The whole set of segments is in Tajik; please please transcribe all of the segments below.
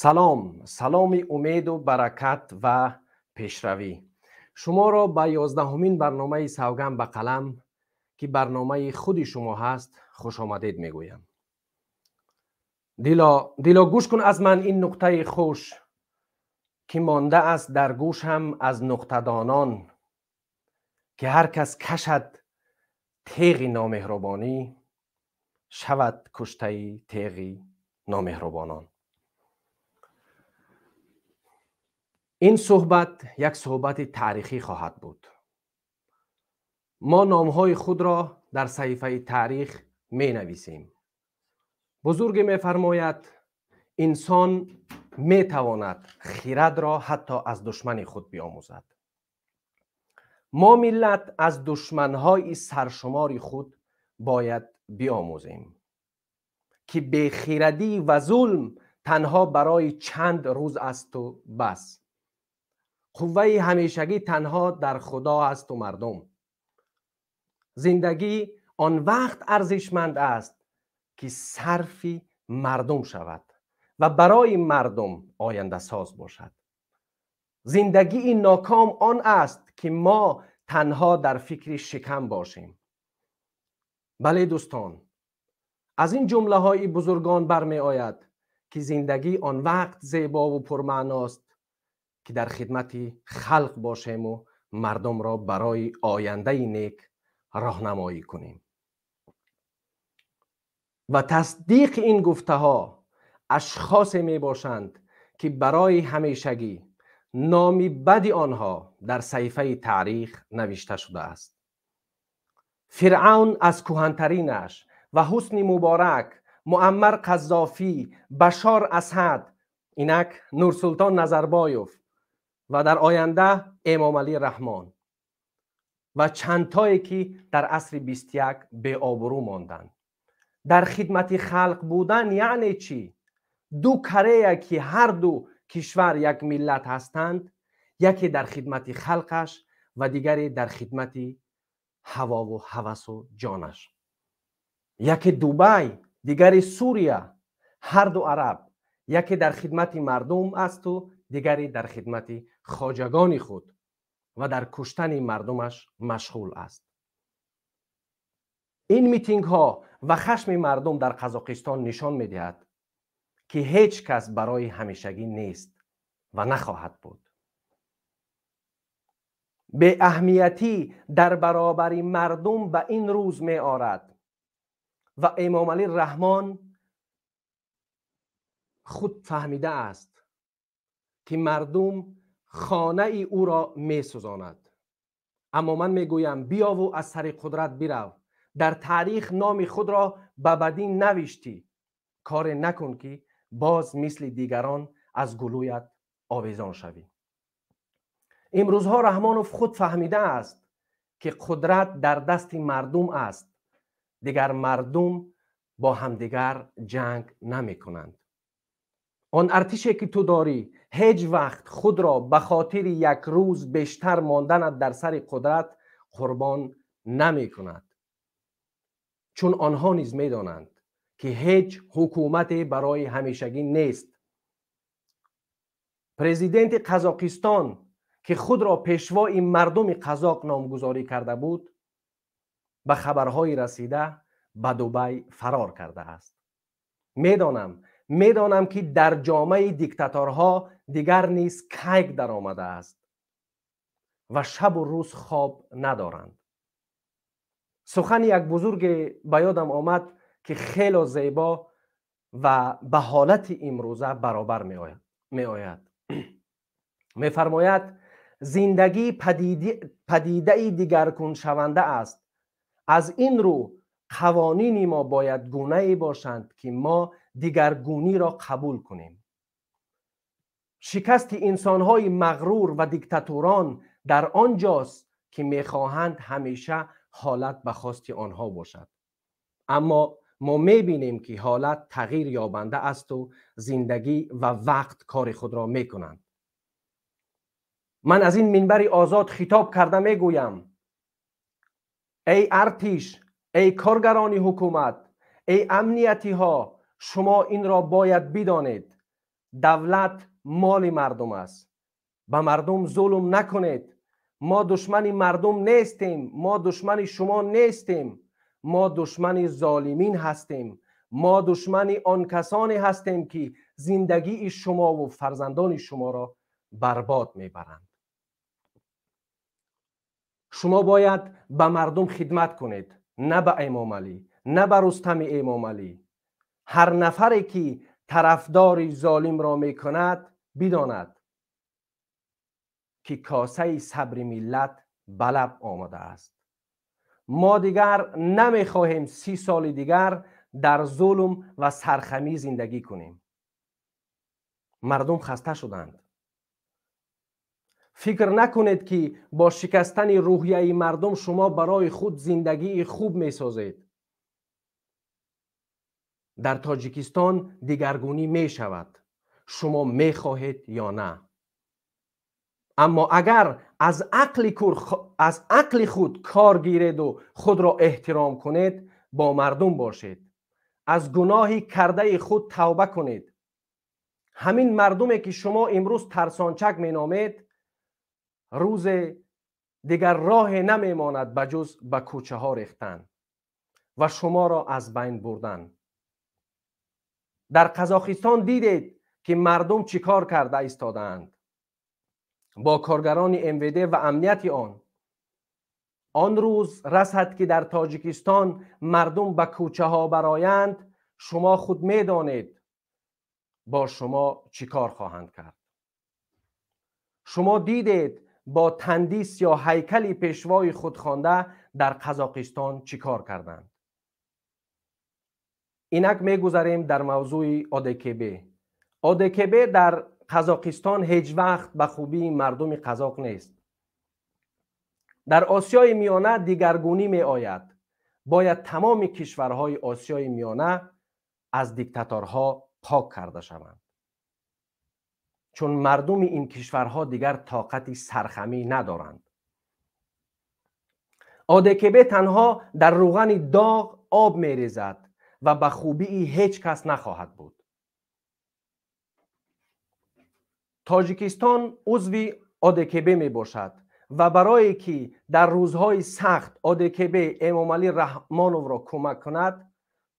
Салом, саломи умеду баракат ва пешравӣ. Шуморо ба 11-умин барномаи «Савганд ба қалам», ки барномаи худи шумо ҳаст, хушомадед мегӯям. Дило, дило, гӯш кун аз ман ин нуқтаи хуш, ки мондааст дар гӯшам аз нуқтадонон, ки ҳар кас кашад теғи номеҳрубонӣ, шавад куштаи теғи номеҳрубонон. Ин суҳбат як суҳбати таърихӣ хоҳад буд. Мо номҳои худро дар саҳифаи таърих менависем. Бузурге мефармояд: инсон метавонад хирадро ҳатто аз душмани худ биомӯзад. Мо миллат аз душманҳои саршумори худ бояд биомӯзем, ки бехирадӣ ва зулм танҳо барои чанд рӯз асту бас. Қувваи ҳамешагӣ танҳо дар Худо асту мардум. Зиндагӣ он вақт арзишманд аст, ки сарфи мардум шавад ва барои мардум ояндасоз бошад. Зиндагии ноком он аст, ки мо танҳо дар фикри шикам бошем. Бале, дӯстон, аз ин ҷумлаҳои бузургон бармеояд, ки зиндагӣ он вақт зебову пурмаъност, ки дар хидмати халқ бошему мардумро барои ояндаи нек роҳнамоӣ кунем. Ва тасдиқи ин гуфтаҳо ашхосе мебошанд, ки барои ҳамешагӣ номи бади онҳо дар саҳифаи таърих навишта шудааст. Фиръавн аз кӯҳантаринаш ва Ҳусни Муборак, Муаммар Қаззофӣ, Башор Асад, инак Нурсултон Назарбоев ва дар оянда Эмомалӣ Раҳмон ва чандтое, ки дар асри 21 беобрӯ монданд. Дар хидмати халқ будан яъне чӣ? Ду Корея, ки ҳар ду кишвар як миллат ҳастанд, яке дар хидмати халқаш ва дигаре дар хидмати ҳавову ҳавасу ҷонаш. Яке Дубай, дигаре Сурия, ҳар ду араб, яке дар хидмати мардум асту дигаре дар хидмати хоҷагони худ ва дар куштани мардумаш машғул аст. Ин митингҳо ва хашми мардум дар Қазоқистон нишон медиҳад, ки ҳеҷ кас барои ҳамешагӣ нест ва нахоҳад буд. Беаҳамиятӣ дар баробари мардум ба ин рӯз меорад ва Эмомалӣ Раҳмон худ фаҳмидааст, ки мардум хонаи ӯро месӯзонад. Аммо ман мегӯям: биёву аз сари қудрат бирав. Дар таърих номи худро ба бадӣ навиштӣ. Коре накун, ки боз мисли дигарон аз гулӯят овезон шавӣ. Имрӯзҳо Раҳмонов худ фаҳмидааст, ки қудрат дар дасти мардум аст. Дигар мардум бо ҳамдигар ҷанг намекунанд. Он артише, ки ту дорӣ, ҳеҷ вақт худро ба хотири як рӯз бештар монданат дар сари қудрат қурбон намекунад, чун онҳо низ медонанд, ки ҳеҷ ҳукумате барои ҳамешагӣ нест. Президенти Қазоқистон, ки худро пешвои мардуми қазоқ номгузорӣ карда буд, ба хабарҳои расида ба Дубай фарор кардааст. Медонам, медонам, ки дар ҷомаи диктаторҳо дигар низ кайк даромадааст ва шабу рӯз хоб надоранд. Сухани як бузурге ба ёдам омад, ки хело зебо ва ба ҳолати имрӯза баробар меояд. Мефармояд: зиндагӣ падидаи дигаркуншаванда аст. Аз ин рӯ қавонини мо бояд гунае бошанд, ки мо дигаргуниро қабул кунем. Шикасти инсонҳои мағрур ва диктатурон дар он ҷост, ки мехоҳанд ҳамеша ҳолат ба хости онҳо бошад. Аммо мо мебинем, ки ҳолат тағйир ёбанда асту зиндагӣ ва вақт кори худро мекунанд. Ман аз ин минбари озод хитоб карда мегӯям: эй артиш, эй коргарони ҳукумат, эй амниятиҳо, шумо инро бояд бидонед. Давлат моли мардум аст. Ба мардум зулм накунед. Мо душмани мардум нестем, мо душмани шумо нестем, мо душмани золимин ҳастем, мо душмани он касоне ҳастем, ки зиндагии шумову фарзандони шуморо барбод мебаранд. Шумо бояд ба мардум хидмат кунед, на ба Эмомалӣ, на ба Рустами Эмомалӣ. Ҳар нафаре ки тарафдори золимро мекунад, бидонад, ки косаи сабри миллат ба лаб омадааст. Мо дигар намехоҳем 30 соли дигар дар зулм ва сархамӣ зиндагӣ кунем. Мардум хаста шуданд. Фикр накунед, ки бо шикастани рӯҳияи мардум шумо барои худ зиндагии хуб месозед. Дар Тоҷикистон дигаргунӣ мешавад, шумо мехоҳед ё на. Аммо агар аз ақли худ кор гиреду худро эҳтиром кунед, бо мардум бошед, аз гуноҳи кардаи худ тавба кунед. Ҳамин мардуме, ки шумо имрӯз тарсончак меномед, рӯзе дигар роҳе намемонад ба ҷуз ба кӯчаҳо рехтан ва шуморо аз байн бурдан. Дар Қазоқистон дидед, ки мардум чӣ кор карда истодаанд бо коргарони МВД ва амнияти он. Он рӯз расад, ки дар Тоҷикистон мардум ба кӯчаҳо бароянд, шумо худ медонед, бо шумо чӣ кор хоҳанд кард. Шумо дидед, бо тандис ё ҳайкали пешвои худхонда дар Қазоқистон чӣ кор карданд. Инак мегузарем дар мавзӯи ОДКБ. ОДКБ дар Қазоқистон ҳеҷ вақт ба хубии мардуми қазоқ нест. Дар Осиёи Миёна дигаргунӣ меояд. Бояд тамоми кишварҳои Осиёи Миёна аз диктаторҳо пок карда шаванд, чун мардуми ин кишварҳо дигар тоқати сархамӣ надоранд. ОДКБ танҳо дар рӯғани доғ об мерезад ва ба хубии ҳеҷ кас нахоҳад буд. Тоҷикистон узви ОДКБ мебошад ва барое ки дар рӯзҳои сахт ОДКБ Эмомалӣ Раҳмоновро кӯмак кунад,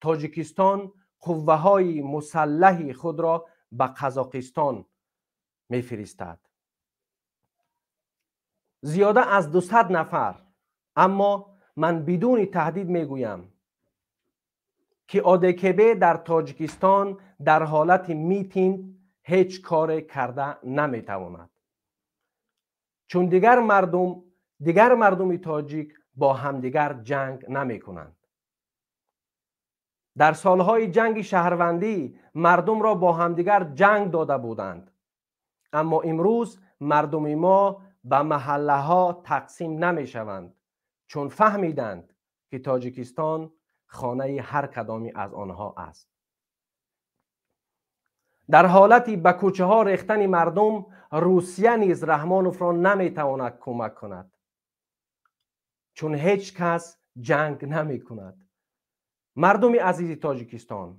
Тоҷикистон қувваҳои мусаллаҳи худро ба Қазоқистон мефиристад. Зиёда аз 200 нафар. Аммо ман бидуни таҳдид мегӯям, ки ОДКБ дар Тоҷикистон дар ҳолати митинг ҳеҷ коре карда наметавонад, чун дигар мардуми тоҷик бо ҳамдигар ҷанг намекунанд. Дар солҳои ҷанги шаҳрвандӣ мардумро бо ҳамдигар ҷанг дода буданд, аммо имрӯз мардуми мо ба маҳаллаҳо тақсим намешаванд, чун фаҳмиданд, ки Тоҷикистон хонаи ҳар кадоме аз онҳо аст. Дар ҳолати ба кӯчаҳо рехтани мардум Русия низ Раҳмоновро наметавонад кӯмак кунад, чун ҳеҷ кас ҷанг намекунад. Мардуми азизи Тоҷикистон,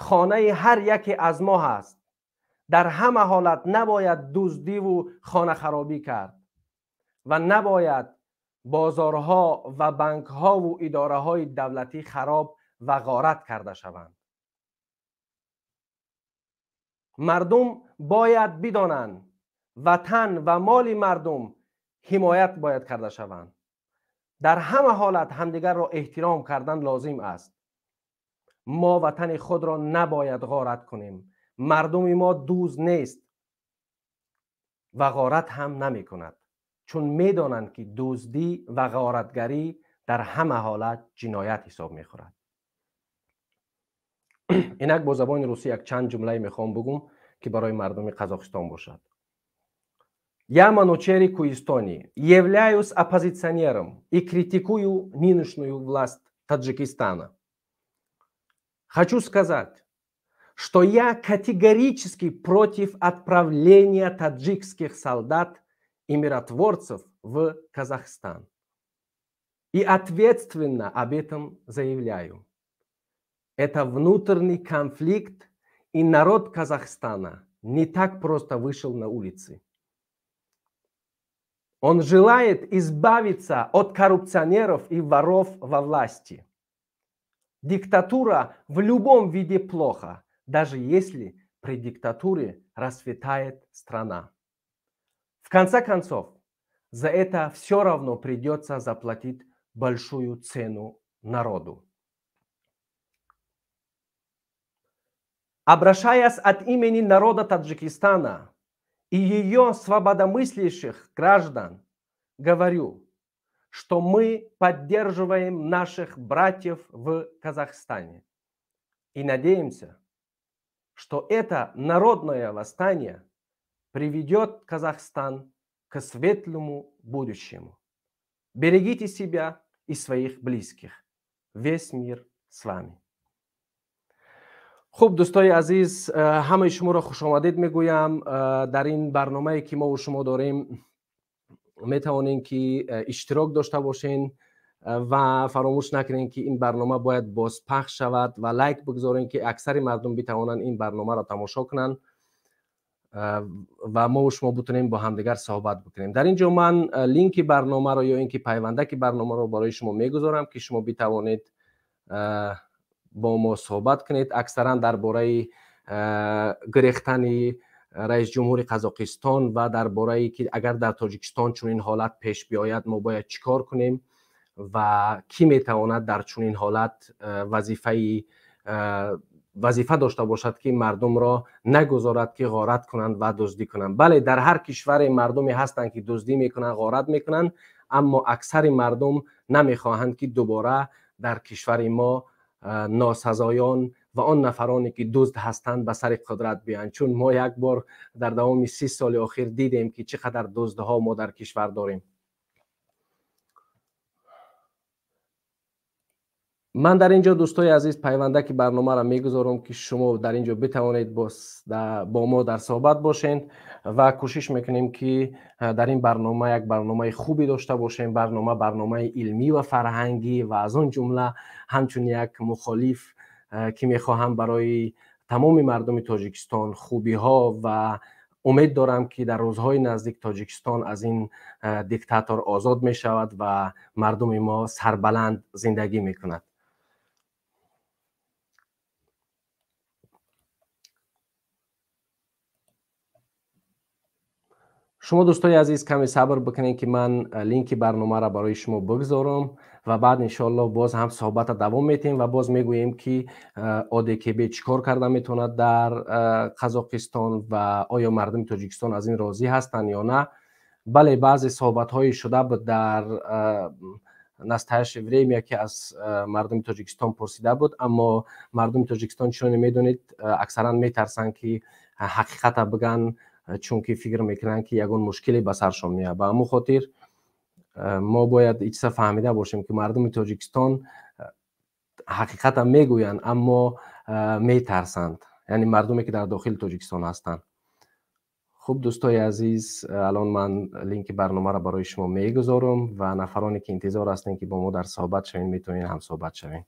хонаи ҳар яке аз мо ҳаст. Дар ҳама ҳолат набояд дуздиву хонахаробӣ кард ва набояд бозорҳо ва банкҳову идораҳои давлатӣ хароб ва ғорат карда шаванд. Мардум бояд бидонанд, ватан ва моли мардум ҳимоят бояд карда шаванд. Дар ҳама ҳолат ҳамдигарро эҳтиром кардан лозим аст. Мо ватани худро набояд ғорат кунем. Мардуми мо дузд нест ва ғорат ҳам намекунад, чун медонанд, ки дуздӣ ва ғоратгарӣ дар ҳама ҳолат ҷиноят ҳисоб мехӯрад. Инак бо забони русӣ якчанд ҷумлае мехоҳам бугум, ки барои мардуми Қазоқистон бошад. Я, Манучери Куистони, являюсь оппозиционером и критикую нынешнюю власть Таджикистана. Хочу сказать, что я категорически против отправления таджикских солдат и миротворцев в Казахстан. И ответственно об этом заявляю. Это внутренний конфликт, и народ Казахстана не так просто вышел на улицы. Он желает избавиться от коррупционеров и воров во власти. Диктатура в любом виде плохо, даже если при диктатуре расцветает страна. В конце концов, за это все равно придется заплатить большую цену народу. Обращаясь от имени народа Таджикистана и ее свободомыслящих граждан, говорю, что мы поддерживаем наших братьев в Казахстане и надеемся, что это народное восстание приведет Казахстан к светлому будущему. Берегите себя и своих близких. Весь мир с вами. Хуб, дӯстои азиз, ҳамаи шуморо хушомадед мегӯям. Дар ин барномае ки мо шумо дорем, метавонем ки иштирок дошта бошен ва фаромӯш накунем, ки ин барнома бояд бозпахш шавад ва лайк бигзорем, ки аксари мардум битавонанд ин барномаро тамошо кунанд ва мо шумо бутунем бо ҳамдигар суҳбат бикунем. Дар ин ҷо ман линки барномаро ё ин ки пайвандаки барномаро барои шумо мегузорам, ки шумо битавонед бо мо суҳбат кунед. Аксаран дар бораи гирехтани раис ҷумҳури Қазоқистон ва дар бораи ки агар дар Тоҷикистон чунин ҳолат пеш биёяд, мо бояд чӣ кор кунем ва кӣ метавонад дар чунин ҳолат вазифа дошта бошад, ки мардумро нагузорад, ки ғорат кунанд ва дуздӣ кунанд. Бале, дар ҳар кишваре мардуме ҳастанд, ки дуздӣ мекунанд, ғорат мекунанд, аммо аксари мардум намехоҳанд, ки дубора дар кишвари мо носазоён ва он нафароне ки дузд ҳастанд ба сари қудрат биёянд, чун мо як бор дар давоми 30 соли охир дидем, ки чӣ қадар дуздҳо мо дар кишвар дорем. Ман дар ин ҷо, дӯстои азиз, пайвандаки барномаро мегузорам, ки шумо дар ин ҷо битавонед бо мо дар суҳбат бошед ва кӯшиш мекунем, ки дар ин барнома як барномаи хубе дошта бошем, барномаи илмӣ ва фарҳангӣ ва аз он ҷумла ҳамчун як мухолиф, ки мехоҳам барои тамоми мардуми Тоҷикистон хубиҳо ва умед дорам, ки дар рӯзҳои наздик Тоҷикистон аз ин диктатор озод мешавад ва мардуми мо сарбаланд зиндагӣ мекунад. Шумо, дӯстои азиз, каме сабр бикунед, ки ман линки барномаро барои шумо бигзорам ва баъд иншоалло боз ҳам суҳбата давом метиҳем ва боз мегӯем, ки ОДКБ чӣ кор карда метавонад дар Қазоқистон ва оё мардуми Тоҷикистон аз ин розӣ ҳастанд ё на. Бале, баъзе суҳбатҳое шуда буд дар Настоящее время, ки аз мардуми Тоҷикистон пурсида буд, аммо мардуми Тоҷикистон, чуноне медонед, аксаран метарсанд, ки ҳақиқата бигӯянд, чунки фикр мекунанд, ки ягон мушкиле ба саршон меояд. Ба ҳамон хотир мо бояд ин чиза фаҳмида бошем, ки мардуми Тоҷикистон ҳақиқата мегӯянд, аммо метарсанд, яъне мардуме ки дар дохили Тоҷикистон ҳастанд. Хуб, дӯстои азиз, алон ман линки барномаро барои шумо мегузорам ва нафароне ки интизор ҳастем, ки бо мо дар суҳбат шавем, метавонед ҳамсуҳбат шавем.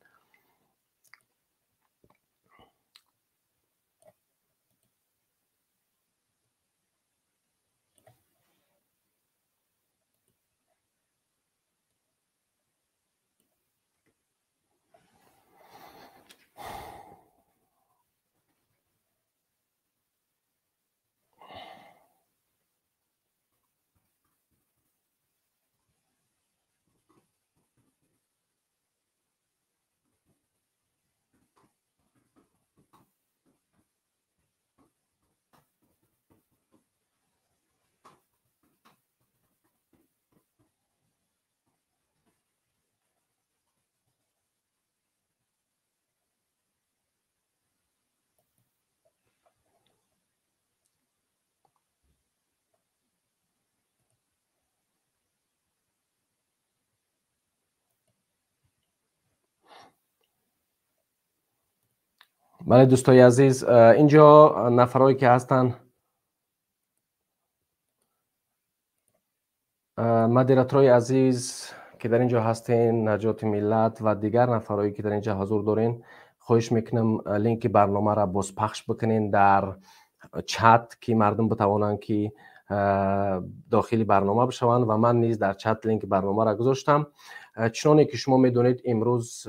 Бале, дӯстои азиз, инҷо нафарое ки ҳастанд, модераторҳои азиз, ки дар ин ҷо ҳастен, Наҷоти миллат ва дигар нафарое ки дар ин ҷо ҳузур дорен, хоҳиш мекунам, линки барномаро бозпахш бикунен дар чат, ки мардум битавонанд, ки дохили барнома бишаванд, ва ман низ дар чат линки барномаро гузоштам. Чуноне ки шумо медонед, имрӯз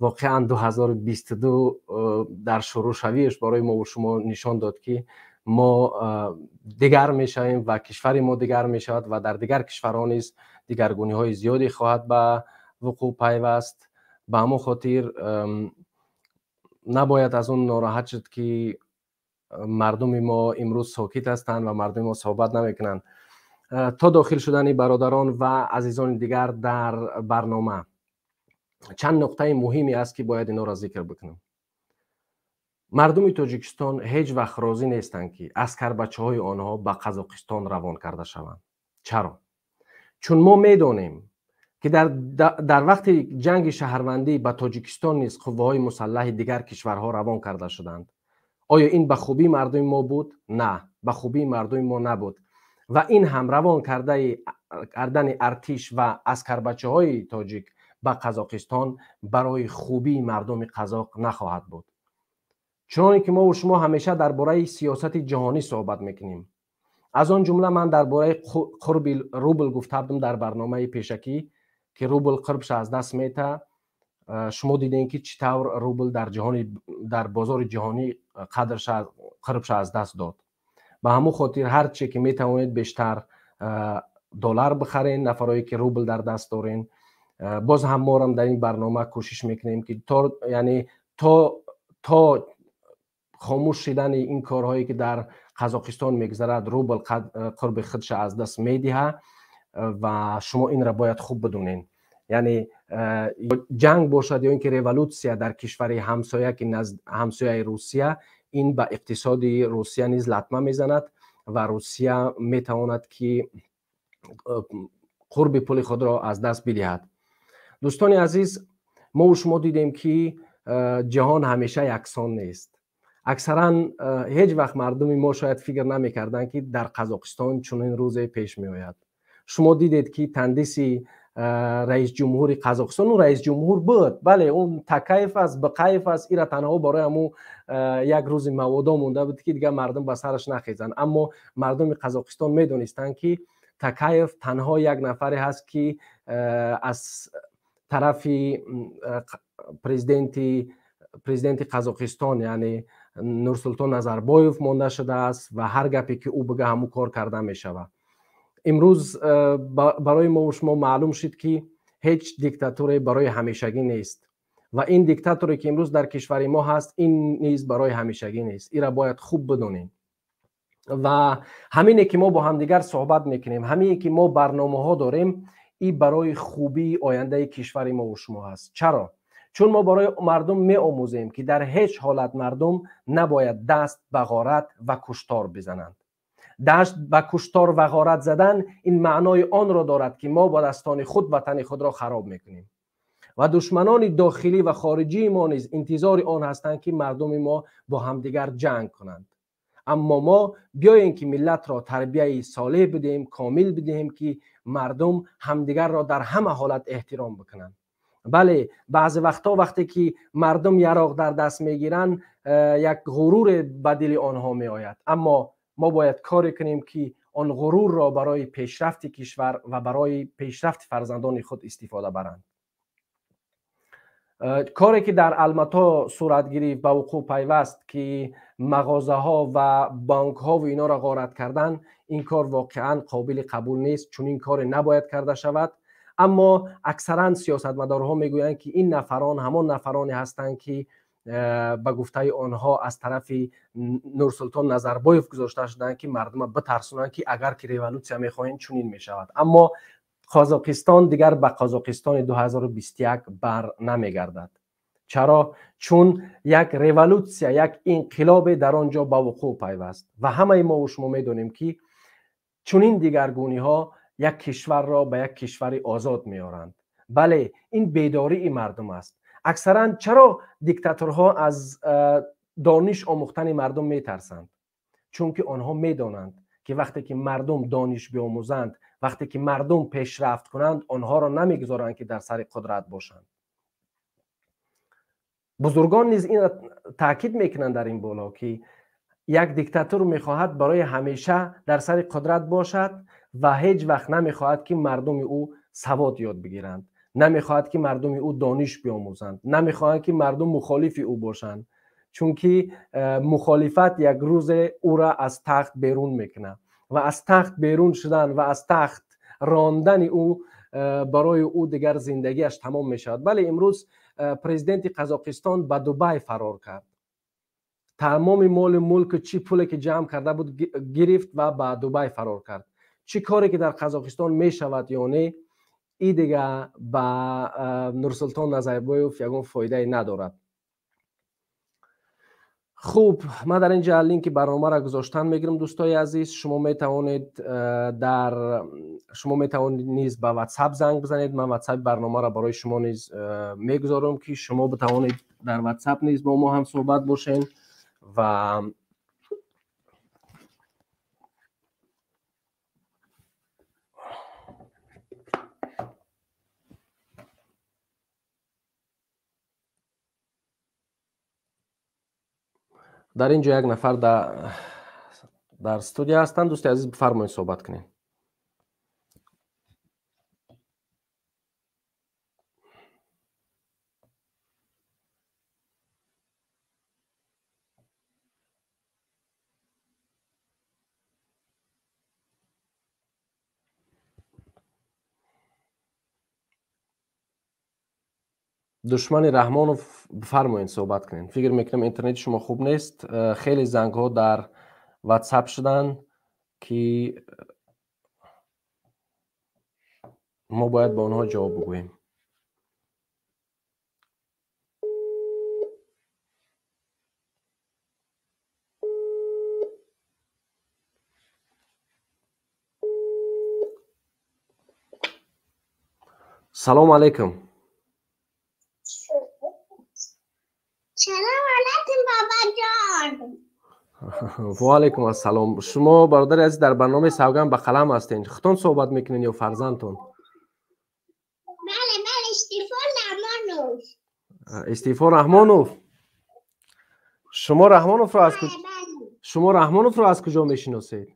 воқеан 2022 дар шурӯъшавиаш барои мову шумо нишон дод, ки мо дигар мешавем ва кишвари мо дигар мешавад ва дар дигар кишварҳо низ дигаргуниҳои зиёде хоҳад ба вуқӯъ пайваст. Ба ҳамон хотир набояд аз он нороҳат шуд, ки мардуми мо имрӯз сокит ҳастанд ва мардуми мо суҳбат намекунанд. То дохил шудани бародарон ва азизони дигар дар барнома чанд нуқтаи муҳиме аст, ки бояд инҳоро зикр бикунам. Мардуми Тоҷикистон ҳеҷ вақт розӣ нестанд, ки аскарбачаҳои онҳо ба Қазоқистон равон карда шаванд. Чаро? Чун мо медонем, ки дар вақти ҷанги шаҳрвандӣ ба Тоҷикистон низ қувваҳои мусаллаҳи дигар кишварҳо равон карда шуданд. Оё ин ба хубии мардуми мо буд? На, ба хубии мардуми мо набуд. Ва ин ҳам равон кардани артиш ва аскарбачаҳои тоҷик ба Қазоқистон барои хубии мардуми қазоқ нахоҳад буд. Чуноне ки мову шумо ҳамеша дар бораи сиёсати ҷаҳонӣ суҳбат мекунем, аз он ҷумла ман дар бораи қурби рубл гуфта будам дар барномаи пешакӣ, ки рубл қурбша аз даст мета. Шумо дидем, ки чӣ тавр рубл дар ҷаҳони, дар бозори ҷаҳонӣ қадрша, қурбша аз даст дод. Ба ҳамон хотир ҳар че ки метавонед, бештар доллар бихарен, нафарое ки рубл дар даст дорен. Боз ҳам морам дар ин барнома кӯшиш мекунем, ки то, яъне то хомӯш шидани ин корҳое, ки дар Қазоқистон мегузарад, рубл қурби худша аз даст медиҳад ва шумо инро бояд хуб бидонед. Яъне ҷанг бошад ё ин ки революсия дар кишвари ҳамсоя, ки ҳамсояи Русия, ин ба иқтисоди Русия низ латма мезанад ва Русия метавонад, ки қурби пули худро аз даст бидиҳад. Дӯстони азиз, мову шумо дидем, ки ҷаҳон ҳамеша яксон нест. Аксаран ҳеҷ вақт мардуми мо шояд фикр намекарданд, ки дар Қазоқистон чунин рӯзе пеш меояд. Шумо дидед, ки тандиси раисҷумҳури Қазоқистон, ӯ раисҷумҳур буд, бале, он Такаев аст, Бақаев аст, ира танҳо барои ҳамун як рӯзи маводо монда буд, ки дигар мардум ба сараш нахезанд. Аммо мардуми Қазоқистон медонистанд, ки Такаев танҳо як нафаре ҳаст, ки аз тарафи президенти Қазоқистон, яъне Нурсултон Назарбоев, монда шудааст ва ҳар гапе ки ӯ бига, ҳамун кор карда мешавад. Имрӯз барои мову шумо маълум шуд, ки ҳеҷ диктатуре барои ҳамешагӣ нест ва ин диктаторе, ки имрӯз дар кишвари мо ҳаст, ин низ барои ҳамешагӣ нест. Ира бояд хуб бидонем. Ва ҳамине ки мо бо ҳамдигар суҳбат мекунем, ҳамине ки мо барномаҳо дорем, ин барои хубии ояндаи кишвари мову шумо ҳаст. Чаро? Чун мо барои мардум меомӯзем, ки дар ҳеҷ ҳолат мардум набояд даст ба ғорат ва куштор бизананд. Даст ба куштор ва ғорат задан ин маънои онро дорад, ки мо бо дастони худ ватани худро хароб мекунем ва душманони дохилӣ ва хориҷии мо низ интизори он ҳастанд, ки мардуми мо бо ҳамдигар ҷанг кунанд. Аммо мо биёем, ки миллатро тарбияи солеҳ бидиҳем, комил бидиҳем, ки мардум ҳамдигарро дар ҳама ҳолат эҳтиром бикунанд. Бале, баъзе вақтҳо, вақте ки мардум яроқ дар даст мегиранд, як ғуруре ба дили онҳо меояд, аммо мо бояд коре кунем, ки он ғурурро барои пешрафти кишвар ва барои пешрафти фарзандони худ истифода баранд. Коре ки дар Алмато сурат гирифт, ба вуқӯъ пайваст, ки мағозаҳо ва бонкҳову инҳоро ғорат кардан, ин кор воқеан қобили қабул нест. Чунин коре набояд карда шавад. Аммо аксаран сиёсатмадорҳо мегӯянд, ки ин нафарон ҳамон нафароне ҳастанд, ки ба гуфтаи онҳо аз тарафи Нурсултон Назарбоев гузошта шуданд, ки мардума битарсонанд, ки агар ки революсия мехоҳем, чунин мешавад. Аммо Қазоқистон дигар ба Қазоқистони 2021 бар намегардад. Чаро? Чун як революсия, як инқилобе дар он ҷо ба вуқӯъ пайваст ва ҳамаи мову шумо медонем, ки чунин дигаргуниҳо як кишварро ба як кишвари озод меоранд. Бале, ин бедории мардум аст. Аксаран чаро диктаторҳо аз дониш омӯхтани мардум метарсанд? Чунки онҳо медонанд, ки вақте ки мардум дониш биомӯзанд, вақте ки мардум пешрафт кунанд, онҳоро намегузоранд, ки дар сари қудрат бошанд. Бузургон низ инро таъкид мекунанд дар ин боло, ки Як диктатор мехоҳад барои ҳамеша дар сари қудрат бошад ва ҳеҷ вақт намехоҳад, ки мардуми ӯ савод ёд бигиранд, намехоҳад, ки мардуми ӯ дониш биомӯзанд, намехоҳад, ки мардум мухолифи ӯ бошанд, чунки мухолифат як рӯзе ӯра аз тахт берун мекунад ва аз тахт берун шудан ва аз тахт рондани ӯ барои ӯ дигар зиндагиаш тамом мешавад. Бале, имрӯз президенти Қазоқистон ба Дубай фарор кард. Тамоми моли мулку чӣ пуле ки ҷамъ карда буд гирифт ва ба Дубай фарор кард. Чӣ коре ки дар Қазоқистон мешавад ё не, и дига ба Нурсултон Назарбоев ягон фоидае надорад. Хуб, ман дар инҷа линки барномаро гузоштан мегирам, дӯстои азиз. Шумо метавонед низ ба WhatsApp занг бизанед. Ман WhatsApp барномаро барои шумо низ мегузорам, ки шумо битавонед дар WhatsApp низ бо мо ҳам суҳбат бошед ва дар ин ҷо як нафар дар студия ҳастанд. Дӯсти азиз, бифармоед, суҳбат кунед. Душмани Раҳмонов, бифармоед, суҳбат кунед. Фикр мекунам интернети шумо хуб нест. Хеле зангҳо дар WhatsApp шуданд, ки мо бояд ба онҳо ҷавоб бигӯем. Салому алайкум. Салом алайкум, бобоҷон. Ва алайкум ассалом. Шумо, бародари азиз, дар барномаи Савганд ба қалам ҳастед. Худтон суҳбат мекунед ё фарзандтон? Бале, бале, Истифо Раҳмонов. Истифо Раҳмонов. Шумо Раҳмоновро аз куҷо Шумо Раҳмоновро аз куҷо мешиносед?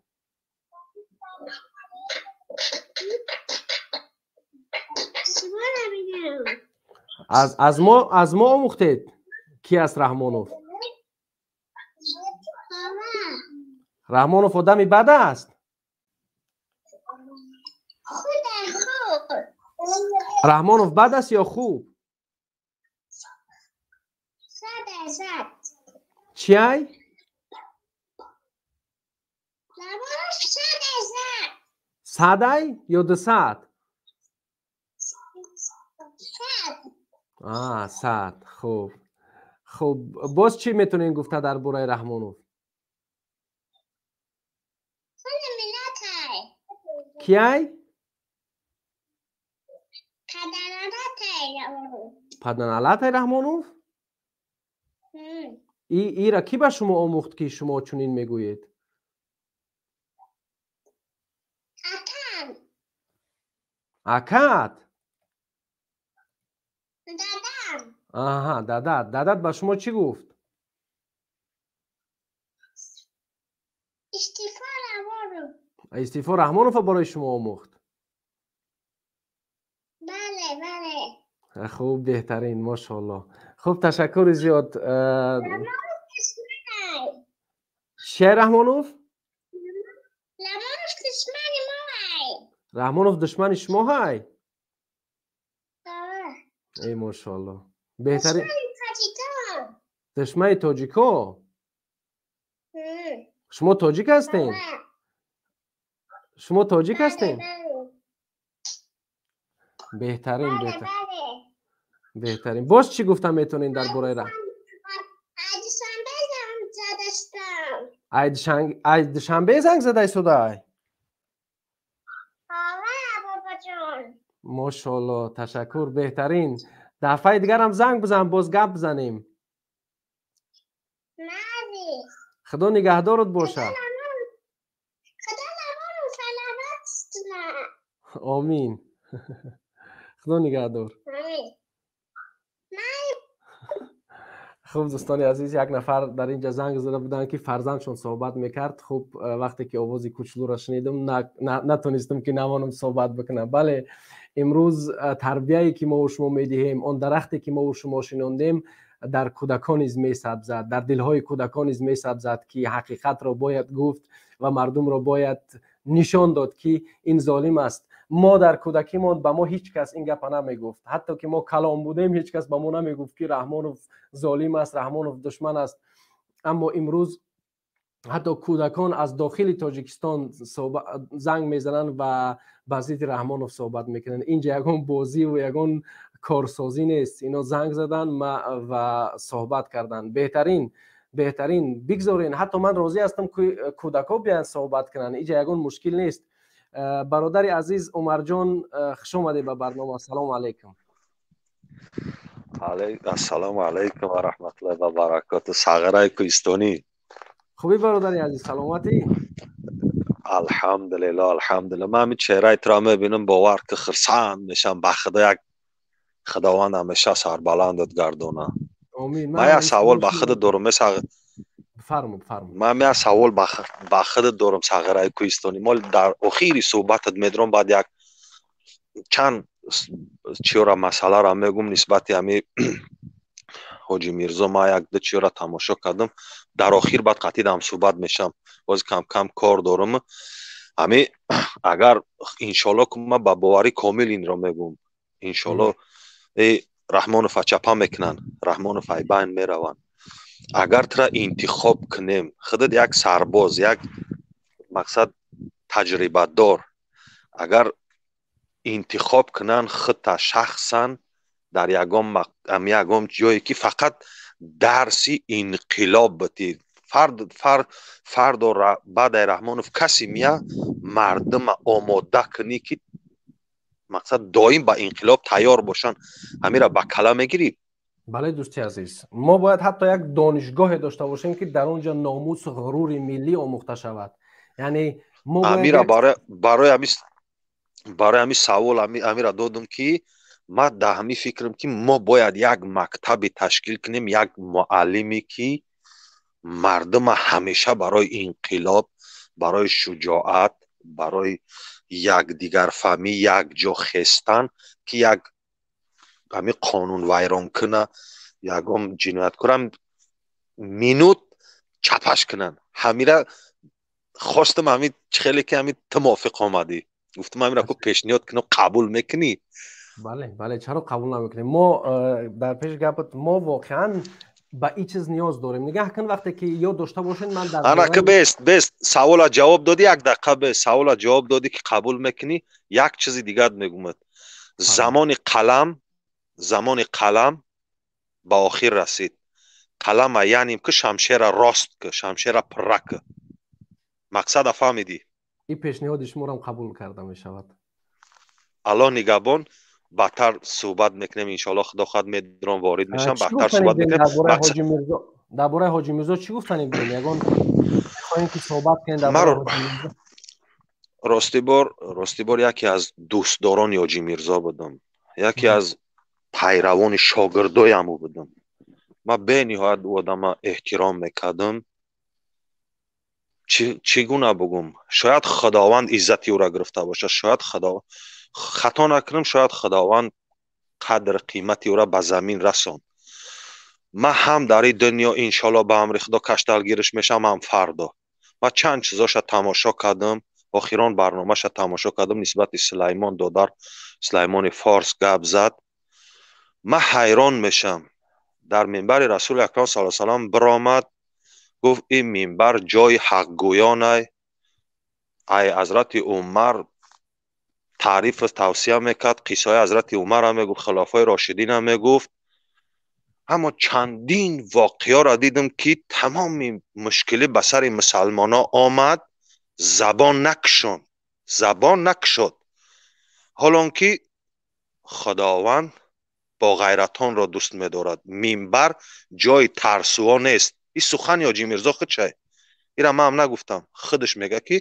Аз мо омӯхтед? Ки аст Раҳмонов? Раҳмонов одами бад аст? Раҳмонов бад аст ё хуб? Чиай? Садай ё дусад? Сад. Хуб. Хуб, боз чӣ метавонем гуфта дар бораи Раҳмонов? Кияй? Паданалатай Раҳмонов? Ира кӣ ба шумо омӯхт, ки шумо чунин мегӯед? Акат? Аҳа, дадат. Дадат ба шумо чӣ гуфт? Истифо Раҳмонов. Истифо Раҳмоновро барои шумо омӯхт? Бале, бале. Хуб, беҳтарин, мошоалло. Хуб, ташаккури зиёд. Чия Раҳмонов? Раҳмонов душмани мо ҳай. Раҳмонов душмани шумо ҳай? Эй, мошоалло. Беҳтарин. Душмани тоҷико? Шумо тоҷик ҳастед? Шумо тоҷик ҳастед? Беҳтарин, беҳтарин. Боз чӣ гуфта метавонед дар бораи Раҳ? Ай Душанбе занг зада истодаай? Мошоалло, ташаккур, беҳтарин. Дафъаи дигарам занг бизан, боз гап бизанем. Худо нигаҳдорат бошад. Омин. Худо нигаҳдор. Хуб, дӯстони азиз, як нафар дар инҷа занг зада буданд, ки фарзандшон суҳбат мекард. Хуб, вақте ки овози кӯчулуро шунидам, натонистам ки намонам суҳбат бикунам. Бале, имрӯз тарбияе ки мо шумо медиҳем, он дарахте ки мо шумо шинондем, дар кӯдакон низ месабзад, дар дилҳои кӯдакон низ месабзад, ки ҳақиқатро бояд гуфт ва мардумро бояд нишон дод, ки ин золим аст. Мо дар кӯдакимон ба мо ҳеҷ кас ин гапа намегуфт. Ҳатто ки мо калон будем, ҳеҷ кас ба мо намегуфт, ки Раҳмонов золим аст, Раҳмонов душман аст. Аммо имрӯз ҳатто кӯдакон аз дохили Тоҷикистон занг мезананд ва ба зидди Раҳмонов суҳбат мекунанд. Инҷа ягон бозиву ягон корсозӣ нест. Ино занг задан ва суҳбат карданд. Беҳтарин, беҳтарин. Бигзорен, ҳатто ман розӣ ҳастам, ки кӯдакҳо биянд суҳбат кунанд. Инҷа ягон мушкил нест. Бародари азиз Умарҷон, хуш омадед ба барнома. Ассалому алайкум. Ассалому алайкум ва раҳматуллоҳи ва баракоту. Сағираи кӯҳистонӣ. Хубӣ, бародари азиз, саломатӣ? Алҳамдулилло, алҳамдулилло. Ман ҳамин чеҳраи туро мебинам, бовар ки, хурсанд мешам. Ба худо, як Худованд ҳамеша сарбаландат гардона. Ман як савол ба худат дорам. Бифармо, бифармо. Ман як савол ба худат дорам, сағираи кӯҳистонӣ. Мо дар охири суҳбатат медорам, баъд як чанд чиёра масъаларо мегум нисбати ҳами Ҳоҷи Мирзо. Ман як ду чиёра тамошо кардам, дар охир баъд қатъидам суҳбат мешам. Боз кам-кам кор дорам. Ҳами агар иншолло, ман ба боварӣ комил инро мегум, иншолло Раҳмонова чапа мекунанд, Раҳмонов айбайн мераванд. Агар тура интихоб кунем, худат як сарбоз, як мақсад таҷрибадор, агар интихоб кунанд худта шахсан дар ягон ҷое, ки фақат дарси инқилоб битӣ, фардо баъдаи Раҳмонов касе мия, мардума омода кунӣ, ки мақсад доим ба инқилоб тайёр бошанд, ҳамира ба кала мегирӣ? Бале, дӯсти азиз, мо бояд ҳатто як донишгоҳе дошта бошем, ки дар он ҷо номусу ғурури миллӣ омӯхта шавад. Яъне мо Амира, барои ҳами савол амира додам, ки ман дар ҳами фикрам, ки мо бояд як мактабе ташкил кунем, як муаллиме, ки мардума ҳамеша барои инқилоб, барои шуҷоат, барои якдигарфаҳмӣ, якҷо хестан, ки як ҳами қонунвайрон куна, ягон ҷинояткорам минут чапаш кунанд. Ҳамира хостам, ҳами хеле ки ҳами ту мувофиқ омадӣ, гуфтам ҳамира ку пешниҳод кунам, қабул мекунӣ? Бале, бале, чаро қабул намекунем? Мо дар пеши гапат, мо воқеан ба ин чиз ниёз дорем. Нигаҳ кун, вақте ки ёд дошта бошед, ман дар Ана ки бест, бест, савола ҷавоб додӣ, як дақиқа бест, савола ҷавоб додӣ, ки қабул мекунӣ. Як чизи дигар мегумад: замони қалам, замони қалам ба охир расид. Қалама яънем ки шамшера рост ки, шамшера пурра ки. Мақсада фаҳмидӣ? Ин пешниҳоди шуморам қабул карда мешавад. Аллоҳ нигаҳбон. Баъдтар суҳбат мекунем, иншоалло. Худо хоҳад, медурам, ворид мешам, баъдтар суҳбат мекунем. Дар бораи Ҳоҷи Мирзо чӣ гуфтанӣ будем? Ягон мехоҳем, ки суҳбат кунем дар бораи Ҳоҷи Мирзо? Ростибор, яке аз дӯстдорони Ҳоҷи Мирзо будам, яке аз пайравони шогирдоям ӯ будам. Ман бениҳоят ӯ одама эҳтиром мекардам. Чӣ гуна бугум, шояд Худованд иззати ӯро гирифта бошад, шояд Худо хато накунам, шояд Худованд қадр қимати ӯро ба замин расонд. Ман ҳам дар ин дунё, иншоалло, ба амри Худо кашталгириш мешавам, ҳам фардо. Ман чанд чизоша тамошо кардам, охирон барномаша тамошо кардам, нисбати Сулаймон додар, Сулаймони Форс гап зад. Ман ҳайрон мешам. Дар минбари Расули Акрам сал салам биромад, гуфт: «Ин минбар ҷои ҳақгӯёнай». Ай Ҳазрати Умар таърифу тавсия мекард, қиссаҳои Ҳазрати Умарам мегуфт, хилофаи рошидинам мегуфт. Аммо чандин воқеаро дидам, ки тамоми мушкилӣ ба сари мусалмонҳо омад, забон накушонд, забон накушод. Ҳолон ки Худованд бо ғайратонро дӯст медорад. Минбар ҷои тарсуо нест. Ин сухани Ҳоҷи Мирзо худшай, ира ман нагуфтам. Худаш мега, ки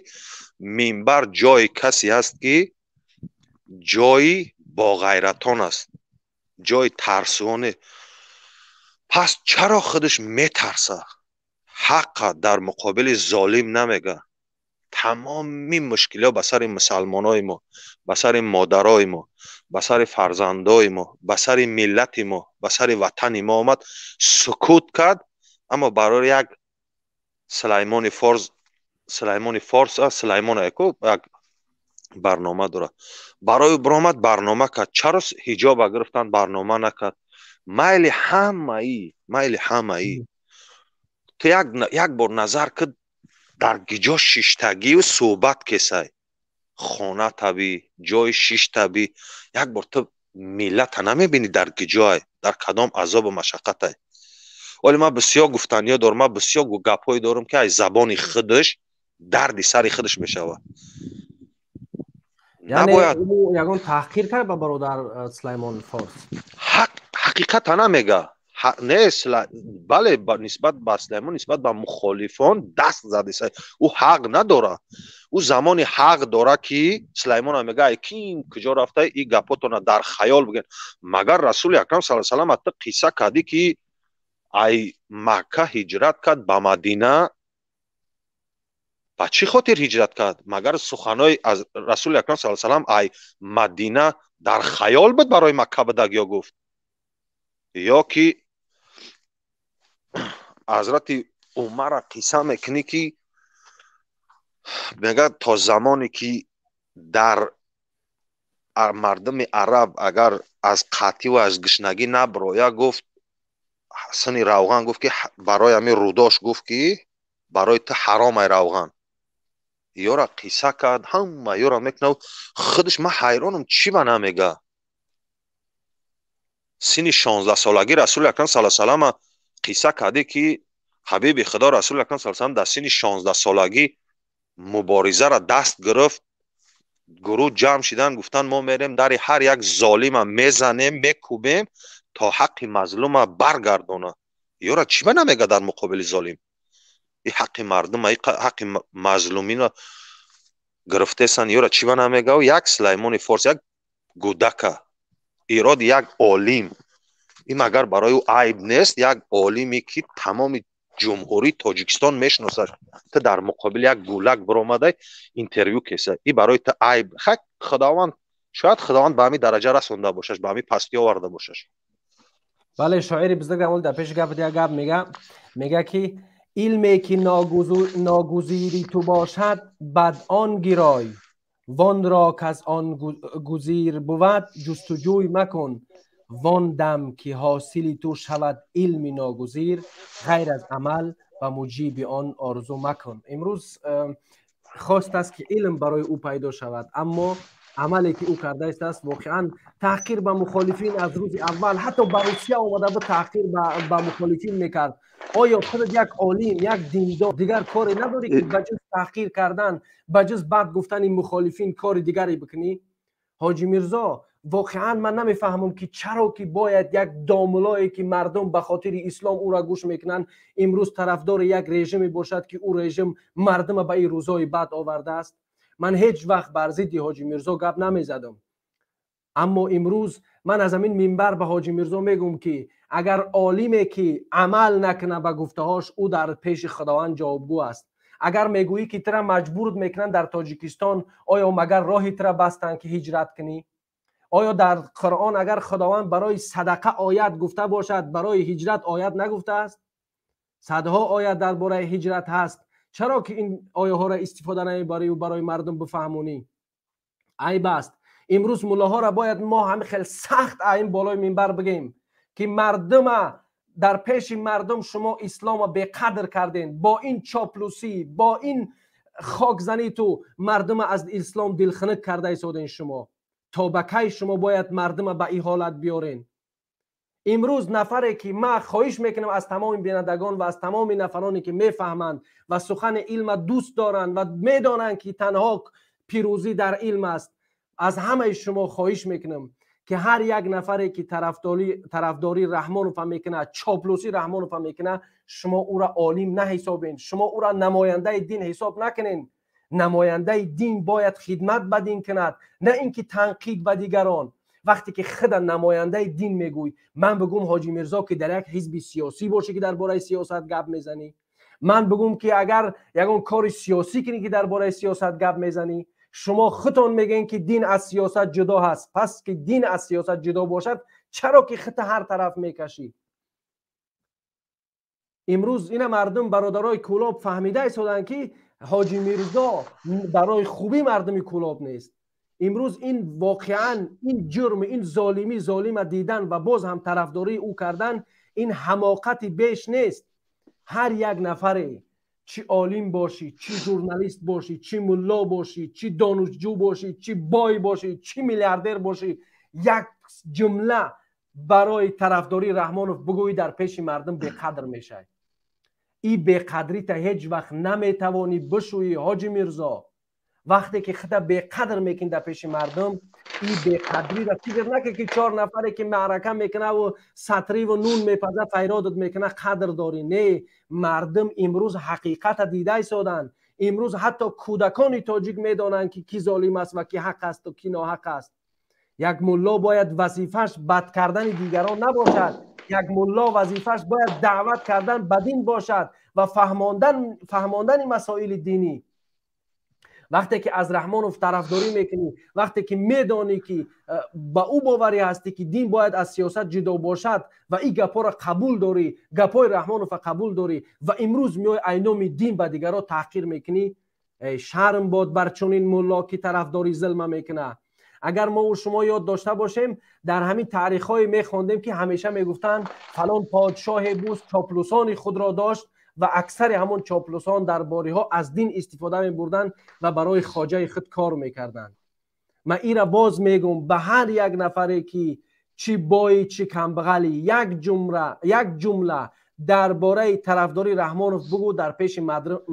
минбар ҷои касе аст, ки ҷои боғайратон аст, ҷои тарсуо не. Пас чаро худаш метарса, ҳаққа дар муқобили золим намега? Тамоми мушкилиҳо ба сари мусалмонои мо, ба сари модарои мо, ба сари фарзандои мо, ба сари миллати мо, ба сари ватани мо омад, сукут кард. Аммо барои як Сулаймони Форс, Сулаймони Форс, Сулаймон яку як барнома дорад, барои биромад, барнома кард. Чаро ҳиҷоба гирифтан, барнома накард? Майли ҳамаи, майли ҳамаи. Ту як бор назар кӣ, дар гиҷо шиштагию суҳбат кесай, хона табӣ, ҷои шиштабӣ, як бор ту миллата намебинӣ, дар гиҷоай, дар кадом азобу машаққатай. Вале ман бисёр гуфтаниё дорам, ман бисёр гапҳое дорам, ки аз забони худаш дарди сари худаш мешавад. Набояд ягон таҳқир кард ба бародар Сулаймон Форс? Ҳақиқата намега. Не, бале, нисбат ба Сулаймон, нисбат ба мухолифон даст задеса. Ӯ ҳақ надора. Ӯ замони ҳақ дора, ки Сулаймона мега: «Ай ким, куҷо рафта и гапотона дар хаёл бигӯен? Магар Расули Акрам сал салам атта қисса кардӣ, ки ай Макка ҳиҷрат кард ба Мадина, ба чӣ хотир ҳиҷрат кард? Магар суханои аз Расули Акрам сал салам ай Мадина дар хаёл буд, барои Макка будаг ё гуфт? Ё ки Ҳазрати Умарра қисса мекунӣ, ки мегӯяд, то замоне ки дар мардуми араб агар аз қатъиву аз гушнагӣ наброя, гуфт, сини равған, гуфт, ки барои ҳамин рудош, гуфт, ки барои ту ҳаром ай равған. Ёра қисса кард, ҳама ёра мекунад, худаш ман ҳайронам, чӣ ба намега? Синни 16-солагӣ Расули Акрам сала салама қисса кардӣ, ки ҳабиби Худо Расули Акрам сала салам дар синни 16-солагӣ муборизаро даст гирифт. Гурӯҳ ҷамъ шидан, гуфтанд: «Мо мерем, дари ҳар як золима мезанем, мекӯбем, то ҳаққи мазлума баргардона». Ёра чӣ ба намега дар муқобили золим? И ҳаққи мардума, и ҳаққи мазлумина гирифтесан, ёра чӣ ба намега? Як Сулаймони Форс, як гудака, ироди як олим, ин магар барои ӯ айб нест? Як олиме, ки тамоми Ҷумҳурии Тоҷикистон мешиносад, ту дар муқобили як гулак биромадай, интервю кеса, и барои ту айб? Хак, Худованд, шояд Худованд ба ҳамин дараҷа расонда бошаш, ба ҳамин пастӣ оварда бошаш. Бале, шоири бузург амол дар пеши гап як гап мега, ки илме ки ногузири ту бошад, бад он гирой, вонро каз он гузир бувад, ҷустуҷӯй макун. Вон дам ки ҳосили ту шавад илми ногузир, ғайр аз амал ба муҷиби он орзу макун. Имрӯз хост аст, ки илм барои ӯ пайдо шавад, аммо амале ки ӯ кардааст, воқеан таҳқир ба мухолифин аз рӯзи аввал, ҳатто ба Русия омада буд, таҳқир ба мухолифин мекард. Оё худат як олим, як диндор, дигар коре надорӣ, ки ба ҷуз таҳқир кардан, ба ҷуз бад гуфтани мухолифин кори дигаре бикунӣ? Ҳоҷи Мирзо, воқеан ман намефаҳмам, ки чаро ки бояд як домулое, ки мардум ба хотири ислом ӯра гӯш мекунанд, имрӯз тарафдори як режиме бошад, ки ӯ режим мардума ба ин рӯзҳои бад овардааст. Ман ҳеҷ вақт бар зидди Ҳоҷи Мирзо гап намезадам, аммо имрӯз ман аз ҳамин минбар ба Ҳоҷи Мирзо мегӯм, ки агар олиме ки амал накунад ба гуфтаҳош, ӯ дар пеши Худованд ҷавобгӯ аст. Агар мегӯӣ, ки тира маҷбурт мекунанд дар Тоҷикистон, оё магар роҳи тира бастанд, ки ҳиҷрат кунӣ? Оё дар Қуръон агар Худованд барои садақа оят гуфта бошад, барои ҳиҷрат оят нагуфтааст? Садҳо оят дар бораи ҳиҷрат ҳаст. Чаро ки ин ояҳоро истифода намебарию барои мардум бифаҳмонӣ? Айб аст. Имрӯз муллоҳоро бояд мо ҳами хел сахт ин болои минбар бигем, ки мардума дар пеши мардум шумо ислома беқадр кардем. Бо ин чоплусӣ, бо ин хокзанӣ ту мардума аз ислом дилхунук карда истоден. Шумо то ба кай шумо бояд мардума ба ин ҳолат биёрен? Имрӯз нафаре ки ман хоҳиш мекунам аз тамоми бинандагон ва аз тамоми нафароне, ки мефаҳманд ва сухани илма дӯст доранд ва медонанд, ки танҳо пирӯзӣ дар илм аст, аз ҳамаи шумо хоҳиш мекунам, ки ҳар як нафаре, ки тарафдории Раҳмонова мекунад, чоплусӣ Раҳмонова мекунад, шумо ӯра олим наҳисобен, шумо ӯра намояндаи дин ҳисоб накунен. Намояндаи дин бояд хидмат ба дин кунад, на ин ки танқид ба дигарон. Вақте ки худа намояндаи дин мегӯй, ман бигӯм Ҳоҷи Мирзо ки дар як ҳизби сиёсӣ бошӣ, ки дар бораи сиёсат гап мезанӣ, ман бигӯм ки агар ягон кори сиёсӣ кунӣ, ки дар бораи сиёсат гап мезанӣ. Шумо худтон мегӯед, ки дин аз сиёсат ҷудо ҳаст. Пас ки дин аз сиёсат ҷудо бошад, чаро ки худта ҳар тараф мекашӣ? Имрӯз ина мардум, бародарои Кӯлоб, фаҳмида истоданд, ки Ҳоҷи Мирзо барои хубӣ мардуми Кӯлоб нест. Имрӯз ин воқеан ин ҷурм, ин золимӣ, золима дидан ва боз ҳам тарафдории ӯ кардан, ин ҳамоқати беш нест. Ҳар як нафаре, чӣ олим бошӣ, чӣ журналист бошӣ, чӣ мулло бошӣ, чӣ донишҷӯ бошӣ, чӣ бой бошӣ, чӣ миллиардер бошӣ, як ҷумла барои тарафдории Раҳмонов бигӯӣ, дар пеши мардум беқадр мешавӣ. И беқадрита ҳеҷ вақт наметавонӣ бишӯӣ, Ҳоҷи Мирзо. Вақте ки худа беқадр мекунӣ дар пеши мардум, и беқадриро фикр накун, ки чор нафаре ки маърака мекунаву сатриву нун мепаза, файродат мекуна, қадр дорӣ. Не, мардум имрӯз ҳақиқата дида истоданд. Имрӯз ҳатто кӯдакони тоҷик медонанд, ки кӣ золим аст ва кӣ ҳақ асту кӣ ноҳақ аст. Як мулло бояд вазифааш бад кардани дигарон набошад. Як мулло вазифааш бояд даъват кардан ба дин бошад ва фаҳмондани масоили динӣ. Вақте ки аз Раҳмонов тарафдорӣ мекунӣ, вақте ки медонӣ, ки ба ӯ боварӣ ҳастӣ, ки дин бояд аз сиёсат ҷудо бошад, ва ин гапҳоро қабул дорӣ, гапҳои Раҳмонова қабул дорӣ, ва имрӯз меои айноми дин ба дигарро таҳқир мекунӣ, шарм бод бар чунин мулло, ки тарафдори зулма мекунад. Агар мо шумо ёд дошта бошем, дар ҳамин таърихҳое мехондем, ки ҳамеша мегуфтанд, фалон подшоҳе буд, чоплусони худро дошт ва аксари ҳамон чоплусон, дарбориҳо аз дин истифода мебурданд ва барои хоҷаи худ кор мекарданд. Ман ира боз мегӯм ба ҳар як нафаре, ки чӣ бои, чӣ камбағали, як ҷумла дар бораи тарафдори Раҳмонов бугӯ, дар пеши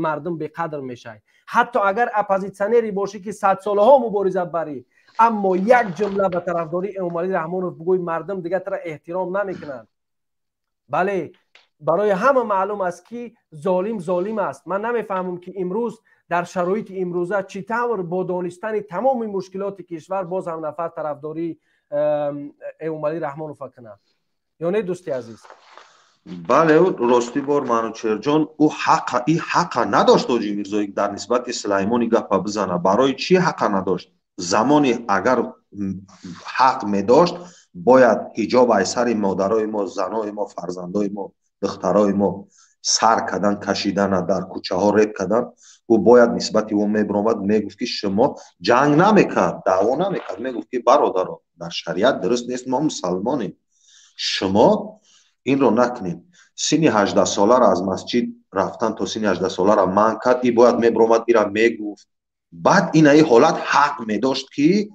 мардум беқадр мешавӣ. Ҳатто агар оппозитсионере бошӣ, ки садсолаҳо мубориза барӣ, аммо як ҷумла ба тарафдории Эмомалӣ Раҳмонов бугӯй, мардум дигар тара эҳтиром намекунанд. Бале, барои ҳама маълум аст, ки золим золим аст. Ман намефаҳмам, ки имрӯз дар шароити имрӯза чӣ тавр бо донистани тамоми мушкилоти кишвар боз ҳам нафар тарафдории Эмомалӣ Раҳмонова кунад, ё не, дӯсти азиз? Бале, ростӣ бор, Манучеҳрҷон, ӯ ҳақа, и ҳақа надошт, Ҳоҷи Мирзои, дар нисбати Сулаймони гапа бизана. Барои чӣ ҳақа надошт? Замоне агар ҳақ медошт, бояд ҳиҷоб ай сари модарои мо, занои мо, фарзандои мо, духтарои мо сар кардан, кашидана, дар кӯчаҳо реп кардан, ӯ бояд нисбати ӯ мебиромад, мегуфт, ки шумо, ҷанг намекард, даъво намекард, мегуфт, ки бародаро, дар шариат дуруст нест, мо мусалмонем, шумо инро накунед. Синни 18-соларо аз масҷид рафтан то синни 18-соларо манъ кард, и бояд мебиромад, ира мегуфт. Баъд инаи ҳолат ҳақ медошт, ки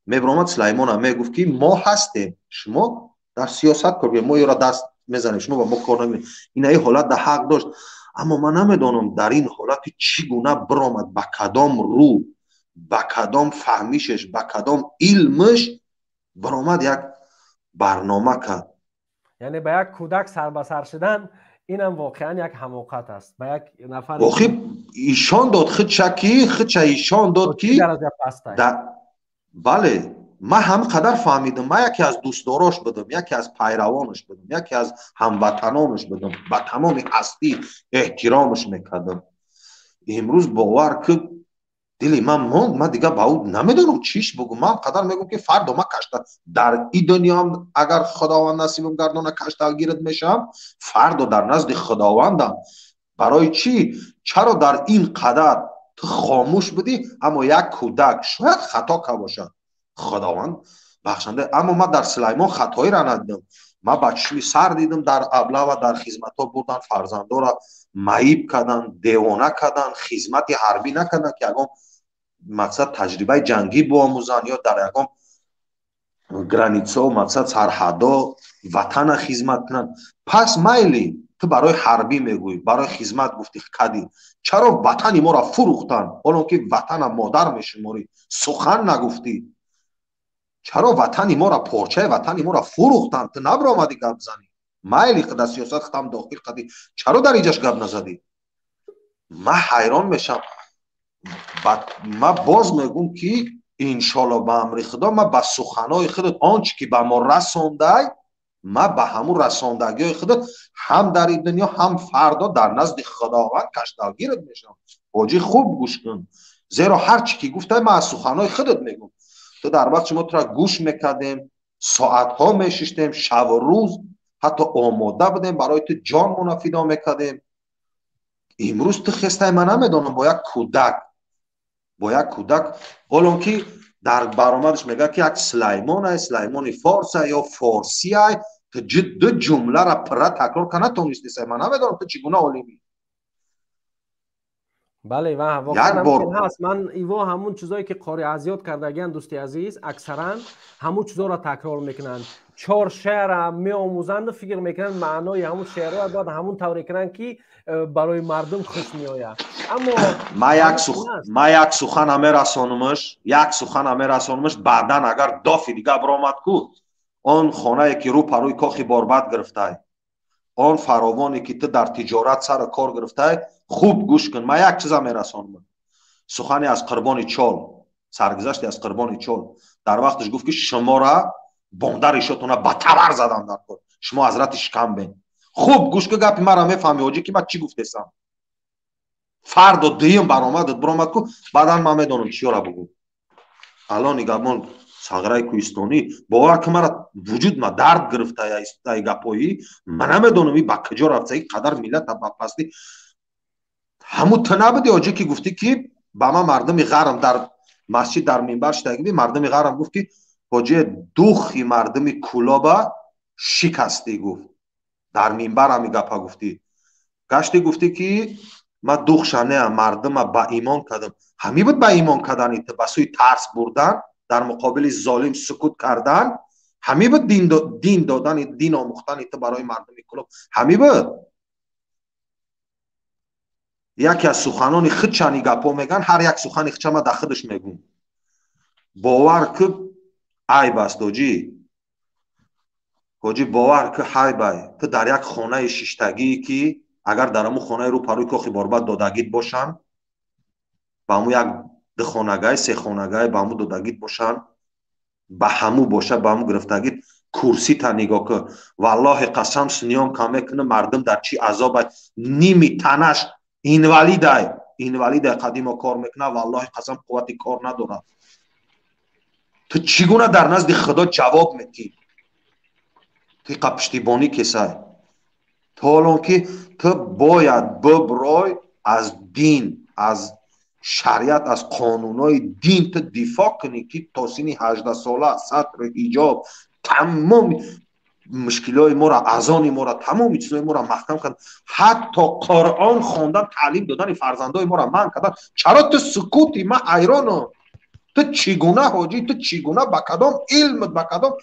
мебиромад, Сулаймона мегуфт, ки мо ҳастем, шумо дар сиёсат кор, мо ёро даст мезанем, шумо ба мо кор намекунед. Инаи ҳолат да ҳақ дошт, аммо ман намедонам, дар ин ҳолати чӣ гуна биромад, ба кадом рӯ, ба кадом фаҳмишеш, ба кадом илмаш биромад, як барнома кард. Яъне ба як кӯдак сарбасар шудан, инам воқеан як ҳамоқат аст ба як нафар. Охи ишон дод худша, ки худша ишон дод, ки бале, ман ҳам қадар фаҳмидам. Ман яке аз дӯстдорош будам, яке аз пайравонаш будам, яке аз ҳамватанонаш будам, ба тамоми ҳастӣ эҳтиромаш мекардам. Имрӯз, бовар ки, дили ман монд. Ман дигар ба ӯ намедонам чиш бугум. Ман қадар мегӯм, ки фардо ман кашта дар и дунёам, агар Худованд насибам гардона, кашта гирд мешавам, фардо дар назди Худовандам. Барои чӣ, чаро дар ин қадар ту хомӯш будӣ? Аммо як кӯдак шояд хато карда бошад, Худованд бахшанда, аммо ман дар Сулаймон хатоиро надидам. Ман ба чишми сар дидам, дар аблава, дар хизматҳо бурдан, фарзандоро маиб кардан, девона кардан, хизмати ҳарбӣ накардан, ки ягон мақсад таҷрибаи ҷангӣ биомӯзанд ё дар ягон границао, мақсад сарҳадо ватана хизмат кунанд. Пас майли, ту барои ҳарбӣ мегӯӣ, барои хизмат гуфтӣ, кадӣ, чаро ватани моро фурӯхтанд, ҳолон ки ватана модар мешуморӣ, сухан нагуфтӣ? Чаро ватани моро, порчаи ватани моро фурӯхтанд, ту набиромадӣ гап занӣ? Майли, дар сиёсат худам дохил кардӣ, чаро дар инҷаш гап назадӣ? Ман ҳайрон мешавам. Ман боз мегӯм, ки Иншолло ба амри Худо ман ба суханои худат он чӣ ки ба мо расондай, ман ба ҳамун расондагиҳои худат ҳам дар ин дунё, ҳам фардо дар назди Худованд кашталгират мешавам. Ҳоҷӣ, хуб гӯш кун, зеро ҳар чӣ ки гуфтай, ман аз суханои худат мегӯм. Ту дар вақт шумо тура гӯш мекардем, соатҳо мешиштем, шаву рӯз, ҳатто омода будем барои ту ҷонмона фидо мекардем. Имрӯз ту хестай, ман намедонам, бо як кӯдак, бо як кӯдак, ҳолон ки дар баромадаш мегӯяд, ки як Сулаймон ай, Сулаймони форс ай ё форсӣ ай, ту ду ҷумларо пурра такрор карда натонистесай. Ман намедонам, ту чӣ гуна олимӣ. Бале, ва воқеан ҳаст. Ман иво ҳамун чизое ки қори азёд кардагиан, дӯсти азиз, аксаран ҳамун чизоро такрор мекунанд. Чор шеъра меомӯзанду фикр мекунанд, маънои ҳамун шеърро бояд ҳамун тавре кунанд, ки барои мардум хуш меояд. Аммо ман як сухана мерасонумаш, як сухана мерасонумаш, баъдан агар дофи дига биромад ку, он хонае ки рӯ парӯи кохи борбад гирифтай, он фаровоне ки ту дар тиҷорат сару кор гирифтай, хуб гӯш кун, ман як чиза мерасонам. Сухане аз Қурбони Чол, саргузаште аз Қурбони Чол. Дар вақташ гуфт, ки шумора бондари шотона ба табар задам дар кор, шумо ҳазрати шикамбен. Хуб гӯш ку, гапи маро мефаҳми, ҳоҷӣ, ки ман чӣ гуфтесам. Фардо дуюм баромадат биромад ку, баъдан ман медонам чиёра бугӯ. Алон нигабон сағраи кӯҳистонӣ, бовар ки, мара вуҷуд ма дард гирифта ай гапоӣ. Ман намедонам, и ба куҷо рафта, и қадар миллата ба пастӣ. Ҳамун ту набуди, ҳоҷӣ, ки гуфтӣ, ки ба ман мардуми ғарм дар масҷид дар минбар шидаги, мардуми ғарм гуфт, ки ҳоҷие, духи мардуми Кӯлоба шикастӣ, гуфт. Дар минбар ҳами гапа гуфтӣ. Гаштӣ, гуфтӣ, ки ман духша неам, мардума ба имон кардам. Ҳамин буд ба имон кардани ту, ба сӯи тарс бурдан, дар муқобили золим сукут кардан, ҳамин буд дин додани, дин омӯхтани ту барои мардуми Кӯлоб, ҳамин буд. Яке аз суханони худчани гапҳо мегӯянд, ҳар як сухани худча ман дар худаш мегӯм. Бовар ки, айб аст, ҳоҷӣ. Ҳоҷӣ, бовар ки, ҳайбай. Ту дар як хонаи шиштагие, ки агар дар ҳамун хонаи рӯ парӯи кохи борбад додагит бошанд, ба ҳамун як духонагай, сехонагай, ба ҳамун додагит бошанд, ба ҳамун боша, ба ҳамун гирифтагит, курсита нигоҳ кун. Валлоҳи қасам, съёмка мекунам, мардум дар чӣ азобай. Ними танаш инвалидай, инвалидай, қадимо кор мекунад, валлоҳи қасам, қуввати кор надорад. Ту чӣ гуна дар назди Худо ҷавоб медиҳӣ? Ту иқа пуштибонӣ кесай, то ҳолон ки ту бояд биброй аз дин, аз шариат, аз қонунҳои дин ту дифоъ кунӣ, ки то синни 18-сола сатру ҳиҷоб, тамоми мушкилиҳои моро, азони моро, тамоми чизҳои моро маҳкам кард, ҳатто Қуръон хондан, таълим додани фарзандои моро манъ кардан. Чаро ту сукути? Ман ҳайронам. Ту чӣ гуна, ҳоҷӣ, ту чӣ гуна, ба кадом илмат, ба кадом,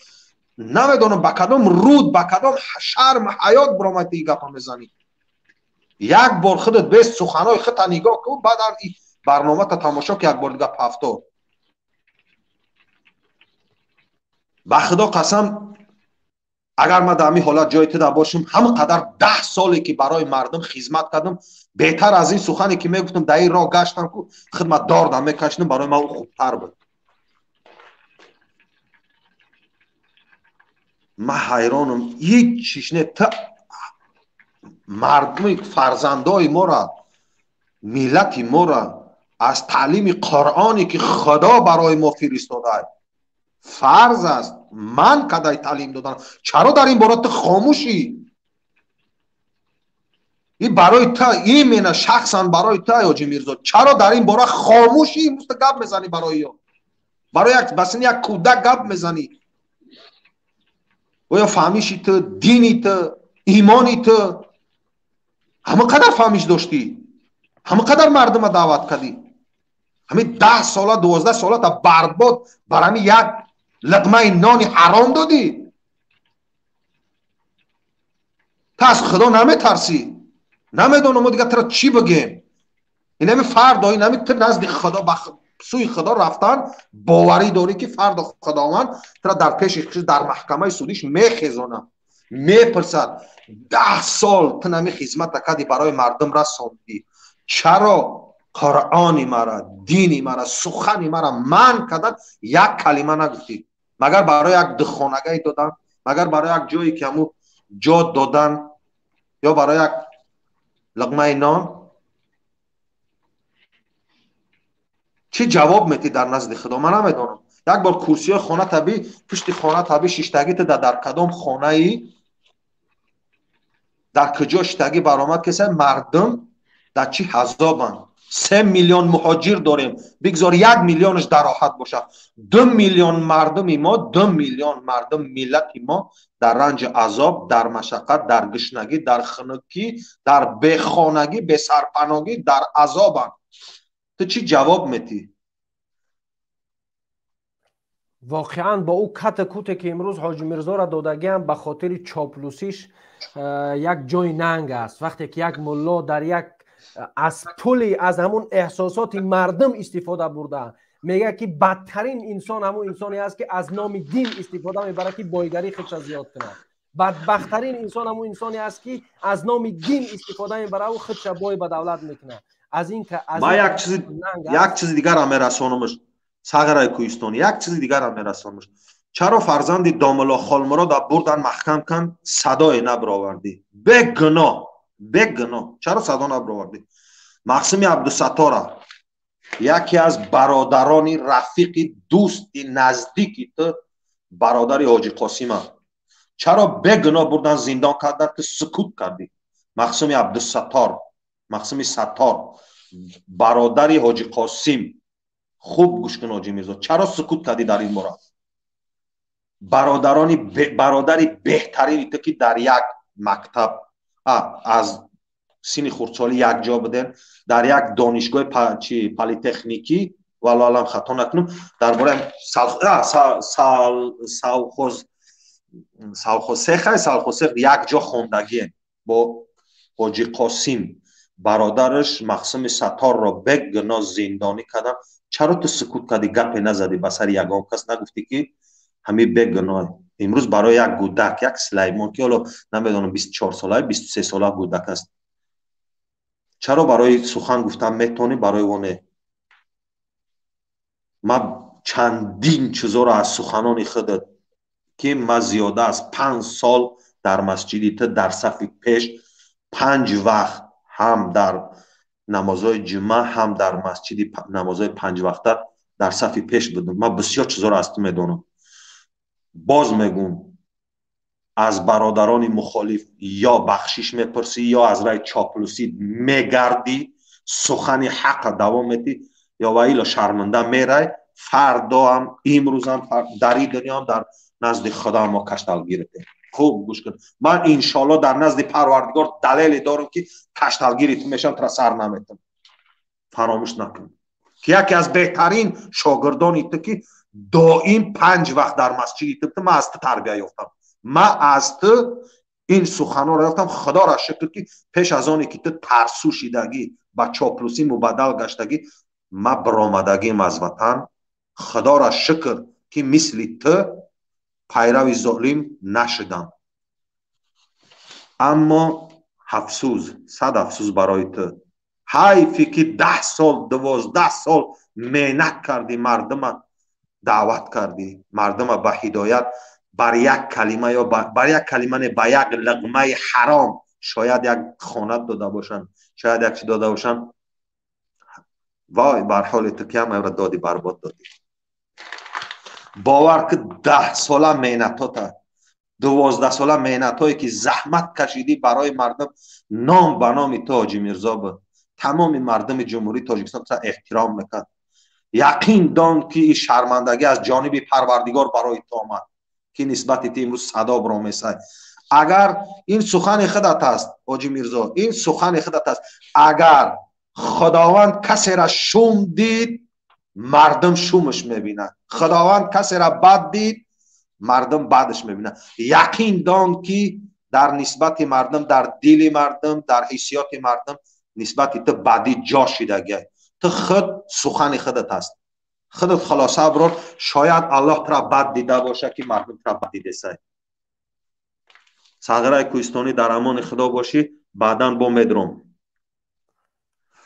намедонам, ба кадом руд, ба кадом шарм ҳаёт биромад и гапа мезанӣ? Як бор худат без суханои худта нигоҳ кун, баъдан барномата тамошо ки, як бор дига пафтор. Ба Худо қасам, агар ман дар ҳамин ҳолат ҷои ту дар бошам, ҳамон қадар 10 соле ки барои мардум хизмат кардам, беҳтар аз ин сухане ки мегуфтам, дар ин роҳ гаштам ку, хидмат дордам мекашидам, барои ман ӯ хубтар буд. Ман ҳайронам, ҳеҷ чиш не. Ту мардуми, фарзандои моро, миллати моро аз таълими Қуръоне, ки Худо барои мо фиристодааст, фарз аст, ман кадай таълим додан, чаро дар ин бора ту хомӯшӣ? И барои ту, именно шахсан барои ту, ҳоҷи Мирзо, чаро дар ин бора хомӯшӣ? Имрӯз ту гап мезанӣ барои ё барои як, ба синни як кӯдак гап мезанӣ. Оё фаҳмиши ту, дини ту, имони ту ҳама қадар фаҳмиш доштӣ, ҳама қадар мардума даъват кардӣ, ҳамин 10 сола, 12 сола та барбод бар ҳамин як луқмаи нони ҳаром додӣ? Ту аз Худо наметарсӣ? Намедонам, мо дигар туро чӣ бигем. Инами фардо, инами ту назди Худо, ба сӯи Худо рафтан боварӣ дорӣ, ки фардо Худованд туро дар пеши, дар маҳкамаи судиш мехезонад, мепурсад: 10 сол ту нами хизмата кардӣ, барои мардум расондӣ, чаро Қуръони мара, дини мара, сухани мара манъ кардан, як калима нагуфтӣ. Магар барои як духонагае додан, магар барои як ҷое ки ҳамун ҷо додан ё барои як луқмаи нон? Чӣ ҷавоб метӣ дар назди Худо? Ман намедонам. Як бор курсиҳои хона табӣ, пушти хона табӣ, шиштагӣ ту дар кадом хонаи, дар куҷо шиштагӣ баромад кеса, мардум дар чӣ ҳазобанд. 3 миллион муҳоҷир дорем, бигзор 1 миллионаш дар роҳат бошад. 2 миллион мардуми мо, 2 миллион мардум миллати мо дар ранҷи азоб, дар машаққат, дар гушнагӣ, дар хунукӣ, дар бехонагӣ, бесарпаноҳӣ, дар азобанд. Ту чӣ ҷавоб метӣ? Воқеан бо ӯ ката куте ки имрӯз Ҳоҷи Мирзоро додагиам ба хотири чоплусиш як ҷои нанг аст. Вақте ки як мулло дар як аз пули аз ҳамун эҳсосоти мардум истифода бурда, мегӯяд ки бадтарин инсон ҳамун инсоне аст ки аз номи дин истифода мебарад ки бойгарӣ худша зиёд кунад. Бадбахттарин инсон ҳамун инсоне аст ки аз номи дин истифода мебарад ва худша бой ба давлат мекунад. Аз ин ман як чизи дигарам мерасонамш, Сағираи Кӯҳистон, як чизи дигарам мерасонамш. Чаро фарзанди Домулло Холмурод бурдан маҳкам кан, садое набаровардӣ? Бегуноҳ, бегуноҳ, чаро садо набаровардӣ? Мақсуми Абдусаттора, яке аз бародарони рафиқи дӯсти наздики ту, бародари Ҳоҷи Қосима, чаро бегуноҳ бурдан зиндон кардан, ту сукут кардӣ? Мақсуми Абдусаттор, Мақсуми Саттор, бародари Ҳоҷи Қосим, хуб гӯш кун Ҳоҷи Мирзо, чаро сукут кардӣ дар ин бора? Бародарони бародари беҳтарини ту ки дар як мактаб аз синни хурдсолӣ якҷо будем, дар як донишгоҳи политехникӣ, валлоҳу аълам хато накунам, дар бораи савхозсех якҷо хондагием бо Ҳоҷи Қосим, бародараш Мақсуми Сатторро бегуноҳ зиндонӣ кардам. Чаро ту сукут кардӣ, гапе назадӣ, ба сари ягон кас нагуфтӣ ки ҳамин бегуноҳ? Имрӯз барои як гӯдак, як Сулаймон ки ҳоло намедонам 24 сола, 23 сола гӯдак аст, чаро барои сухан гуфтан метавонӣ, барои о не? Ман чандин чизоро аз суханони худат ки ман зиёда аз 5 сол дар масҷиди ту дар сафи пеш 5 вақт ҳам дар намозҳои ҷумъа, ҳам дар масҷиди намозҳои 5 вақта дар сафи пеш будам. Ман бисёр чизоро аз ту медонам. Боз мегӯм, аз бародарони мухолиф ё бахшиш мепурсӣ, ё аз раи чоплусӣ мегардӣ, сухани ҳаққа давом метӣ, ё ваило шарманда мерай. Фардоам, имрӯзам, дар ин дунёам, дар назди Худо мо кашталгиртем. Хуб гӯш кун, ман иншоалло дар назди Парвардигор далеле дорам ки кашталгири ту мешавам, тура сар наметам. Фаромӯш накун ки яке аз беҳтарин шогирдони ту ки доим 5 вақт дар масҷиди ту, ман аз ту тарбия ёфтам, ман аз ту ин суханҳоро ёфтам. Худоро шукр ки пеш аз оне ки ту тарсу шидагӣ, ба чоплусӣ мубаддал гаштагӣ, ман баромадагим аз ватан. Худоро шукр ки мисли ту пайрави золим нашудам. Аммо афсӯз, сад афсӯз барои ту. Ҳайфе ки 10 сол, 12 сол меҳнат кардӣ, мардума даъват кардӣ, мардума ба ҳидоят, бар як калима ё бар як калима не, ба як луқмаи ҳаром шояд як хона дода бошанд, шояд як чи дода бошанд. Вой бар ҳоли ту ки ҳамаро додӣ, барбод додӣ. Бовар ки 10 сола меҳнатота, 12 сола меҳнатое ки заҳмат кашидӣ барои мардум, ном ба номи ту Ҳоҷи Мирзо буд. Тамоми мардуми Ҷумҳурии Тоҷикистон туро эҳтиром мекард. Яқин дон ки ин шармандагӣ аз ҷониби Парвардигор барои ту омад, ки нисбати ту имрӯз садо баромесай. Агар ин сухани худат аст Ҳоҷи Мирзо, ин сухани худат аст, агар Худованд касеро шум дид, мардум шумаш мебинад. Худованд касеро бад дид, мардум бадаш мебинад. Яқин дон ки дар нисбати мардум, дар дили мардум, дар ҳиссиёти мардум нисбати ту бадӣ ҷо шидагӣ. Ту худ сухани худат аст. Худат хулоса бирор, шояд Аллоҳ туро бад дида бошад ки мардум туро бад дидесай. Сағираи Кӯҳистонӣ, дар амони Худо бошӣ, баъдан бо медром.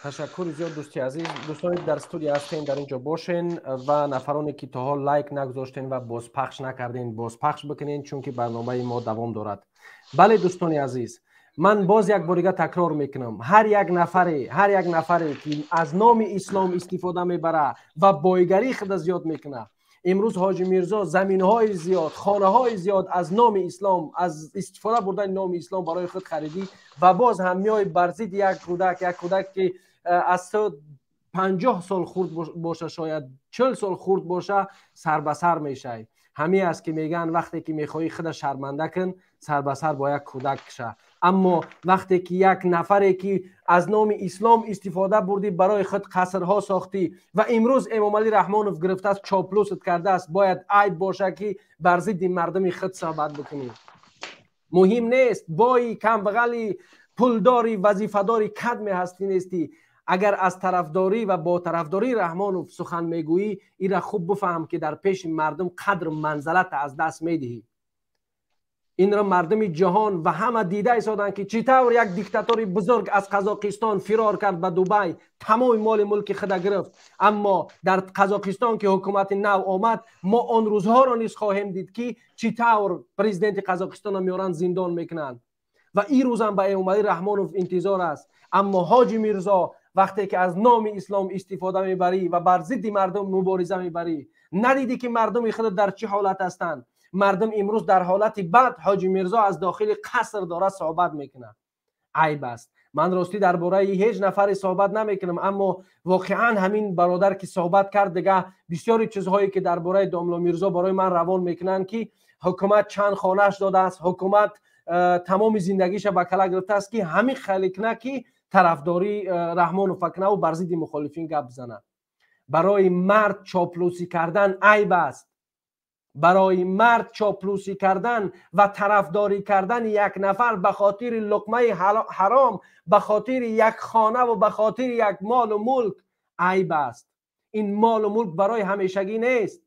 Ташаккури зиёд, дӯсти азиз. Дӯстоне, дар студия ҳастем, дар ин ҷо бошен ва нафароне, ки то ҳол лайк нагузоштен ва бозпахш накарден, бозпахш бикунен, чунки барномаи мо давом дорад. Бале, дӯстони азиз, ман боз як бор дига такрор мекунам: ҳар як нафаре, ки аз номи ислом истифода мебара ва бойгарии худа зиёд мекунад. Имрӯз Ҳоҷи Мирзо заминҳои зиёд, хонаҳои зиёд аз номи ислом, аз истифода бурдани номи ислом барои худ харидӣ ва боз ҳам меои бар зидди як кӯдак, як кӯдак, ки аз ту 50 сол хурд боша, шояд 40 сол хурд боша, сар ба сар мешавӣ. Ҳамин аст, ки мегӯянд: вақте ки мехоҳӣ худа шарманда кун, сар ба сар бо як кӯдак киша. Аммо вақте ки як нафаре, ки аз номи ислом истифода бурдӣ, барои худ қасрҳо сохтӣ ва имрӯз Эмомалӣ Раҳмонов гирифтааст, чоплусат кардааст, бояд айб боша, ки бар зидди мардуми худ суҳбат бикунӣ. Муҳим нест бои, камбағали, пулдори, вазифадори, кадме ҳастӣ, нестӣ, агар аз тарафдорӣ ва бо тарафдории Раҳмонов сухан мегӯӣ, ира хуб бифаҳм, ки дар пеши мардум қадру манзалата аз даст медиҳӣ. Инро мардуми ҷаҳон ва ҳама дида истоданд, ки чӣ тавр як диктатори бузург аз Қазоқистон фирор кард ба Дубай, тамоми моли мулки худа гирифт. Аммо дар Қазоқистон, ки ҳукумати нав омад, мо он рӯзҳоро низ хоҳем дид, ки чӣ тавр президенти Қазоқистонро меоранд, зиндон мекунанд. Ва ин рӯзам ба Эмомалӣ Раҳмонов интизор аст. Аммо Ҳоҷи Мирзо, вақте ки аз номи ислом истифода мебарӣ ва бар зидди мардум мубориза мебарӣ, надидӣ, ки мардуми худ дар чӣ ҳолат ҳастанд? Мардум имрӯз дар ҳолати бад, Ҳоҷи Мирзо аз дохили қаср дорад суҳбат мекунад. Айб аст. Ман ростӣ дар бораи ҳеҷ нафаре суҳбат намекунам, аммо воқеан ҳамин бародар, ки суҳбат кард, дига бисёри чизҳое, ки дар бораи домло Мирзо барои ман равон мекунанд, ки ҳукумат чанд хонааш додааст, ҳукумат тамоми зиндагиша ба кала гирифтааст, ки ҳамин хеле куна, ки тарафдорӣ Раҳмонов кунаву бар зидди мухолифин гап бизанад. Барои мард чоплусӣ кардан айб аст. Барои мард чоплусӣ кардан ва тарафдорӣ кардани як нафар ба хотири луқмаи ҳаром, ба хотири як хонаву ба хотири як молу мулк айб аст. Ин молу мулк барои ҳамешагӣ нест.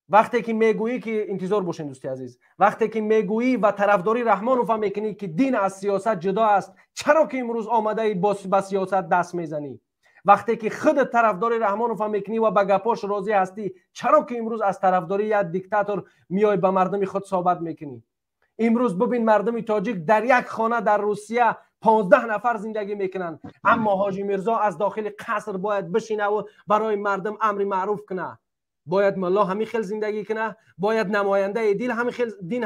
Вақте ки мегӯӣ ки, интизор бошед, дӯсти азиз, вақте ки мегӯӣ ва тарафдорӣ Раҳмонова мекунӣ, ки дин аз сиёсат ҷудо аст, чаро ки имрӯз омадаи ба сиёсат даст мезанӣ? Вақте ки худат тарафдори Раҳмонова мекунӣ ва ба гапош розӣ ҳастӣ, чаро ки имрӯз аз тарафдории як диктатор меои, ба мардуми худ суҳбат мекунӣ? Имрӯз бибин, мардуми тоҷик дар як хона дар Русия 15 нафар зиндагӣ мекунанд, аммо Ҳоҷи Мирзо аз дохили қаср бояд бишинаву барои мардум амри маъруф кунад. Бояд мулло ҳамин хел зиндагӣ кунад? Бояд намояндаи дин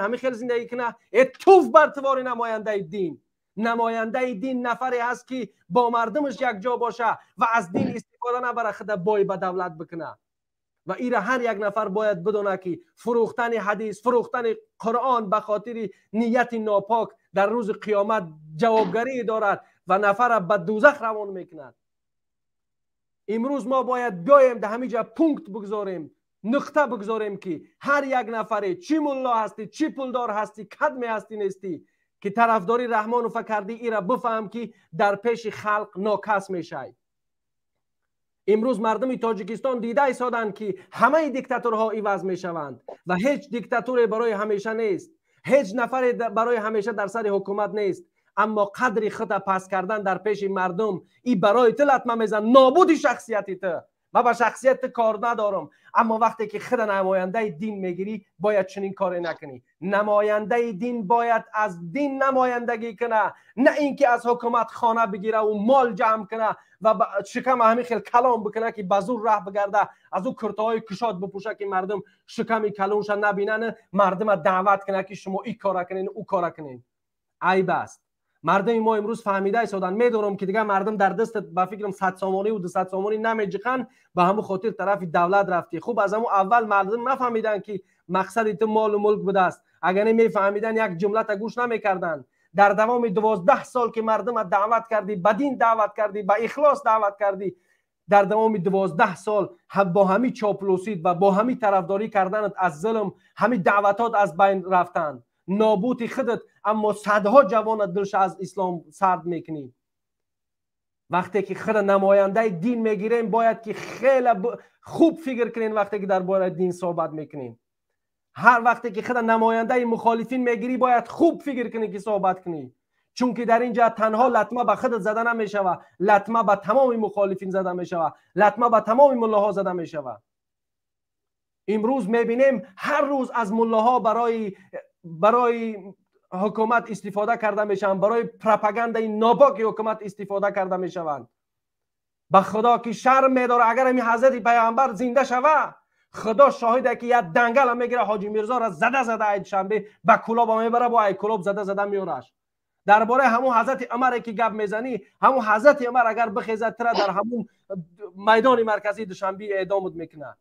ҳамин хел зиндагӣ кунад? Э, туф бар тивори намояндаи дин! Намояндаи дин нафаре ҳаст, ки бо мардумаш якҷо боша ва аз дин истифода набара, худа бой ба давлат бикунад. Ва ира ҳар як нафар бояд бидонад, ки фурӯхтани ҳадис, фурӯхтани Қуръон ба хотири нияти нопок дар рӯзи қиёмат ҷавобгарӣ дорад ва нафара ба дӯзах равон мекунад. Имрӯз мо бояд биёем, дар ҳамин ҷа пункт бигзорем, нуқта бигзорем, ки ҳар як нафаре, чӣ мулло ҳастӣ, чӣ пулдор ҳастӣ, кадме ҳастӣ, нестӣ, ки тарафдорӣ Раҳмонова кардӣ, ира бифаҳм, ки дар пеши халқ нокас мешавӣ. Имрӯз мардуми Тоҷикистон дида истоданд, ки ҳамаи диктаторҳо иваз мешаванд ва ҳеҷ диктаторе барои ҳамеша нест, ҳеҷ нафаре барои ҳамеша дар сари ҳукумат нест. Аммо қадри худа паст кардан дар пеши мардум и барои ту латма мезан, нобуди шахсияти ту. Ман ба шахсияти ту кор надорам, аммо вақте ки худа намояндаи дин мегирӣ, бояд чунин коре накунӣ. Намояндаи дин бояд аз дин намояндагӣ куна, на ин ки аз ҳукумат хона бигира ва мол ҷамъ куна ва шикама ҳамин хел калом бикуна, ки ба зур раҳ бигарда, аз ӯ куртаҳои кушод бипӯша, ки мардум шиками калонша набинан, мардума даъват куна, ки шумо ин кора кунен, ӯ кора кунен. Айб аст. Мардуми мо имрӯз фаҳмида истоданд. Медонам, ки дигар мардум дар дастат, ба фикрам, 100 сомониву 200 сомонӣ намеҷиқанд, ба ҳамун хотир тарафи давлат рафтӣ. Хуб, аз ҳамун аввал мардум нафаҳмиданд, ки мақсади ту молу мулк будааст. Агар не мефаҳмиданд, як ҷумлата гӯш намекарданд. Дар давоми 12 сол, ки мардума даъват кардӣ, ба дин даъват кардӣ, ба ихлос даъват кардӣ, дар давоми 12 сол бо ҳамин чоплусид ва бо ҳамин тарафдорӣ карданат аз зулм, ҳамин даъватот аз байн рафтанд, нобуди худат, аммо садҳо ҷавонат дилша аз ислом сард мекунӣ. Вақте ки худа намояндаи дин мегирем, бояд ки хеле хуб фикр кунем, вақте ки дар бораи дин суҳбат мекунем. Ҳар вақте ки худа намояндаи мухолифин мегирӣ, бояд хуб фикр кунӣ, ки суҳбат кунӣ. Чунки дар инҷа танҳо латма ба худат зада намешавад, латма ба тамоми мухолифин зада мешавад, латма ба тамоми муллоҳо зада мешавад. Имрӯз мебинем ҳар рӯз аз муллоҳо барои ҳукумат истифода карда мешаванд, барои пропагандаи нопоки ҳукумат истифода карда мешаванд. Ба худо ки шарм медорад, агар ҳамин ҳазрати паёмбар зинда шава, худо шоҳиде ки як дангала мегира, ҳоҷи мирзоро зада зада ай Душанбе ба Кӯлоба мебара, бо ай Кӯлоб зада зада меораш. Дар бораи ҳамун ҳазрати Умаре ки гап мезанӣ, ҳамун ҳазрати Умар агар бихезад, тура дар ҳамун майдони марказии Душанбе эъдомут мекунад.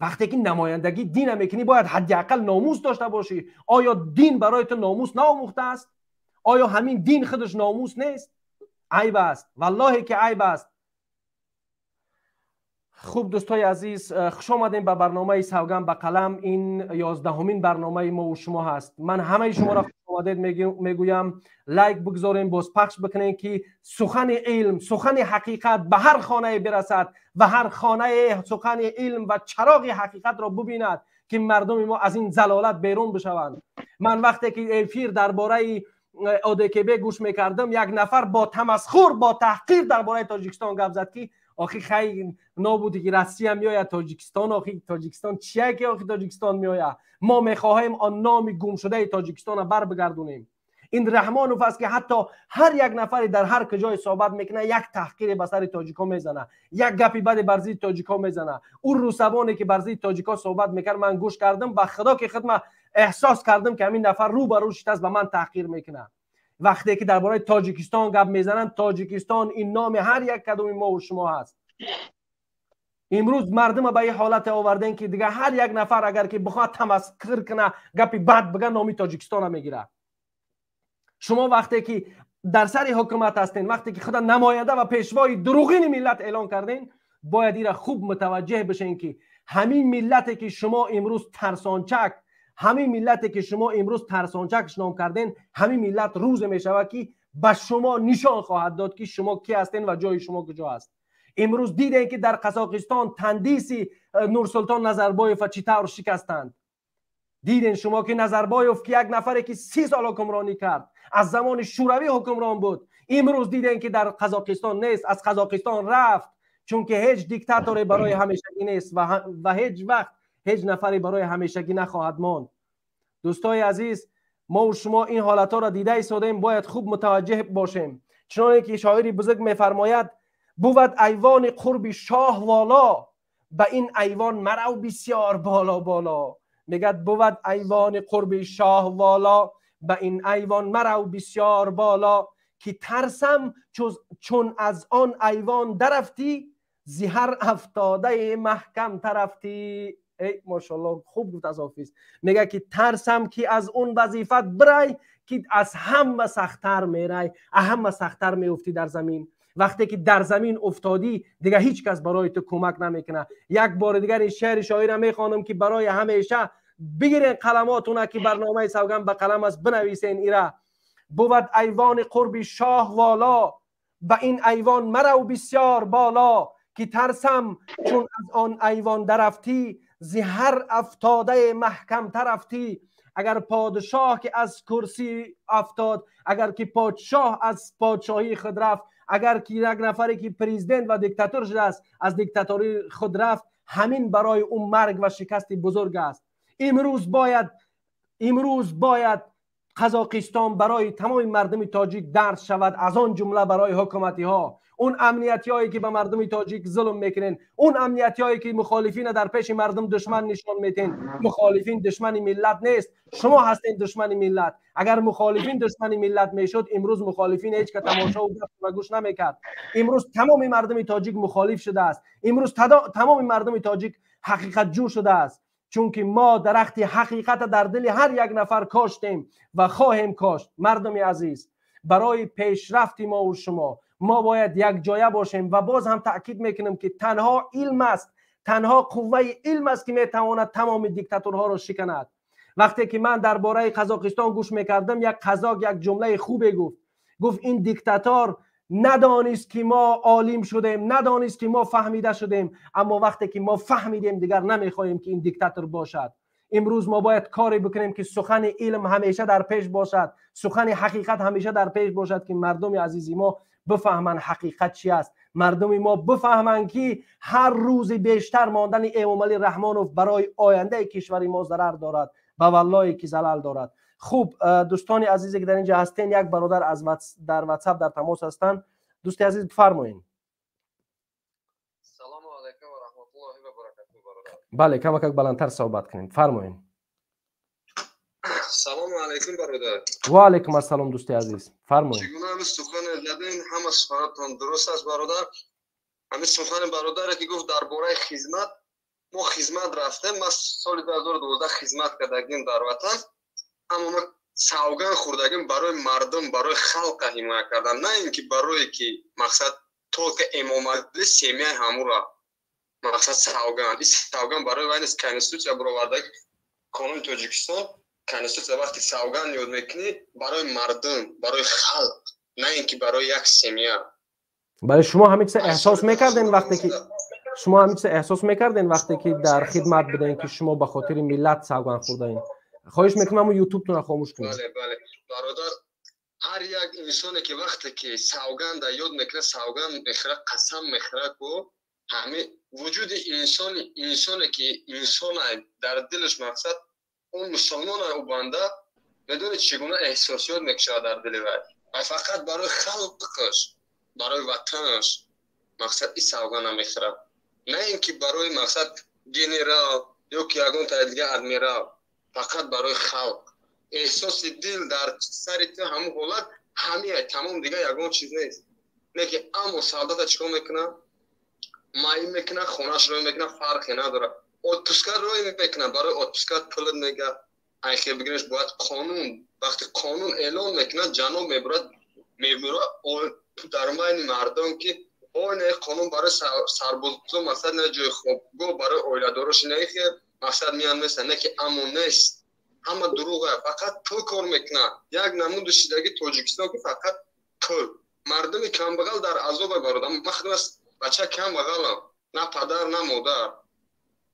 Вақте ки намояндагӣ дина мекунӣ, бояд ҳадди ақал номус дошта бошӣ. Оё дин барои ту номус наомӯхтааст? Оё ҳамин дин худаш номус нест? Айб аст, валлоҳе ки айб аст. Хуб, дӯстои азиз, хуш омадем ба барномаи «Савганд ба қалам». Ин 11-умин барномаи мо шумо ҳаст. Ман ҳамаи шуморо хуш омадед мегӯям. Лайк бигзорем, бозпахш бикунем, ки сухани илм, сухани ҳақиқат ба ҳар хонае бирасад ва ҳар хонае сухани илм ва чароғи ҳақиқатро бубинад, ки мардуми мо аз ин залолат берун бишаванд. Ман вақте ки эфир дар бораи ОДКБ гӯш мекардам, як нафар бо тамасхур, бо таҳқир дар бораи Тоҷикистон гап зад, ки охи хай нобуди ки Россия меояд Тоҷикистон, охи Тоҷикистон чия ки охи Тоҷикистон меояд? Мо мехоҳем он номи гумшудаи Тоҷикистонро барбигардонем. Ин Раҳмонов аст, ки ҳатто ҳар як нафаре дар ҳар куҷое суҳбат мекунад, як таҳқире ба сари тоҷикҳо мезана, як гапи баде бар зидди тоҷикҳо мезана. Ӯ русабоне ки бар зидди тоҷикҳо суҳбат мекард, ман гӯш кардам, ба худо ки худма эҳсос кардам, ки ҳамин нафар рӯ ба рӯ шитааст, ба ман таҳқир мекунад. Вақте ки дар бораи Тоҷикистон гап мезананд, Тоҷикистон ин номи ҳар як кадоми мо шумо ҳаст. Имрӯз мардума ба ин ҳолате овардем, ки дигар ҳар як нафар агар ки бихоҳад тамасхир куна, гапи бад бига, номи Тоҷикистона мегирад. Шумо вақте ки дар сари ҳукумат ҳастен, вақте ки худа намоянда ва пешвои дурӯғини миллат эълон карден, бояд ира хуб мутаваҷҷеҳ бишен, ки ҳамин миллате ки шумо имрӯз тарсончак, ҳамин миллате ки шумо имрӯз тарсончак ном карден, ҳамин миллат рӯзе мешавад, ки ба шумо нишон хоҳад дод, ки шумо ки ҳастен ва ҷои шумо куҷо аст. Имрӯз дидем, ки дар Қазоқистон тандиси Нурсултон Назарбоева чӣ тавр шикастанд. Дидем шумо, ки Назарбоев, ки як нафаре ки 30 сол ҳукмронӣ кард, аз замони Шӯравӣ ҳукмрон буд, имрӯз дидем, ки дар Қазоқистон нест, аз Қазоқистон рафт, чунки ҳеҷ диктаторе барои ҳамешагӣ нест ва ҳеҷ вақт ҳеҷ нафаре барои ҳамешагӣ нахоҳад монд. Дӯстои азиз, мо шумо ин ҳолатҳоро дида истодем, бояд хуб мутаваҷҷеҳ бошем. Чуноне ки шоири бузург мефармояд: «Бувад айвони қурби шоҳ воло, ба ин айвон марав бисёр боло боло». Мегӯяд: «Бувад айвони қурби шоҳ воло, ба ин айвон марав бисёр боло, ки тарсам чун аз он айвон дарафтӣ, зи ҳар афтодаи маҳкам тарафтӣ». Эй, мошалло, хуб гуфт аз ҳофиз. Мегӯяд, ки тарсам, ки аз он вазифат бирай, ки аз ҳама сахттар мерай, аз ҳама сахттар меуфтӣ дар замин. Вақте ки дар замин уфтодӣ, дигар ҳеҷ кас барои ту кӯмак намекунад. Як бори дигар ин шеъри шоира мехонам, ки барои ҳамеша бигирен қаламотуна, ки барномаи «Савганд ба қалам» аст, бинависен ира: «Бувад айвони қурби шоҳ воло, ба ин айвон марав бисёр боло, ки тарсам чун аз он айвон дарафтӣ, зи ҳар афтодаи маҳкам тарафтӣ». Агар подшоҳ ки аз курсӣ афтод, агар ки подшоҳ аз подшоҳии худ рафт, агар ки як нафаре ки президент ва диктатор шудааст, аз диктатории худ рафт, ҳамин барои ӯ марг ва шикасти бузург аст. Имрӯз бояд Қазоқистон барои тамоми мардуми тоҷик дарс шавад, аз он ҷумла барои ҳукуматиҳо, он амниятиҳое ки ба мардуми тоҷик зулм мекунен, он амниятиҳое ки мухолифина дар пеши мардум душман нишон метен. Мухолифин душмани миллат нест, шумо ҳастен душмани миллат. Агар мухолифин душмани миллат мешуд, имрӯз мухолифин ҳеҷ ка тамошо ва гӯш намекард. Имрӯз тамоми мардуми тоҷик мухолиф шудааст, имрӯз тамоми мардуми тоҷик ҳақиқатҷӯ шудааст, чунки мо дарахти ҳақиқата дар дили ҳар як нафар коштем ва хоҳем кошт. Мардуми азиз, барои пешрафти мову шумо мо бояд якҷоя бошем ва боз ҳам таъкид мекунем, ки танҳо илм аст, танҳо қувваи илм аст, ки метавонад тамоми диктаторҳоро шиканад. Вақте ки ман дар бораи Қазоқистон гӯш мекардам, як қазоқ як ҷумлаи хубе гуфт. Гуфт: «Ин диктатор надонист, ки мо олим шудем, надонист, ки мо фаҳмида шудем, аммо вақте ки мо фаҳмидем, дигар намехоҳем, ки ин диктатор бошад». Имрӯз мо бояд коре бикунем, ки сухани илм ҳамеша дар пеш бошад, сухани ҳақиқат ҳамеша дар пеш бошад, ки мардуми азизи мо бифаҳманд ҳақиқат чи аст, мардуми мо бифаҳманд, ки ҳар рӯзи бештар мондани Эмомалӣ Раҳмонов барои ояндаи кишвари мо зарар дорад, ба валлое ки залал дорад. Хуб, дӯстони азизе ки дар инҷа ҳастен, як бародар аз дар Ватсап дар тамос ҳастанд. Дӯсти азиз, бифармоед. Салому алайкум ва раҳматуллоҳи ва баракатуҳ, бародар. Бале, камакак баландтар суҳбат кунем, фармоед. Салому алайкум, бародар. Ва алайкум ассалом, дӯсти азиз, фармоед. Чӣ гуна ҳамин сухане задем, ҳама суханатон дуруст аст, бародар. Ҳамин сухани бародаре ки гуфт дар бораи хизмат, мо хизмат рафтем. Ман соли 2012 хизмат кардагим дар ватан, аммо ма савган хӯрдагим барои мардум, барои халқа ҳимоя кардан, на ин ки барое ки мақсад только Эмомалӣ, семья и ҳамура. Мақсад савган, ин савган барои вай нест. Конститутсия бароварда, қонуни Тоҷикистон, конститутсия, вақти савган ёд мекунӣ, барои мардум, барои халқ, на ин ки барои як семья. Бале, шумо ҳамин чиза эҳсос мекарден, вақте ки шумо ҳамин чиза эҳсос мекарден, вақте ки дар хидмат будем, ки шумо ба хотири миллат савган хӯрдаин? Хоҳиш мекунам, ҳамун Ютубтонро хомӯш кунед. Бале, бародар, ҳар як инсоне ки вақте ки савганда ёд мекунад, савган мехӯрад, қасам мехӯрад, ку ҳами вуҷуди инсони, инсоне ки инсона, дар дилаш мақсад он мусулмона, ӯ банда медонед чӣ гуна эҳсосиёт мекушавад дар дили вай. Вай фақат барои халқаш, барои ватанаш мақсад и савгана мехӯрад, на ин ки барои мақсад генерал ё ки ягон таи дига адмирал, фақат барои халқ. Эҳсоси дил дар сари ту ҳамун ҳолат ҳамия, тамом, дига ягон чиз нест. Не ки аммо солдата чӣ кор мекунад? Маъин мекунад, хонааш рӯй мекунад, фарқе надорад, отпуска рӯй мекунад, барои отпуска пулат мега. Айхел бигиреш, бояд қонун, вақти қонун эълон мекунад, ҷаноб мебурад, мебурад дар байни мардум, ки ой, не, қонун барои сарбозо, мақсад не ҷои хобгоҳ барои оиладорош, не хел мақсад меян меса, не ки аммо нест, ҳама дурӯға, фақат пул кор мекунад. Як намуди шидаги Тоҷикистон, ки фақат пул. Мардуми камбағал дар азоба, бародар. Ман худам бача камбағалам, на падар, на модар,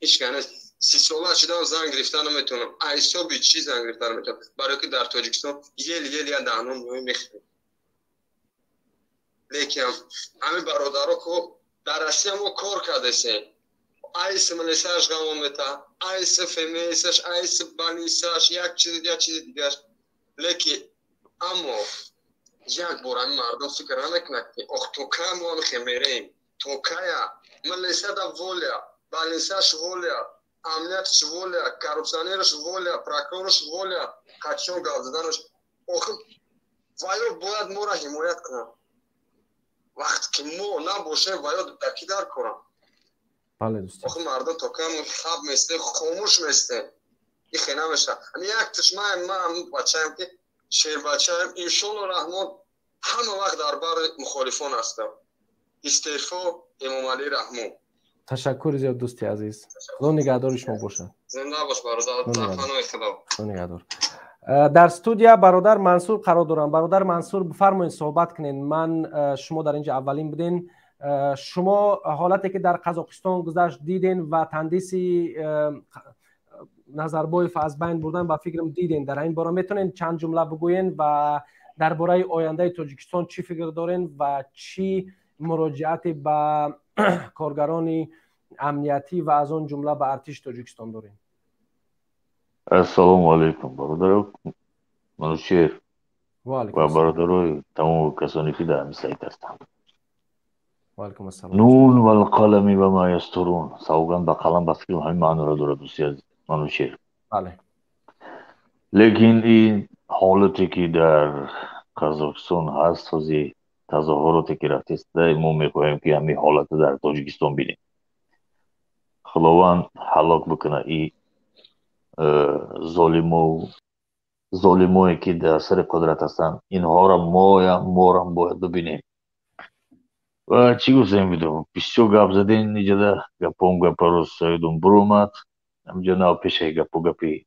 ҳеҷ ка нест. 30 сола шудам, зан гирифта наметавонам. Ҳисоби чӣ зан гирифта наметавонам? Барои ки дар Тоҷикистон ели ели я даҳнон мехӯрем. Лекин ҳамин бародаро ку дар Россия мо кор кардесем, айси милисааш ғамон мета, айси ФМСаш, айси больница ш, як чиз, як чизи дигаш. Лекин аммо як бор ҳамин мардум фикр намекунад, ки ох, то кай мо ҳамихе мерем, то кая милисада воля, больница ш воля, амниятш воля, коррупционер ш воля, прокурорш воля, қачон гап заданаш. Охи ваё бояд моро ҳимоят кунад. Вақте ки мо набошем, ваё дар ки дар корам? Бале, дӯст. Охи мардум то кай мо хаб местем, хомӯш местем? Ихе намеша. Ами як тушмаем, ман бачаем ки шербачаем, иншолло раҳмон, ҳама вақт дар бари мухолифон ҳастам. Истеъфо Эмомалӣ Раҳмон. Ташаккури зиёд, дӯсти азиз, Худо нигаҳдори шумо бошад. Зинда бош, бародар, дар паноҳи Худо. Худо нигаҳдор. Дар студия бародар Мансур қарор дорам. Бародар Мансур, бифармоед, суҳбат кунед. Ман шумо дар инҷа аввалин буден. Шумо ҳолате ки дар Қазоқистон гузашт диден ва тандиси Назарбоев аз байн бурдан, ба фикрам, диден. Дар ин бора метавонед чанд ҷумла бигӯен ва дар бораи ояндаи Тоҷикистон чӣ фикр дорен ва чӣ муроҷиате ба коргарони амниятӣ ва аз он ҷумла ба артиши Тоҷикистон дорем? Ассалому алайкум, бародаро Манучер ва бародарои тамоми касоне ки дар ҳамин сайт ҳастанд. Нун валқалами ва ма ястурун, савганд ба қалам, ба фикрам, ҳамин маъноро дорад, дӯсти азиз Манучер. Лекин ин ҳолате ки дар Қазоқистон ҳаст, ҳози тазоҳуроте ки рафтест, мо мехоҳем ки ҳамин ҳолатро дар Тоҷикистон бинем. Худованд ҳалок бикунад и золимое ки дар сари қудрат ҳастанд, инҳоро моям, морам бояд бибинем. Ва чӣ гуфтем, бидум, бисёр гап задем иҷода, гапом гапаро саидум буромад ҳамҷо нав пешаи гапу гапи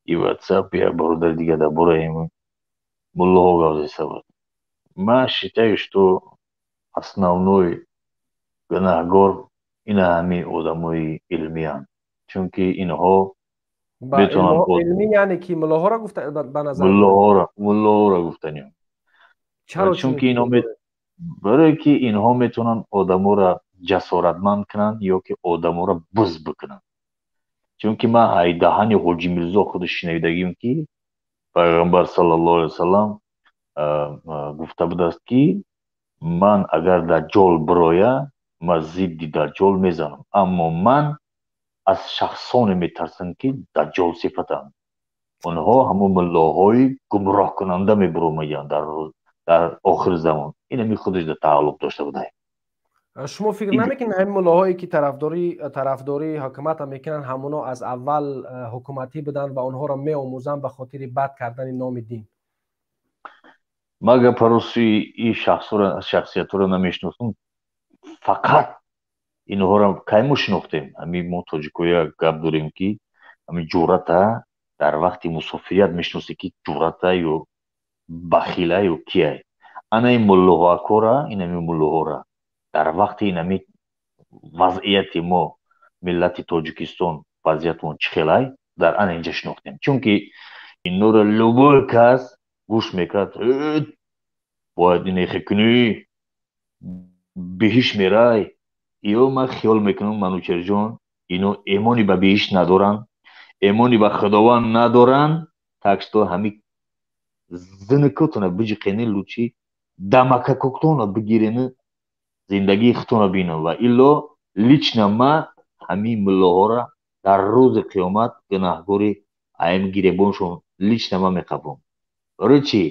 и Ватсап як бародари дига дар бораи муллоҳо гап зада буд. Ман считаю, что основной гунаҳгор ина ҳамин одамои илмиянд, чунки инҳо Илмӣ яъне ки муллоҳоро гуфта ба назар? Муллоҳоро гуфтанем. Чунки инҳо, барое ки инҳо метавонанд одаморо ҷасоратманд кунанд ё ки одаморо буз бикунанд. Чунки ман ай даҳани Ҳоҷи Мирзо худаш шунавидагим, ки Пайғамбар саллаллоҳу алайҳи васаллам гуфта будааст, ки ман агар Даҷҷол бироя, ман зидди Даҷҷол мезанам, аммо ман аз шахсоне метарсам, ки даҷҷол сифатанд. Онҳо ҳамон муллоҳои гумроҳкунанда мебуромаянд дар охири замон. Инами худаш да тааллуқ дошта будай. Шумо фикр намекунед, ҳамин муллоҳое ки тарафдории ҳукумата мекунанд, ҳамоно аз аввал ҳукуматӣ буданд ва онҳоро меомӯзанд ба хотири бад кардани номи дин? Ман гапароси ин шахсиятҳоро намешиносам. Фақат инҳоро кай мо шинохтем? Ҳамин мо тоҷикоя гап дорем, ки ҳамин ҷуръата дар вақти мусофирият мешиносӣ, ки ҷуръата ё бахила ё кияй. Ана ин муллоҳоакора, инами муллоҳора дар вақти инами вазъияти мо, миллати Тоҷикистон, вазъиятмон чӣ хелай, дар ана инҷа шинохтем. Чунки инҳоро любой кас гӯш мекард: бояд инехе кунӣ, беҳиш мерай. Ё ман хиёл мекунам, Манучерҷон, ино эмони ба беҳишт надоранд, эмони ба Худованд надоранд. Так что ҳами зинакотона биҷиқени, лучи дамакакоктона бигирени, зиндагии худтона бинам. Ва илло лично ма ҳамин муллоҳоро дар рӯзи қиёмат гунаҳгори аим гиребоншон лично ма меқабом. Барои чӣ?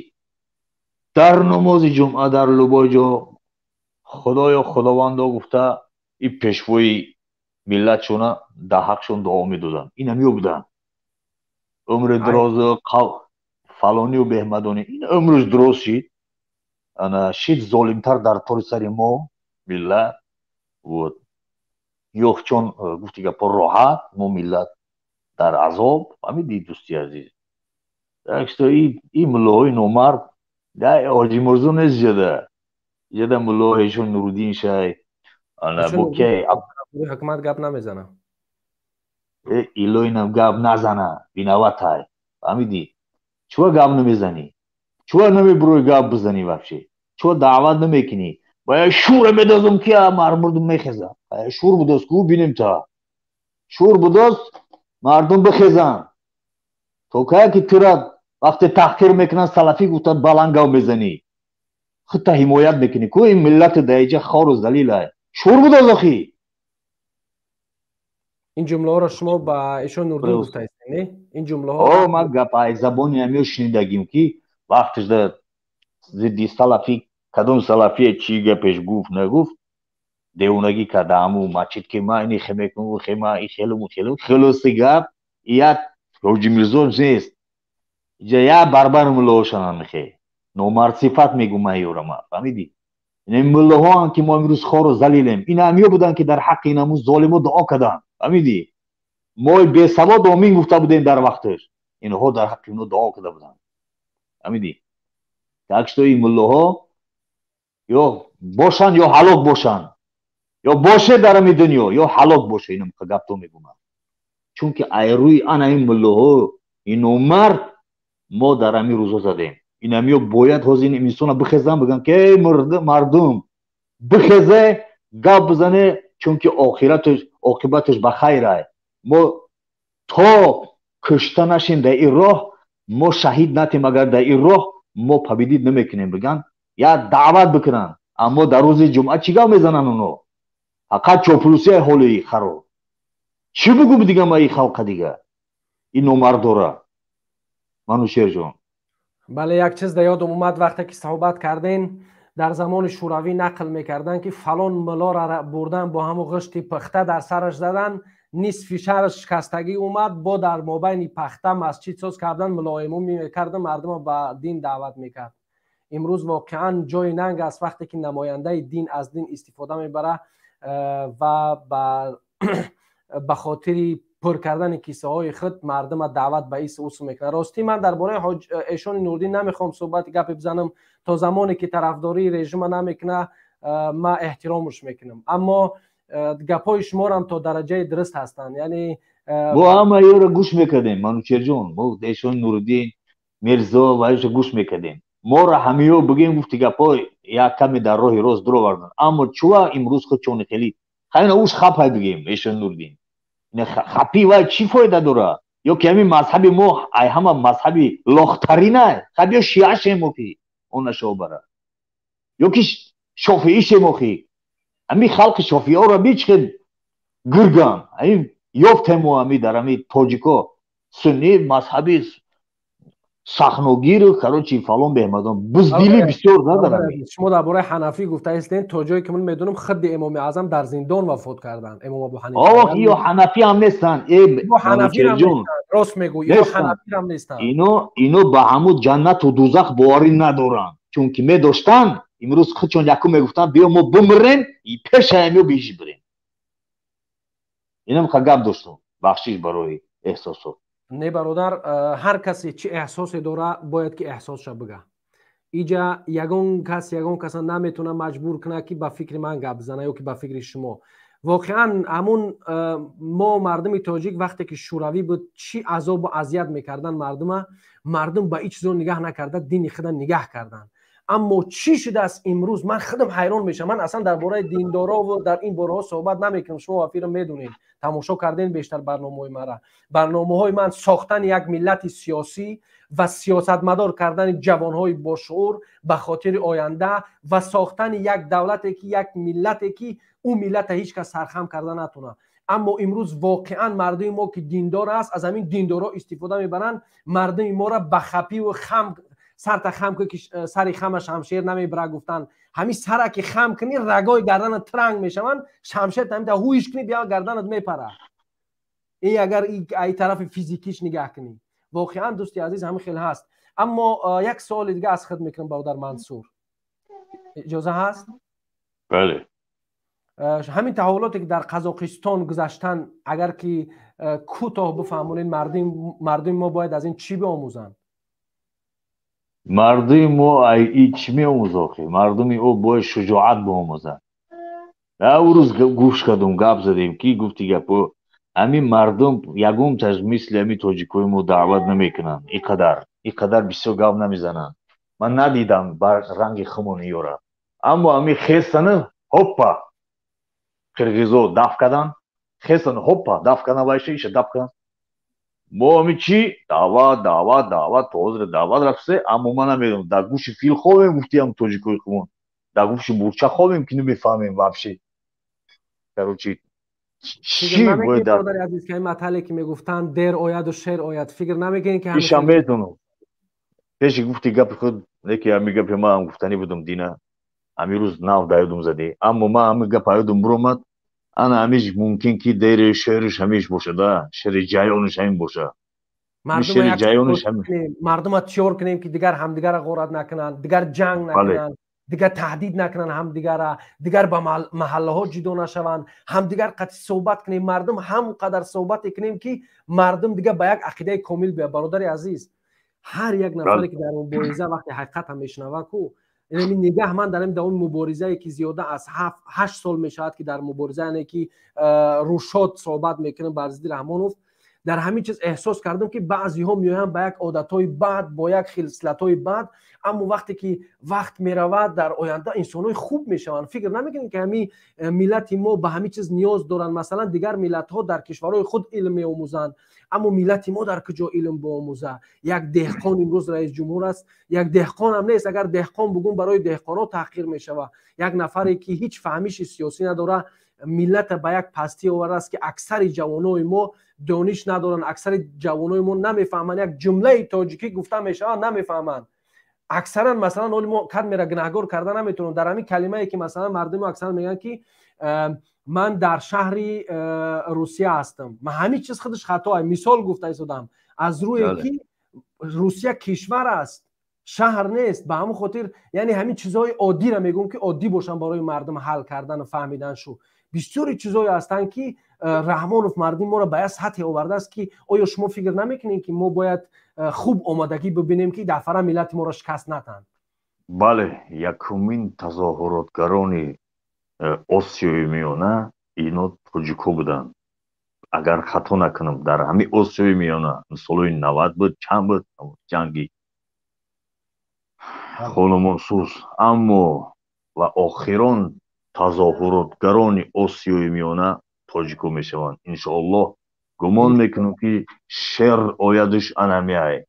Дар намози ҷумъа, дар любой ҷо «Худоё, Худовандо» гуфта, и пешвои миллатшона дар ҳақшон дуо медоданд. Инам ё буданд умри дарозу фалонию беҳмадонӣ. Ин умрш дароз шид, ана шид золимтар дар тори сари мо миллат. Вот ё чон гуфти гапо, роҳат, мо миллат дар азоб. Фаҳмиди, дӯсти азиз? Так что и муллоҳои номард Ҳоҷи Мирзо нест, ҷада ҷада мулло ҳешон Нуруддин шай, ана бокияй. Ҳукумат гап намезана. Илоинам гап назана, виноватай. Фаҳмидӣ? Чува гап намезанӣ? Чува намебурӯи гап бизанӣ? Вообще чува даъват намекунӣ? Бая шура медозам, ки мардум мехеза. Шур будоз ку, бинем, та шур будоз, мардум бихезанд. То кая ки тура вақте таҳқир мекунанд, салафӣ гуфта баланд гав мезанӣ, худта ҳимоят мекунӣ ку, ин миллати даиҷа хору залилай. Шур будоз охӣ. Ин ҷумлаҳоро шумо ба ишон Нурдин гуфтаистед, не? Ин ҷумлаҳо О, ман гап ай забони ҳамиё шунидагим, ки вақташда зидди салафӣ, кадом салафие, чӣ гапеш гуфт, нагуфт, девонагӣ карда ҳаму масҷид, ки ма ини хемекуну хема и хелуму хелу. Хулоси гап, як Ҳоҷи Мирзо нест иҷа, як барбар муллоҳошанам мехе номардсифат мегум ман ёрама. Фаҳмидӣ? Ин муллоҳоам, ки мо имрӯз хору залилем, ин ҳамиё буданд, ки дар ҳаққи инаму золимо дуо карданд. Фаҳмидӣ? Мои бесавод омин гуфта будем дар вақташ, инҳо дар ҳаққи ино дуо карда буданд. Фаҳмидӣ? Так что ин муллоҳо ё бошанд, ё ҳалок бошанд, ё боше дар ами дунё, ё ҳалок боше. Инам гапто мегумам, чунки ай рӯи ана ин муллоҳо, ин номард, мо дар ами рӯзо задем. Инамиё бояд ҳозир ин инсона бихезан, бигӯянд, ки эй мардум, бихезе, гап бизане, чунки охираташ, оқибаташ ба хайрай. Мо то кушта нашем дар ин роҳ, мо шаҳид натем агар дар ин роҳ, мо победить намекунем, биган, я даъват бикунанд. Аммо дар рӯзи ҷумъа чӣ гап мезананд оно? Фақат чоплусияи ҳоли хароб. Чӣ бугум дига ма ин халқа дига, ин номардора, Манушерҷон? Бале, як чиз дар ёдам омад, вақте ки суҳбат кардем. Дар замони Шӯравӣ нақл мекарданд, ки фалон муллоро бурдан, бо ҳамун ғишти пухта дар сараш задан, нисфи шаҳраш шикастагӣ омад. Бо дар мобайни пахта масҷид соз кардан, мулоиму мекарда, мардумо ба дин даъват мекард. Имрӯз воқеан ҷои нанг аст, вақте ки намояндаи дин аз дин истифода мебара ва ба хотири пур кардани кисаҳои худ мардума даъват ба ис усу мекунад. Ростӣ, ман дар бораи эшони Нурдин намехоҳам суҳбати гапе бизанам. То замоне ки тарафдории режима намекуна, ман эҳтиромаш мекунам, аммо Гапҳои шуморам то дараҷаи дуруст ҳастанд, яъне мо ҳама ёро гӯш мекардем, Манучерҷон, мо Эшон Нуриддин Мирзо ва иша гӯш мекардем. Моро ҳамиё бигем, гуфти гапҳо як каме дар роҳи рост дуроварданд, аммо чува имрӯз худчони хеле хайна уш хапай бигем. Эшон Нуриддин хапи вай чӣ фоида дора? Ё ки ҳамин мазҳаби мо ай ҳама мазҳаби лохтаринай, хаб ё шиа шем охи, он нашобара, ё ки шофиӣ шем охи, ҳамин халқи шофиёро бичхел гирган ҳамин ёфтему ҳами дар ҳами тоҷико сунни мазҳаби сахногиру, короче, фалон беҳмадон буздилӣ бисёр надорам. Шумо дар бораи ҳанафӣ гуфтаистен, то ҷое ки ман медонам, худи Имоми Аъзам дар зиндон вафот карданд, Имом Абу Ҳанифа. Ох, ё ҳанафӣ ҳам нестанд, э. Манучерҷон, рост мегӯ, ё ҳанафӣ ҳам нестанд. Ино ба ҳамун ҷаннату дузах боварӣ надоранд, чунки медоштанд, имрӯз худшон якум мегуфтанд: биё, мо бимирем, пешаям ё биҳишт бирем. Инам ха гап доштум, бахшиш барои эҳсосот. Не, бародар, ҳар касе чӣ эҳсосе дора, бояд ки эҳсосша бига. Иҷа ягон кас ягон каса наметавона маҷбур кунад, ки ба фикри ман гап зана ё ки ба фикри шумо. Воқеан, ҳамун мо мардуми тоҷик, вақте ки Шӯравӣ буд, чӣ азобу азият мекарданд мардума, мардум ба ин чизо нигаҳ накарда, дини худа нигаҳ карданд. Аммо чӣ шудааст имрӯз, ман худам ҳайрон мешавам. Ман аслан дар бораи диндорову дар ин бораҳо суҳбат намекунам. Шумо вафиро медонед, тамошо кардем бештар барномаҳои мара. Барномаҳои ман сохтани як миллати сиёсӣ ва сиёсатмадор кардани ҷавонҳои бошуур ба хотири оянда ва сохтани як давлате ки, як миллате ки ӯ миллата ҳеҷ кас сархам карда натонад. Аммо имрӯз воқеан мардуми мо, ки диндор аст, аз ҳамин диндорҳо истифода мебаранд, мардуми моро ба хапиву хам. Сарта хам ки сари хама шамшер намебара, гуфтанд. Ҳамин сара ки хам кунӣ, рагои гарданат транг мешаванд, шамшер ҳамита ҳуиш кунӣ, бия гарданат мепара. И агар ай тарафи физикиш нигаҳ кунӣ, воқеан, дӯсти азиз, ҳамин хел ҳаст. Аммо як суоли дига аз худ мекунам, бародар Мансур, иҷоза ҳаст? Бале. Ҳамин таҳаввулоте ки дар Қазоқистон гузаштан, агар ки кӯтоҳ бифаҳмонед, мардуми мо бояд аз ин чӣ биомӯзанд? Мардуми мо ай и чӣ меомӯза охи? Мардуми ӯ бояд шуҷоат биомӯзанд. Ӯ рӯз гӯш кардум, гап задем, ки гуфти гапо, ҳамин мардум ягонташ мисли ҳамин тоҷикои мо даъват намекунанд, иқадар бисёр гап намезананд. Ман надидам бар ранги хумони ёра, аммо ҳамин хестана, ҳоппа, қирғизо даф карданд, хестана, ҳоппа, даф карданд, вайша иша даф карданд. Мо ҳамин чӣ даъват, даъват, даъват, то ҳозир даъват рафтсе, аммо ман намедонам, дар гӯши фил хобем, гуфтиам, тоҷикои хумон дар гӯши бурча хобем, ки намефаҳмем вообще, короче. Чӣ бародари азиз, ки матале ки мегуфтанд, дер ояду шер ояд, фикр намекунед ки Иша медонам, пеши гуфти гапи худ неки, ҳами гапи ман ҳам гуфтанӣ будум дина, ҳамин рӯз нав даёдум задӣ, аммо ман ҳами гап аёдум буромад. Ана ҳамиш мумкин ки дери шериш ҳамиш бошада, шери ҷаёниш ҳамин боша. Мардума тиёр кунем, ки дигар ҳамдигарра ғорат накунанд, дигар ҷанг накунанд, дигар таҳдид накунанд ҳамдигарра, дигар ба маҳаллаҳо ҷудо нашаванд. Ҳамдигар қатъи суҳбат кунем, мардум ҳам қадар суҳбате кунем, ки мардум дигар ба як ақидаи комил биёяд. Бародари азиз, ҳар як нафаре ки дар мубориза вақте ҳақиқата мешунава ку, ин нигаҳ, ман дар ин давоми муборизае, ки зиёда аз 7-8 сол мешавад, ки дар мубориза, яъне ки рӯшод суҳбат мекунам бар зидди Раҳмонов, дар ҳамин чиз эҳсос кардам, ки баъзеҳо меоянд ба як одатҳои бад, бо як хислатҳои бад, аммо вақте ки вақт меравад, дар оянда инсонҳои хуб мешаванд. Фикр намекунед, ки ҳамин миллати мо ба ҳамин чиз ниёз доранд? Масалан, дигар миллатҳо дар кишварҳои худ илм меомӯзанд, аммо миллати мо дар куҷо илм биомӯза? Як деҳқон имрӯз раисҷумҳур аст. Як деҳқонам нест, агар деҳқон бугум, барои деҳқонҳо таҳқир мешавад. Як нафаре ки ҳеҷ фаҳмиши сиёсӣ надорад, миллата ба як пастӣ овардааст, ки аксари ҷавонои мо дониш надоранд, аксари ҷавонои мо намефаҳманд. Як ҷумлаи тоҷикӣ гуфта мешавад, намефаҳманд аксаран. Масалан, оли мо кадмера гунаҳгор карда наметавонем дар ҳамин калимае, ки масалан мардуми аксаран мегӯянд, ки ман дар шаҳри Русия ҳастам. Ман ҳамин чиз худаш хато. Мисол гуфта истодам, аз рӯе ки Русия кишвар аст, шаҳр нест. Ба ҳамон хотир, яъне ҳамин чизҳои оддиро мегӯм, ки оддӣ бошанд барои мардум ҳал кардану фаҳмиданшу. Бисёри чизҳое ҳастанд, ки Раҳмонов мардуми моро ба як сатҳе овардааст, ки оё шумо фикр намекунед, ки мо бояд хуб омодагӣ бибинем, ки дафъара миллати моро шикаст натанд? Бале, якумин тазоҳуротгарони Осиёи Миёна. Ино тоҷико буданд. Агар хато накунам, дар ҳамин Осиёи Миёна солҳои 90 буд, чанд буд ҷанги хономонсӯз. Аммо ва охирон тазоҳуротгарони Осиёи Миёна тоҷико мешаванд. Иншоаллоҳ гумон мекунам, ки шер оядуш анамиай.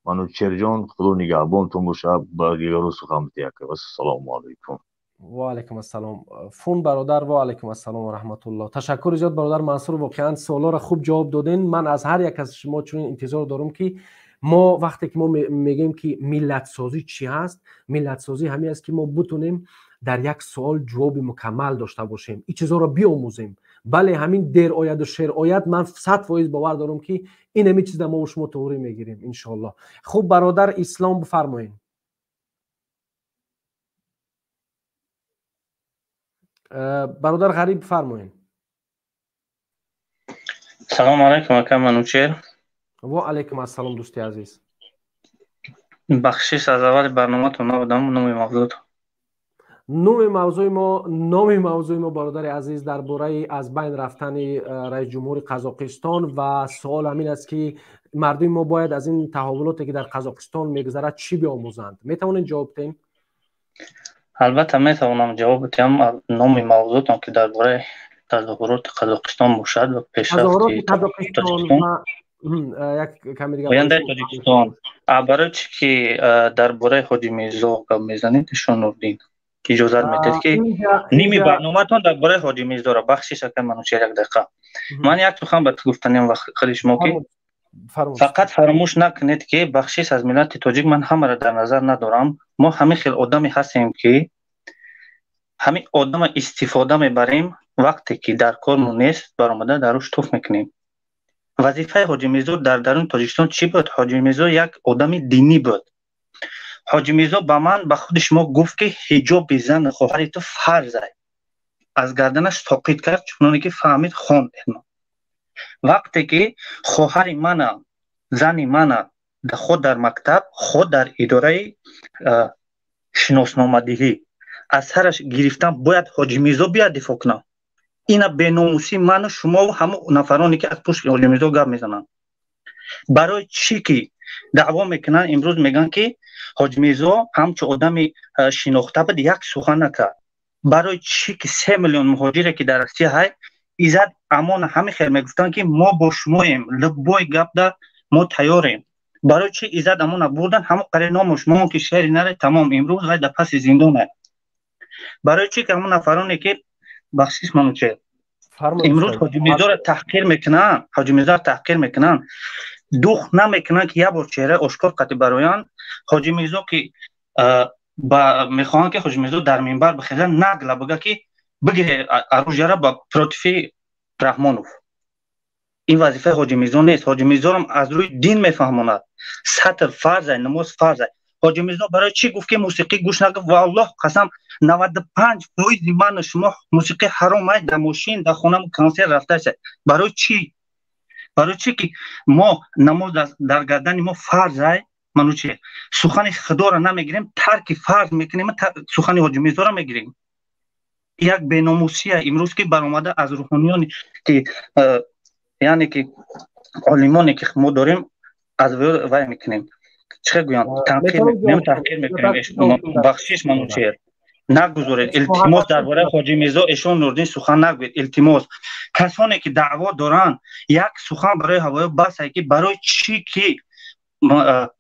Манучерҷон, Худо нигаҳбонтон бошад, ба дигару сухан бидиҳад. Ассалому алайкум. Ва алайкум ассалом. Фун бародар, ва алайкум ассалом ва раҳматуллоҳ. Ташаккури зиёд, бародар Мансур, воқеан суолҳоро хуб ҷавоб додем. Ман аз ҳар як аз шумо чунин интизор дорам, ки мо вақте ки мо мегӯем, ки миллатсозӣ чӣ ҳаст, миллатсозӣ ҳамин аст, ки мо бутунем дар як суол ҷавоби мукаммал дошта бошем, ин чизҳоро биомӯзем. Бале, ҳамин дер ояду шер ояд, ман 100% бовар дорам, ки ин ҳамин чиза мо шумо туғрӣ мегирем, иншоаллоҳ. Хуб, бародар Ислом, бифармоед. Бародар Ғариб, бифармоед. Салому алайкум, ака Манучер. Ва алайкум ассалом, дӯсти азиз. Бахшиш, аз аввали барноматон набудам. Номи мавзӯъ? Номи мавзӯи мо, бародари азиз, дар бораи аз байн рафтани раис ҷумҳури Қазоқистон ва суол ҳамин аст, ки мардуми мо бояд аз ин таҳаввулоте, ки дар Қазоқистон мегузарад, чӣ биомӯзанд. Метавонед ҷавоб диҳем? Албатта, метавонам ҷавоб диҳам. Номи мавзӯътон, ки дар бораи тазоҳуроти Қазоқистон бошад ва пешрафти ояндаи Тоҷикистон, барои чӣ ки дар бораи Ҳоҷи Мирзо гап мезанед, Ишон Нурдин, иҷозат медиҳед, ки ними барноматон дар бораи Ҳоҷи Мирзора. Бахшиш, ака Манучер, як дақиқа ман як сухан ба гуфтанем худи шумо, ки фақат фаромӯш накунед, ки бахшиш, аз миллати тоҷик ман ҳамаро дар назар надорам. Мо ҳамин хел одаме ҳастем, ки ҳамин одама истифода мебарем, вақте ки дар кормон нест, баромада дар рӯш туф мекунем. Вазифаи Ҳоҷи Мирзо дар даруни Тоҷикистон чӣ буд? Ҳоҷи Мирзо як одами динӣ буд. Ҳоҷи Мирзо ба ман, ба худи шумо гуфт, ки ҳиҷоби зану хоҳари ту фарзай. Аз гарданаш соқит кард, чуноне ки фаҳмид, хонд. Вақте ки хоҳари мана, зани мана, худ дар мактаб, худ дар идораи шиносномадиҳӣ аз сараш гирифтан, бояд Ҳоҷи Мирзо биёяд дифоъ кунад. Ина беномусӣ ману шумову ҳамон нафароне, ки аз пушти Ҳоҷи Мирзо гап мезананд. Барои чӣ ки даъво мекунанд, имрӯз мегӯянд, ки Ҳоҷи Мирзо ҳамчун одами шинохта буд, як сухан накард. Барои чӣ ки 3 миллион муҳоҷире, ки дар Россия ҳай, Иззат Амона ҳамин хел мегуфтанд, ки мо бо шумоем, любой гапда мо тайёрем. Барои чӣ Иззат Амона бурдан, ҳамон қари номуш мо, ки шери наре, тамом, имрӯз вай дар паси зиндон ай. Барои чӣ ки ҳамон нафароне, ки, бахшиш, Манучер, имрӯз Ҳоҷи Мирзоро таҳқир мекунанд, Ҳоҷи Мирзоро таҳқир мекунанд, дух намекунанд, ки як бор чеҳраи ошкор қатӣ бароянд Ҳоҷи Мирзо, ки мехоҳанд, ки Ҳоҷи Мирзо дар минбар бихезад, нагла бигӯяд, ки бигире оружия ра ба против Раҳмонов. Ин вазифаи Ҳоҷи Мирзо нест. Ҳоҷи Мирзорам аз рӯи дин мефаҳмонад: сатр фарзай, намоз фарзай. Ҳоҷи Мирзо барои чӣ гуфт, ки мусиқӣ гӯш накун? Ва Аллоҳ қасам, 95 фоизи ману шумо мусиқӣ ҳаром ай, дар мошин, дар хона консерт рафтааст. Барои чӣ? Барои чӣ ки мо намоз дар гардани мо фарз ай, Манучи, сухани Худоро намегирем, тарки фарз мекунем, сухани Ҳоҷи Мирзоро мегирем. Як беномусия имрӯз, ки баромада аз рӯҳониёне, ки яъне ки олимоне, ки мо дорем, аз вай мекунем, чӣ гӯям, танқир мекунем, таҳқир мекунем. Бахшиш, Манучер, нагузоред, илтимос, дар бораи Ҳоҷи Мирзо Эшон Нурдин сухан нагӯед, илтимос. Касоне ки даъво доранд, як сухан барои ҳавоё басае, ки барои чӣ ки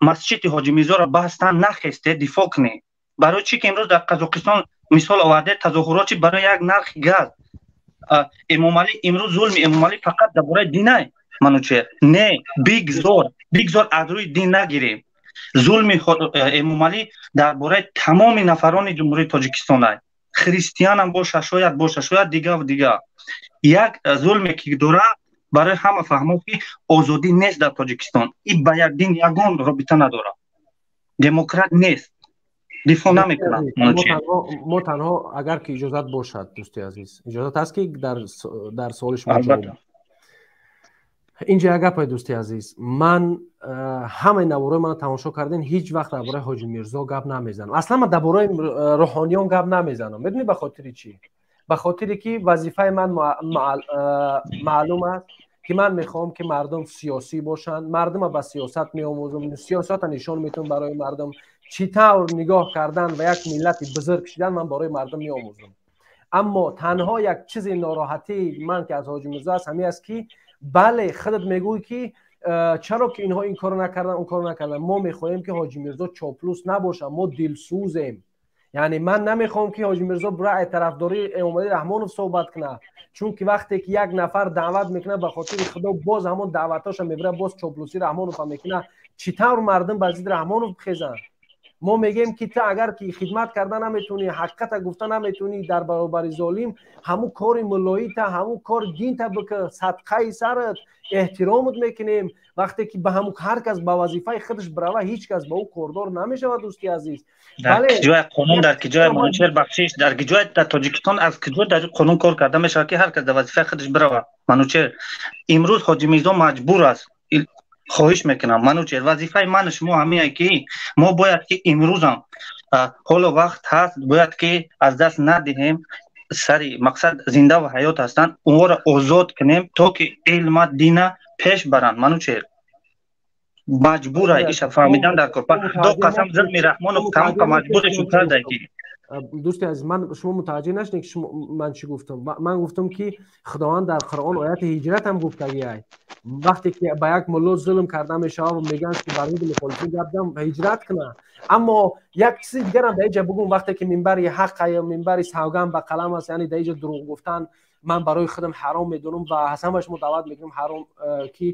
масҷиди Ҳоҷи Мирзоро бастан, нахесте дифоъ кунед? Барои чӣ ки имрӯз дар Қазоқистон мисол оварде, тазоҳурот чи барои як нархи газ? Эмомалӣ имрӯз, зулми Эмомалӣ фақат дар бораи динай, Манучер, не, бигзор, бигзор аз рӯи дин нагирем. Зулми Эмомалӣ дар бораи тамоми нафарони Ҷумҳурии Тоҷикистон ай, христианам боша шояд, боша шояд, дигаву дига. Як зулме ки дора, барои ҳама фаҳмод, ки озодӣ нест дар Тоҷикистон. И ба як дин ягон робита надорад, демократ нест, дифоъ намекунад. Мо танҳо, агар ки иҷозат бошад, дӯсти азиз, иҷозат ҳаст, ки дар суоли шумо ҷавоб инҷа як гапае, дӯсти азиз. Ман ҳамаи наворои мана тамошо кардем, ҳеҷ вақт дар бораи Ҳоҷи Мирзо гап намезанам. Аслан ман дар бораи рӯҳониён гап намезанам. Медонӣ ба хотири чӣ? Ба хотире ки вазифаи ман маълум аст, ки ман мехоҳам, ки мардум сиёсӣ бошанд, мардума ба сиёсат меомӯзам, сиёсата нишон метавам барои мардум, чӣ тавр нигоҳ кардан ба як миллати бузург шидан ман барои мардум меомӯзам. Аммо танҳо як чизи нороҳатии ман, ки аз Ҳоҷи Мирзо аст, ҳамин аст, ки бале, худат мегӯӣ, ки чаро ки инҳо ин корро накарданд, он корро накарданд. Мо мехоҳем, ки Ҳоҷи Мирзо чоплус набошад, мо дилсӯзем. Яъне ман намехоҳам, ки Ҳоҷи Мирзо бира тарафдории Эмомалӣ Раҳмонов суҳбат кунад, чунки вақте ки як нафар даъват мекунад ба хотири Худо, боз ҳамон даъватҳоша мебирад, боз чоплусии Раҳмонова мекунад. Чӣ тавр мардум ба зидди Раҳмонов бихезанд? Мо мегӯем, ки ту агар ки хидмат карда наметавонӣ, ҳақиқата гуфта наметавонӣ дар баробари золим, ҳамун кори муллоита, ҳамун кори динта бикун, садқаи сарат, эҳтиромат мекунем. Вақте ки ба ҳамун ҳар кас ба вазифаи худаш бирава, ҳеҷ кас ба ӯ кордор намешавад, дӯсти азиз. Дар киҷои қонун, дар киҷои, Манучер, бахшиш, дар киҷои дар Тоҷикистон аз киҷо дар қонун кор карда мешавад, ки ҳар кас дар вазифаи худаш бирава? Манучер, имрӯз Ҳоҷи Мирзо маҷбур аст. Хоҳиш мекунам, Манучер, вазифаи ману шумо ҳамие, ки мо бояд ки имрӯзам, ҳоло вақт ҳаст, бояд ки аз даст надиҳем. Сари мақсад зинда ва ҳаёт ҳастанд, онҳоро озод кунем, то ки илма дина пеш баранд. Манучер, маҷбура иша фаҳмидан дар кор. До қасам, зулми Раҳмонов тамоқа маҷбурашон карда ки Дӯсти азиз, ман шумо мутаваҷҷеҳ нашудед, ки шумо ман чӣ гуфтам. Ман гуфтам, ки Худованд дар Қуръон ояти ҳиҷрат ҳам гуфтагиай. Вақте ки ба як мулло зулм карда мешавад ва мегӯянд, ки бар зидди мухолифин гап зан, ҳиҷрат кунад. Аммо як чизи дигарам дар инҷа бугум: вақте ки минбари ҳақ ё минбари савганд ба қалам аст, яъне дар инҷа дурӯғ гуфтан ман барои худам ҳаром медонам ва аз ҳама шумо даъват мекунам, ҳаром ки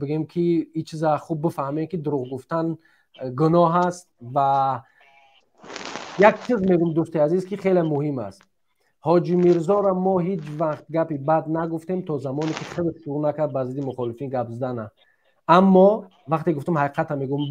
бигем, ки ин чиза хуб бифаҳмем, ки дурӯғ гуфтан гуноҳ аст. Ва як чиз мегӯм, дӯсти азиз, ки хеле муҳим аст. Ҳоҷи Мирзоро мо ҳеҷ вақт гапи бад нагуфтем, то замоне ки худаш шурӯъ накард ба зидди мухолифин гап задана. Аммо вақте гуфтам, ҳақиқата мегӯм,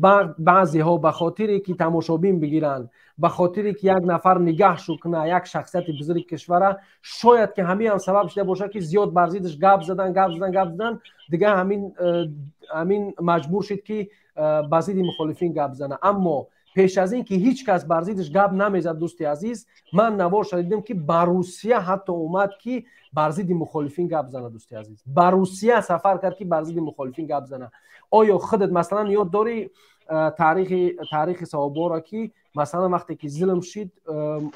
баъзеҳо ба хотире ки тамошобин бигиранд, ба хотире ки як нафар нигаҳ шу кунад як шахсияти бузурги кишвара, шояд ки ҳамин ҳам сабаб шуда бошад, ки зиёд бар зиддаш гап задан, гап задан, гап задан, дигар ҳамин маҷбур шуд, ки ба зидди мухолифин гап зана. Аммо пеш аз ин ки ҳеҷ кас бар зиддаш гап намезад, дӯсти азиз, ман навор шунидам, ки ба Русия ҳатто омад, ки бар зидди мухолифин гап зана. Дӯсти азиз, ба Русия сафар кард, ки бар зидди мухолифин гап зана. Оё худат масалан ёд дорӣ таърихи саҳобаро, ки масалан вақте ки зулм шид,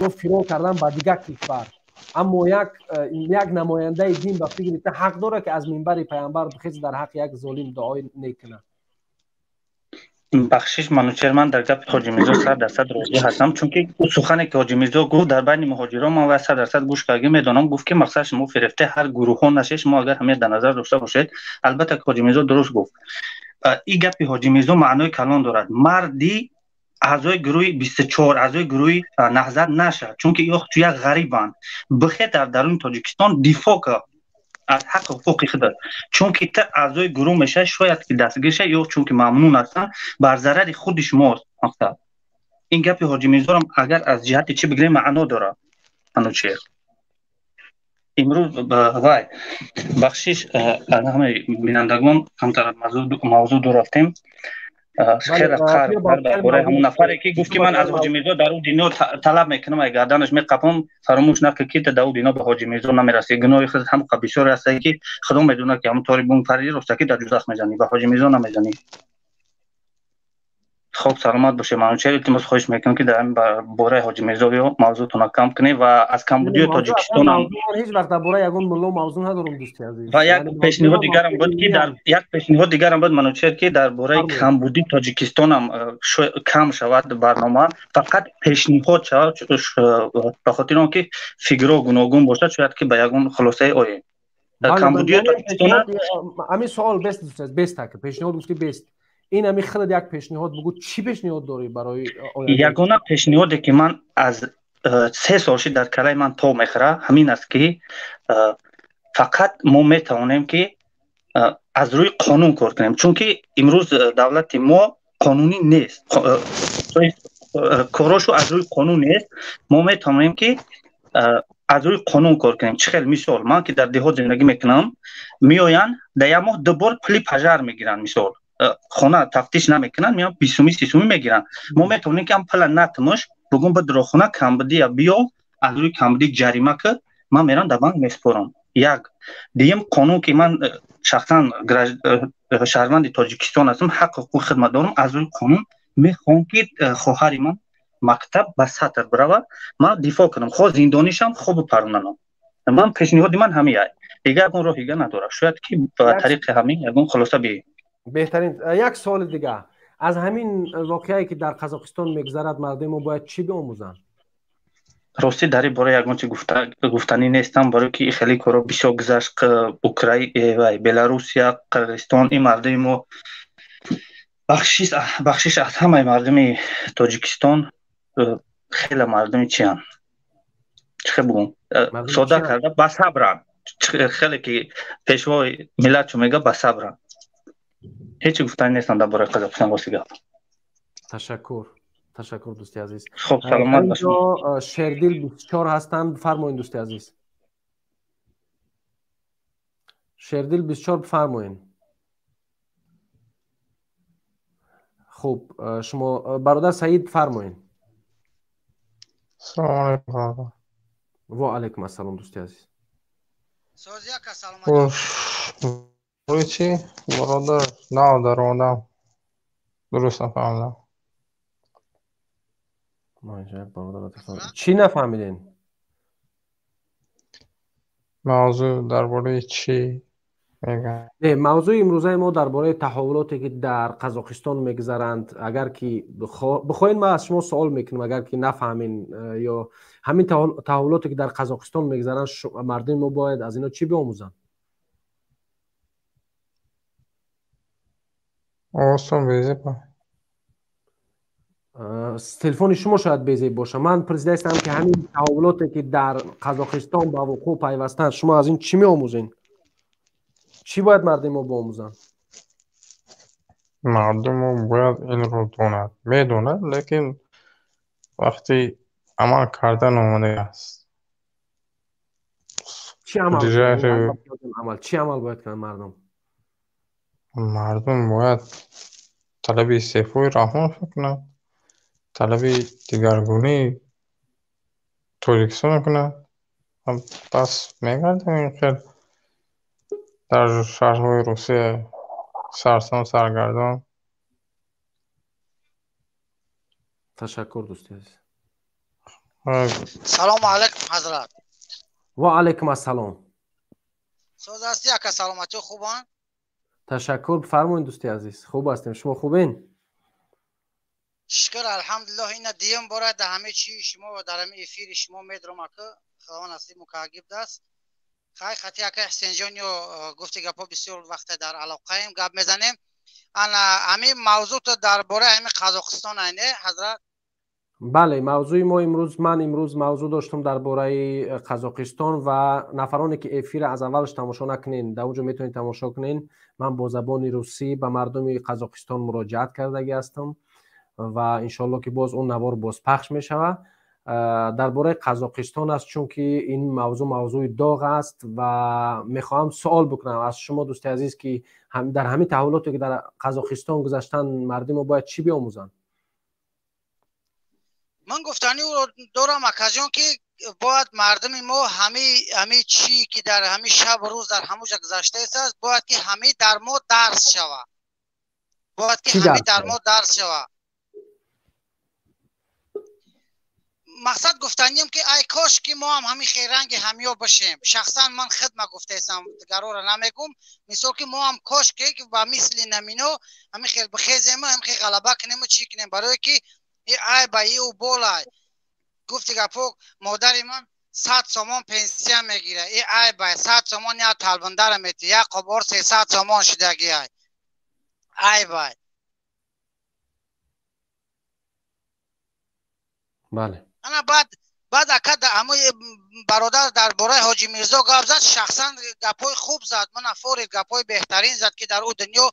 ё фирор кардан ба дигар кишвар? Аммо як намояндаи дин ба фикри ту ҳақ дорад, ки аз минбари пайғамбар бихез, дар ҳаққи як золим дуои нек кунад? Бахшиш, Манучер, ман дар гапи Ҳоҷи Мирзо 100% розӣ ҳастам, чунки ӯ сухане ки Ҳоҷи Мирзо гуфт дар байни муҳоҷирон, ман вай 100% гӯш кардагӣ медонам. Гуфт, ки мақсад шумо фирефта ҳар гурӯҳҳо нашед. Шумо агар ҳамин дар назар дошта бошед, албатта ки Ҳоҷи Мирзо дуруст гуфт. Ин гапи Ҳоҷи Мирзо маънои калон дорад. Марди аъзои гурӯҳи 24, аъзои гурӯҳи Наҳзат нашад, чунки ё як ғарибанд. Бихе дар даруни Тоҷикистон дифоъ кар аз ҳаққу ҳуқуқи худат, чунки ту аъзои гурӯҳ мешавӣ, шояд ки дастгир шавӣ, ё чунки мамнун ҳастанд, бар зарари худи шумост. Мақсад, ин гапи Ҳоҷи Мирзорам агар аз ҷиҳати чӣ бигирем, маъно дорад. Манучер, имрӯз вай, бахшиш аз ҳамаи бинандагон, камтар мавзӯъ дур рафтем. Хеле қар дар бораи ҳамон нафаре, ки гуфт, ки ман аз Ҳоҷи Мирзо дар ӯ дино талаб мекунам, ай гарданаш меқапам. Фаромӯш накун, ки дар ӯ дино ба Ҳоҷи Мирзо намерасӣ. Гуноҳи худ ҳам бисёре ҳастае, ки Худо медонад, ки ҳамон тори бунг париди ростакӣ дар дӯзах мезанӣ, ба Ҳоҷи Мирзо намезанӣ. Хоб, саломат бошед, Манучер. Илтимос, хоҳиш мекунам, ки дар ҳамин бораи Ҳоҷи Мирзо мавзӯътонро кам кунед ва аз камбудиёи Тоҷикистон. Ҳеҷ вақт дар бораи ягон мулло мавзӯъ надорам, дӯсти азиз. Ва як пешниҳод дигарам буд, ки дар як пешниҳод дигарам буд, Манучер, ки дар бораи камбудии Тоҷикистонам кам шавад барнома, фақат пешниҳод шавад, ба хотири он ки фикрҳо гуногун бошад, шояд ки ба ягон хулосае оем. Камбудиёи Тоҷикистон. Ҳамин суол бест, бест, пешниҳод гуфти, бест. Ин ҳами худат як пешниҳод бугӯ, чӣ пешниҳод дорӣ барои? Ягона пешниҳоде, ки ман аз 3 сол шид дар калаи ман то мехӯра, ҳамин аст, ки фақат мо метавонем, ки аз рӯи қонун кор кунем, чунки имрӯз давлати мо қонунӣ нест, корошу аз рӯи қонун нест. Мо метавонем, ки аз рӯи қонун кор кунем. Чӣ хел? Мисол, ман ки дар деҳот зиндагӣ мекунам, меоянд, дар як моҳ ду бор пули пожар мегиранд. Мисол, хона тафтиш намекунанд, меоянд, 20 сумӣ, 30 сумӣ мегиранд. Мо метавонем, ки ҳам пула натмуш бугум, ба дурохона камбудия биё, аз рӯи камбудӣ ҷарима кард, ман мерам дар банк месупорам. Як дуюм қонун ки ман шахсан шаҳрванди Тоҷикистон ҳастам, ҳақ ҳуқуқи хидмат дорам, аз рӯи қонун мехоҳам ки хоҳари ман мактаб ба сатр бирава, ман дифоъ кунам, хоҳ зиндонишам, хоҳ бипаронанам. Ман пешниҳоди ман ҳамин ай, дигар ягон роҳи дига надорад. Шояд ки ба тариқи ҳамин ягон хулоса биёем. Беҳтарин. Як суоли дига, аз ҳамин воқеае ки дар Қазоқистон мегузарад, мардуми мо бояд чӣ биомӯзанд? Ростӣ дар ин бора ягон чи гуфтанӣ нестам, барое ки хеле корро бисёр гузашт. Украина, Беларусия, Қирғизистон, ин мардуми мо бахшиш аз ҳамаи мардуми Тоҷикистон, хеле мардуми чиянд, чӣ хел бугум, сода карда ба сабранд. Хеле ки пешвои миллат чун мега, ба сабранд. Ҳеҷ гуфтанӣ нестам дар бораи Қазоқистон, рости гап. Ташаккур, ташаккур, дӯсти азиз. Хоб, саломат бошед. Шердил 24 ҳастанд, бифармоед, дӯсти азиз. Шердил 24, бифармоед. Хуб, шумо бародар Саид, бифармоед. Салому алайкум, бародар. Ва алайкум ассалом, дӯсти азиз. Барои чӣ, бародар, нав даромадам, дуруст нафаҳмидам. Чӣ нафаҳмидем? Мавзӯъ дар бораи чӣ мегӯям? Не, мавзӯи имрӯзаи мо дар бораи таҳаввулоте ки дар Қазоқистон мегузаранд. Агар ки бихоҳед, ман аз шумо суол мекунам, агар ки нафаҳмин, ё ҳамин таҳаввулоте ки дар Қазоқистон мегузаранд, мардуми мо бояд аз ино чӣ биомӯзанд? Овозтон безеб. Телефони шумо шояд безеб бошад. Ман пурсидаистам ки ҳамин таҳаввулоте ки дар Қазоқистон ба вуқӯъ пайвастанд, шумо аз ин чӣ меомӯзед? Чӣ бояд мардуми мо биомӯзанд? Мардуми мо бояд инро донад, медонад, лекин вақти амал кардан омадааст. Чӣ амал? Чӣ амал бояд кунанд мардум? Мардум бояд талаби истеъфои Раҳмонов кунад, талаби дигаргунии Тоҷикистонро кунад. Бас мегардем ин хел дар шаҳрҳои Русия сарсон саргардон. Ташаккур, дӯсти азиз. Салому алайкум, ҳазрат. Ва алайкум ассалом. Соз ҳастӣ, ака? Саломатӣ хубанд? Ташаккур, бифармоед, дӯсти азиз. Хуб ҳастем, шумо хубен? Шукр, алҳамдулиллоҳ. Ина дуюм бора дар ҳамаи чи шумо ва дар ҳамаи эфири шумо медурам, ака. Худованд насиб мукагиб даст. Хай хати ака Ҳусейнҷон ё гуфти гапҳо бисёр вақте дар алоқаем, гап мезанем. Ана ҳамин мавзӯъ то дар бораи ҳамин Қазоқистон айне, ҳазрат? Бале, мавзӯи мо имрӯз, ман имрӯз мавзӯъ доштам дар бораи Қазоқистон ва нафароне ки эфира аз аввалаш тамошо накунен, дар онҷо метавонед тамошо кунен. Ман бо забони русӣ ба мардуми Қазоқистон муроҷиат кардагӣ ҳастам ва иншоалло ки боз он навор бозпахш мешавад. Дар бораи Қазоқистон аст, чунки ин мавзӯъ мавзӯи доғ аст ва мехоҳам суол бикунам аз шумо, дӯсти азиз, ки дар ҳамин таҳаввулоте ки дар Қазоқистон гузаштанд, мардуми мо бояд чӣ биомӯзанд? Ман гуфтанӣ дорам, акаҷон, ки бояд мардуми мо ҳамаи чӣ ки дар ҳамин шабу рӯз дар ҳамуҷа гузаштааст, бояд ки ҳамаи дар мо дарс шавад. Бояд ки ҳамаи дар мо дарс шавад. Мақсад гуфтанием ки ай кош ки мо ҳам ҳамин хелранги ҳамё бошем. Шахсан ман хидма гуфтаистам, дигарора намегум. Мисол ки мо ҳам кош ки ба мисли намино ҳамин хел бихезем, ҳамин хел ғалаба кунем, чӣ кунем, барое ки ай ба ию болай. Гуфти гапо, модари ман 100 сомон пенсия мегира. И ай ба 100 сомон я талбандара мети, як қобор 300 сомон шидаги ай. Ай бай. Бале. Ана баъд ака ҳамои бародар дар бораи Ҳоҷи Мирзо гап зад, шахсан гапҳои хуб зад, ман афорид гапҳои беҳтарин зад ки дар ӯ дунё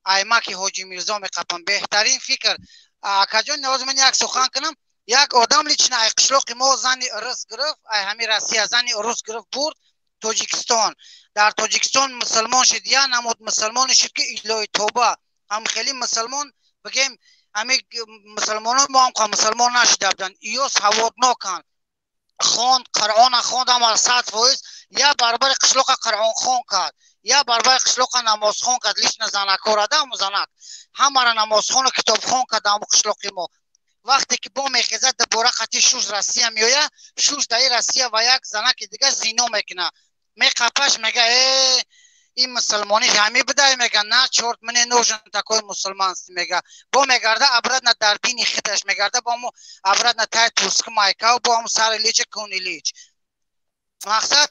аймаки Ҳоҷи Мирзо меқапам. Беҳтарин фикр. Акаҷон, навоз ман як сухан кунам. Як одам лично ай қишлоқи мо зани рус гирифт, ай ҳамин Россия зани рус гирифт, бурд Тоҷикистон. Дар Тоҷикистон мусулмон шуд, я намуд мусулмоне шуд ки илоҳи тоба. Ҳам хеле мусулмон бигем, ҳамин мусулмонон мо ҳам мусулмон нашуда буданд. Иё саводноканд. Хонд, Қуръона хонд, ҳамара 100%. Я баробари қишлоқа қуръонхон кард, я баробари қишлоқа намозхон кард. Лично занакора да, ҳаму занак ҳамара намозхону китобхон кард ҳаму қишлоқи мо. Вақте ки бо мехезад, дубора қати шуш Россия меояд, шуш даи Россия ва як занаки дига зино мекуна. Меқапаш, мега: «Э, ин мусулмонӣ ҳами бидай?» Мега: «На, чёрт, мне нужен такой мусулманство», мега. Бо мегарда обратно дар дини худаш, мегарда бо ҳаму обратно тай турски майкав, бо ҳаму сари лича куни лич. Мақсад,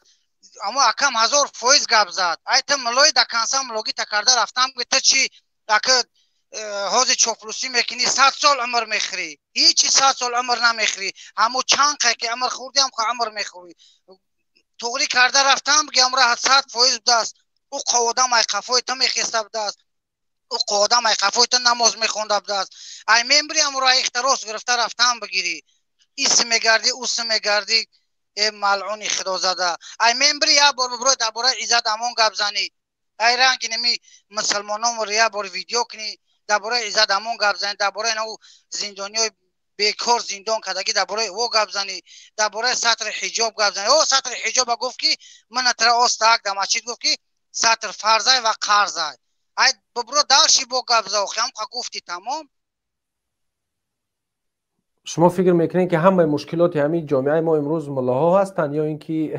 амо акам 1000% гап зад. Ай, ту мулои да конца мулогита карда рафтам. Ту чи, ака, ҳозир чоплусӣ мекунӣ, 100 сол умр мехӯрӣ? Ҳичи 100 сол умр намехӯрӣ. Ҳаму чанд қай ки умр хӯрдӣ, ҳам умр мехӯрӣ. Туғрӣ карда рафтам, бигам, 100% будааст. Ӯ қоводам ай қафои ту мехеста будааст, ӯ қоводам ай қафои ту намоз мехонда будааст. Ай мембри ҳамуро ихта рост гирифта рафтам, бигирӣ, иси мегардӣ, уси мегардӣ. Э, малъуни худозада, ай мембри як бор биброй, дар бораи Иззат Амон гап занӣ. Ай ранги ними мусулмономро як бор видео кунӣ, дар бораи Иззат Амон гап занӣ, дар бораи нав зиндониҳои бекор зиндон кардагӣ, дар бораи о гап занӣ, дар бораи сатри ҳиҷоб гап занӣ. О, сатри ҳиҷоба гуфт, ки мана тара остаак дар масҷид гуфт, ки сатр фарзай ва қарзай. Ай, бибро, дальше бо гап за, охи ҳамқа гуфти, тамом. Шумо фикр мекунед, ки ҳамаи мушкилоти ҳамин ҷомеаи мо имрӯз муллоҳо ҳастанд ё ин ки,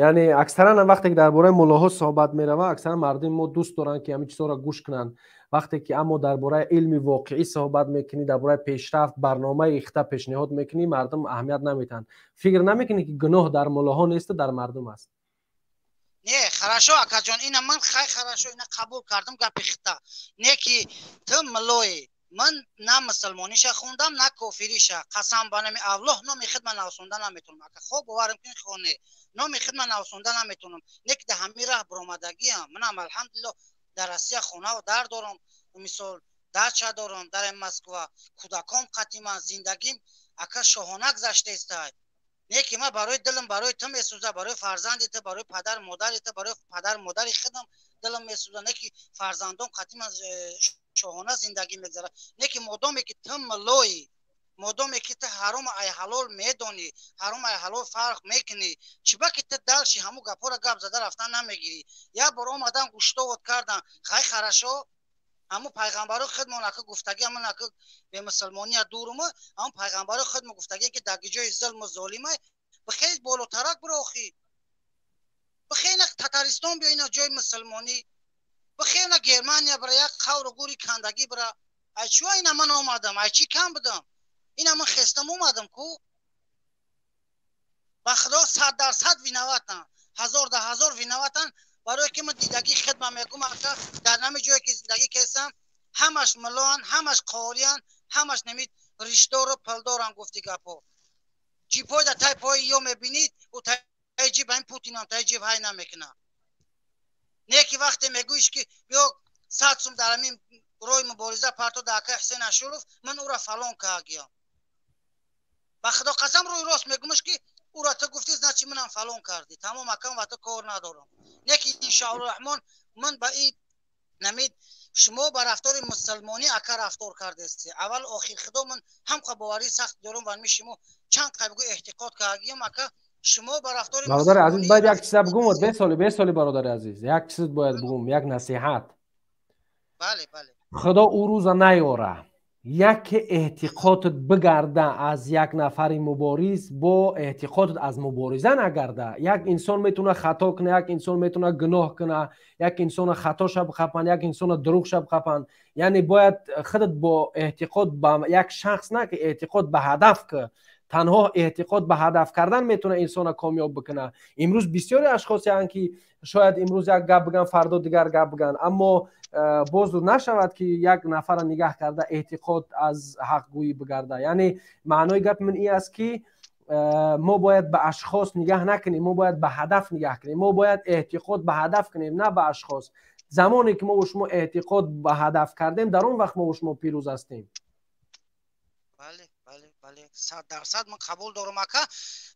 яъне, аксаран вақте ки дар бораи муллоҳо суҳбат меравад, аксаран мардуми мо дӯст доранд, ки ҳамин чизҳоро гӯш кунанд. Вақте ки аммо дар бораи илми воқеӣ суҳбат мекунӣ, дар бораи пешрафт, барномаи ихта пешниҳод мекунӣ, мардум аҳамият наметиҳанд. Фикр намекунӣ, ки гуноҳ дар муллоҳо несту дар мардум аст? Не, хорошо, акаҷон, ина ман хай, хорошо, ина қабул кардам гапи хита. Не ки ту муллоӣ, ман на мусулмониша хондам, на кофириша. Қасам ба номи Аллоҳ, номи худ ман навсонда наметавонам, ака. Хоб, боварам кун, хоне номи худ ман навсонда наметавонам. Не ки дар ҳамин раҳ биромадагиам. Манам, алҳамдулилло, дар Россия хонаву дар дорам, мисол, дача дорам дар Москва, кӯдаком қатиман, зиндагим, ака, шоҳона гузаштаистай. Не ки ман барои дилам барои ту месӯза, барои фарзанди ту, барои падару модари ту, барои падару модари худам дилам месӯза. Не ки фарзандом қатиман шоҳона зиндагӣ мегузарад. Не ки модоме ки ту муллоӣ, модоме ки ту ҳарому ай ҳалол медонӣ, ҳарому ай ҳалол фарқ мекунӣ, чиба ки ту дальше ҳамун гапҳоро гап зада рафтан намегирӣ? Як бор омадан, гӯштовот кардан, хай, хорошо. Ҳамун пайғамбарои худмон, ака, гуфтагӣ, ҳамун, ака, бемусулмония дурума, ҳамун пайғамбарои худмон гуфтагӣ, ки дар ҷои зулму золимай бихез, болотарак биро, охи бихена Татаристон биё, ина ҷои мусулмонӣ, бихена Германия бира, як қавру гури кандагӣ бира. Ай чӯ ина ман омадам, ай чӣ кам будам? Ина ман хестам, омадам ку. Ба худо, 100% виноватам, ҳазор да ҳазор виноватам, барое ки ман дидагӣ хидма мекунам, ака. Дар нами ҷое ки зиндагӣ кесам, ҳамаш мулоан, ҳамаш қориан, ҳамаш нами ришдору пулдоран. Гуфти гапҳо, ҷипҳои дар тай пои ё мебинид, ӯ тай ҷиб ҳамин Путинам тай ҷиб ҳай намекунад. Не ки вақте мегӯиш, ки биё 100 сум дар ҳамин роҳи мубориза парто дар акаи Ҳусен Ашуров, ман ӯра фалон кардагиям. Ба худо қасам, рӯи рост мегӯмаш, ки ӯра ту гуфтӣ, значит, манам фалон кардӣ. Тамом, акам, ва ту кор надорам. Не ки иншоалло раҳмон, ман ба ин намид шумо ба рафтори мусулмонӣ, ака, рафтор кардесте. Аввал охир худо, ман ҳамқа боварии сахт дорам ва ми шумо чанд қай бигӯ эҳтиқод кардагиям, ака, шумо ба рафтори Бародари азиз, бояд як чиза бигӯм. Бесоли, бесоли, бародари азиз, як чиз бояд бигӯм, як насиҳат. Бале, бале. Худо ӯ рӯза наёра, яке эҳтиқодат бигарда аз як нафари мубориз, бо эҳтиқодат аз мубориза нагарда. Як инсон метавона хато куна, як инсон метавона гуноҳ куна, як инсона хатоша бихапанд, як инсона дурӯғша бихапанд. Яъне бояд худат бо эҳтиқод ба як шахс на, ки эҳтиқод ба ҳадаф ки. Танҳо эҳтиқод ба ҳадаф кардан метавона инсона комёб бикуна. Имрӯз бисёре ашхосеанд, ки шояд имрӯз як гап биган, фардо дигар гап биган, аммо боз нашавад, ки як нафарро нигаҳ карда эҳтиқод аз ҳақгӯӣ бигарда. Яъне маънои гапи ман ин аст, ки мо бояд ба ашхос нигаҳ накунем, мо бояд ба ҳадаф нигаҳ кунем, мо бояд эҳтиқод ба ҳадаф кунем, на ба ашхос. Замоне ки мо шумо эҳтиқод ба ҳадаф кардем, дар он вақт мо шумо пирӯз ҳастем. Бале, бале, бале, 100% ман қабул дорам, ака.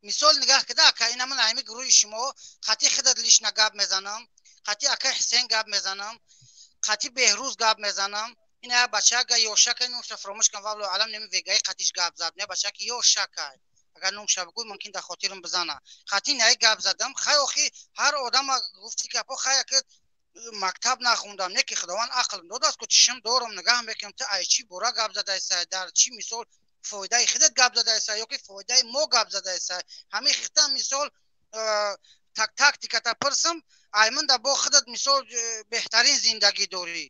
Мисол, нигаҳ кида, ака, ина ман ҳами гурӯҳи шумо қатъи худат лично гап мезанам, қатъи акаи Ҳусен гап мезанам, қатъи Беҳрӯз гап мезанам. Ина як бачака ёшака, инуша фаромӯш кам, валлоҳу алам, неми вегаи қатиш гап зад. Не, бачаки ёшака. Агар номша бигӯй, мумкин дар хотирам бизана. Хати наи гап задам. Хай, охи, ҳар одама гуфти гапо. Хай, ака, мактаб нахондам, не ки Худованд ақл додааст ку, чишм дорам, нигаҳ мекунам, ту ай чӣ бора гап задаесай, дар чӣ, мисол, фоидаи худат гап задаесай ё ки фоидаи мо гап задаесай. Ҳамин хита, мисол, так тактиката пурсам, айманда бо худат, мисол, беҳтарин зиндагӣ дорӣ,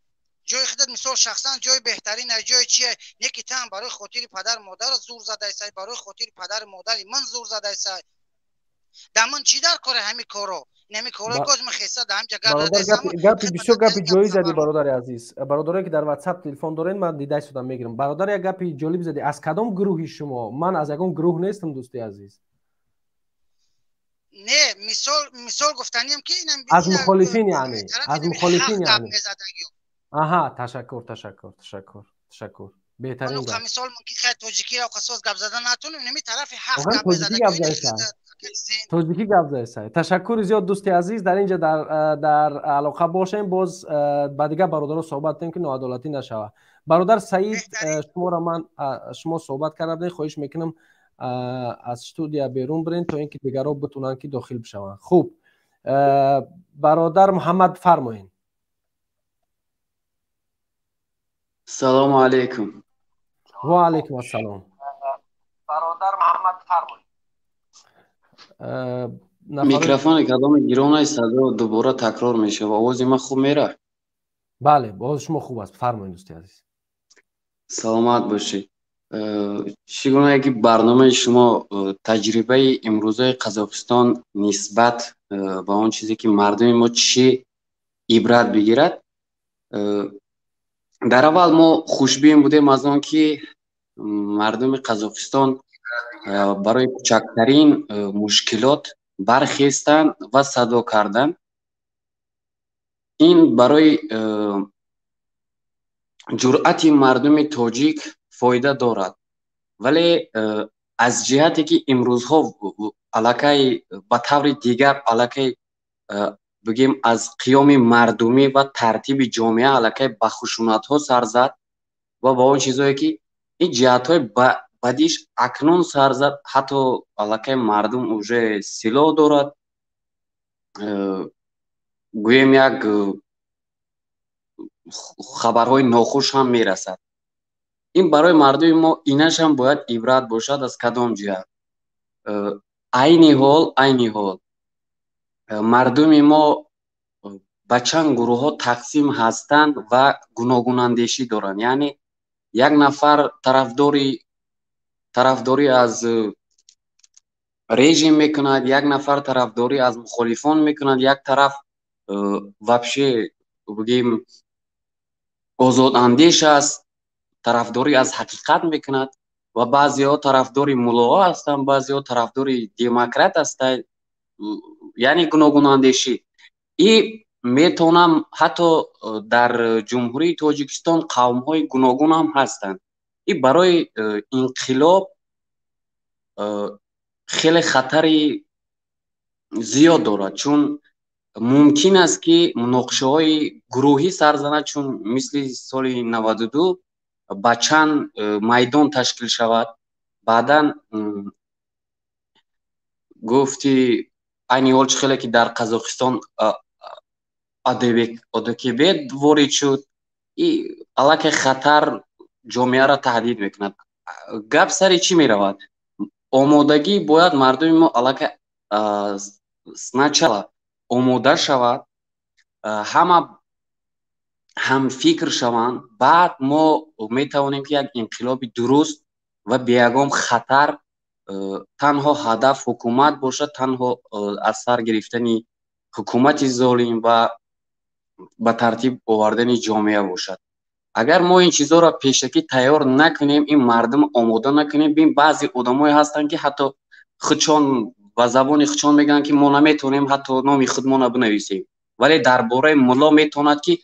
ҷои худат, мисол, шахсан ҷои беҳтарин ай, ҷои чие, не ки ту ҳам барои хотири падару модарат зур задаесай, барои хотири падару модари ман зур задаесай. Дар ман чӣ дар кори ҳамин коро, инами коро коз ман хеса дар ҳамҷа гап задаесам. Гапи бисёр гапи ҷоӣ задӣ, бародари азиз. Бародарое, ки дар WhatsApp телефон доред, ман дида истодам, мегирам. Бародар, як гапи ҷолиб задӣ. Аз кадом гурӯҳи шумо? Ман аз ягон гурӯҳ нестам, дӯсти азиз. Не, мисол гуфтаниям, ки аз мухолифин, яъне аз мухолифин, яъне. Аҳа, ташаккур, ташаккур, ташаккур, ташаккур, беҳтарин. Мисол, мумкин хай тоҷикиро қасос гап зада натонем, инами тарафи ҳақ гап. Тоҷикӣ гап заесай. Ташаккури зиёд, дӯсти азиз. Дар инҷа дар алоқа бошем, боз ба дигар бародаро суҳбат кунем, ки ноадолатӣ нашавад. Бародар Саид, шуморо ман, шумо суҳбат карда будем, хоҳиш мекунам, аз студия берун бирен, то ин ки дигарро битонанд, ки дохил бишаванд. Хуб, бародар Муҳаммад, фармоед. Салому алейкум. Ва алейкум ассалом. Бародар Муҳаммад, фармоед. Микрофони кадоми гиронай, садо дубора такрор мешава. Овози ман хуб мера? Бале, овози шумо хуб аст, фармоед, дӯсти азиз. Саломат бошед. Чӣ гунае ки барномаи шумо таҷрибаи имрӯзаи Қазоқистон нисбат ба он чизе, ки мардуми мо чӣ ибрат бигирад. Дар аввал мо хушбин будем аз он, ки мардуми Қазоқистон барои кучактарин мушкилот бархестанд ва садо карданд. Ин барои ҷуръати мардуми тоҷик фоида дорад, вале аз ҷиҳате, ки имрӯзҳо аллакай ба таври дигар, аллакай бигем, аз қиёми мардумӣ ва тартиби ҷомеа аллакай ба хушунатҳо сар зад ва ба он чизое, ки ин ҷиҳатҳои бадиш акнун сар зад, ҳатто аллакай мардум уже силоҳ дорад, гӯем, як хабарҳои нохуш ҳам мерасад. Ин барои мардуми мо инашам бояд ибрат бошад. Аз кадом ҷиҳат? Айни ҳол мардуми мо ба чанд гурӯҳҳо тақсим ҳастанд ва гуногунандешӣ доранд. Яъне як нафар тарафдорӣ аз режим мекунад, як нафар тарафдорӣ аз мухолифон мекунад, як тараф вообще, бигем, озодандеш аст, тарафдорӣ аз ҳақиқат мекунад, ва баъзеҳо тарафдори муллоҳо ҳастанд, баъзеҳо тарафдори демократ ҳастанд. Яъне гуногунандешӣ и метавонам, ҳатто дар Ҷумҳурии Тоҷикистон қавмҳои гуногун ҳам ҳастанд. И барои инқилоб хеле хатари зиёд дорад, чун мумкин аст, ки муноқишаҳои гурӯҳӣ сар занад, чун мисли соли 92 ба чанд майдон ташкил шавад. Баъдан гуфти, айни ҳол чӣ хеле ки дар Қазоқистон ОДКБ ворид шуд, и аллакай хатар ҷомеаро таҳдид мекунад. Гап сари чӣ меравад? Омодагӣ бояд мардуми мо аллакай сначала омода шавад, ҳама ҳамфикр шаванд, баъд мо метавонем, ки як инқилоби дуруст ва беягон хатар, танҳо ҳадаф ҳукумат бошад, танҳо аз сар гирифтани ҳукумати золим ва ба тартиб овардани ҷомеа бошад. Агар мо ин чизҳоро пешакӣ тайёр накунем, ин мардум омода накунем, бин, баъзе одамое ҳастанд, ки ҳатто худшон ба забони худшон мегӯянд, ки мо наметавонем ҳатто номи худмонро бинависем, вале дар бораи мулло метавонад, ки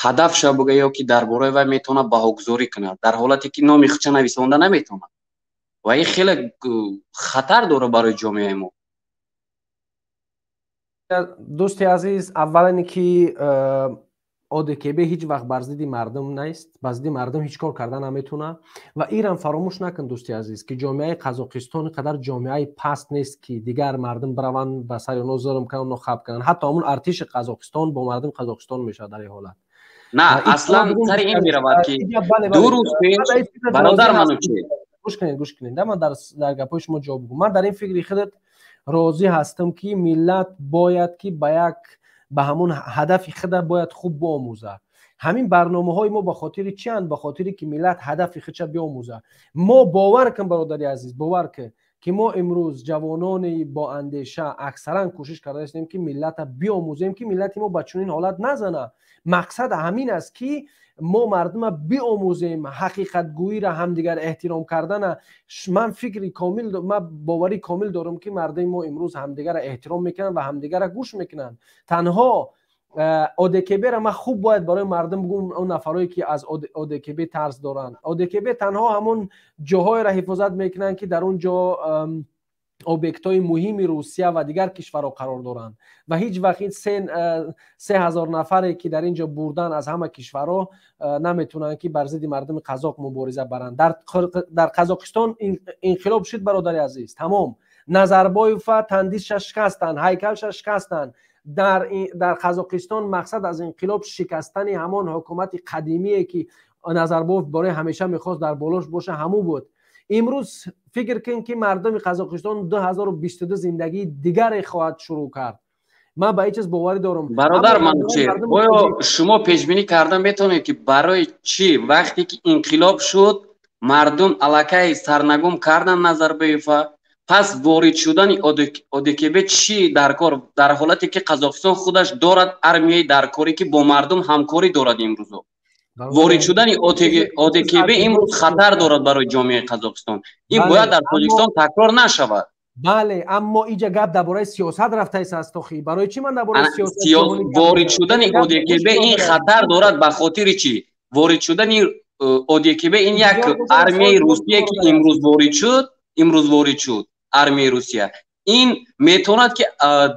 ҳадафша буга ё ки дар бораи вай метавонад баҳогузорӣ кунад, дар ҳолате ки номи худша нависонда наметавонад. Ва ин хеле хатар дорад барои ҷомеаи мо. Дӯсти азиз, аввалане ки ОДКБ ҳеҷ вақт бар зидди мардум нест, бар зидди мардум ҳеҷ кор карда наметавонад. Ва ирам фаромӯш накун, дӯсти азиз, ки ҷомеаи Қазоқистон қадар ҷомеаи паст нест, ки дигар мардум бираванд, ба сари онҳо зулм кунанд, онҳо хаб кунанд. Ҳатто ҳамун артиши Қазоқистон бо мардуми Қазоқистон мешавад дар ин ҳолат. На, аслан сари ин меравад, ки 2 рӯз пеш, бародар Манучер. Гӯш кунед, гӯш кунед, ман дар гапҳои шумо ҷавоб бигӯм. Ман дар ин фикри худат розӣ ҳастам, ки миллат бояд ки ба як ба ҳамун ҳадафи худа бояд хуб биомӯзад. Ҳамин барномаҳои мо ба хотири чианд? Ба хотире ки миллат ҳадафи худша биомӯзад. Мо, бовар кун, бародари азиз, бовар кун, ки мо имрӯз ҷавонони бо андеша аксаран кӯшиш карда истем, ки миллата биомӯзем, ки миллати мо ба чунин ҳолат назана. Мақсад ҳамин аст, ки мо мардума биомӯзем ҳақиқатгӯиро, ҳамдигар эҳтиром кардана. Ман фикри комил, ман боварӣ комил дорам, ки мардуми мо имрӯз ҳамдигарро эҳтиром мекунанд ва ҳамдигарро гӯш мекунанд. Танҳо ОДКБ-ра ман хуб бояд барои мардум бигӯм, он нафарое ки аз ОДКБ тарс доранд: ОДКБ танҳо ҳамон ҷоҳоеро ҳифозат мекунанд, ки дар он ҷо объектҳои муҳими Русия ва дигар кишварҳо қарор доранд, ва ҳеҷ вақт ин 3000 нафаре ки дар ин ҷо бурдан аз ҳама кишварҳо наметавонанд, ки бар зидди мардуми қазоқ мубориза баранд. Дар Қазоқистон инқилоб шуд, бародари азиз, тамом. Назарбоева тандисша шикастанд, ҳайкалша шикастанд. Дар Қазоқистон мақсад аз инқилоб шикастани ҳамон ҳукумати қадимие, ки Назарбоев барои ҳамеша мехост дар болош боша, ҳамун буд. Имрӯз фикр кун, ки мардуми Қазоқистон 2022 зиндагии дигаре хоҳад шурӯъ кард. Ман ба ин чиз боварӣ дорам. Бародар Манучер, оё шумо пешбинӣ карда метавонед, ки барои чӣ вақте ки инқилоб шуд, мардум аллакай сарнагум кардан Назарбоева, пас ворид шудани ОДКБ чӣ дар кор, дар ҳолате ки Қазоқистон худаш дорад армияи даркорӣ, ки бо мардум ҳамкорӣ дорад? Имрӯзо ворид шудани ОДКБ имрӯз хатар дорад барои ҷомеаи Қазоқистон. Ин бояд дар Тоҷикистон такрор нашавад. Бале, аммо иҷа гап дар бораи сиёсат рафтааст аст. Охи, барои чӣ ман дар бораи сиёсат? Ворид шудани ОДКБ ин хатар дорад. Ба хотири чӣ ворид шудани ОДКБ? Ин як армияи Русия, ки имрӯз ворид шуд, имрӯз ворид шуд армияи Русия, ин метавонад, ки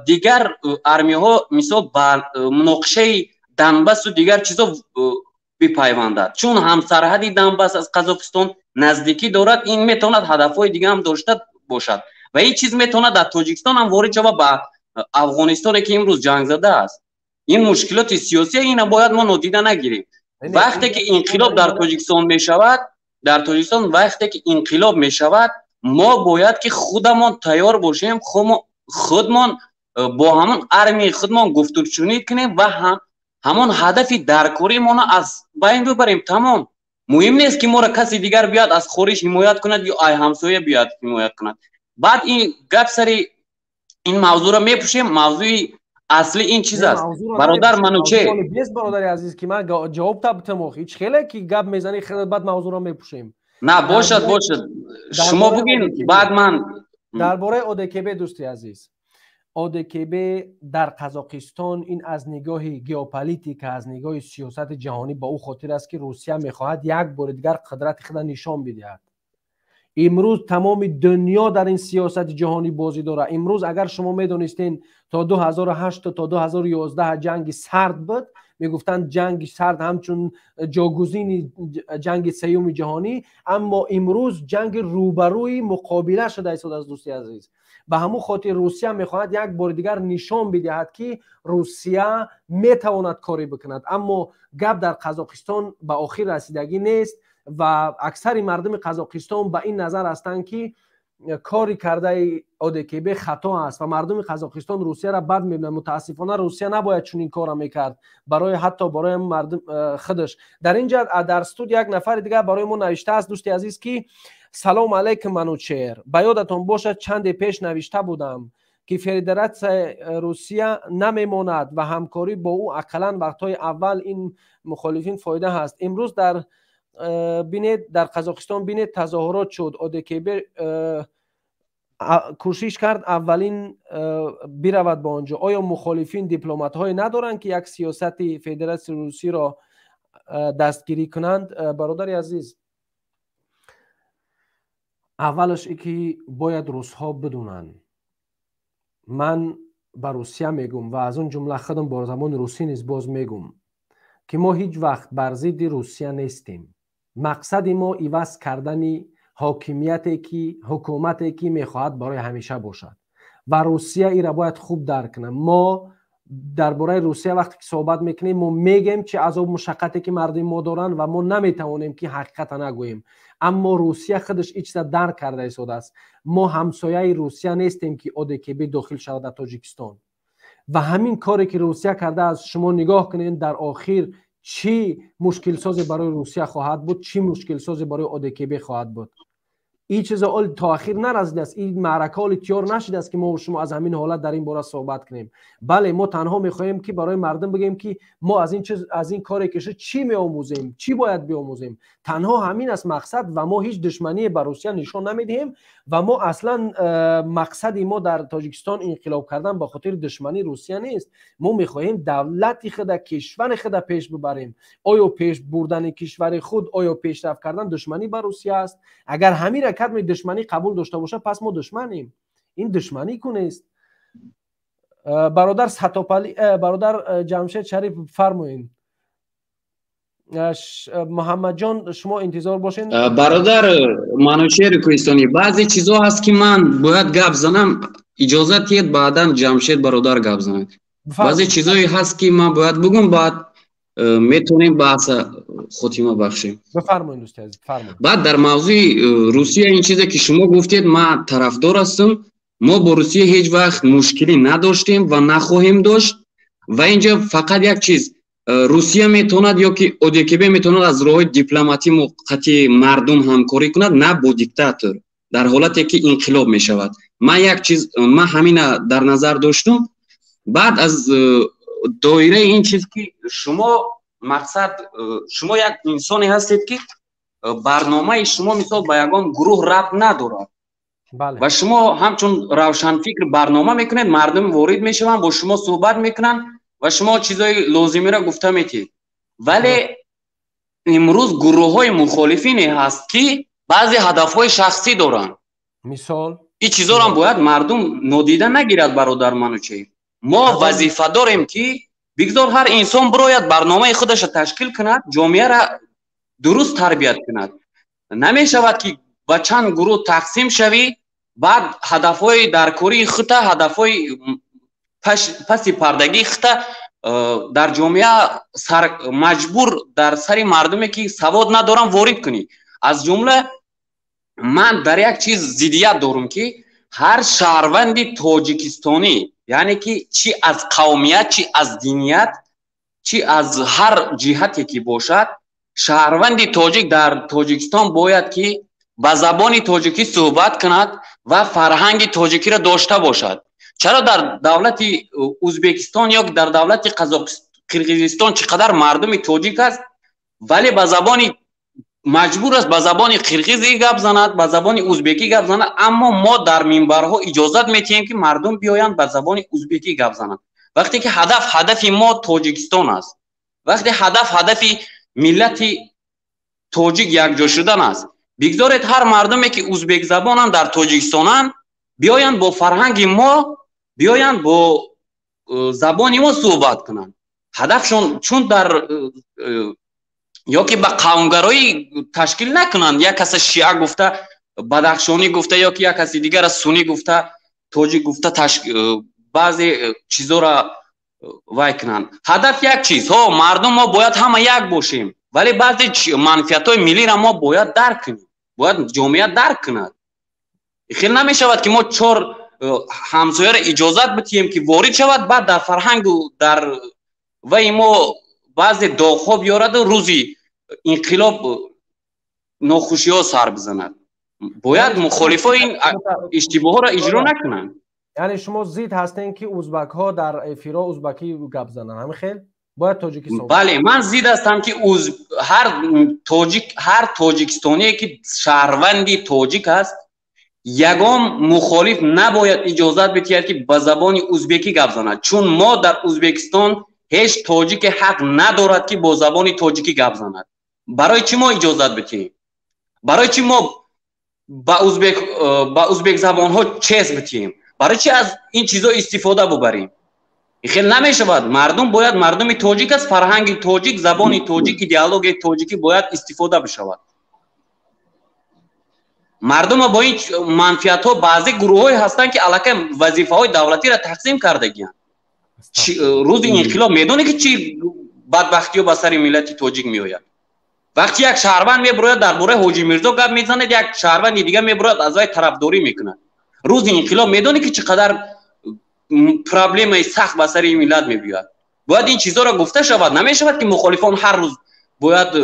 дигар армияҳо, мисол, ба муноқишаи Донбассу дигар чизо бипайвандад, чун ҳамсарҳади Донбасс аз Қазоқистон наздикӣ дорад. Ин метавонад ҳадафҳои дига ҳам дошта бошад ва ин чиз метавонад дар Тоҷикистон ҳам ворид шавад, ба Афғонистоне, ки имрӯз ҷангзада аст. Ин мушкилоти сиёсия, ина бояд мо нодида нагирем. Вақте ки инқилоб дар Тоҷикистон мешавад, дар Тоҷикистон вақте ки инқилоб мешавад, мо бояд ки худамон тайёр бошем, худмон бо ҳамон армияи худмон гуфтучунид кунем ва ҳамон ҳадафи даркоримонро аз байн бибарем, тамом. Муҳим нест, ки моро каси дигар биёяд, аз хориҷ ҳимоят кунад ё ай ҳамсоя биёяд, ҳимоят кунад. Баъд ин гап сари ин мавзӯъро мепӯшем. Мавзӯи аслӣ ин чиз аст, бародар Манучер. Бес, бародари азиз, ки ман ҷавоб табтам. Охи, ҳеҷ хеле ки гап мезанӣ, хеле баъд мавзӯъро мепӯшем. На, бошад, бошад, шумо бигин, баъд ман. Дар бораи ОДКБ, дӯсти азиз, ОДКБ дар Қазоқистон ин аз нигоҳи геополитика, аз нигоҳи сиёсати ҷаҳонӣ ба ӯ хотир аст, ки Русия мехоҳад як бори дигар қудрати худа нишон бидиҳад. Имрӯз тамоми дунё дар ин сиёсати ҷаҳонӣ бозӣ дорад. Имрӯз агар шумо медонистен, то 2008 то 2011 ҷанги сард буд, мегуфтанд ҷанги сард ҳамчун ҷогузини ҷанги сеюми ҷаҳонӣ, аммо имрӯз ҷанги рӯбарӯи муқобила шуда истодааст, дӯсти азиз. Ба ҳамун хотир Русия мехоҳад як бори дигар нишон бидиҳад, ки Русия метавонад корӣ бикунад. Аммо гап дар Қазоқистон ба охир расидагӣ нест ва аксари мардуми Қазоқистон ба ин назар ҳастанд, ки кори кардаи ОДКБ хато аст ва мардуми Қазоқистон Русияро бад мебинанд. Мутаассифона, Русия набояд чунин корро мекард барои ҳатто барои мардум худаш. Дар ин ҷа дар студия як нафари дигар барои мо навиштааст, дӯсти азиз, ки салом алайкум, Манучер, ба ёдатон бошад, чанде пеш навишта будам, ки Федератсияи Русия намемонад ва ҳамкорӣ бо ӯ ақаллан вақтҳои аввал ин мухолифин фоида ҳаст. Имрӯз дар бинед, дар Қазоқистон бинед, тазоҳурот шуд, ОДКБ кӯшиш кард аввалин биравад ба он ҷо. Оё мухолифин дипломатҳое надоранд, ки як сиёсати Федератсияи Русиро дастгирӣ кунанд? Бародари азиз, аввалаш и ки бояд русҳо бидунанд. Ман ба Русия мегӯм ва аз он ҷумла худам бо забони русӣ низ боз мегӯм. Ки мо ҳеҷ вақт бар зидди Русия нестем. Мақсади мо иваз кардани ҳокимияте ки ҳукумате ки мехоҳад барои ҳамеша бошад ва Русия ира бояд хуб дарк кунад. Мо дар бораи Русия вақте ки суҳбат мекунем, мо мегӯем чӣ азобу мушаққате ки мардуми мо доранд ва мо наметавонем ки ҳақиқата нагӯем. Аммо Русия худаш ин чиза дарк карда истодааст. Мо ҳамсояи Русия нестем, ки ОДКБ дохил шавад дар Тоҷикистон. Ва ҳамин коре ки Русия кардааст, шумо нигоҳ кунед, дар охир чӣ мушкилсозе барои Русия хоҳад буд, чӣ мушкилсозе барои ОДКБ хоҳад буд. Ин чизо оли то охир нарасидааст, ин маърака оли тиёр нашудааст, ки мо шумо аз ҳамин ҳолат дар ин бора суҳбат кунем. Бале, мо танҳо мехоҳем, ки барои мардум бигӯем, ки мо аз ин чиз, аз ин коре ки шуд, чӣ меомӯзем, чӣ бояд биомӯзем. Танҳо ҳамин аст мақсад ва мо ҳеҷ душмание ба Русия нишон намедиҳем ва мо аслан мақсади мо дар Тоҷикистон инқилоб кардан ба хотири душмании Русия нест. Мо мехоҳем давлати худа, кишвари худа пеш бибарем. Оё пеш бурдани кишвари худ, оё пешрафт кардан душманӣ ба Русия аст? Агар ҳамира кадми душманӣ қабул дошта бошад, пас мо душманем. Ин душманӣ ку нест. Бародар Сатопали, бародар Ҷамшед Шариф, фармоед. Муҳаммадҷон, шумо интизор бошед. Бародар Манучери Кӯҳистонӣ, баъзе чизҳо ҳаст, ки ман бояд гап занам. Иҷозат диҳед, баъдан Ҷамшед бародар гап занад. Баъзе чизҳое ҳаст, ки ман бояд бугум, баъд метавонем баҳса хотима бахшем. Бифармоед, дӯсти азиз, бифармоед. Баъд дар мавзӯи Русия, ин чизе ки шумо гуфтед, ман тарафдор ҳастам. Мо бо Русия ҳеҷ вақт мушкилӣ надоштем ва нахоҳем дошт. Ва инҷа фақат як чиз: Русия метавонад ё ки ОДКБ метавонад аз роҳҳои дипломатӣ муқати мардум ҳамкорӣ кунад, на бо диктатор, дар ҳолате ки инқилоб мешавад. Ман як чиз, ман ҳамина дар назар доштум. Баъд аз доираи ин чиз ки шумо мақсад, шумо як инсоне ҳастед, ки барномаи шумо мисол ба ягон гурӯҳ рабт надорад ва шумо ҳамчун равшанфикр барнома мекунед, мардум ворид мешаванд, бо шумо суҳбат мекунанд ва шумо чизҳои лозимиро гуфта метиҳед. Вале имрӯз гурӯҳҳои мухолифине ҳаст, ки баъзе ҳадафҳои шахсӣ доранд. Мисол? Ин чизҳоро бояд мардум нодида нагирад. Бародар Манучеев, мо вазифа дорем, ки бигзор ҳар инсон бирояд, барномаи худашро ташкил кунад, ҷомеаро дуруст тарбият кунад. Намешавад, ки ба чанд гурӯҳ тақсим шавӣ, баъд ҳадафҳои даркории хута, ҳадафҳои паси пардагии хута дар ҷомеа маҷбур дар сари мардуме, ки савод надоранд, ворид кунӣ. Аз ҷумла ман дар як чиз зиддият дорам, ки ҳар шаҳрванди тоҷикистонӣ, яъне ки чӣ аз қавмият, чӣ аз диният, чӣ аз ҳар ҷиҳате ки бошад, шаҳрванди тоҷик дар Тоҷикистон бояд ки ба забони тоҷикӣ суҳбат кунад ва фарҳанги тоҷикиро дошта бошад. Чаро дар давлати Узбекистон ё дар давлати Қирғизистон чӣ қадар мардуми тоҷик аст, вале ба забони маҷбур аст ба забони қирғизӣ гап занад, ба забони узбекӣ гап занад, аммо мо дар минбарҳо иҷозат метиҳем, ки мардум биёянд, ба забони узбекӣ гап зананд, вақте ки ҳадаф ҳадафи мо Тоҷикистон аст, вақте ҳадаф ҳадафи миллати тоҷик якҷо шудан аст? Бигзоред ҳар мардуме, ки узбекзабонанд, дар Тоҷикистонанд, биёянд, бо фарҳанги мо биёянд, бо забони мо суҳбат кунанд. Ҳадафшон чун дар ё ки ба қавмгароӣ ташкил накунанд, як каса шиа гуфта, бадахшонӣ гуфта, ё ки як каси дигара сунӣ гуфта, тоҷик гуфта, баъзе чизоро вай кунанд. Ҳадаф як чиз, ҳо, мардум мо бояд ҳама як бошем, вале баъзе манфиатҳои миллиро мо бояд дарк кунем, бояд ҷомеа дарк кунад. Хел намешавад, ки мо чор ҳамсояро иҷозат бидиҳем, ки ворид шавад, баъд дар фарҳангу дар ваи мо баъзе доғҳо биёраду рӯзи инқилоб нохушиҳо сар бизанад. Бояд мухолифо ин иштибоҳҳоро иҷро накунанд. Яъне шумо зид ҳастем, ки узбакҳо дар эфирҳо узбакӣ гап зананд? Ҳамин хел бояд тоҷикӣ? Бале, ман зид ҳастам, ки ҳар тоҷик, ҳар тоҷикистоние, ки шаҳрванди тоҷик аст, ягон мухолиф набояд иҷозат бидиҳад, ки ба забони узбекӣ гап занад, чун мо дар Узбекистон ҳеҷ тоҷике ҳақ надорад, ки бо забони тоҷикӣ гап занад. Барои чӣ мо иҷозат бидиҳем? Барои чӣ мо ба узбекзабонҳо чест бидиҳем? Барои чӣ аз ин чизҳо истифода бубарем? Хел намешавад. Мардум бояд, мардуми тоҷик аст, фарҳанги тоҷик, забони тоҷик, идеологияи тоҷикӣ бояд истифода бишавад. Мардума бо ин манфиатҳо баъзе гурӯҳҳое ҳастанд, ки аллакай вазифаҳои давлатиро тақсим кардагианд. Рӯзи инқилоб медонӣ, ки чӣ бадбахтиҳо ба сари миллати тоҷик меояд? Вақти як шаҳрванд мебурояд, дар бораи Ҳоҷи Мирзо гап мезанад, як шаҳрванди дигар мебурояд, аз вай тарафдорӣ мекунад. Рӯзи инқилоб медонӣ, ки чӣ қадар проблемаи сахт ба сари миллат мебиёяд? Бояд ин чизҳоро гуфта шавад. Намешавад, ки мухолифон ҳар рӯз бояд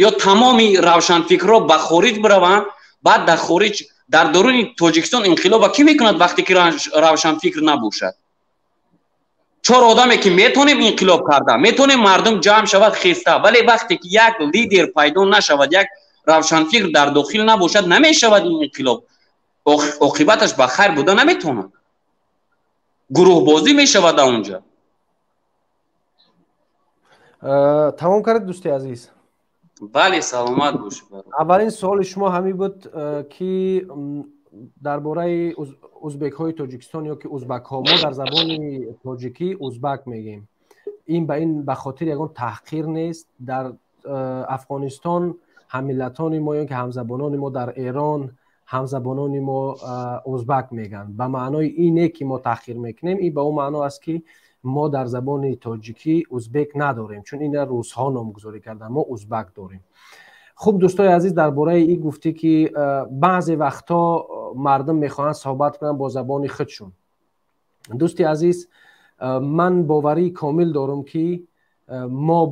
ё тамоми равшанфикрҳо ба хориҷ бираванд, баъд дар хориҷ, дар даруни Тоҷикистон инқилоба кӣ мекунад, вақте ки равшанфикр набошад? Чор одаме, ки метонем инқилоб карда метонем, мардум ҷамъ шавад, хеста, вале вақте ки як лидер пайдо нашавад, як равшанфикр дар дохил набошад, намешавад ин инқилоб. Оқибаташ ба хайр буда наметавонад, гурӯҳбозӣ мешавад дар онҷа. Тамом кардед, дӯсти азиз? Бале, саломат бошед. Аввалин суоли шумо ҳамин буд, ки дар бораи узбекҳои Тоҷикистон ё ки узбакҳо. Мо дар забони тоҷикӣ узбак мегӯем. Ин ба ин ба хотири ягон таҳқир нест. Дар Афғонистон ҳаммиллатони мо ё ки ҳамзабонони мо, дар Эрон ҳамзабонони мо узбак мегӯянд. Ба маънои ине, ки мо таҳқир мекунем, ин ба он маъно аст, ки мо дар забони тоҷикӣ узбек надорем, чун ина русҳо номгузорӣ карданд. Мо узбак дорем. Хуб, дӯстои азиз, дар бораи ин гуфтӣ, ки баъзе вақтҳо мардум мехоҳанд суҳбат кунанд бо забони худшон. Дӯсти азиз, ман боварии комил дорам, ки мо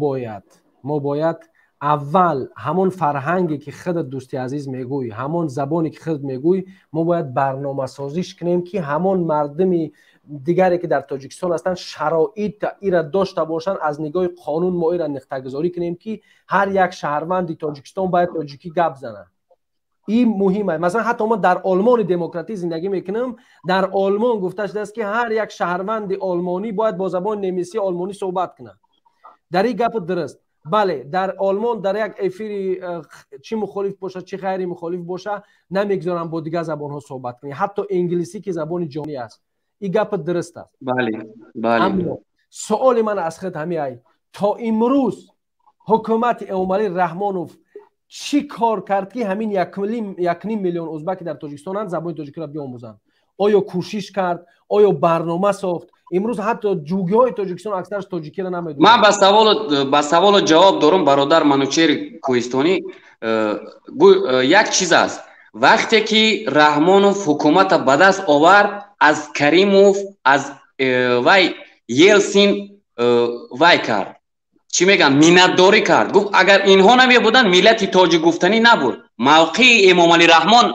бояд аввал ҳамон фарҳанге, ки худат, дӯсти азиз, мегӯй, ҳамон забоне, ки худат мегӯй, мо бояд барномасозиш кунем, ки ҳамон мардуми дигаре, ки дар Тоҷикистон ҳастанд, шароит ира дошта бошанд. Аз нигоҳи қонун мо ира нуқтагузорӣ кунем, ки ҳар як шаҳрванди Тоҷикистон бояд тоҷикӣ гап занад. Ин муҳим аст. Масалан, ҳатто ман дар Олмони демократӣ зиндагӣ мекунам. Дар Олмон гуфта шудааст, ки ҳар як шаҳрванди олмонӣ бояд бо забони немисӣ, олмонӣ суҳбат кунад. Дар ин гапи дуруст. Бале, дар Олмон дар як эфири, чӣ мухолиф бошад, чӣ ғайри мухолиф боша, намегузоранд бо дигар забонҳо суҳбат кунӣ, ҳатто инглисӣ, ки забони ҷаҳонӣ аст. Ин гапи дуруст аст. Бале. Суоли ман аз худ ҳамин ай: то имрӯз ҳукумати Эмомалӣ Раҳмонов чӣ кор кард, ки ҳамин 1,5 миллион узбаки дар Тоҷикистонанд, забони тоҷикиро биомӯзанд? Оё кӯшиш кард? Оё барнома сохт? Имрӯз ҳатто ҷугиҳои Тоҷикистон аксараш тоҷикиро намедонанд. Ман ба саволу ҷавоб дорам, бародар Манучери Кӯҳистонӣ. Як чиз аст: вақте ки Раҳмонов ҳукумата ба даст овард, аз Каримов, аз вай Елсин вай кард, чӣ мегӯянд, миннатдорӣ кард. Гуфт, агар инҳо намебуданд, миллати тоҷик гуфтанӣ набуд. Мавқеи Эмомалӣ Раҳмон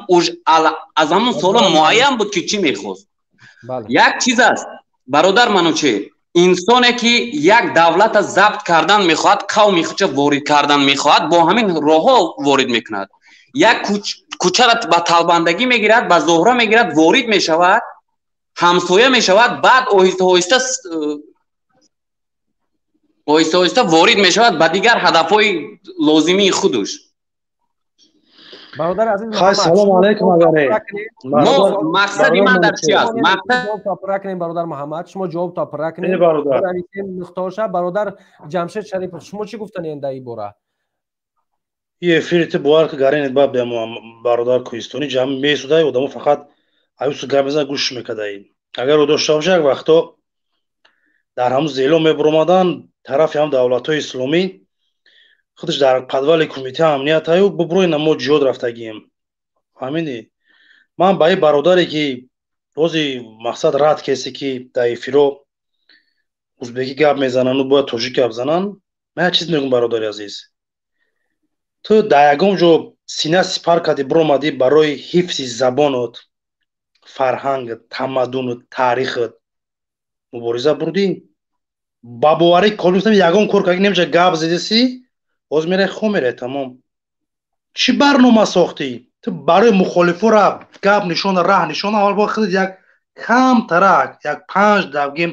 аз ҳамон соло муайян буд, ки чӣ мехост. Як чиз аст, бародар Манучер: инсоне, ки як давлата забт кардан мехоҳад, қавми худша ворид кардан мехоҳад, бо ҳамин роҳҳо ворид мекунад. Як кӯчара ба талбандагӣ мегирад, ба зоҳра мегирад, ворид мешавад, ҳамсоя мешавад, баъд оҳиста оҳиста, оҳиста оҳиста ворид мешавад ба дигар ҳадафҳои лозимии худуш. Бародар азиз. Салому алайкум. Мақсади ман дар чи аст? Пурра кунем, бародар Муҳаммад, шумо ҷавоб пурра кунем. Нуқтаоша, бародар Ҷамшед Шарипов, шумо чӣ гуфтанед дар ин бора? Эфири ту бовар ки гаренед ба бародар Кӯҳистонӣ ҷамъ месудай, одамо фақат аюсу гап мезан, гӯш мекардаи. Агар ӯ дошта боша, як вақто дар ҳамун зело мебуромадан тарафи ҳам давлатҳои исломӣ, худаш дар подвали кумитаи амният аю бубуроина, мо ҷиҳод рафтагием, фаҳмидӣ? Ман ба ин бародаре, ки рози мақсад рад кесе, ки дар эфиро узбекӣ гап мезанану бояд тоҷик гап зананд, ман як чиз мегӯм: бародари азиз, ту дар ягон ҷо сина сипар кардӣ, биромадӣ, барои ҳифзи забонот, фарҳангат, тамаддунат, таърихат мубориза бурдӣ? Ба боварӣ кор ягон кор карди? Немиша, гап задеси, боз мерай, хо мерай, тамом. Чӣ барнома сохтӣ ту барои мухолифора? Гап нишона, раҳ нишона. Аввал бояд худат як камтарак, як панҷ давгим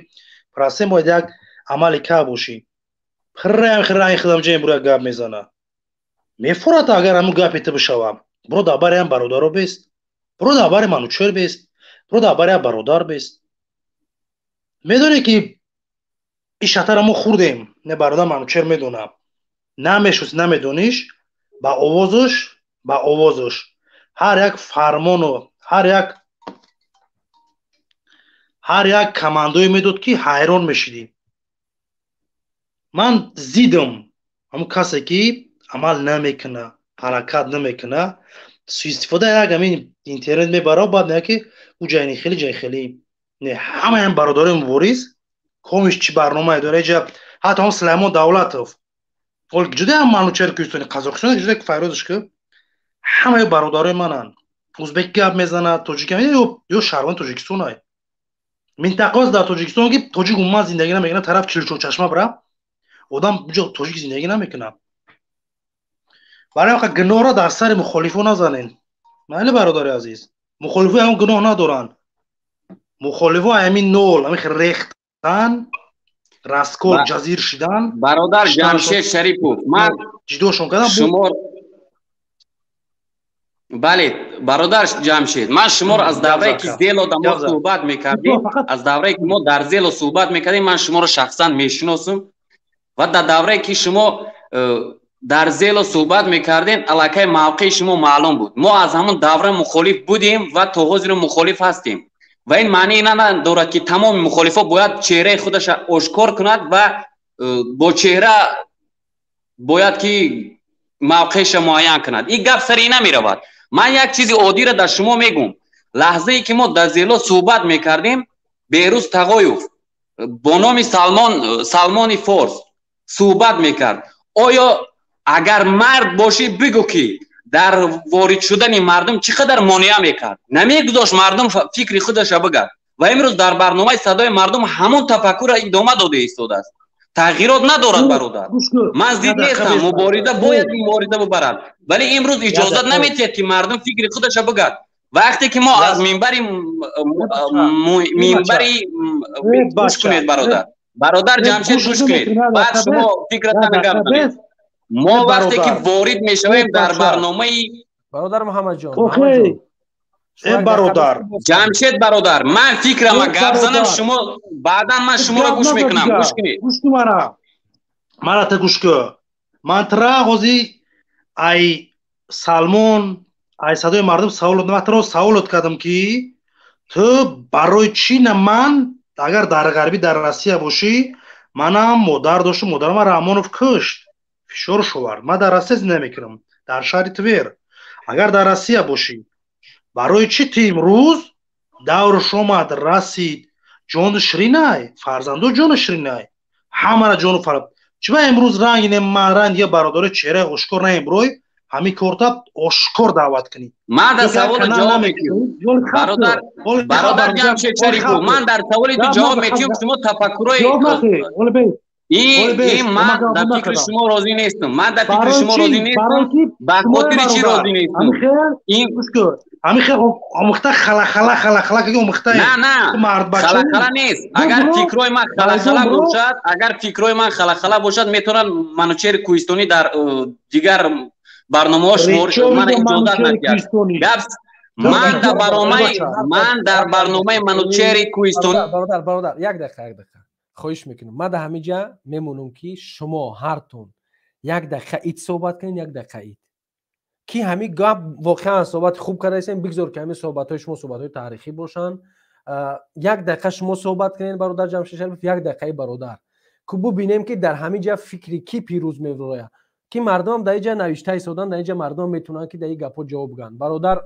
процент бояд як амали ка бошӣ. Пирраям хираи худам ҷаем бура гап мезана, мефурад. Агар ҳамун гапи ту бишава, биро дар бари ҳам бародаро бест, биро дар бари Манучер бест, биро дар бари ҳам бародар бест. Медонӣ, ки Ин шатара мо хӯрдем. Не, бародар Манучер медонам. Намешуст, намедониш, ба овозаш, ба овозаш ҳар як фармону ҳар як командое медод, ки ҳайрон мешидӣ. Ман зидам ҳамун касе, ки амал намекуна, ҳаракат намекуна, суистифода як ҳамин интернет мебара, баъд меяд, ки ӯ ҷайни хеле, ҷай хеле не. Ҳамаям бародарои мубориз комиш чӣ барномае дора ҷа, ҳатто ҳам Сулаймон Давлатов ҷудаям, Манучер Кӯҳистони Қазоқистон ҷуда, Файрозш, ки ҳамаи бародарои мананд. Узбек гап мезанад, тоҷик ё шаҳрванди Тоҷикистонай. Минтақаост дар Тоҷикистон, ки тоҷик умуман зиндагӣ намекунад. Тараф Чилчорчашма бира, одам ҷо тоҷик зиндагӣ намекунад. Барои ҳамин гуноҳро дар сари мухолифо назанен. Майли, бародари азиз, мухолифо ҳам гуноҳ надоранд. Мухолифо ҳамин нол, ҳамин рехтан, раскол, ҷазир шидан. Бародар Ҷамшед Шарипов, ман ҷидошон кардам. Шумо, бале, бародар Ҷамшед, ман шуморо аз даврае, ки Зело да мо суҳбат мекардем, аз даврае, ки мо дар Зело суҳбат мекардем, ман шуморо шахсан мешиносам. Ва дар даврае, ки шумо дар Зело суҳбат мекардем, аллакай мавқеи шумо маълум буд. Мо аз ҳамон давра мухолиф будем ва то ҳозиро мухолиф ҳастем. Ва ин маънии надорад, ки тамоми мухолифо бояд чеҳраи худаша ошкор кунад ва бо чеҳра бояд ки мавқеиша муайян кунад. Ин гап сари намеравад. Ман як чизи оддиро дар шумо мегӯм. Лаҳзае, ки мо дар Зело суҳбат мекардем, Беҳрӯз Тағоев бо номи Салмон, Салмони Форс суҳбат мекард. Оё агар мард бошӣ, бигӯ, ки дар ворид шудани мардум чӣ қадар монеа мекард, намегузошт мардум фикри худаша бигӯяд. Ва имрӯз дар барномаи Садои мардум ҳамон тафаккурро идома дода истодааст, тағйирот надорад. Бародар, ман зид нестам, мубориза бояд мубориза бубарад, вале имрӯз иҷозат наметиҳад, ки мардум фикри худаша бигӯяд. Вақте ки мо аз минбари, гӯш кунед, бародар, бародар Ҷамшед, гӯш кунед, баъд шумо фикратана гап занед. Мо вақте ки ворид мешавем дар барномаи Бародар Муҳаммадҷон. Бародар. Ҷамшед бародар, ман фикрама гап занам, шумо баъдан, ман шуморо гӯш мекунам, гӯш кунед. Гӯш кун мара, мара та гӯш кун. Ман тра ҳози ай Салмон, ай Садои мардум савол, ман тро саволот кардам, ки ту барои чӣ на, ман агар дар ғарбӣ, дар Россия бошӣ, манам модар доштам, модарама Раҳмонов кушт, фишорш овард. Ман дар Россия зиндагӣ мекунам, дар шаҳри Твер. Агар дар Россия бошӣ, барои чӣ ту имрӯз даврш омад, расид, ҷону ширинай, фарзандо ҷону ширинай, ҳамара ҷону фар, чиба имрӯз ранги не, ман ранг я бародари чеҳраи ошкор наимрӯй ҳамин корта ошкор даъват кунӣ? Ман дар саволи ҷавоб метиҳам, бародар, бародар Ҷамшед Шарипов, ман дар саволи ту ҷавоб метиҳам. Шумо тафаккурои ин, ман дар фикри шумо розӣ нестам, ман дар фикри шумо розӣ нестам. Ба хотири чӣ розӣ нестам? Ин ҳамин хел омӯхта, халахала, халахала ки омӯхта. На, на, халахала нест. Агар фикрҳои ман халахала бошад, агар фикрҳои ман халахала бошад, метавонад Манучери Кӯҳистонӣ дар дигар барномаҳо шумо мана иҷозат надиҳад. Гап ман дар барномаи, ман дар барномаи Манучери Кӯҳистонӣ. Бародар, бародар, як дақиқа, як дақиқа, хоҳиш мекунам. Ман дар ҳамин ҷа мемонам, ки шумо ҳартун як дақиқа ит суҳбат кунед, як дақиқа ит, ки ҳамин гап воқеан суҳбати хуб кардаистем. Бигзор, ки ҳамин суҳбатҳои шумо суҳбатҳои таърихӣ бошанд. Як дақиқа шумо суҳбат кунед, бародар Ҷамшед Шарипов, як дақиқаи бародар, ки бубинем, ки дар ҳамин ҷа фикри кӣ пирӯз мебарояд, ки мардумам дар ин ҷа навишта истодан, дар ин ҷа мардумам метавонанд, ки дар ин гапҳо ҷавоб гӯянд. Бародар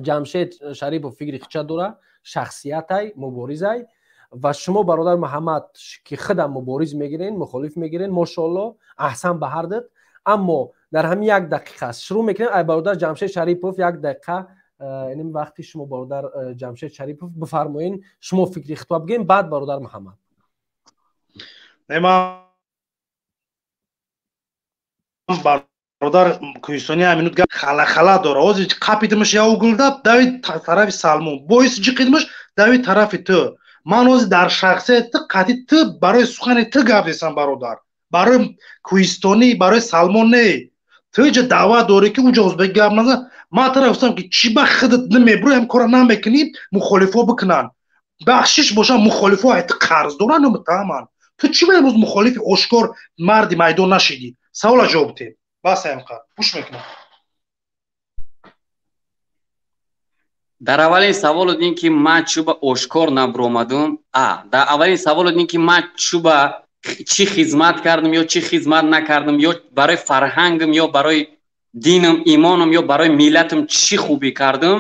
Ҷамшед Шарипов фикри хича дора, шахсиятай, муборизай. Ва шумо, бародар Муҳаммад, ки худам мубориз мегирен, мухолиф мегирен, мошоалло, аҳсан ба ҳар дид. Аммо дар ҳамин як дақиқа шурӯъ мекунем. Ай бародар Ҷамшед Шарипов, як дақиқа, ин вақти шумо, бародар Ҷамшед Шарипов, бифармоен, шумо фикри хитоб бигӯем, баъд бародар Муҳаммад. Бародар Кӯҳистони ҳаминут гап халахала дора. Ҳозир қапидимиш як угулда, дави тарафи Салмон, боиси ҷиқидимиш, дави тарафи ту. Ман ҳозир дар шахсияти ту қатъи ту барои сухани ту гап десам, бародар, барои Кӯҳистонӣ, барои Салмон не. Ту ҷа даъват дорӣ, ки уҷа узбек гап назан. Ман тара гуфтам, ки чӣ ба худат намебурӣ, ҳам кора намекунӣ, мухолифо бикунанд. Бахшиш бошам, мухолифо ай ту қарз доранд ё муттаҳаманд? Ту чӣ ба имрӯз мухолифи ошкор марди майдон нашидӣ? Савола ҷавоб те. Бас ҳамқа. Гӯш мекунам. Дар аввалин савол ин ки ман чӯ ба ошкор набуромадум, дар аввалин савол ин ки ман чӯ ба чӣ хизмат кардам ё чӣ хизмат накардам, ё барои фарҳангам, ё барои динам, имонам, ё барои миллатам чӣ хубӣ кардам,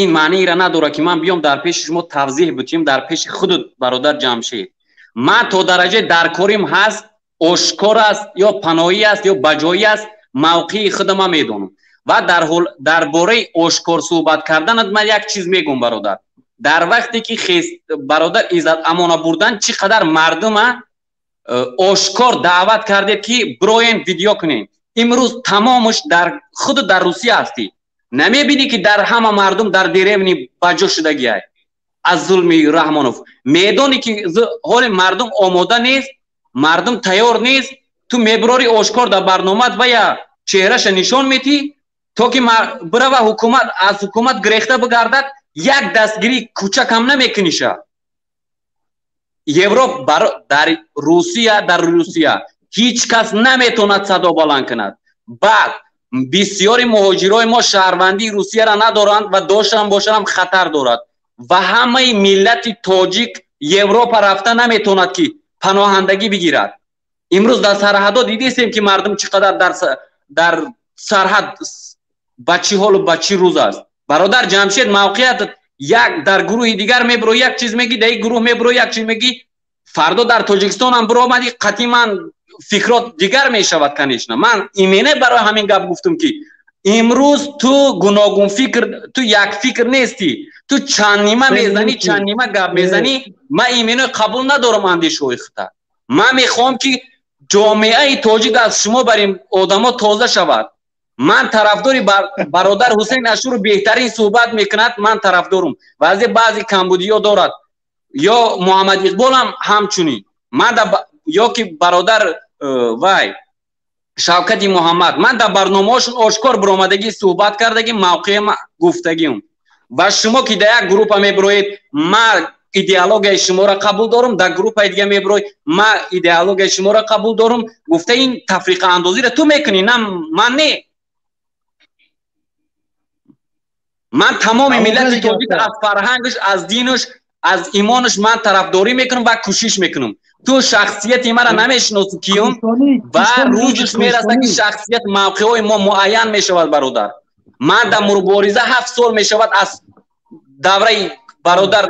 ин маъниро надорад ки ман биём дар пеши шумо тавзеҳ бутим, дар пеши худат бародар Ҷамшед. Ман то дараҷаи даркорим ҳаст, ошкор аст, ё паноҳӣ аст, ё баҷоӣ аст, мавқеи худам ман медонам. Ва дар бораи ошкор суҳбат карданат ман як чиз мегӯм бародар. Дар вақте ки бародар Иззат Амона бурдан, чӣ қадар мардума ошкор даъват кардед ки бироен видео кунед. Имрӯз тамомаш дар худ дар Русия ҳастӣ. Намебинӣ ки дар ҳама мардум дар деревни баҷо шудагиай аз зулми Раҳмонов. Медонӣ ки ҳоли мардум омода нест, мардум тайёр нест, ту мебирорӣ ошкор дар барномаат ва я чеҳраша нишон метӣ, то ки бирава ҳукумат аз ҳукумат гирехта бигардад, як дастгирии кӯчак ҳам намекуниша. Европ дар Русия ҳеҷ кас наметавонад садо баланд кунад. Баъд бисёри муҳоҷирои мо шаҳрвандии Русияро надоранд ва доштан бошанд ҳам хатар дорад. Ва ҳамаи миллати тоҷик Европа рафта наметавонад ки паноҳандагӣ бигирад. Имрӯз дар сарҳадҳо дидистем ки мардум чӣ қадар дар сарҳад ба чӣ ҳолу ба чӣ рӯз аст. Бародар Ҷамшед, мавқеият як дар гурӯҳи дигар мебиро як чиз мегӣ, дар ин гурӯҳ мебиро як чиз мегӣ, фардо дар Тоҷикистон ҳам биромадӣ, қатъи ман фикрот дигар мешавад, конечно. Ман именно барои ҳамин гап гуфтам ки имрӯз ту гуногун фикр, ту як фикр нестӣ, ту чанд нима мезанӣ, чанд нима гап мезанӣ. Ман именно қабул надорам андешаҳои худ. Ман мехоҳам ки ҷомеаи тоҷик аз шумо бар ин одамо тоза шавад. Ман тарафдори бародар Ҳусейн Ашуров беҳтарин суҳбат мекунад, ман тарафдорум. Вазе баъзе камбудиҳо дорад. Ё Муҳаммад Иқбол ҳам ҳамчунин. Ман ё ки бародар вай Шавкати Муҳаммад, ман дар барномаҳошон ошкор биромадагӣ суҳбат кардагӣ, мавқеи гуфтагиам. Ва шумо ки дар як група мебироед, ман идеологияи шуморо қабул дорам, дар группаи дига мебироед, ман идеологияи шуморо қабул дорам, гуфта ин тафриқаандозиро ту мекунӣ, на ман не. Ман тамоми миллати тоҷик аз фарҳангаш, аз динаш, аз имонаш ман тарафдорӣ мекунам ва кӯшиш мекунам. Ту шахсияти маро намешиносӣ киюм, ва рӯзаш мерасад ки шахсият мавқеъҳои мо муайян мешавад бародар. Ман дар мубориза 7 сол мешавад аз давраи бародар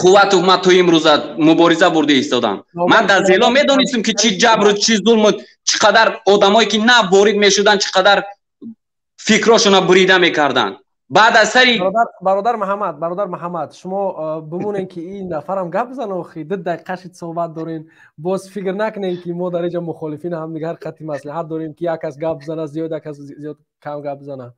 Қувватов ман то имрӯза мубориза бурда истодам. Ман дар зело медонистам ки чӣ ҷабру чӣ зулму чӣ қадар одамое ки нав ворид мешуданд, чӣ қадар фикрошонро бурида мекарданд. Баъд аз сари бародар Муҳаммад, шумо бимонед ки ин нафарам гап бизанад, охи 2 дақиқа шид суҳбат дорем, боз фикр накунед ки мо дар инҷа мухолифин ҳамдигар қатъи маслиҳат дорем ки як кас гап бизанад зиёд, як кас зиёд кам гап бизанад.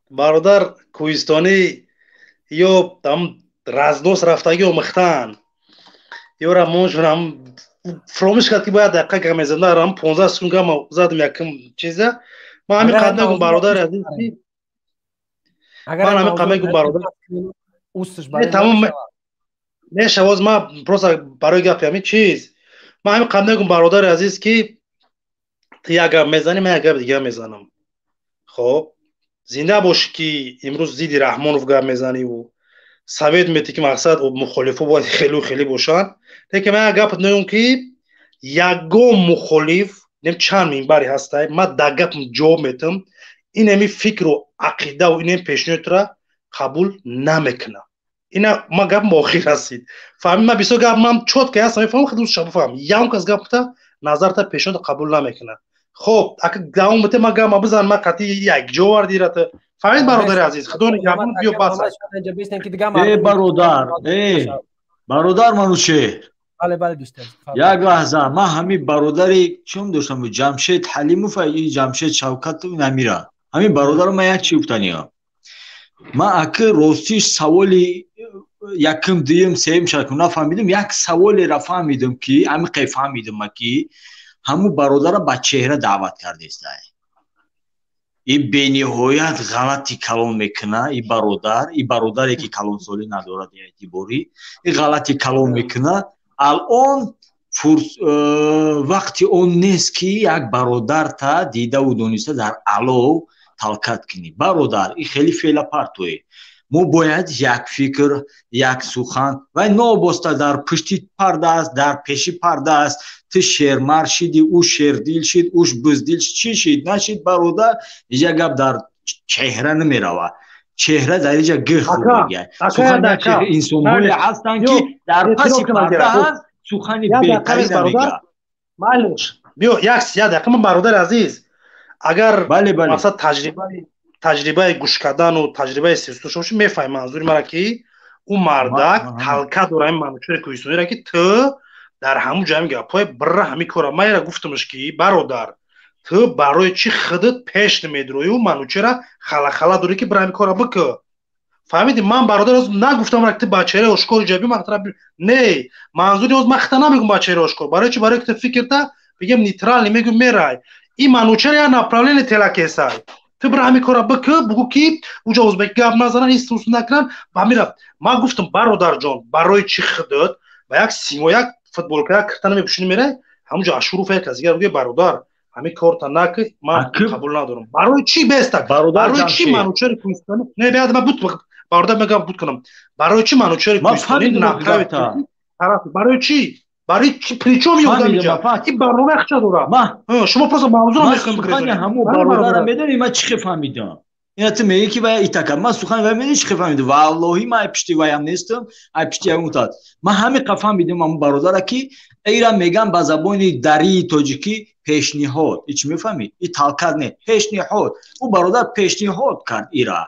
Бародар Кӯҳистонӣ ё там разнос рафтагӣ омӯхтан, ёра моншон фаромӯш кард ки бояд дақиқа гап мезадам, ҳам 15 секунд гап задам якум чиза. Ман ҳамин қадр мегӯм бародари азиз ки ман ҳамин қадр мегӯм бародар тамом мешавад. Ман просто барои гапи ҳамин чиз ман ҳамин қадр мегӯм бародари азиз ки ту як гап мезанӣ, ман як гап дигар мезанам. Хоб зинда бошӣ ки имрӯз зидди Раҳмонов гап мезаниву совет метӣ ки мақсад мухолифо бояд хелу хеле бошанд, лекин ман як гап мегӯям ки ягон мухолиф нем чанд минбаре ҳастай, ман дар гапам ҷавоб метам, инами фикру ақидаву инами пешниҳодро қабул намекунам. Ина ман гапам охир расид. Фаҳмид, ман бисёр гап ман чётко ҳастам, мефаҳмам, хеле дӯст бифаҳмам. Ягон кас гап гуфта назарта пешниҳодро қабул намекунад. Хоб, ака давом бите, ман гапам бизан, ман қатъи як ҷо овардирата. Фаҳмид бародари азиз, худо нигаҳбон, биё бас. Э бародар, э бародар Манучеҳр. Бале, бале дӯст. Як лаҳза, ман ҳамин бародари чун доштам, Ҷамшед Ҳалимов ва Ҷамшед Шавкатов намира. Ҳамин бародаро ман як чи гуфтаниям. Ман аки ростиш саволи якум, дуюм, сеюм шакл нафаҳмидам, як саволеро фаҳмидам ки ҳамин қай фаҳмидам ки ҳамун бародарро ба чеҳра даъват кардестай. И бениҳоят ғалати калон мекуна и бародар, и бародаре ки калонсолӣ надорад эътиборӣ, и ғалати калон мекуна. Алон вақти он нест, ки як бародарта дидаву дониста дар алов талкат кунӣ. Бародар, и хеле феъла партое. Мо бояд як фикр, як сухан. Вай новобаста дар пушти парда аст, дар пеши парда аст, ту шермар шиди, ӯ шердил шид, ӯш буздил чӣ шид, нашид, бародар, иҷа гап дар чеҳра намеравад. Чеҳра дар иҷа гих мегӯяд. Сухан инсонҳое ҳастанд, ки дар паси парда ҳаст, сухани беҳтарина мегӯяд. Майлиш, биё як дақиқа, ман, бародари азиз, агар мақсад таҷрибаи гӯш кардану таҷрибаи сиёсӣ дошта бошӣ, мефаҳми манзури мара, ки ӯ мардак талка дора ҳамин Манучери Кӯҳистонира, ки ту дар ҳамун ҷо ҳамин гапҳои бирра ҳамин кора. Ман яра гуфтамш, ки бародар, ту барои чӣ худат пеш намедурою Манучера халахала дорӣ, ки бира ҳамин кора бикӯ? Фаҳмидӣ? Ман, бародар, нагуфтам, ки ту ба чеҳраи ошкори ҷаби ман, не, манзури оз ман хита намегум ба чеҳраи ошкор. Барои чӣ? Барои ки ту фикрта бигем нейтральный мегум, мерай и Манучер я направление телакесай. Ту бира ҳамин кора бикӯ, бугӯ, ки уҷа ӯзбек гап назанан, ҳис накунан ба ҳамира. Ман гуфтам, бародарҷон, барои чӣ худат ба як симо, як футболка, як кирта намепӯшинӣ, мерай ҳамунҷо Ашуруф, як кас дигар бугӯ, бародар, ҳамин корта накӣ, ман қабул надорам. Барои чӣ бестак? Барои чӣ Манучери Кӯҳистони не беяд? Ман буд, бародар, мегам, буд кунам. Барои чӣ Манучери Кӯҳистони направит тараф? Барои чӣ? Барои чӣ? Причём ёдам инҷа ин барнома яхча дорад. Шумо просто мавзӯро мехоҳем. Сухани ҳамон бародара медонӣ ман чӣ хел фаҳмидам? Ина ту мегӣ, ки вая итака. Ман сухани вая медонӣ чӣ хел фаҳмидам? Валлоҳи, ман ай пишти ваям нестам, ай пишти ягон тат. Ман ҳамин қа фаҳмидам ҳамон бародара, ки ира мегам ба забони дарии тоҷикӣ пешниҳод. И чӣ мефаҳмӣ? И талкат не, пешниҳод. Ӯ бародар пешниҳод кард ира.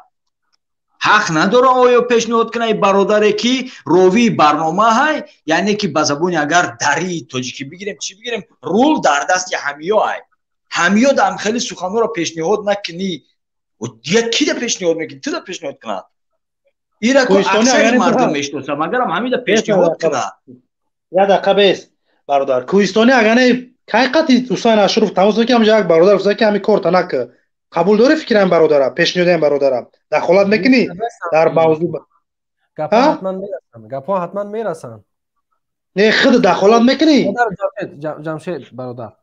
Ҳақ надора оё пешниҳод кунад и бародаре, ки ровии барнома ҳай? Яъне ки ба забони агар дарии тоҷикӣ бигирем, чӣ бигирем, рул дар дасти ҳамиё ай. Ҳамиё дар хеле суханҳоро пешниҳод накунӣ, дигар кида пешниҳод мекунӣ? Туда пешниҳод кунад? Ира ку аксари мардум мешиносад, магарам ҳамида пешниҳод кунад. Як дақиқа бес, бародар Кӯҳистонӣ, агар не кай қати Ҳусайн Ашуров тамос ки ҳамҷа як бародар гуфта, ки ҳамин корта накӣ. Қабул дорӣ фикри ҳамин бародара, пешниҳоди ҳамин бародара? Дахолат мекунӣ дар мавзӯъ? Гапҳо ҳатман мерасанд. Не, худ дахолат мекунӣ? Ҷамшед бародар,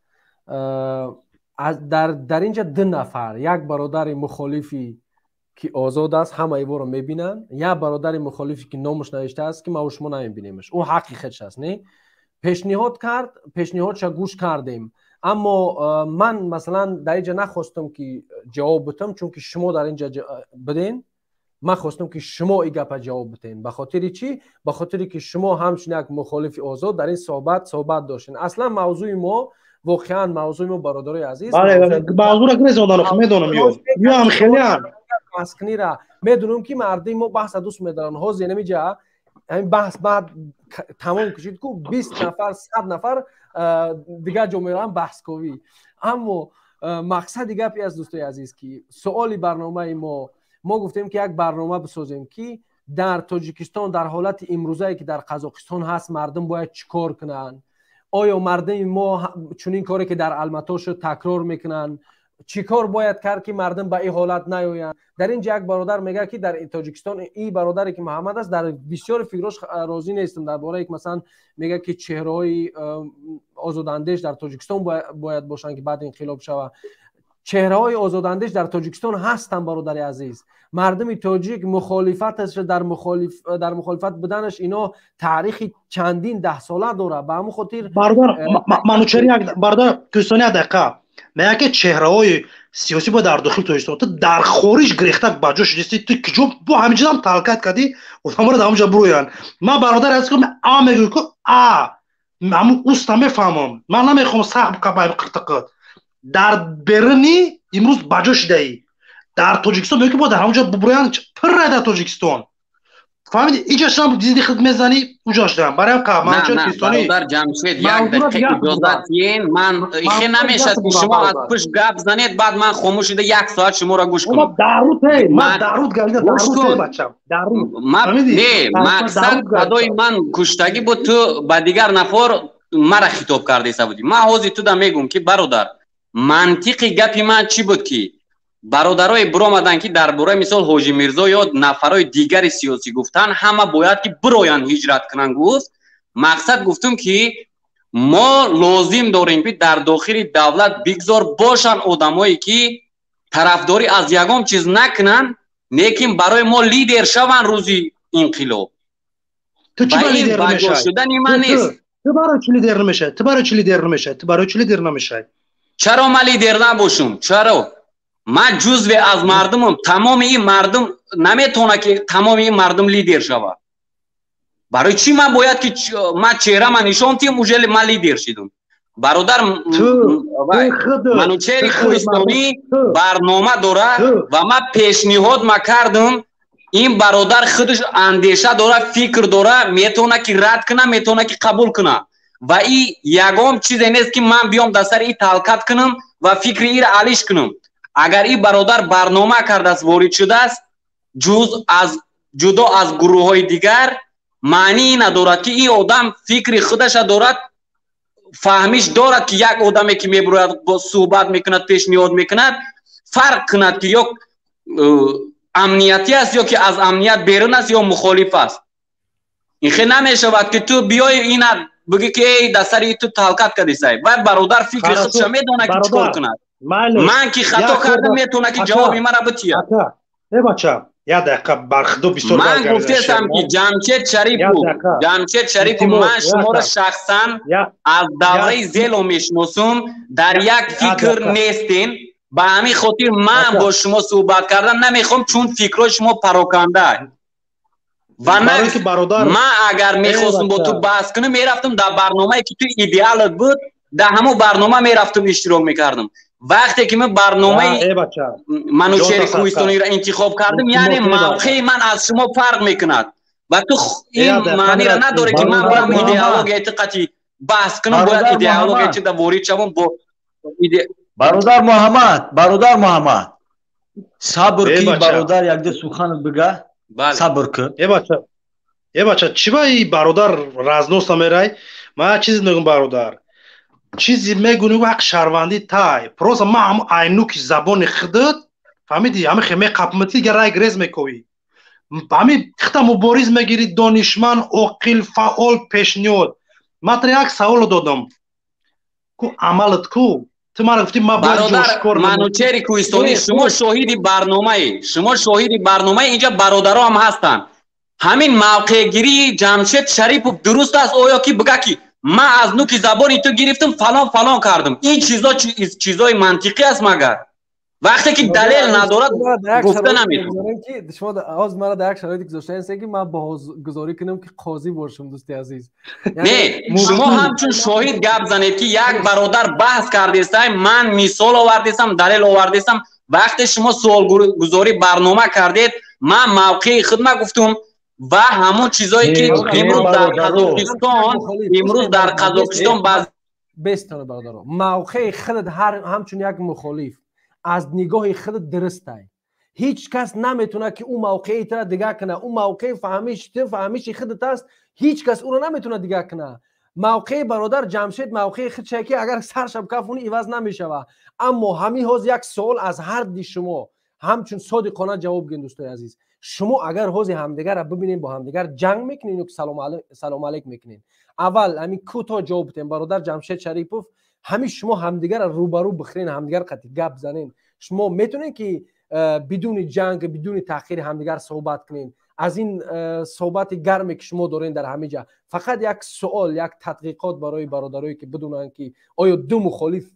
дар инҷа ду нафар, як бародари мухолифи, ки озод аст, ҳамаи воро мебинанд, як бародари мухолифе, ки номаш навиштааст, ки маву шумо намебинемаш. Ӯ ҳаққи худш аст, не? Пешниҳод кард, пешниҳодша гӯш кардем, аммо ман, масалан, дар инҷа нахостам, ки ҷавоб бутам, чунки шумо дар инҷа буден. Ман хостам, ки шумо и гапа ҷавоб бутен. Ба хотири чӣ? Ба хотире ки шумо ҳамчун як мухолифи озод дар ин суҳбат доштен. Аслан мавзӯи мо, воқеан мавзӯи мо, бародарои азиз, мавзӯра грезондан, медонам, ё ҳам хелеам баҳскунира медонам, ки мардуми мо баҳса дӯст медоранд. Ҳозир намиҷа ҳамин баҳс баъд тамом кушид ку, 20 нафар, 100 нафар дигар ҷо мераванд баҳсковӣ. Аммо мақсади гапи аст, дӯстои азиз, ки суоли барномаи мо гуфтем, ки як барнома бисозем, ки дар Тоҷикистон дар ҳолати имрӯзае, ки дар Қазоқистон ҳаст, мардум бояд чӣ кор кунанд? Оё мардуми мо чунин коре, ки дар Алмато шуд, такрор мекунанд? Чӣ кор бояд кард, ки мардум ба ин ҳолат наёянд? Дар ин ҷа як бародар мегӯяд, ки дар Тоҷикистон, и бародаре, ки Муҳаммад аст, дар бисёри фикрош розӣ нестам, дар бораe ки, масалан, мегӯяд, ки чеҳраҳои озодандеш дар Тоҷикистон бояд бошанд, ки баъд инқилоб шавад. Чеҳраҳои озодандеш дар Тоҷикистон ҳастанд, бародари азиз. Мардуми тоҷик мухолифаташ, дар мухолифат буданаш ино таърихи чандин даҳсола дорад. Ба ҳамон хотир Бародар Манучери, бародар Кӯҳистони, як дақиқа. Мега, ки чеҳраҳои сиёсӣ бояд дар дохили Тоҷикистон. Ту дар хориҷ гирехта ба ҷо шудисти. Ту киҷо бо ҳаминҷоам талкат кардӣ, одаморо дар ҳамонҷо буроянд. Ман, бародар азиз, а мегӯй ку, а ҳамун уста мефаҳмам. Ман намехоҳам сахт бикабаем қиртиқит. Дар берунӣ имрӯз ба ҷо шидаӣ, дар Тоҷикистон мегӯй, ки бояд дар ҳамонҷо бубуроянд. Пирра дар Тоҷикистон, фаҳмиди? Иҷа шудам, диди худ мезанӣ, уҷо шудам. Барои ҳам Манучер Кӯҳистонӣ. Бародар Ҷамшед, як дақиқа иҷозат диҳен. Ман ихе намешад, ки шумо аз пушт гап занед, баъд ман хомӯш шуда як соат шуморо гӯш кунам. Ман даруд галида, даруд, бачам, даруд. Не, мақсад садои ман куштагӣ буд, ту ба дигар нафар мара хитоб кардаиса будӣ. Ман ҳозир туда мегӯм, ки бародар, мантиқи гапи ман чӣ буд, ки Бародарое биромаданд, ки дар бораи мисол Ҳоҷи Мирзо ё нафарҳои дигари сиёсӣ гуфтанд, ҳама бояд ки бироянд, ҳиҷрат кунанд, гуфт. Мақсад гуфтум, ки мо лозим дорем, ки дар дохили давлат бигзор бошанд одамое, ки тарафдорӣ аз ягон чиз накунанд, лекин барои мо лидер шаванд рӯзи инқилоб. Ту чӣ ва ин лидер баҷо намешавӣ? шудани ман нест. Ту барои чӣ лидер намешавӣ? Ту барои чӣ лидер намешавӣ? Ту барои чӣ лидер намешавӣ? Чаро ман лидер набошам? Чаро? Ман ҷузве аз мардумам. Тамоми ин мардум наметавонад, ки тамоми ин мардум лидер шавад. Барои чӣ ман бояд ки ман чеҳрама нишон тиҳам, уже ман лидер шидам? Бародар Манучери Кӯҳистонӣ барнома дорад ва ман пешниҳод ма кардам. Ин бародар худаш андеша дорад, фикр дорад, метавонад ки рад кунад, метавонад ки қабул кунад. Ва и ягон чизе нест, ки ман биём дар сари и талкат кунам ва фикри ира алиш кунам. Агар ин бародар барнома кардааст, ворид шудааст, ҷуз аз ҷудо аз гурӯҳҳои дигар, маънии надорад, ки ин одам фикри худаша дорад, фаҳмиш дорад, ки як одаме, ки мебурояд, суҳбат мекунад, пешниҳод мекунад, фарқ кунад, ки ё амниятӣ аст, ё ки аз амният берун аст, ё мухолиф аст. Ин хел намешавад, ки ту биёи ина бигӣ, ки эй, дар сари ту талкат кардисай. Вай бародар фикри худша медонад, ки чӣ кор кунад. Ман ки хато кардам, метавонад, ки ҷавоби мара битиҳад. Э бача, як дақиқа, бархудо бисёр. Ман гуфтесам, ки Ҷамшед Шарипов, Ҷамшед Шарипов, ман шуморо шахсан аз давраи зело мешиносум, дар як фикр нестем. Ба ҳамин хотир ман бо шумо суҳбат кардан намехоҳам, чун фикрҳои шумо пароканда. Ва ман агар мехостум бо ту баҳс кунам, мерафтам дар барномае, ки ту идеалат буд, дар ҳамон барнома мерафтум, иштирок мекардам. Вақте ки ман барномаи Манучери Кӯҳистониро интихоб кардам, яъне мавқеи ман аз шумо фарқ мекунад. Ва ту ин маъниро надорӣ, ки ман бояд идеологияи ту қатъи баҳс кунам, бояд идеологияи ту да ворид шавам бо Бародар Муҳаммад, бародар Муҳаммад, сабр ки, бародар якда сухан бига, сабр ки. Э бача, э бача, чӣ ба и бародар разнос намерай? Ман чизе мегӯм, бародар, чизе мегӯни, ҳақ шаҳрвандӣ тай. Просто ман ҳам айнуки забони худат, фаҳмидӣ, ҳами хе меқапмати, га рай грез мековӣ. Ҳами хита мубориз мегирӣ, донишманд, оқил, фаъол, пешниҳод. Ман тара як саволо додам. Ку амалат ку? Ту мара гуфтӣ, ман бояд ҷошкор. Манучери Кӯҳистонӣ, шумо шоҳиди барномаи, шумо шоҳиди барномаи, инҷа бародаро ҳам ҳастанд. Ҳамин мавқеъгирии Ҷамшед Шарипов дуруст аст оё, ки бига, ки ман аз нуки забони ту гирифтам, фалон фалон кардам? Ин чизо чизои мантиқӣ аст магар? Вақте ки далел надорад, гуфта наметавонад. Шумо ҳозир маро дар як шароите гузоштаед, ки ман баҳогузорӣ кунам, ки қозӣ бошам, дӯсти азиз. Не, шумо ҳамчун шоҳид гап занед, ки як бародар баҳс кардестай, ман мисол овардесам, далел овардесам. Вақте шумо суолгузорӣ барнома кардед, ман мавқеи худма гуфтум ва ҳамон чизое, ки имрӯз дар Қазоқистон, имрӯз дар Қазоқистон баъз бестона, бародаро, мавқеи худат ҳамчун як мухолиф аз нигоҳи худат дурустай. Ҳеҷ кас наметавонад, ки ӯ мавқеи тра дигар кунад. Ӯ мавқеи фаҳмиши ту, фаҳмиши худат аст, ҳеҷ кас ӯро наметавонад дигар кунад. Мавқеи бародар Ҷамшед мавқеи худшае, ки агар саршаб кафонӣ, иваз намешавад. Аммо ҳамин ҳозир як суол аз ҳарди шумо ҳамчун содиқона ҷавоб гӯед, дӯстои азиз. Шумо агар ҳозир ҳамдигарро бибинед, бо ҳамдигар ҷанг мекунед ё ки салому алейк мекунед? Аввал ҳамин кӯтоҳ ҷавоб бидем, бародар Ҷамшед Шарипов. Ҳамин шумо ҳамдигарро рӯбарӯ бихӯрен, ҳамдигар қатъи гап занен, шумо метавонед, ки бидуни ҷанг, бидуни таъхири ҳамдигар суҳбат кунед? Аз ин суҳбати гарме, ки шумо доред дар ҳамин ҷа, фақат як суол, як тадқиқот барои бародарое, ки бидонанд, ки оё ду мухолиф,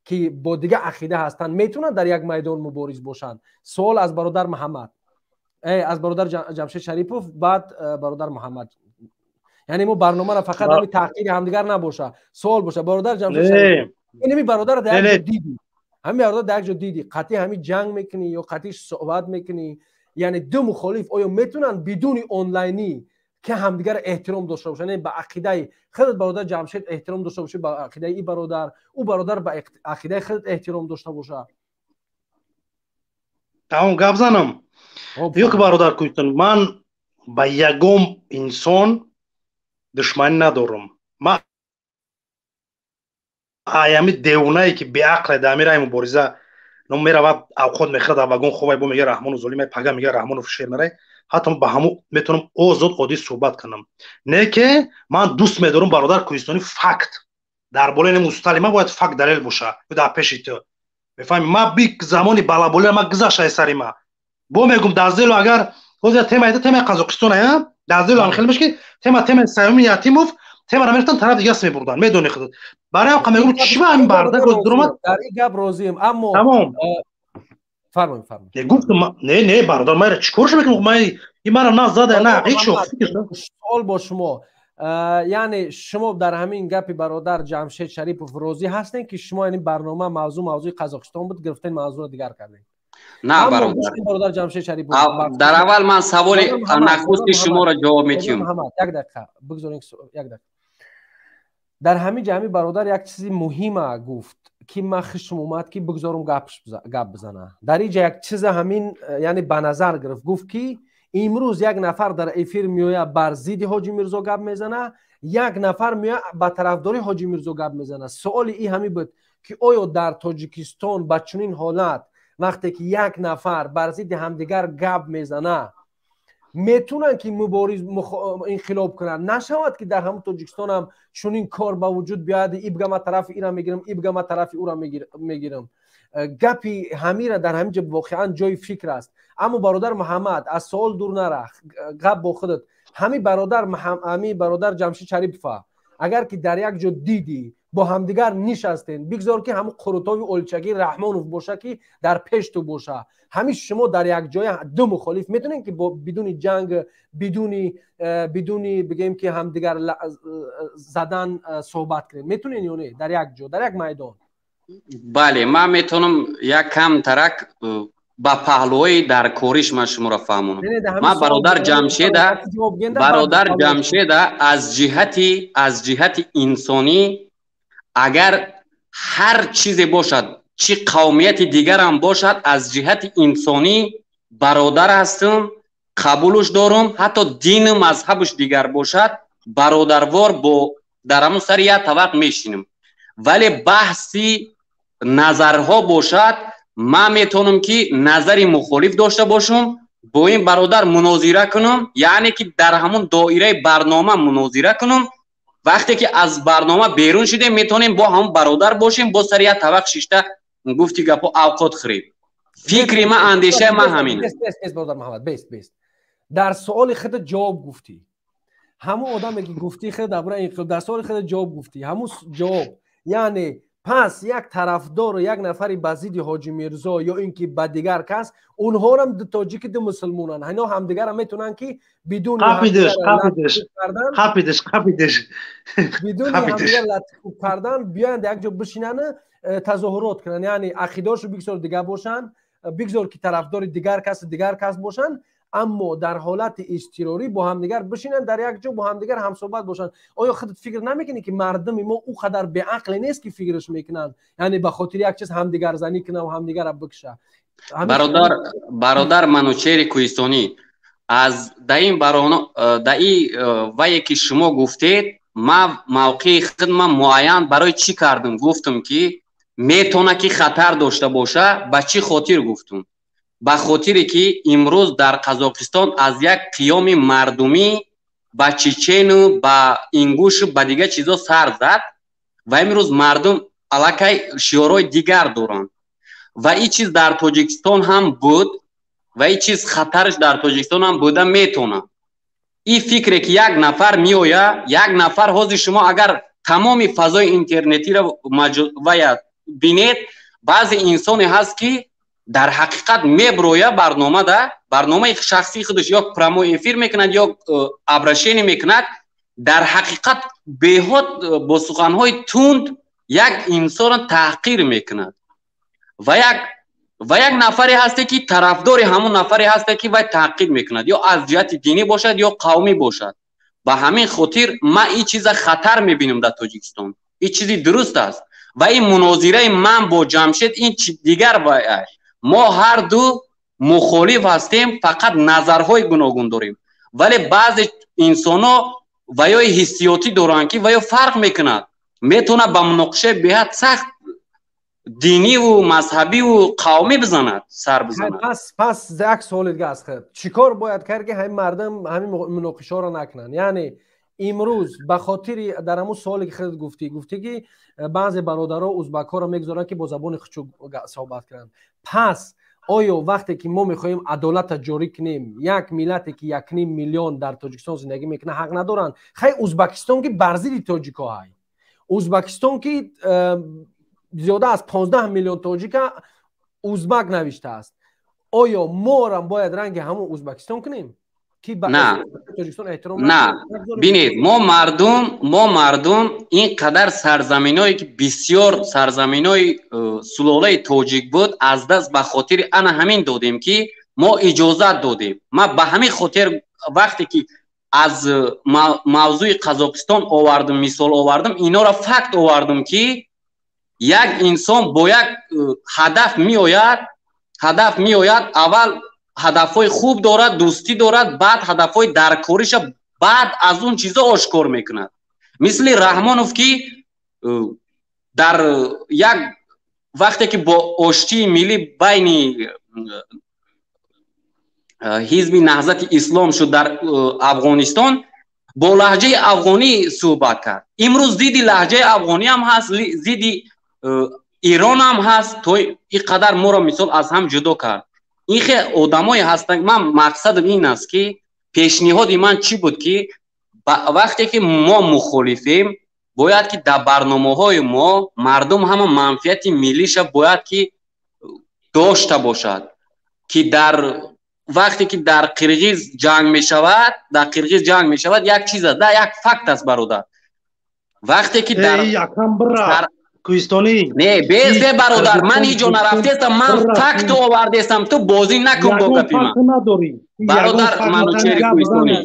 ки бо дигар ақида ҳастанд, метавонанд дар як майдон мубориз бошанд? Суол аз бародар Муҳаммад, аз бародар Ҷамшед Шарипов, баъд бародар Муҳаммад. Яъне мо барномаро фақат ҳамин таҳқири ҳамдигар набоша, суол боша. Бародар Ҷамшед Шарипов, инами бародарро дар як ҷо дидӣ, ҳамин бародар дар як ҷо дидӣ, қатъи ҳамин ҷанг мекунӣ ё қатъи суҳбат мекунӣ? Яъне ду мухолиф оё метавонанд бидуни онлайнӣ, ки ҳамдигарро эҳтиром дошта бошанд, яъне ба ақидаи худат, бародар Ҷамшед, эҳтиром дошта бошӣ ба ақидаи и бародар, ӯ бародар ба ақидаи худат эҳтиром дошта бошад? Тамом, гап занам ё ки бародар Кӯҳистон, ман ба ягон инсон душманӣ надорам. Ман аями девонае, ки беақле дар амираи мубориза Но мерава авқот мехӯрад, дар вагон хобай, бо мега Раҳмонов золимай, пага мега Раҳмонов шер мерай. Ҳатто ба ҳаму метавонам озод оддӣ суҳбат кунам. Не ки ман дӯст медорам бародар Кӯҳистонӣ, факт дар болои мустали ман бояд факт далел боша дар пеши ту. Мефаҳми, ма би замони балаболия ма гузашта сари ма. Бо мегум дар зело агар ҳозир тема ида темаи Қазоқистон ая дар зело ам хел меш ки тема Саюми Ятимов темаро мерафтан тараф дигас мебурдан, медони худат. Барои ҳам мегум чӣ ба ҳамин барда гуфт дар ин гап розием, аммо тамом. Фармоед, фармоед. Не гуфтам, не бародар, ман чӣ корш мекунам? Ман ин маро на зада, на ҳеҷ. Суол бо шумо, яъне шумо дар ҳамин гапи бародар Ҷамшед Шарипов розӣ ҳастем, ки шумо ин барнома мавзӯи Қазоқистон буд, гирифтен мавзӯро дигар кардем? На, бародар. Бародар Ҷамшед Шарипов, дар аввал ман саволи нахусти шуморо ҷавоб медиҳам. Як дақиқа бигзоред, як дақиқа. Дар ҳамин ҷамъи бародар як чизи муҳима гуфт, ки ман хушм омад, ки бигзорум гап бизана. Дар инҷа як чиза ҳамин, яъне ба назар гирифт, гуфт ки имрӯз як нафар дар эфир меояд, бар зидди Ҳоҷи Мирзо гап мезана, як нафар меояд, ба тарафдори Ҳоҷи Мирзо гап мезана. Суоли и ҳамин буд, ки оё дар Тоҷикистон ба чунин ҳолат, вақте ки як нафар бар зидди ҳамдигар гап мезана, метунанд ки мубориз инқилоб кунанд? Нашавад ки дар ҳамун Тоҷикистон ҳам чунин кор ба вуҷуд биёяд, ибга ма тарафи ира мегирам, ибга ма тарафи ура мегирам. Гапи ҳамира дар ҳамин ҷо воқеан ҷои фикр аст. Аммо бародар Муҳаммад, аз суол дур нарах, гап бо худат. Ҳами бародар, ҳами бародар Ҷамшид Шарипова, агар ки дар як ҷо дидӣ, бо ҳамдигар нишастен, бигзор ки ҳамун қурутови олчагӣ Раҳмонов боша, ки дар пеш ту боша, ҳамин шумо дар як ҷоя ду мухолиф метонем, ки бидуни ҷанг, бидуни бигем ки ҳамдигар задан суҳбат кунем, метонен ё не дар як ҷо, дар як майдон? Бале, ман метавонам як кам тарак ба паҳлӯҳои дар кориш ман шуморо фаҳмонам. Ман бародар Ҷамшеда, бародар Ҷамшеда аз ҷиҳати инсонӣ агар ҳар чизе бошад, чӣ қавмияти дигарам бошад, аз ҷиҳати инсонӣ бародар ҳастам, қабулш дорам, ҳатто дину мазҳабш дигар бошад, бародарвор бо дар ҳамун сари як табақ мешинам. Вале баҳси назарҳо бошад, ман метавонам ки назари мухолиф дошта бошам, бо ин бародар мунозира кунам, яъне ки дар ҳамун доираи барнома мунозира кунам. Вақте ки аз барнома берун шудем, метавонем бо ҳамун бародар бошем, бо сари як табақ шишта гуфти гапо авқот хӯрем. Фикри ман, андешаи ман ҳамин. Бес, бародар Муҳаммад, бес, бес. Дар суоли худ ҷавоб гуфтӣ. Ҳамун одаме ки гуфтӣ худ дар бораи инқилоб, дар суоли худ ҷавоб гуфтӣ. Ҳамун ҷавоб, яъне пас як тарафдор, як нафари ба зидди Ҳоҷи Мирзо ё ин ки ба дигар кас, онҳорам ду тоҷики, ду мусулмонанд, ҳино ҳамдигарам метавонанд ки бидуни ҳамдигар латихӯб кардан биёянд як ҷо бишинанд, тазоҳурот кунанд, яъне ақидаҳошо бигзор дигар бошанд, бигзор ки тарафдори дигар кас дигар кас бошанд, аммо дар ҳолати изтирорӣ бо ҳамдигар бишинанд дар як ҷо, бо ҳамдигар ҳамсӯҳбат бошанд. Оё худат фикр намекунӣ, ки мардуми мо ӯ қадар беақле нест, ки фикраш мекунанд, яъне ба хотири як чиз ҳамдигарзанӣ кунанд ва ҳамдигарро бикша? Бародар Манучери Кӯҳистонӣ, аз даин бароно даи вае ки шумо гуфтед, ман мавқеи худма муайян барои чӣ кардам? Гуфтам ки метавона ки хатар дошта боша. Ба чӣ хотир гуфтам? Ба хотире ки имрӯз дар Қазоқистон аз як қиёми мардумӣ ба чечену ба ингушу ба дигар чизо сар зад ва имрӯз мардум аллакай шиорҳои дигар доранд ва ин чиз дар Тоҷикистон ҳам буд ва ин чиз хатарш дар Тоҷикистон ҳам буда метавонад. Ин фикре ки як нафар меояд, як нафар ҳозир шумо агар тамоми фазои интернетиро вая бинед, баъзе инсоне ҳаст ки дар ҳақиқат меброя барномада, барномаи шахсии худаш ё прямой эфир мекунад ё обращение мекунад, дар ҳақиқат беҳод бо суханҳои тунд як инсонро таҳқир мекунад ва як нафаре ҳасте ки тарафдори ҳамон нафаре ҳасте ки вай таҳқир мекунад, ё аз ҷиҳати динӣ бошад ё қавмӣ бошад. Ба ҳамин хотир ман ин чиза хатар мебинам дар Тоҷикистон. Ин чизи дуруст аст ва ин мунозираи ман бо Ҷамшед ин дигар вай. Мо ҳар ду мухолиф ҳастем, фақат назарҳои гуногун дорем, вале баъзе инсонҳо ва ё ҳиссиётӣ доранд ки ва ё фарқ мекунад, метавонад ба муноқишаи беҳад сахт диниву мазҳабиву қавмӣ бизанад, сар бизанад. Пас як суоли дига аст. Чӣ кор бояд кард, ки ҳамин мардум ҳамин муноқишаҳоро накунанд? Яъне имрӯз ба хотири дар ҳамун суоле ки худат гуфтӣ, ки баъзе бародаро узбакҳоро мегузоранд, ки бо забони хучук суҳбат кунанд. Пас оё вақте ки мо мехоҳем адолатро ҷорӣ кунем, як миллате ки 1.5 миллион дар Тоҷикистон зиндагӣ мекунад, ҳақ надоранд? Хай, Узбакистон ки бар зидди тоҷикҳо ҳай, Узбакистон ки зиёда аз 15 миллион тоҷика узбак навиштааст, оё морам бояд ранги ҳамун Узбакистон кунем, ки ба Тоҷикистон эҳтиром на? Бинед, мо мардум ин қадар сарзаминое ки бисёр сарзаминои сулолаи тоҷик буд, аз даст ба хотири ана ҳамин додем, ки мо иҷозат додем. Ман ба ҳамин хотир вақте ки аз мавзӯи Қазоқистон овардум, мисол овардум, инора факт овардум, ки як инсон бо як ҳадаф меояд, аввал ҳадафҳои хуб дорад, дӯстӣ дорад, баъд ҳадафҳои даркориша баъд аз он чизо ошкор мекунад. Мисли Раҳмонов, ки дар як вақте ки бо оштии миллӣ байни ҳизби Наҳзати Ислом шуд дар Афғонистон, бо лаҳҷаи афғонӣ суҳбат кард. Имрӯз зидди лаҳҷаи афғониам ҳаст, зидди Эронам ҳаст, то ин қадар моро мисол аз ҳам ҷудо кард. Ин хе одамое ҳастанд. Ман мақсадам ин аст, ки пешниҳоди ман чӣ буд, ки вақте ки мо мухолифем, бояд ки дар барномаҳои мо мардум ҳама манфиати миллиша бояд ки дошта бошад, ки дар вақте ки дар Қирғиз ҷанг мешавад, дар Қирғиз ҷанг мешавад, як чиз аст да, як факт аст, бародар, вақте ки дар Кӯҳистонӣ. Не, безе, бародар, ман ҳеҷ ҷо нарафтестам, ман факту овардестам, ту бозӣ накун бо гапи ман. Бародар Манучери Кӯҳистонӣ,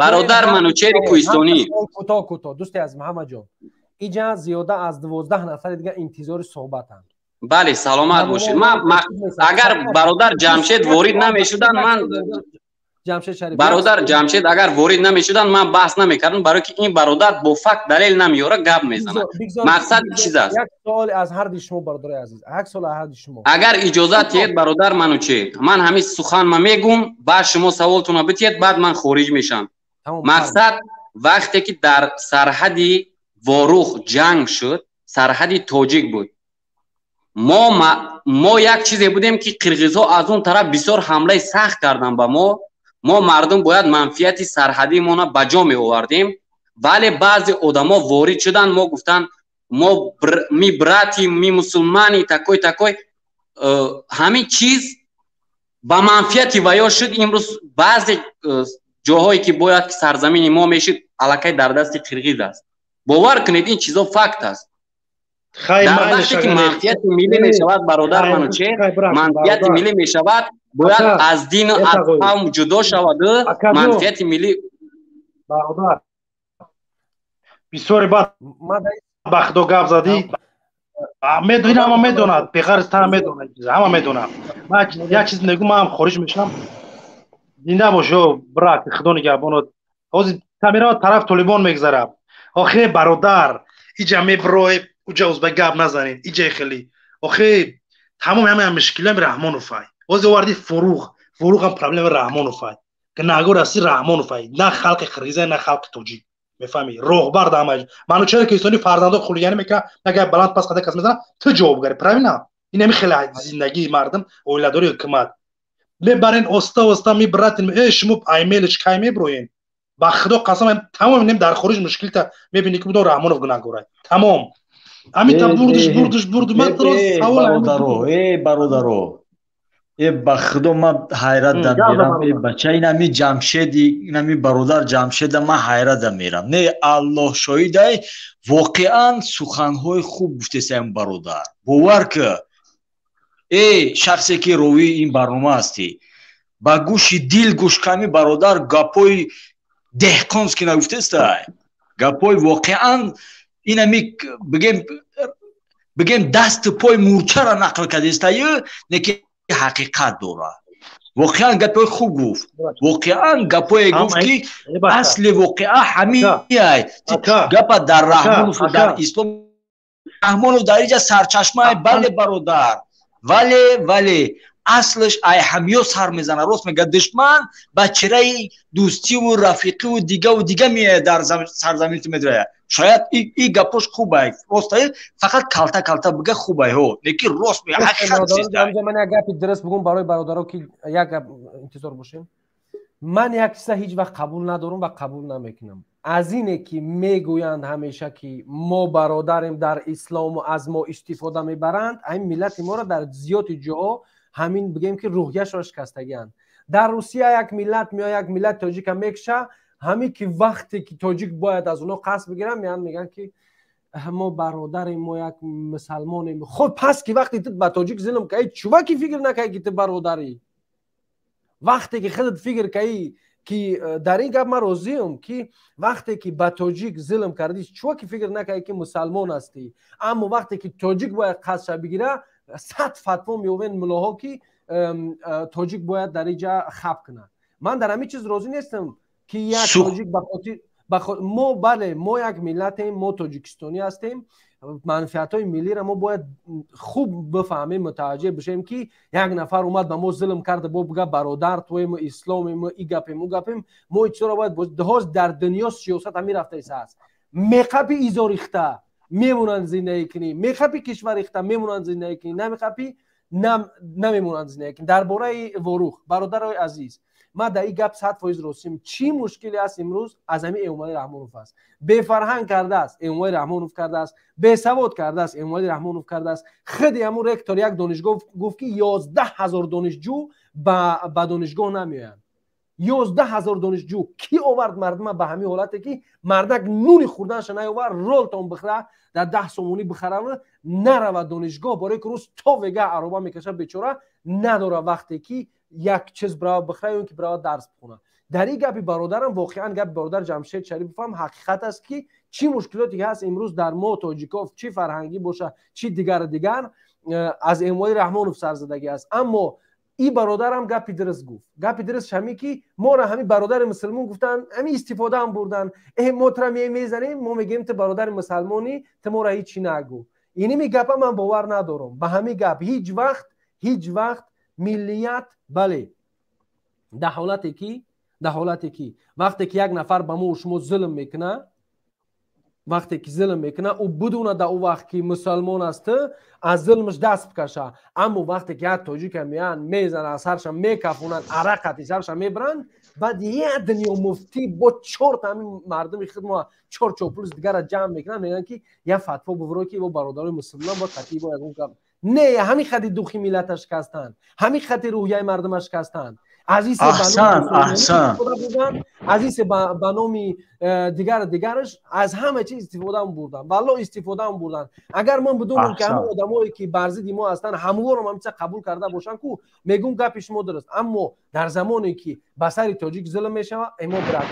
бародар Манучери Кӯҳистонӣ. Кӯтоҳ, кӯтоҳ, дӯсти азиз Муҳаммадҷон, иҷа зиёда аз 12 нафари дига интизори суҳбатанд. Бале, саломат бошед. Ман агар бародар Ҷамшед ворид намешуданд, ман бародар Ҷамшед агар ворид намешуданд, ман баҳс намекардам, барое ки ин бародар бо факт далел намеёра, гап мезанад. Мақсад чиз аст? Як суол аз ҳарди шумо, бародари азиз, як суол аз ҳарди шумо. Агар иҷозат тиҳед, бародар Манучер, ман ҳамин суханма мегум, баъд шумо саволтонро битиҳед, баъд ман хориҷ мешавам. Мақсад, вақте ки дар сарҳади Ворух ҷанг шуд, сарҳади тоҷик буд, мо як чизе будем, ки қирғизҳо аз он тараф бисёр ҳамлаи сахт карданд ба мо. Мо мардум бояд манфиати сарҳадимона ба ҷо меовардем, вале баъзе одамо ворид шуданд, мо гуфтанд: мо мы братья, мы мусульмане, такой такой. Ҳамин чиз ба манфиати ваё шуд. Имрӯз баъзе ҷоҳое ки бояд сарзамини мо мешуд, аллакай дар дасти қирғиз аст. Бовар кунед, ин чизо факт аст. Дар вақте ки манфиати миллӣ мешавад, бародар Манучер, манфиати миллӣ мешавад, бояд аз дину аз қавм ҷудо шаваду манфиати миллӣ. Бародар, бисёре бад ба худо гап задӣ. Ин ҳама медонад, беғарз тана медонад, ҳама медонад. Ман як чиз мегӯм, ман хориҷ мешавам. Зинда бош, ё брат, худо нигаҳбонот. Ҳозир камера тараф Толибон мегзарад. Охе, бародар, иҷа меброе, уҷа узбек гап назанед, иҷа хеле. Охе, тамоми ҳама мушкилами Раҳмоновай. Ҳозир оварди Фуруғ, Фуруғ ҳам проблема Раҳмоновай. Гунаҳгор асли Раҳмоновай, на халқи қирғиза, на халқи тоҷик. Мефаҳмӣ? Роҳбар да ҳама. Манучери Кӯҳистонӣ фарзандо хулиганӣ мекунад, агар баланд пас қада кас мезанад, ту ҷавобгарӣ, правильно? Ин ҳами хеле зиндагии мардум, оиладории ҳукумат. Мебарен оста оста мебратин, э шумо аймелич кай меброен? Ба худо қасам, тамом нем дар хориҷ мушкилта мебинӣ, ки будо Раҳмонов гунаҳгорай. Тамом. Ҳамита бурдиш, бурдиш, бурд. Ман туро савол. Бародаро, э бародаро. Э ба худо ман ҳайратда мерам. Э бача, инами Ҷамшеди, инами бародар Ҷамшеда ман ҳайратда мерам. Не, Аллоҳ шоҳидай, воқеан суханҳои хуб гуфтесаям, бародар. Бовар ки, э шахсе ки ровии ин барнома ҳастӣ, ба гӯши дил гӯш ками, бародар, гапҳои деҳқонский нагуфтестай. Гапҳои воқеан инами бигем дасту пои мурчаро нақл кардестаю, не ки ҳақиқат дорад. Воқеан гапҳои хуб гуфт, воқеан гапҳое гуфт, ки асли воқеа ҳамиай. Гапа дар Раҳмонову дар ислом Раҳмонов дар инҷа сарчашмаи, бале бародар, вале аслаш ай ҳамиё сар мезана. Рост мега, душман ба чираи дӯстиву рафиқиву дигаву дига меояд, дар сарзамини ту медрояд. Шояд и гапош хубай, ростай, фақат калта калта бига хубай, ҳо, лекин рост мега, ҳақиқат чиздай. Ман як гапи дуруст бигӯм барои бародаро, ки як гап интизор бошем. Ман як чиза ҳеҷ вақт қабул надорам ва қабул намекунам. Аз ине ки мегӯянд ҳамеша, ки мо бародарем дар ислому аз мо истифода мебаранд, ҳамин миллати моро дар зиёди ҷоҳо ҳамин бигем ки рӯҳияшро шикастагианд. Дар Русия як миллат меояд, як миллат тоҷика мекуша, ҳамин ки вақте ки тоҷик бояд аз онҳо қасд бигиранд, меянд мегӯянд ки мо бародарем, мо як мусалмонем. Хоб, пас ки вақте ту ба тоҷик зулм каи, чува ки фикр накаи ки ту бародарӣ? Вақте ки худат фикр каи ки дар ин гап ман розиам, ки вақте ки ба тоҷик зулм кардӣ, чува ки фикр накаи ки мусалмон ҳастӣ? Аммо вақте ки тоҷик бояд қасдша бигира, 100 фатво меовен мулоҳо, ки тоҷик бояд дар инҷа хаб кунад. Ман дар ҳамин чиз розӣ нестам, ки як тоҷик ба хотир мо, бале, мо як миллатем, мо тоҷикистонӣ ҳастем, манфиатҳои миллиро мо бояд хуб бифаҳмем, мутаваҷҷеҳ бишем, ки як нафар омад ба мо зулм карда, бо бига бародар туем, исломем, и гапем, ӯ гапем, мо ин чизоро бояд. Ҳоз дар дунё сиёсат ҳамин рафта аст: меқапи изорихта мемонанд зиндагӣ кунӣ, меқапи кишварихта мемонанд зиндагӣ кунӣ, намеқапи намемонанд зиндагӣ кунӣ. Дар бораи Ворух, бародарои азиз, ман дар ин гап 100% ростим. Чӣ мушкиле аст имрӯз, аз ҳамин Эмомалӣ Раҳмонов аст. Бефарҳанг кардааст Эмомалӣ Раҳмонов кардааст, бесавод кардааст Эмомалӣ Раҳмонов кардааст. Худи ҳамун ректор як донишгоҳ гуфт, ки 11 000 донишҷӯ ба донишгоҳ намеоянд. 11 000 донишҷӯ! Кӣ овард мардума ба ҳамин ҳолате, ки мардак нуни хӯрданаша наёвар, ролтон бихӯра, дар 10 сомонӣ бихараву наравад донишгоҳ, барои ки рӯз то вега ароба мекаша, бечора надора вақте ки як чиз бирава бихӯра ё ин ки бирава дарс бихонад. Дар ин гапи бародарам, воқеан гапи бародар Ҷамшед Шарипов ҳам ҳақиқат аст, ки чӣ мушкилоте ки ҳаст имрӯз дар мо тоҷиков, чӣ фарҳангӣ боша, чӣ дигару дигар, аз Эмомалӣ Раҳмонов сарзадагӣ аст. Аммо и бародарам гапи дуруст гуфт. Гапи дуруст ҳамин, ки моро ҳамин бародари мусулмон гуфтанд, ҳамин истифодаам бурданд. Э, мо тура мезанем, мо мегӯем ту бародари мусалмонӣ, ту моро ҳечи нагӯ. Иними гапа ман бовар надорам ба ҳамин гап ҳеҷ вақт, ҳеҷ вақт. Миллият, бале, дар ҳолате ки вақте ки як нафар ба мо шумо зулм мекунад, вақте ки зулм мекунад, ӯ бидонад дар ӯ вақт ки мусалмон аст, аз зулмаш даст бикаша. Аммо вақте ки як тоҷика меянд, мезананд, сарша мекафонанд, арақати сарша мебаранд, баъд як дунё муфтӣ бо чорта ҳамин мардуми худ мо чор чоплус дигара ҷамъ мекунанд, мегӯянд ки як фатво бувро, ки бо бародарои мусулмон бо қатъи бо ягон гап не. Ҳамин хати духи миллата шикастанд, ҳамин хати рӯҳияи мардума шикастанд. Азисе ба номи дигар дигараш аз ҳама чиз истифодаам бурданд, валло, истифодаам бурданд. Агар ман бидонам, ки ҳамон одамое ки бар зидди мо ҳастанд, ҳамворам ҳамча қабул карда бошанд ку, мегӯм гапи шумо дуруст. Аммо дар замоне ки ба сари тоҷик зулм мешавад, э, мо брат,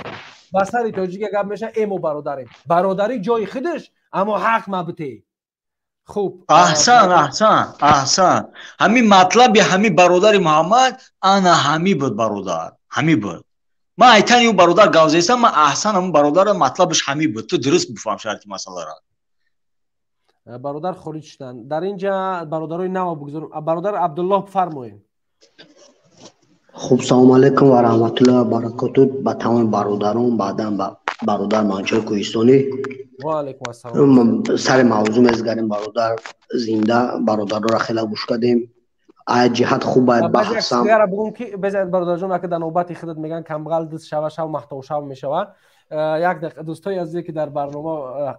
ба сари тоҷика гап мешавад, э, мо бародарем. Бародарӣ ҷои худаш, аммо ҳақ мабте. Хуб. Аҳсан, аҳсан, аҳсан. Ҳамин матлаби ҳамин бародари Муҳаммад ана ҳамин буд, бародар, ҳамин буд. Ман айтани ӯ бародар гап зестам. Ман аҳсан, ҳамин бародара матлабаш ҳамин буд. Ту дуруст бифаҳм шарти масъаларо. Бародар хориҷ шуданд. Дар ин ҷа бародарои нав бигузорем. Бародар Абдуллоҳ, фармоед. Хуб, салому алайкум ва раҳматуллоҳи ва баракоту ба тамоми бародарон, баъдан ба бародар Манчои Кӯҳистонӣ. Сари мавзӯъ мезгарем, бародар зинда, бародароро хеле гӯш кардем, ай ҷиҳат хуб бояд баҳсам. Бугум ки безад, бародарҷон, ака дар навбати худат меган, камбағал диз шава, шав махтовшав мешава. Як дақиқа, дӯстои азизе ки дар барнома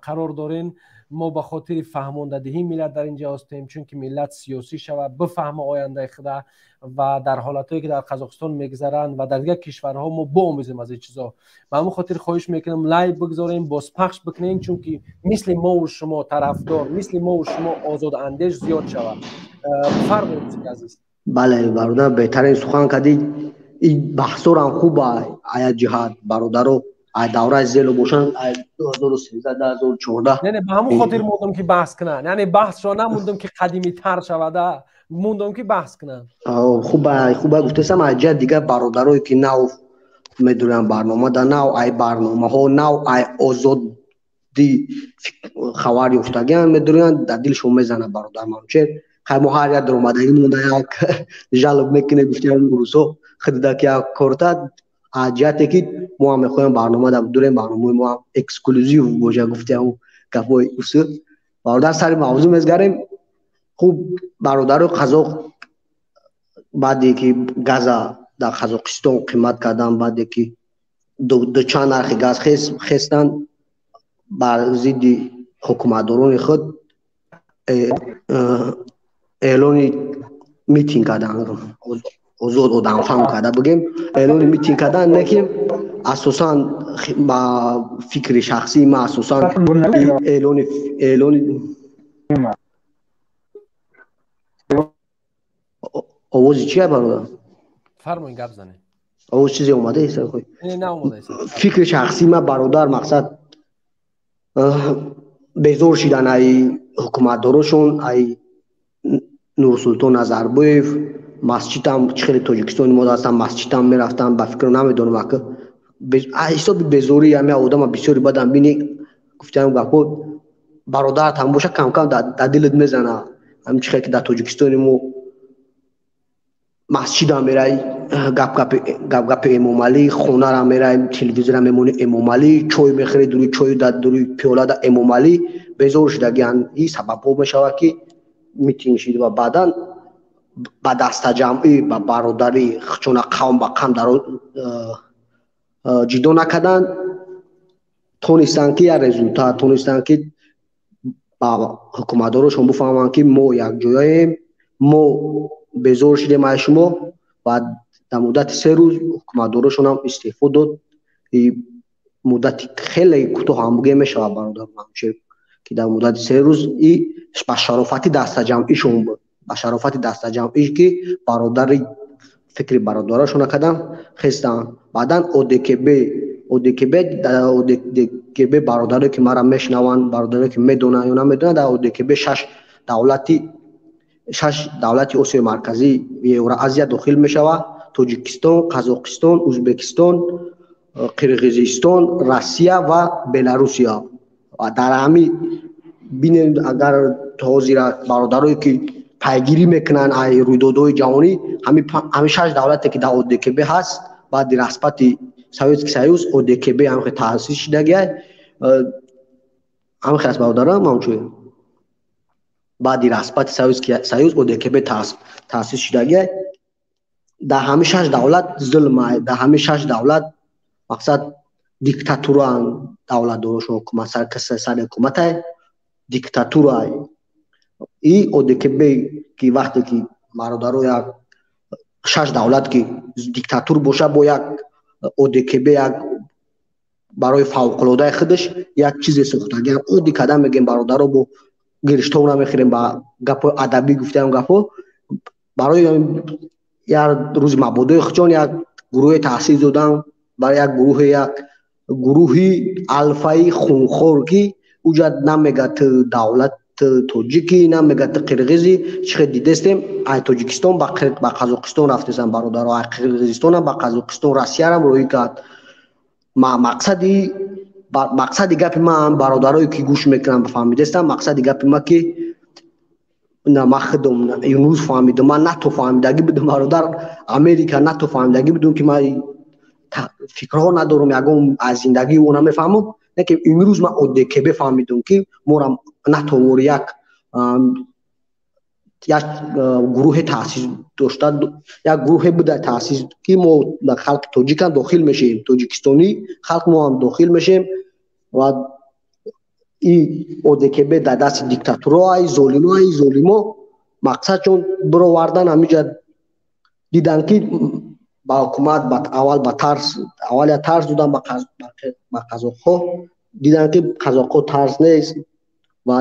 қарор дорен, мо ба хотири фаҳмондадиҳии миллат дар ин ҷо ҳастем, чунки миллат сиёсӣ шавад, бифаҳма ояндаи худа ва дар ҳолатҳое ки дар Қазоқистон мегузаранд ва дар дигар кишварҳо мо боомӯзем аз ин чизо. Ба ҳамин хотир хоҳиш мекунам, лайк бигзорем, бозпахш бикунем, чунки мисли мову шумо тарафдор, мисли мову шумо озодандеш зиёд шавад. Фармоед, азиз. Бале, бародар, беҳтарин сухан кардӣ. Ин баҳсорам хуб ая ҷиҳат, бародаро ай давраи зело бошанд, ай 2013, 2014. Не, ба ҳамон хотир мондам ки баҳс кунанд, яъне баҳсро намондам ки қадимитар шавада, мондам ки баҳс кунанд. Хуба, хуба гуфтасам. Ай ҷиҳат дигар бародарое ки нав медуранд барнома да нав, ай барномаҳо нав, ай озод оддӣ хабар ёфтагиан медурӯянд, дар дилшон мезанад бародар Манучер. Хай, мо ҳар як даромадагӣ монда як жалоб мекунем, гуфтиам рӯзҳо худда ки як корта аз ҷиҳате ки мо ҳам мехоҳем барнома да дурем, барномаи мо ҳам эксклюзив боша, гуфтиам гапҳои усул. Бародар, сари мавзӯъ мезгарем. Хуб, бародарои қазоқ баъде ки газа дар Қазоқистон қимат кардан, баъде ки дучанд нархи газ хестанд, бар зидди ҳукуматдорони худ эълони митинг карданд. Озод одамфаҳм карда бигем, эълони митинг карданд, не ки асосан ба фикри шахсии ман, асосан эълони овози чия, бародар? Фармоед, гап занед. Овоз чизе омадааст? Не, наомадааст. Фикри шахсии ман, бародар, мақсад безор шидан ай ҳукуматдорошон, ай Нурсултон Назарбоев. Масҷидам чӣ хеле Тоҷикистони мо ҳастанд, масҷидам мерафтанд, ба фикр намедонам, ака ҳисоби безории ҳами одама бисёри бадам бини, гуфтиам гапҳо, бародарат ҳам боша, камкам дар дилат мезана. Ҳамин чӣ хеле ки дар Тоҷикистони мо масҷидам мерай, гапгапи Эмомалӣ, хонара мерай, телевизора мемонӣ, Эмомалӣ, чой мехӯри, дуруи чой дуруи пиёлада Эмомалӣ. Безор шудагиан, ин сабабҳо мешавад ки митинг шид ва баъдан ба дастаҷамъӣ, ба бародарӣ чуна қавм ба қавм дар ҷидо накарданд, тонистанд ки як результат, тонистанд ки ба ҳукуматдорошон бифаҳманд ки мо якҷояем, мо безор шудем аз шумо. Ва дар муддати 3 рӯз ҳукуматдорошонам истеъфо дод. Муддати хеле кӯтоҳ ҳам бугем мешавад, бародар Манучер, ки дар муддати 3 рӯз и ба шарофати дастаҷамъишон буд, ба шарофати дастаҷамъӣ ки бародари фикри бародарашона карданд, хестанд. Баъдан ОДКБ, бародаре ки мара мешунаванд, бародаре ки медонанд ё намедонанд, дар ОДКБ шаш давлати Осиёи Марказӣ, Евроазия дохил мешавад: Тоҷикистон, Қазоқистон, Ӯзбекистон, Қирғизистон, Россия ва Беларусия. Ва дар ҳами бинем, агар ҳозира бародарое ки пайгирӣ мекунанд ай рӯйдодҳои ҷаҳонӣ, ҳамин шаш давлате ки дар ОДКБ ҳаст, баъди распади Советский Союз ОДКБ ҳамхе таъсис шудагиай, ҳамхе аст, бародарам ҳамчун баъди распади Советский Союз ОДКБ таъсис шудагиай. Дар ҳамин шаш давлат зулм, дар ҳамин шаш давлат мақсад диктатураанд давлатдорошон, ҳукумат сари ҳукуматай диктатурай. И ОДКБ ки вақте ки бародаро як шаш давлат ки диктатур боша, бо як ОДКБ як барои фавқулодаи худаш як чизе сохтагиам. Оддӣ карда мегем, бародаро, бо гириштов намехӯрем, ба гапҳои адабӣ гуфтаем гапҳо. Барои як рӯзи мабодои худшон як гурӯҳе таъсис доданд, барои як гурӯҳе, як гурӯҳи алфаи хунхор, ки уҷа намега ту давлат тоҷикӣ, намега ту қирғизӣ. Чӣ хел дидестем, ай Тоҷикистон ба Қазоқистон рафтесам, бародаро, ай Қирғизистонам ба Қазоқистон, Россиярам роҳӣ кард. Мақсади гапи ман, бародарое ки гӯш мекунанд, фаҳмидестам, мақсади гапи ма ки на ман худам имрӯз фаҳмидам. Ман нато фаҳмидагӣ будам, бародар, Америка нато фаҳмидагӣ будам, ки ман фикрҳо надорам, ягон аз зиндагии ӯ намефаҳмам. Лекин имрӯз ман ОДКБ фаҳмидам, ки мора натовор як гурӯҳе таъсис дошта, як гурӯҳе буда таъсис, ки мо халқи тоҷикам дохил мешавем, тоҷикистонӣ халқ мо ҳам дохил мешавем. Ва и ОДКБ дар дасти диктатуроай, золимоай, золимо мақсад чун бировардан. Ҳамиҷа диданд, ки ба ҳукумат аввал ба тарс, аввал я тарс додан ба қазоқҳо, диданд, ки қазоқҳо тарс нест. Ва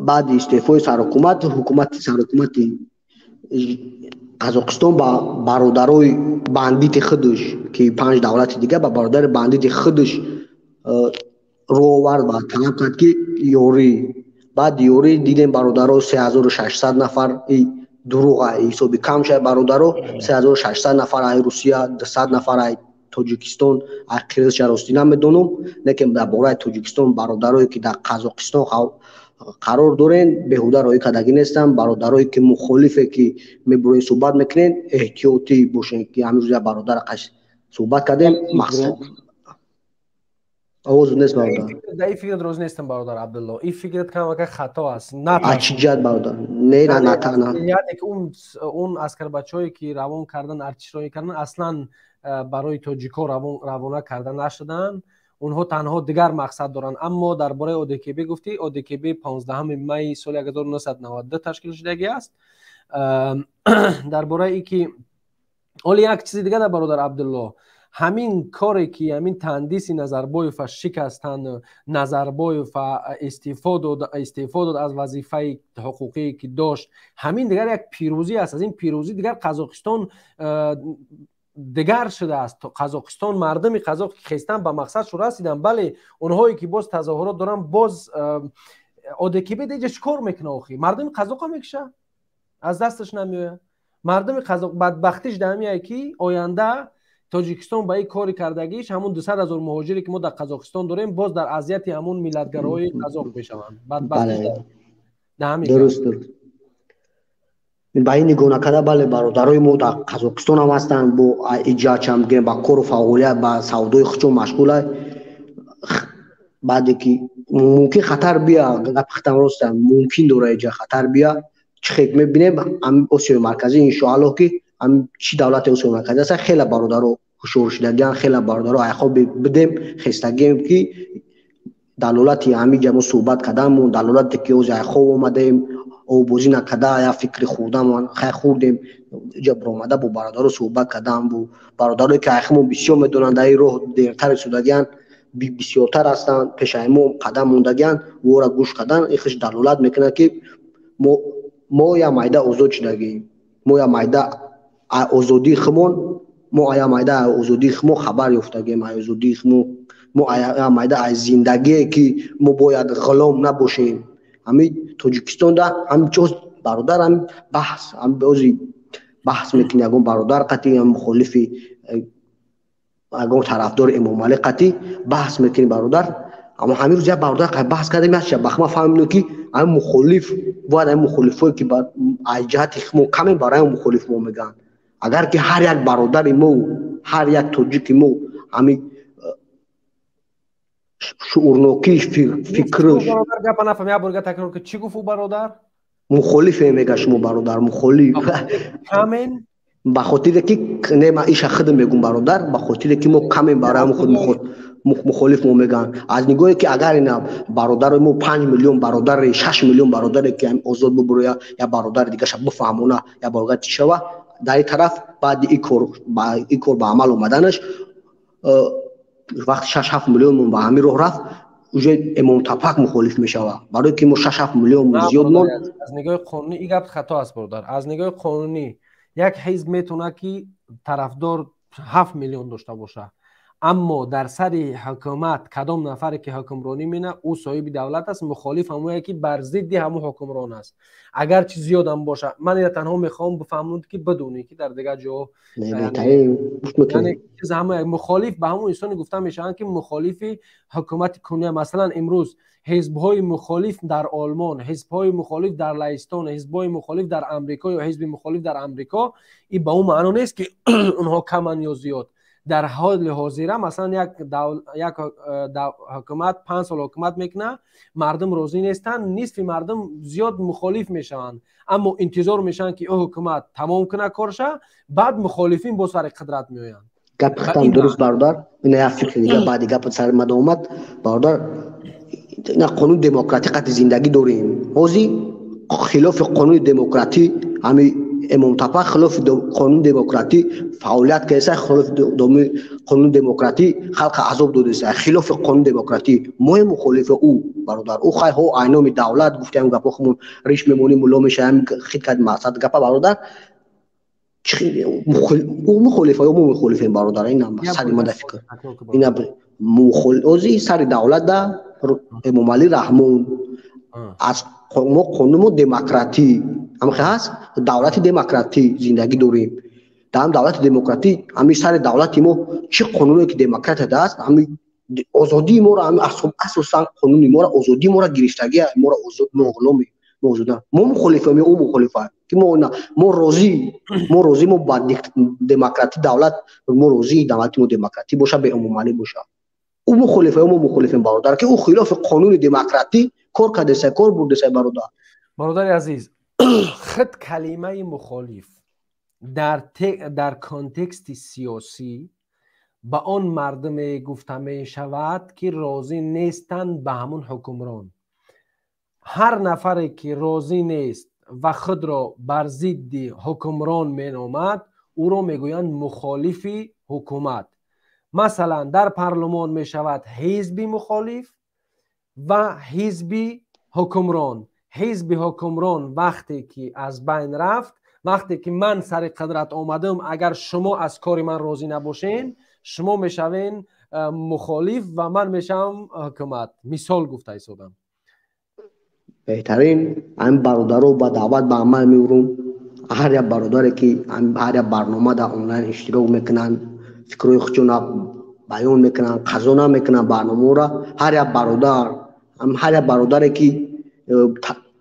баъди истеъфои сарҳукумат, ҳукумати сарҳукумати Қазоқистон ба бародарои бандити худаш, ки панҷ давлати дига, ба бародари бандити худаш рӯ овард ва талаб кард, ки ёрӣ. Баъди ёрӣ дидем, бародаро, 3600 нафар, дурӯға ҳисоби кам шуд, бародаро, 3600 нафар ай Русия, 200 нафар ай Тоҷикистон, ай қирғизша ростӣ намедонам, лекин дар бораи Тоҷикистон бародарое ки дар Қазоқистон қарор дорен, беҳуда роӣ кардагӣ нестам. Бародарое ки мухолифе ки мебуроен суҳбат мекунен, эҳтиётӣ бошен, ки ҳамин рӯз як бародара қаш суҳбат кардем, мақсад овоз нест бародар. Дар ин фикрат розӣ нестам, бародар Абдулло. Ин фикрат камака хато аст. А чӣ ҷиҳат, бародар? Не, на, на, на. Ҷиҳате ки он аскарбачаҳое ки равон кардан, артишроӣ кардан, аслан барои тоҷикҳо равона карда нашуданд. Онҳо танҳо дигар мақсад доранд. Аммо дар бораи ОДКБ гуфтӣ, ОДКБ 15 майи соли 1992 ташкил шудагӣ аст. Дар бораи ин ки оли як чизи дигар, бародар Абдулло, ҳамин коре ки ҳамин тандиси Назарбоева шикастанд, Назарбоева истеъфо дод аз вазифаи ҳуқуқие ки дошт, ҳамин дигар як пирӯзӣ аст. Аз ин пирӯзӣ дигар Қазоқистон дигар шудааст. Қазоқистон, мардуми қазоқ хестан ба мақсадшо расиданд. Бале, онҳое ки боз тазоҳурот доранд, боз ОДКБ деҷа чӣ кор мекунад охи? Мардуми қазоқо мекуша, аз дасташ намеояд. Мардуми қазоқ бадбахтиш дар ҳамиае ки оянда Тоҷикистон ба ин кори кардагиш ҳамун 200 ҳазор муҳоҷире ки мо дар Қазоқистон дорем, боз дар азияти ҳамун миллатгарои қазоқ мешаванд. Бадбахтиш дар ҳамин. Дуруст, дуруст. Ба ин нигоҳ накарда, бале, бародарои мо дар Қазоқистон ҳам ҳастанд, бо иҷачам бигирем, ба кору фаъолият, ба савдои худшон машғула. Баъде ки мумкин хатар бия, гапи хитам роста, мумкин дора иҷа хатар бия, чӣ хел мебинем ҳамин Осиёи Марказӣ, иншоаллоҳ ки ҳамин чӣ давлати Осиёи Марказӣ ҳаста, хеле бародаро ҳушёр шудагиан, хеле бародаро айхоб бидем, хестагием ки далолати ҳамин ҷа мо суҳбат карданмон, далолате ки ози айхоб омадаем, обозӣ накарда, як фикри хурдамон хай хурдем, иҷа биромада бо бародаро суҳбат кардан, бо бародарое ки айхимо бисёр медонанд, дар ин роҳ дертар истодагиан, бисёртар ҳастанд, пешаи мо қадам мондагиан, ӯро гӯш кардан, ин хиш далолат мекунад ки мо як майда озод шудагием, мо як майда озодии худмон, мо як майда озодии хумо хабар ёфтагием, озодии хумо, мо як майда аз зиндагие ки мо бояд ғулом набошем. Ҳамин Тоҷикистонда ҳамин чоз бародар, ҳамин баҳс, ҳамин ози баҳс мекунӣ ягон бародар қатӣ, ям мухолифи ягон тарафдори Эмомалӣ қатӣ баҳс мекунӣ бародар. Аммо ҳамин рӯз як бародар қай баҳс кардем, як шаб бахма фаҳмидем ки ҳамин мухолиф бояд ҳамин мухолифое ки аз ҷиҳати мо камем, барои мухолиф мо мегӯянд. Агар ки ҳар як бародари мо, ҳар як тоҷики мо ҳамин шуурнокии фикрш бародар, гапа нафаҳм, як бор такрор кун, чӣ гуфт ӯ бародар? Мухолифе мега шумо бародар, мухолиф камен, ба хотире ки не, ман иша худам мегум бародар, ба хотире ки мо камем, барои худ мухолиф мо мегӯянд. Аз нигоҳе ки агар ина бародари мо 5 миллион бародаре, 6 миллион бародаре ки озод бубуроя, я бародари дигаша бифаҳмона, я бародар чӣ шава, дар ин тараф баъди ин кор ба амал омаданаш вақти 6-7 миллионмон ба ҳамин роҳ рафт, уже Эмомтапак мухолиф мешавад, барое ки мо 6-7 миллион зиёдмон. Аз нигоҳи қонунӣ ин гап хато аст бародар. Аз нигоҳи қонунӣ як ҳизб метавонад ки тарафдор 7 миллион дошта бошад, аммо дар сари ҳукумат кадом нафаре ки ҳукмронӣ мена, ӯ соҳиби давлат аст. Мухолиф ҳамое ки бар зидди ҳамун ҳукмрон аст, агарчи зиёдам бошад. Ман ина танҳо мехоҳам бифаҳмонам ки бидонӣ ки дар дигар ҷо мухолиф ба ҳамун инсоне гуфта мешаванд ки мухолифи ҳукумати кунӣ. Масалан, имрӯз ҳизбҳои мухолиф дар Олмон, ҳизбҳои мухолиф дар Лаҳистон, ҳизбҳои мухолиф дар Амрико ё ҳизби мухолиф дар Амрико, ин ба он маъно нест ки онҳо каманд ё зиёд. Дар ҳоли ҳозира масалан як ҳукумат 5 сол ҳукумат мекунад, мардум розӣ нестанд, нисфи мардум зиёд мухолиф мешаванд, аммо интизор мешаванд ки ӯ ҳукумат тамом кунад корша, баъд мухолифин бо сари қудрат меоянд. Гапи хитам дуруст бародар. Ина як фикри дига баъди гапи сари мада омад бародар. Ина қонуни демократӣ қати зиндагӣ дорем. Ҳозир хилофи қонуни демократӣ ҳами Эмомтапа хилофи қонуни демократӣ фаъолият кардааст, хилофи қонуни демократӣ халқа азоб додааст, хилофи қонуни демократӣ мои мухолифи ӯ бародар. Ӯ хай ҳо айноми давлат гуфтаем гапо хумон риш мемонӣ, мулло мешавем, хит кард мақсад гапа бародар. Ӯ мухолифа ё мо мухолифем бародар? Ина сари мада фикр. Ина ози сари давлат да Эмомалӣ Раҳмон аз мо қонуни мо демократӣ ҳамхе ҳаст, давлати демократӣ зиндагӣ дорем. Дар ҳам давлати демократӣ ҳамин сари давлати мо чӣ қонуне ки демократия даст, ҳамин озодии моро, ҳамин асосан қонуни моро, озодии моро гирифтагия, моро озод, мо ғуломи, мо озода. Мо мухолифем ё ӯ мухолифа? Ки мо на, мо розӣ, мо розӣ, мо ба демократӣ давлат, мо розӣ давлати мо демократӣ боша, бе Эмомалӣ боша. Ӯ мухолифа ё мо мухолифем, бародар, ки ӯ хилофи қонуни демократӣ кор кардеса, кор бурдеса, бародар. Бародари азиз, худ калимаи мухолиф дар контексти сиёсӣ ба он мардуме гуфта мешавад, ки розӣ нестанд ба ҳамун ҳукмрон. Ҳар нафаре ки розӣ нест ва худро бар зидди ҳукмрон меномад, ӯро мегӯянд мухолифи ҳукумат. Масалан, дар парлумон мешавад ҳизби мухолиф ва ҳизби ҳукмрон. Ҳизби ҳукмрон вақте ки аз байн рафт, вақте ки ман сари қудрат омадам, агар шумо аз кори ман розӣ набошен, шумо мешавен мухолиф ва ман мешавам ҳукумат. Мисол гуфта истодам. Беҳтарин ҳамин бародаро ба даъват ба амал меурум. Ҳар як бародаре ки ҳар як барнома дар онлайн иштирок мекунанд, фикрҳои худшона баён мекунанд, қазо намекунанд барномаро, ҳар як бародар, ҳар як бародаре ки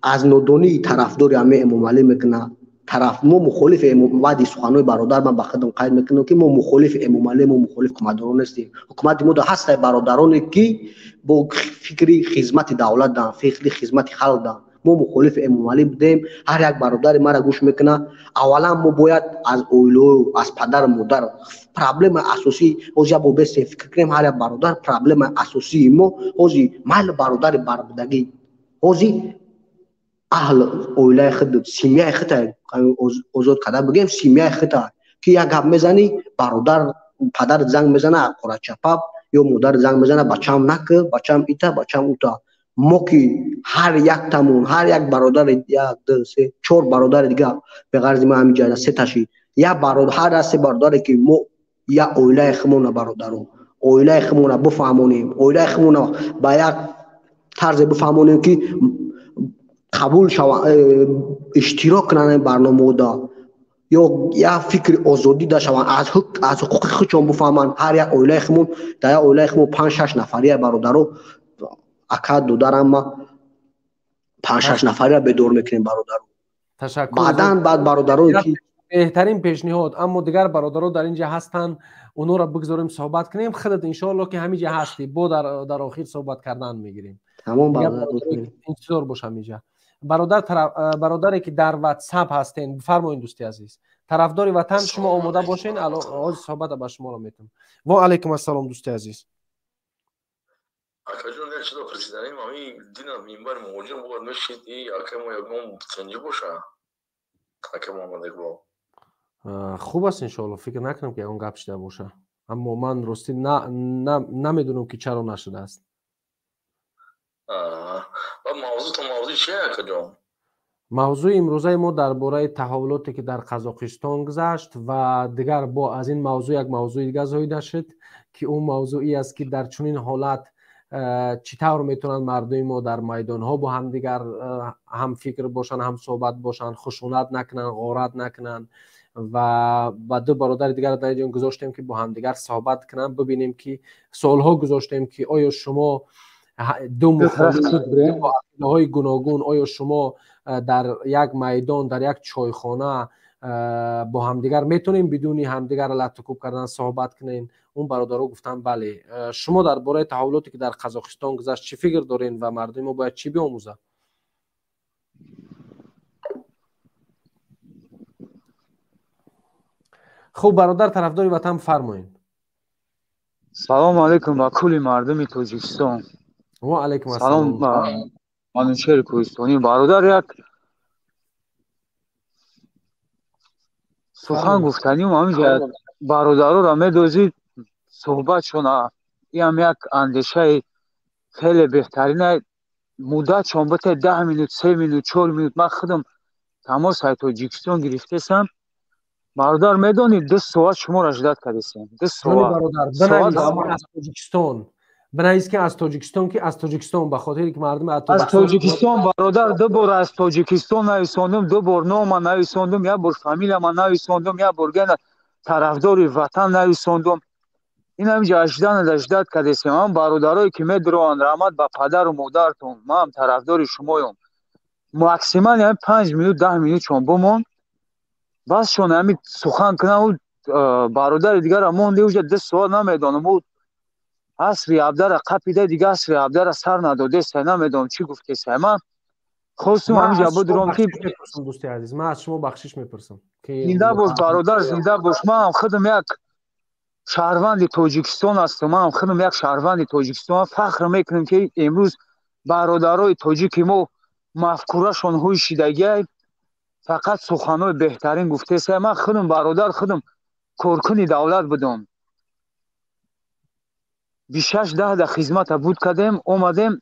аз нодонии тарафдори ҳамин Эмомалӣ мекунад, тараф мо мухолифи баъди суханҳои бародар ман ба худам қайд мекунам, ки мо мухолифи Эмомалӣ, мо мухолифи ҳукуматдорон нестем. Ҳукумати мо ҳастае бародароне ки бо фикри хизмати давлат дан, фикри хизмати халқ дан. Мо мухолифи Эмомалӣ будем. Ҳар як бародари мара гӯш мекунад. Аввалан мо бояд аз оилаҳо, аз падару модар, проблемаи асосӣ ҳозир як бор бестем фикр кунем, ҳар як бародар проблемаи асосии мо ҳозир майли бародари барбудагӣ, ҳозир аҳл оилаи худ, семьяи худ озод карда бигем, семьяи худ, ки як гап мезанӣ, бародар, падар занг мезана, қорачапап ё модар занг мезана, бачам накӣ, бачам ита, бачам ута. Мо ки ҳар яктамон, ҳар як бародари, як, ду, се, чор бародари дига беғарзи ма ҳамин ҷайда се таши, як бародар, ҳар як се бародаре ки мо як оилаи худмона, бародаро, оилаи худмона бифаҳмонем, оилаи худмона ба як тарзе бифаҳмонем, ки қабул шаванд, иштирок кунанд барномаода, ё як фикри озодӣ дашаванд, аз ҳуқуқи худшон бифаҳманд. Ҳар як оилаи худмон, дар як оилаи худмон 5-6 нафария бародаро, ака, дудар, ама 5-6 нафария бедор мекунем, бародаро. Ташаккур. Баъдан баъд бародаро ки беҳтарин пешниҳод, аммо дигар бародаро дар инҷа ҳастанд, онҳоро бигзорем суҳбат кунем. Худат иншоалло ки ҳаминҷа ҳастӣ, бо дар охир суҳбат кардан мегирем. Тамом, бародар, интизор бош ҳаминҷа. Бародар, бародаре ки дар WhatsApp ҳастен, бифармоед, дӯсти азиз. Тарафдори ватан, шумо омода бошен, ҳозир суҳбата ба шуморо метам. Ва алайкум ассалом, дӯсти азиз. Акаҷон, як чизо пурсиданем, ҳамин дина минбари муҳоҷир бояд мешид, и акай мо ягон тинҷӣ боша? Акай Муҳаммад Иқбол. Хуб аст, иншоалло, фикр накунам ки ягон гап шида боша. Аммо ман ростӣ намедонам ки чаро нашудааст. Ва мавзӯъ то мавзӯи чие, акаҷон? Мавзӯи имрӯзаи мо дар бораи таҳаввулоте ки дар Қазоқистон гузашт ва дигар бо аз ин мавзӯъ як мавзӯи дигар зоида шуд, ки ӯ мавзӯӣ аст, ки дар чунин ҳолат чӣ тавр метавонанд мардуми мо дар майдонҳо бо ҳамдигар ҳамфикр бошанд, ҳамсӯҳбат бошанд, хушунат накунанд, ғорат накунанд. Ва ба ду бародари дигар дар инҷо гузоштем, ки бо ҳамдигар суҳбат кунанд, бибинем ки суолҳо гузоштем, ки оё шумо ду мухолифҳои гуногун, оё шумо дар як майдон, дар як чойхона бо ҳамдигар метавонем бидуни ҳамдигар латтукӯб кардан суҳбат кунем? Он бародаро гуфтанд бале. Шумо дар бораи таҳаввулоте ки дар Қазоқистон гузашт чӣ фикр доред ва мардуми мо бояд чӣ биомӯзад? Хуб, бародар тарафдори ватан, фармоед. Салому алайкум ба кулли мардуми Тоҷикистон. Ва алайкум ассалом. Салом Манучери Кӯҳистонӣ. Бародар, як сухан гуфтаним, ҳаминҷа бародароро медозид суҳбатшона, иам як андешаи хеле беҳтарина. Муддатшон бите 10 минут, 3 минут, 4 минут. Ман худам тамос ай Тоҷикистон гирифтесам. Бародар, медонӣ, 2 соат шуморо ждат кардесем. 2 соат. Бародар, бинавис аз Тоҷикистон. Бинавис ки аз Тоҷикистон, ки аз Тоҷикистон, ба хотире ки мардум аз Тоҷикистон. Бародар, 2 бор аз Тоҷикистон нависондум, 2 бор нома нависондум, як бор фамилияма нависондум, як бор гена Тарафдори ватан нависондум. Ин ҳаминҷа аждана ждать кардесем. Ҳам бародарое ки медуроанд, раҳмат ба падару модаратон, ман ҳам тарафдори шумоём. Максимально ҳами 5 минут, 10 минут чон бимон, бас шон ҳами сухан кунам. Бародари дигара монде, уҷа 2 соат намедонам, ӯ асри 17-ра қапида, дига асри 17-ра сар надодесай, намедонам чӣ гуфтесай. Ман хостум ҳаминҷа бидуром ки дӯсти азиз, ман аз шумо бахшиш мепурсам. Зинда бош, бародар, зинда бош. Ман ҳам худам як шаҳрванди Тоҷикистон ҳастам, ман ҳам худам як шаҳрванди Тоҷикистон. Фахр мекунем, ки имрӯз бародарои тоҷики мо мафкурашон ҳуй шидагиай, фақат суханҳои беҳтарин гуфтесай. Ман худам, бародар, худам коркуни давлат будам. 26 10 да хизмата буд кардем, омадем,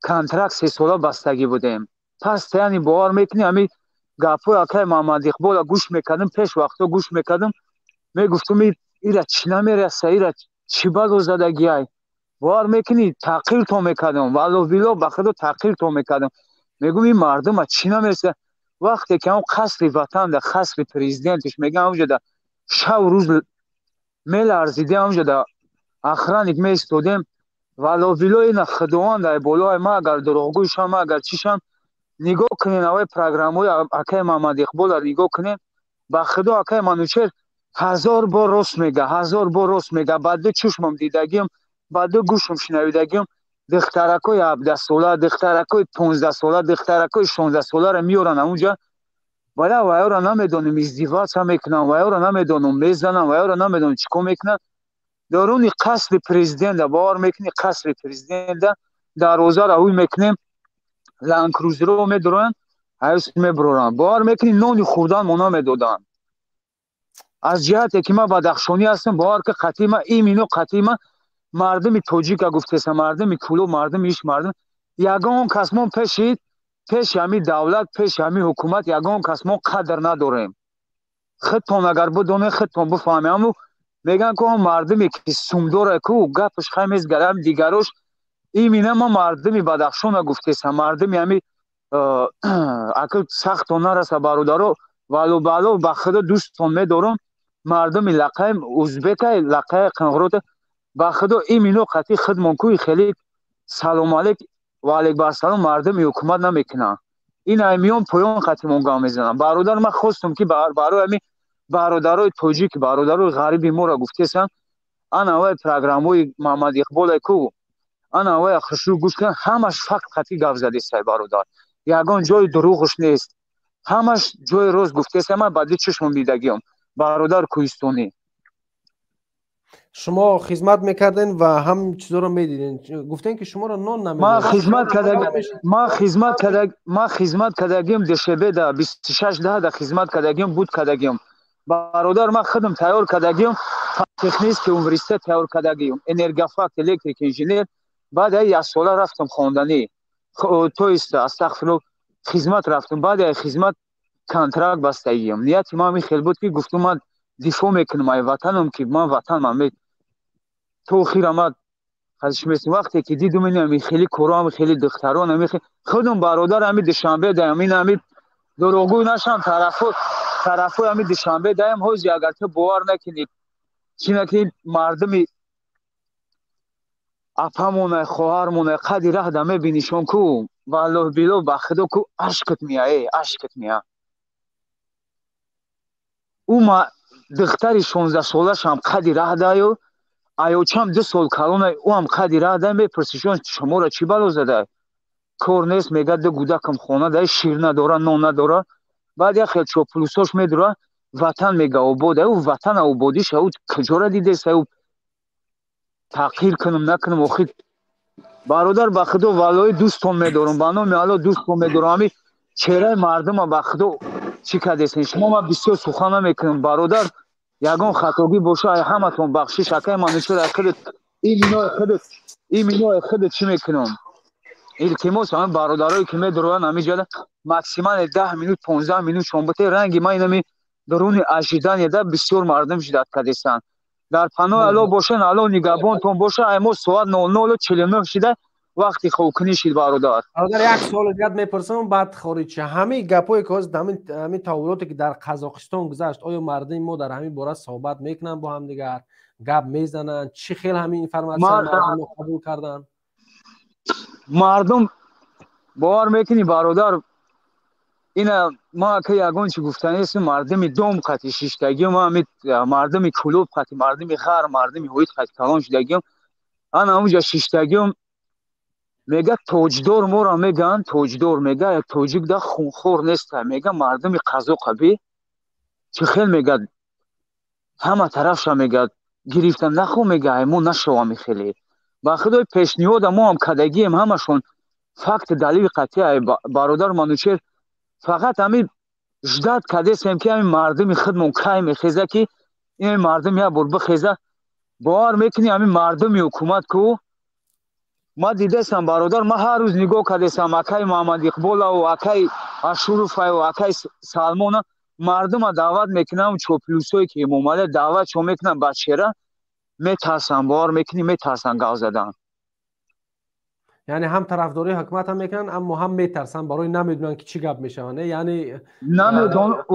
контракт 3 сола бастагӣ будем. Пас яъне бовар мекунӣ, ҳами гапҳои акаи Маҳмад Иқбола гӯш мекардам, пеш вақтҳо гӯш мекардам, мегуфтум, ира чӣ намераса, ира чӣ бало задагиай. Бовар мекунӣ, таҳқирто мекардам, валло билло, ба худо, таҳқирто мекардам. Мегум, ин мардума чӣ намереса. Вақте ки ҳам қасри ватанда, қасри президентиш мегӯям, ҳамҷода шав рӯз меларзидем, ҳамҷода охранник меистодем. Валло билло, ина худованд ай болои ма, агар дурӯғгӯй шам, агар чӣ шам, нигоҳ кунен, авваи программаҳои акаи Маҳмад Иқбола нигоҳ кунен. Ба худо, акаи Манучер ҳазор бор рост мега, ҳазор бор рост мега. Ба ду чушмам дидагиам, ба ду гӯшам шунавидагиам. Духтаракҳои 17-сола, духтаракҳои 15-сола, духтаракҳои 16-соларо меоранд ҳамунҷа, вала вайёро намедонем, издеваться мекунанд, вайёро намедонам, мезананд, вайёро намедонам, чӣ кор мекунанд. Даруни қасри президента, бовар мекунӣ, қасри президента дарвозаро ҳуй мекунем, ландкрузерро медуроянд, ҳайс мебуроранд. Бовар мекунӣ, нони хӯрдан мо намедоданд. Аз ҷиҳате ки ман бадахшонӣ ҳастам, бовар ки, қатъи ма имино, қатъи ма мардуми тоҷика гуфтеса, мардуми куло, мардуми иш, мардум ягон кас мон пеши ҳами давлат, пеши ҳами ҳукумат ягон кас мо қадр надорем. Худтон агар бидонед, худтон бифаҳмед. Аммо мегӯянд, ку он мардуме ки сумдора, ку гапаш хай мезгарам, дигарош имина. Ма мардуми Бадахшона гуфтесам, мардуми ҳами акл сахтон нараса, бародаро. Валу бало, ба худо, дӯстон медорам. Мардуми лақаи узбекай, лақаи қанғрота, ба худо, имино қатъи худмон кӯи хеле салом алейк ва алейк барсалом мардуми ҳукумат намекунанд. Ин аймиён поён қатъимон гап мезананд. Бародар, ман хостум, ки барои ҳами бародарои тоҷик, бародарои ғариби моро гуфтесам, ана авваи программаҳои Маҳмад Иқболе ку, ана авваи хушрӯ гӯш кунанд, ҳамаш факт қатъӣ гап задесай, бародар, ягон ҷои дурӯғш нест, ҳамаш ҷои рост гуфтесай. Ман ба ду чишмам дидагиам, бародар кӯҳистонӣ. Шумо хизмат мекарден ва ҳам чизоро медиден. Гуфтен, ки шуморо нон Ман хизмат кардаг, ман хизмат кардагиам Душанбеда, 26 10 да хизмат кардагиам, буд кардагиам. Бародар, ман худам тайёр кардагиам, политехнический университет тайёр кардагиам, энергофак, электрик инженер. Баъд ай як сола рафтам хонданӣ, то есть, астағфирулло, хизмат рафтам. Баъд ай хизмат контракт бастагиам. Нияти ман ҳамин хел буд, ки гуфтум, ман дифоъ мекунам ай ватанам, ки ман ватанам то охир ама хазиш. Вақте ки дидум ин ами хеле коро, ами хеле духтарон, ами худум, бародар, ами Душанбе даям, ин ами дурӯғгӯй нашам, тарафҳои ами Душанбе даям. Ҳози агар ту бовар накунӣ, чӣ накунӣ, мардуми апамонай, хоҳармонай, қади раҳда мебинишон ку, валлоҳ било, ба худо ку, ашкат мия, э ашкат мия. Ӯ ма духтари 16-солашам қади раҳдаю, аёчам 2 сол калонай, ӯам қади раҳдай. Мепурсишон, шуморо чӣ бало задай? Кор нест, мега, ду гудакам хона дай, шир надора, нон надора. Баъд як хел чоплусош медура, ватан мега обод. Ӯ ватана ободиша ӯ куҷора дидеса? Ӯ таъқир кунам, накунам охир? Бародар, ба худо, валлоҳи, дӯстон медорам, ба номи Алло, дӯстон медорам. Ҳами чеҳраи мардума, ба худо, чӣ кардесен шумо? Ман бисёр сухан намекунам, бародар. Ягон хатогӣ боша, ай ҳаматон бахшиш. Акай Манучер, ай худат, иминои худат, иминои худат чӣ мекунам? Илтимос, ҳами бародарое ки медуроянд ҳамиҷада, максимально 10 минут, 15 минут шон бите. Ранги ман инами даруни ожиданияда бисёр мардум ждать кардесанд. Дар паноҳи Алло бошен, Алло нигаҳбонтон боша. Ай мо соат 00:49 шида. Вақти хобкунӣ шид, бародар. Бародар, як суоли дигар мепурсам, баъд хориҷ ша. Ҳамин гапҳое ки ҳозир ҳамин таҳаввулоте ки дар Қазоқистон гузашт, оё мардуми мо дар ҳамин бора суҳбат мекунанд, бо ҳамдигар гап мезананд? Чӣ хел ҳамин информатсия мардум қабул карданд? Мардум бовар мекунӣ, бародар, ина ма ки ягон чи гуфтанестм, мардуми дом қати шиштагиам, ҳами мардуми клуб қати, мардуми ғар, мардуми ҳуид қати калон шудагиам, ана ҳамуҷа шиштагиам. Мега тоҷдор моро мегӯянд, тоҷдор мега, тоҷик да хунхор неста, мега мардуми қазоқа би чӣ хел мега ҳама тарафша мега гирифта нахо, мега ай мо нашавами хеле. Ба худои пешниҳода мо ҳам кадагием, ҳамашон факт далили қатъи ай, бародар Манучер. Фақат ҳами ждать кадесем ки ҳами мардуми худмон кай мехеза, ки ин мардум як бор бихеза. Бовар мекунӣ, ҳами мардуми ҳукумат ку ма дидесам, бародар, ма ҳар рӯз нигоҳ кардесам, акаи Муҳаммад Иқболаву акаи Ашуруфаю акаи Салмона мардума даъват мекунам, чоплюсое ки Эмомалӣ даъватшон мекунам, ба чера метарсанд, бовар мекунӣ, метарсанд гап задан. Яъне ҳам тарафдории ҳукумат ҳам мекунанд, аммо ҳам метарсанд, барои намедонанд ки чӣ гап мешаванд, яъне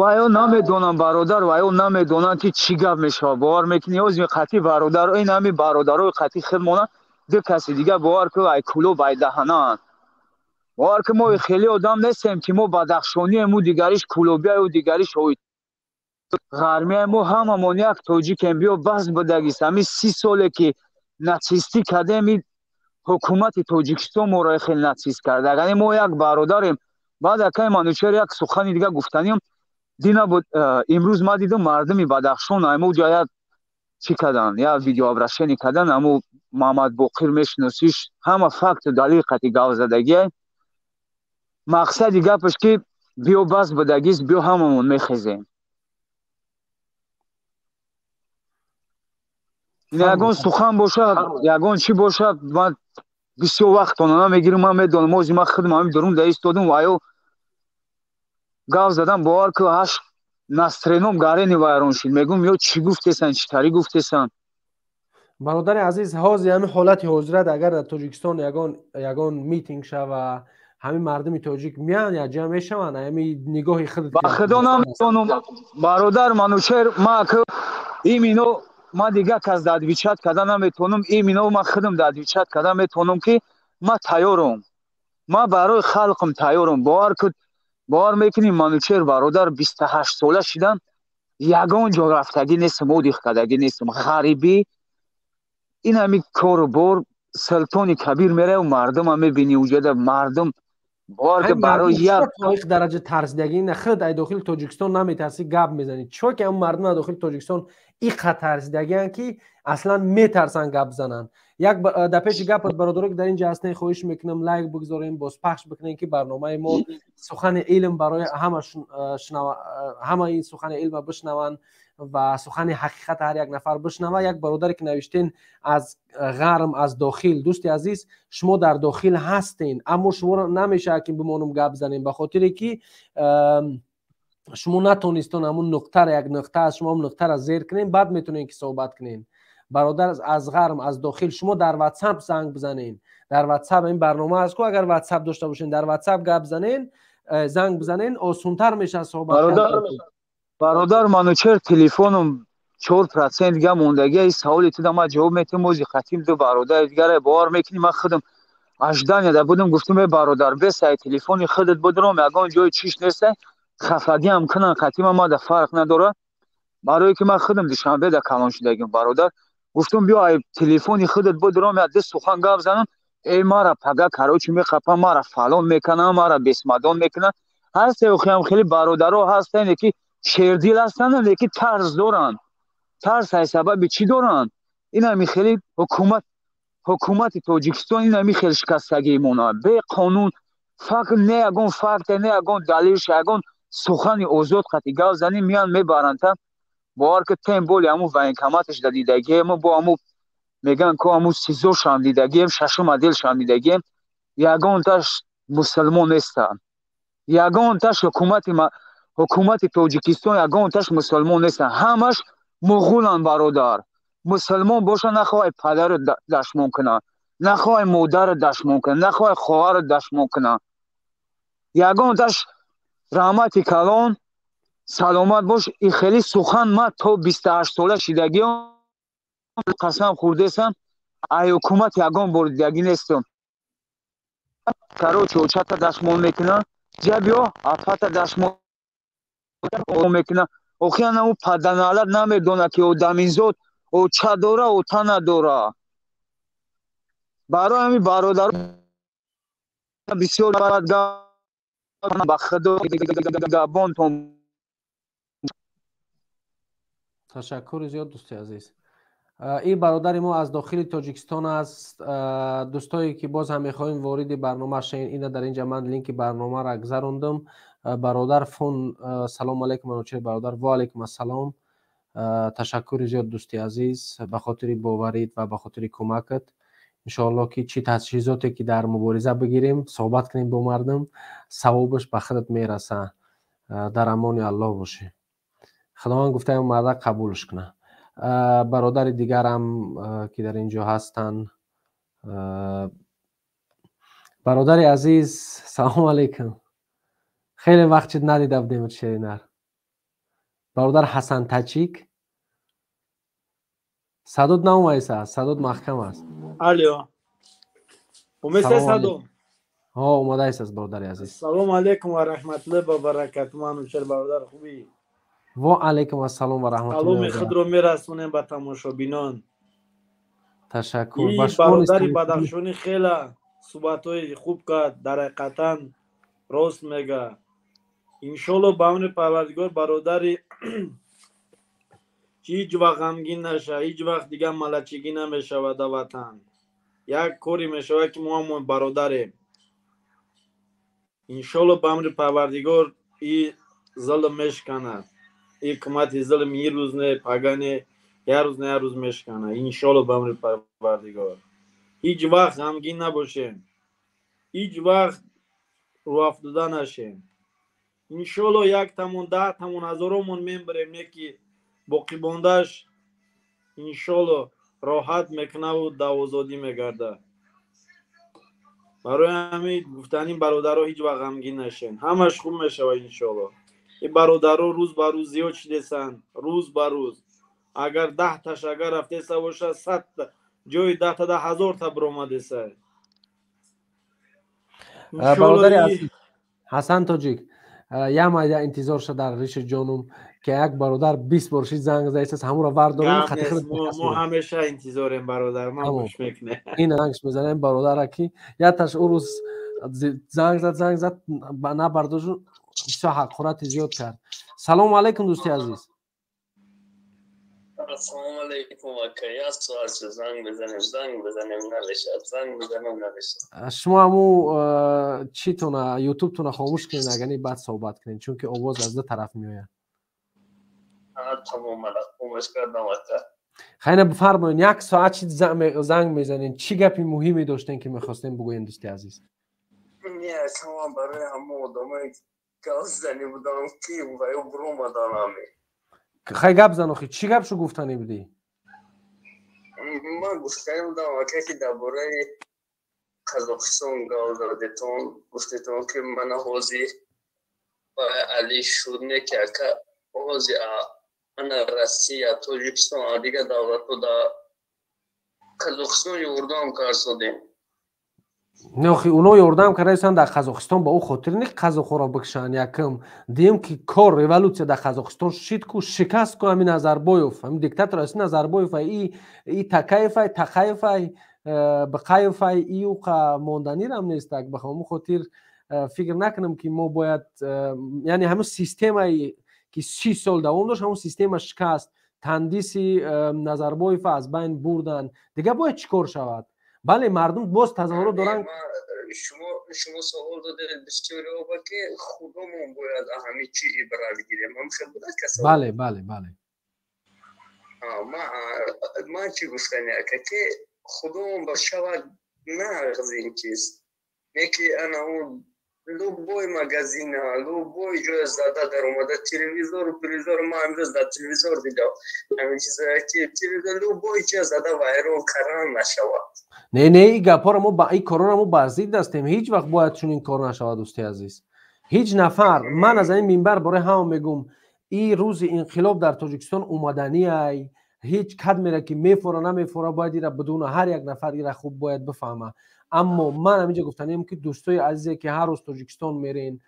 ваё намедонам, бародар, ваё намедонанд ки чӣ гап мешавад. Бовар мекунӣ, ҳозир қатъи бародар, ин ҳами бародарои қатъи худмона ду каси дига, бовар ку, ай клуб, ай даҳанаанд. Бовар ку, мо хеле одам нестем ки мо бадахшониему, дигариш кулобияю, дигариш ғармия, мо ҳамамон як тоҷикем. Биё бас будагист ҳами 30 соле ки нацистӣ кардем, ҳукумати Тоҷикистон моро хеле нацист кард. Агар мо як бародарем. Баъд акаи Манучер, як сухани дига гуфтаним дина буд. Имрӯз ма дидам, мардуми Бадахшон айму ҷа як чӣ карданд, як видеообращение карданд. Аму Муҳаммад Боқир мешиносиш, ҳама факту далил қати гап задагия. Мақсади гапаш ки биё бас будагист, биё ҳамамон мехезем. Ягон сухан бошад, ягон чӣ бошад, ман бисёр вақтона намегирам, ман медонам, ози ман худам ҳамин дурун да истодам ва ё гап задам, бовар ку, ҳаш настроениям гарени вайрон шуд. Мегӯм, ё чӣ гуфтесан, чӣ тари гуфтесан. Бародари азиз, ҳозир ҳамин ҳолати ҳозират, агар дар Тоҷикистон ягон митинг шава, ҳамин мардуми тоҷик меянд, якҷоя мешаванд, ҳамин нигоҳи худ? Ба худо намедонам, бародар Манучер, ма имино ма дигар кас отвечать карда наметавонам, имино ма худам отвечать карда метавонам ки ма тайёрам, ма барои халқам тайёрам. Бовар ку, бовар мекунӣ, Манучер бародар, 28 сола шидам, ягон ҷо рафтагӣ нестам, отдых кардагӣ нестам. Ғарибӣ, ин ҳами кору бор, Султони Кабир мераву мардума мебинӣ, уҷода мардум, бовар ки барои як дараҷа тарсидагӣ на худ ай дохили Тоҷикистон наметарсӣ, гап мезанӣ. Чо ки ҳам мардум дар дохили Тоҷикистон иқа тарсидагианд ки аслан метарсанд гап зананд? Як дар пеши гапат, бародаро ки дар ин ҷа ҳастен, хоҳиш мекунам, лайк бигзорем, бозпахш бикунем, ки барномаи мо сухани илм барои ҳама ин сухани илма бишнаванд ва сухани ҳақиқат ҳар як нафар бишнава. Як бародаре ки навиштен аз ғарм, аз дохил, дӯсти азиз, шумо дар дохил ҳастен, аммо шуморо намешавад ки бимонум гап занем, ба хотире ки шумо натонистон ҳамун нуқтаро, як нуқта аз шумо ҳам нуқтаро зер кунем, баъд метавонем ки суҳбат кунем. Бародар аз ғарм, аз дохил, шумо дар ватсап занг бизанен, дар ватсап ин барнома аст ку, агар ватсап дошта бошен, дар ватсап гап занен, занг бизанен, осонтар мешавад суҳбат. Бародар Манучер, телефоном 4% дига мондагия. Ин саволи туда ман ҷавоб метиҳам. Ози қатим ду бародари дигаре, бовар мекунӣ, ман худам ажданияда будам, гуфтам: э бародар, бесай телефони худат будуром, ягон ҷои чиш нестай, хафагиам кунан қатима, мада фарқ надорад, барое ки ман худам Душанбеда калон шудагим. Бародар, гуфтам, биё ай телефони худат будуром, як ду сухан гап занам. Эй, мара пага, короче, мехапам, мара фалон мекунам, мара бесмадон мекунам. Ҳасте охиам хеле бародаро ҳастанд ки шердил ҳастанд, лекин тарс доранд. Тарс ай сабаби чӣ доранд? Ин ҳами хеле ҳукумат, ҳукумати Тоҷикистон ин ҳами хеле шикастагии мона, беқонун, факт не, ягон факте не, ягон далелш, ягон сухани озод қати гап занӣ, меян мебаранд та. Бовар ки, тем более ҳамун военкоматаш да дидагием, бо ҳамун мегӯянд ко ҳамун СИЗОшам дидагием, шашум отделшам дидагием, ягонташ мусулмон нестанд, ягонташ. Ҳукумати Тоҷикистон ягонташ мусулмон нестанд, ҳамаш муғуланд, бародар. Мусулмон боша, нахоҳай падару дашмон кунанд. Нахоҳай модарро дашмон кунад, нахоҳай хоҳарро дашмон кунад. Ягонташ раҳмати калон, саломат бош. И хеле сухан ман то 28 сола шидагиам қасам хӯрдесам, ай ҳукумат ягон бор дидагӣ нестам. Короче, очата дашмон мекунад, ҷабиё апата дашмон мекунад. Охи ана ӯ паданалат намедонад, ки одаминзод оча дора, ота надора. Барои ҳамин бародаро бисёр ба худо габонтон. Ташаккури зиёд, дӯсти азиз. Ин бародари мо аз дохили Тоҷикистон аст. Дӯстое ки боз ҳам мехоҳем вориди барнома шавем, ина дар инҷа ман линки барномаро гузарондам. Бародар фон, салому алайкум. Манучер бародар, ва алайкум ассалом. Ташаккури зиёд, дӯсти азиз, ба хотири боварит ва ба хотири кӯмакат. Иншоалло ки чӣ таҷҳизоте ки дар мубориза бигирем, суҳбат кунем бо мардум, савобаш ба худат мераса. Дар амони Аллоҳ бошӣ. Худованд гуфтаем марда қабулш кунад. Бародари дигарам ки дар ин ҷо ҳастанд, бародари азиз, салому алайкум. Хеле вақт чид надида будем шеринар. Бародар Ҳасан Тачик, садот наомаиса, садот маҳкам аст. Алё, уместа садо? Ҳо, омадаист аст, бародари азиз. Салому алайкум ва раҳматуллоҳи ва баракату. Манучер бародар, хубӣ? Ва алайкум ассалом ва раҳматуллоҳи. Саломи худро мерасонем ба тамошобинон. Ташаккур. Ба бародари бадахшонӣ хела суҳбатҳои хуб кард, дар ҳақиқатан рост мега. Иншолло ба амри Парвардигор бародари ҳеҷ вақт ғамгин наша, ҳеҷ вақт дигар малачигӣ намешавад дар ватан. Як коре мешавад, ки мо ҳамон бародарем. Иншолло ба амри Парвардигор и зулм мешканад. И ҳукумати зулм ин рӯз не, пага не, як рӯз не, як рӯз мешканад. Иншолло ба амри Парвардигор. Ҳеҷ вақт ғамгин набошем, ҳеҷ вақт рӯафтода нашем. Иншолло як тамон, 10 тамон, ҳазоромон мебарем, не ки боқимондааш иншолло роҳат мекунаву дар озодӣ мегардад. Барои ҳамин гуфтанин бародаро, ҳеҷ вақт ғамгин нашен, ҳамаш хуб мешавад иншолло. Ин бародаро рӯз ба рӯз зиёд шидесанд, рӯз ба рӯз. Агар 10таш агар рафтеса бошад, 100та ҷои 10та да 1000та биромадеса. Бародари азиз Ҳасан Тоҷик, як майда интизор шуда дар риши ҷонум, ки як бародар 20 бор шид занг заисас, ҳамуро вардорем. Хати худ мо ҳамеша интизорем, бародар, ман гӯш мекунем. Ин зангш мезанем бародара, ки якташ ӯ рӯз занг зад, занг зад, набардошу, бисёр ҳақорати зиёд кард. Салому алайкум, дӯсти азиз. Ассалому алайкум, ака. Як соат шуд занг бизанем, занг бизанем намешавад, занг бизанем намешавад. Шумо ҳаму читона, ютубтона хомӯш кунед, агар не баъд суҳбат кунед, чунки овоз аз ду тараф меояд. Тамом, мана хомӯш кардам, ака. Хайна, бифармоед, як соат чи занг мезанед, чӣ гапи муҳиме доштем, ки мехостем бигӯем, дӯсти азиз? Не, ака, ман барои ҳамон одамое гап зани будам, ки ва ё биромадан ҳаме. Хай, гап зан, охи, чӣ гап шу гуфтанӣ будӣ? Ман гуфтанӣ будам, ака, ки дар бораи Қазоқистон гап задетон, гуфтетон, ки мана ҳозир али шуд, не ки ака, ҳозир ана Россия, Тоҷикистон, дигар давлатҳо дар Қазоқистон ёрдам карсодем. Не, охи, уно ёрдам кардаистанд дар Қазоқистон ба ӯ хотир не, қазоқҳоро бикшанд. Якум дуюм ки кор революсия дар Қазоқистон шид ку, шикаст ку ҳамин Назарбоев, ҳамин диктатор аст Назарбоев, и Такаевай, Тақаевай, Бақаевай, иуқа монданирам нестак. Ба ҳамон хотир фикр накунам, ки мо бояд, яъне ҳамин системае ки 30 сол давом дошт, ҳамон система шикаст, тандиси Назарбоева аз байн бурданд, дигар бояд чӣ кор шавад? Бале, мардум боз тазоҳурот доранд. Шумо савол додед бисёриҳо, ки худомон бояд ҳамин чӣ ибрат гирем, ҳамхел буда каса? Бале. Ман чӣ гуфтани, ака, ки худомон ба шавад нағз ин чиз, не ки ана он Любой магазина, любой ҷоя зада даромада, телевизору телевизор, ман имрӯз дар телевизор дидам ҳамин чизое ки телевизор, любой ҷоя зада вайрон кардан нашавад. Не, не, ин гапҳоро мо, ин корҳоро мо бар зидд ҳастем. Ҳеҷ вақт бояд чунин кор нашавад, дӯсти азиз. Ҳеҷ нафар, ман аз ин минбар барои ҳама мегӯм, ин рӯзи инқилоб дар Тоҷикистон омаданиай. Ҳеҷ кадмере ки мефора, намефора, бояд ира бидуна, ҳар як нафар ира хуб бояд бифаҳма. Аммо ман ҳаминҷа гуфтаниям, ки дӯстои азизе, ки ҳар рӯз Тоҷикистон мерен,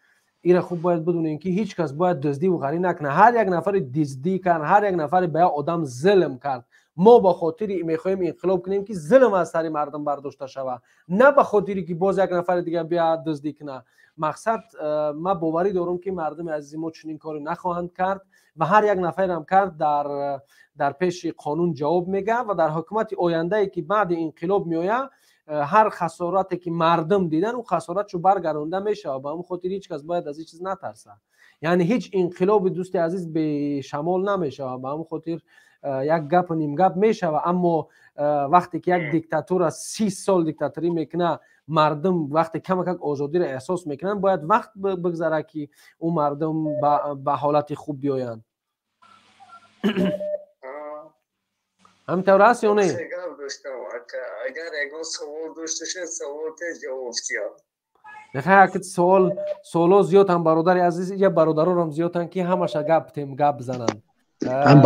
ира хуб бояд бидунем, ки ҳеҷ кас бояд дуздиву ғарӣ накунад. Ҳар як нафаре диздӣ кард, ҳар як нафаре ба як одам зулм кард, мо ба хотири мехоҳем инқилоб кунем, ки зулм аз сари мардум бардошта шавад, на ба хотире ки боз як нафари дигар биёяд дуздӣ кунад. Мақсад, ман боварӣ дорам, ки мардуми азизи мо чунин коре нахоҳанд кард ва ҳар як нафарам кард, дар пеши қонун ҷавоб мегӯяд ва дар ҳукумати ояндае, ки баъди инқилоб меояд, ҳар хасорате ки мардум дидан, ӯ хасоратшо баргардонда мешавад. Ба ҳамин хотир ҳеҷ кас бояд аз ин чиз натарсад. Яъне ҳеҷ инқилоби, дӯсти азиз, бешамол намешавад. Ба ҳамин хотир як гапу нимгап мешавад, аммо вақте ки як диктатура 30 сол диктаторӣ мекунад, мардум вақте камакак озодиро эҳсос мекунанд, бояд вақт бигзарад, ки ӯ мардум ба ҳолати хуб биёянд. Ҳамин тавр аст ё не? Гап доштам, агар ягон савол дошташед, саволте ҷавоб диҳам. Нехай, суол, суоло зиёдам, бародари азиз, ия бародарорам зиёданд, ки ҳамаша гап тем, гап зананд. Ам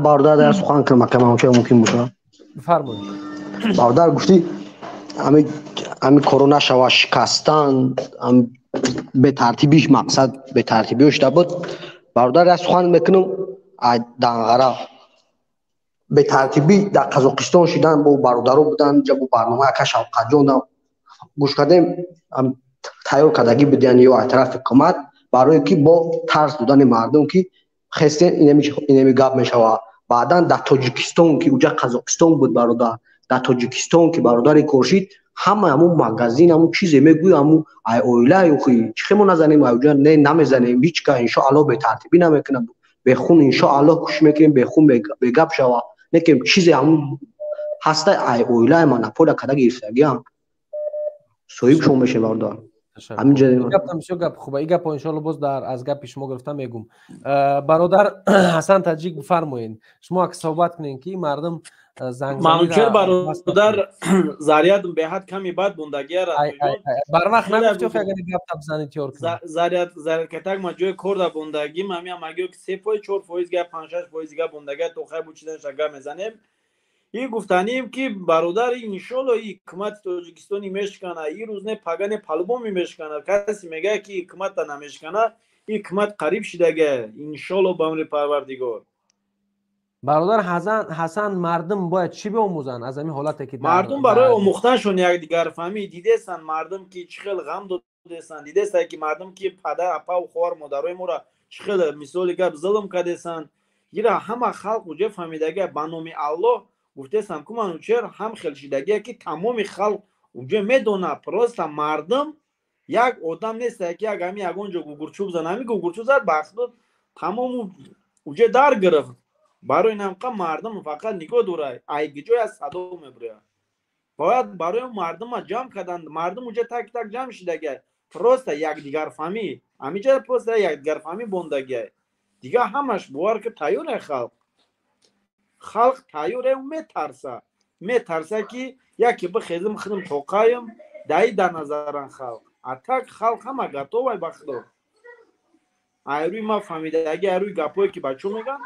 бародар, дар сухан кунам, ака, ман мумкин боша? Бифармоед. Бародар, гуфтӣ ами коро нашава, шикастан, бетартибиш, мақсад бетартибиё шуда буд. Бародар, як сухан мекунам. Данғара бетартибӣ дар Қазоқистон шудан, бо бародаро будан ҷа, бо барнома ака Шавқатҷон гӯш кардем, тайёр кардагӣ будиян ё аз тарафи ҳукумат, барое ки бо тарс додани мардум, ки хестен, инами гап мешавад. Баъдан дар Тоҷикистон, ки уҷа Қазоқистон буд, бародар, дар Тоҷикистон, ки бародари кор шид, ҳама ҳамун магазин, ҳамун чизе мегӯй, ҳамун ай оила охи чӣ хемо назанем, ай уҷа не, намезанем ҳеҷ ка, иншоаллоҳ бетартибӣ намекунам, бехун иншоаллоҳ кӯшиш мекунем, бехун, бегап шава. Некем чизе ҳамун ҳаста, ай оилаи монополия када гирифтагиам, соҳиб шумо мешем, бародар. Гаптам бисёр гап хуба. Ин гапо иншоалло боз дар аз гапи шумо гирифта мегум. Бародар Ҳасан Таҷик, бифармоед, шумо ак суҳбат кунед, ки мардум Манучер бародар, зарядм беҳад ками бад бундагиара. Барвақт нагуфти, охи, агар гапта бизани, тиёр кунӣ. Заряд, зарядкатак ма ҷои кор да бундагим, ҳами амагиё ки 3%, 4% га, 5-6% га бундагия, то хай бучиданша гап мезанем. И гуфтанем, ки бародар, иншолло и ҳукумати Тоҷикистони мешкана, и рӯз не, пага не, по-любому мешкана. Касе мегӯяд, ки ҳукумата намешкана, и ҳукумат қариб шидага, иншолло, ба амри Парвардигор. Бародар Ҳасан, мардум бояд чӣ биомӯзанд аз ҳамин ҳолате ки Мардум барои омӯхтаншон якдигарфаҳмӣ. Дидестанд мардум, ки чӣ хел ғам додестанд, дидестанд, ки мардум, ки падар, апаву хоҳар, модарои моро чӣ хел, мисоли гап, зулм кардестанд. Ира ҳама халқ уҷа фаҳмидага, ба номи Аллоҳ гуфтестам, ку Манучер ҳам хел шидагия, ки тамоми халқ уҷа медона. Просто мардум як одам нест, ки як ҳами ягон ҷо гугурчӯб зана, ҳами гугурчӯб зад, бахту тамому уҷа дар гирифт. Барои намқа мардум фақат нигоҳ дора, айгиҷой аз садо мебуряд. Бояд барои мардума ҷамъ кардан, мардум уҷа так так ҷамъ шидагия, просто якдигарфаҳмӣ ҳамиҷа, просто якдигарфаҳмӣ бондагия. Дигар ҳамаш бовар ки тайёре, халқ тайёре. Метарса, метарса, ки яке бихезим, худам тоқаем даи дар назаран халқ. А так халқ ҳама готовай, ба худо. Айрӯи ма фаҳмидаги, айрӯи гапое ки бачо мегӯянд,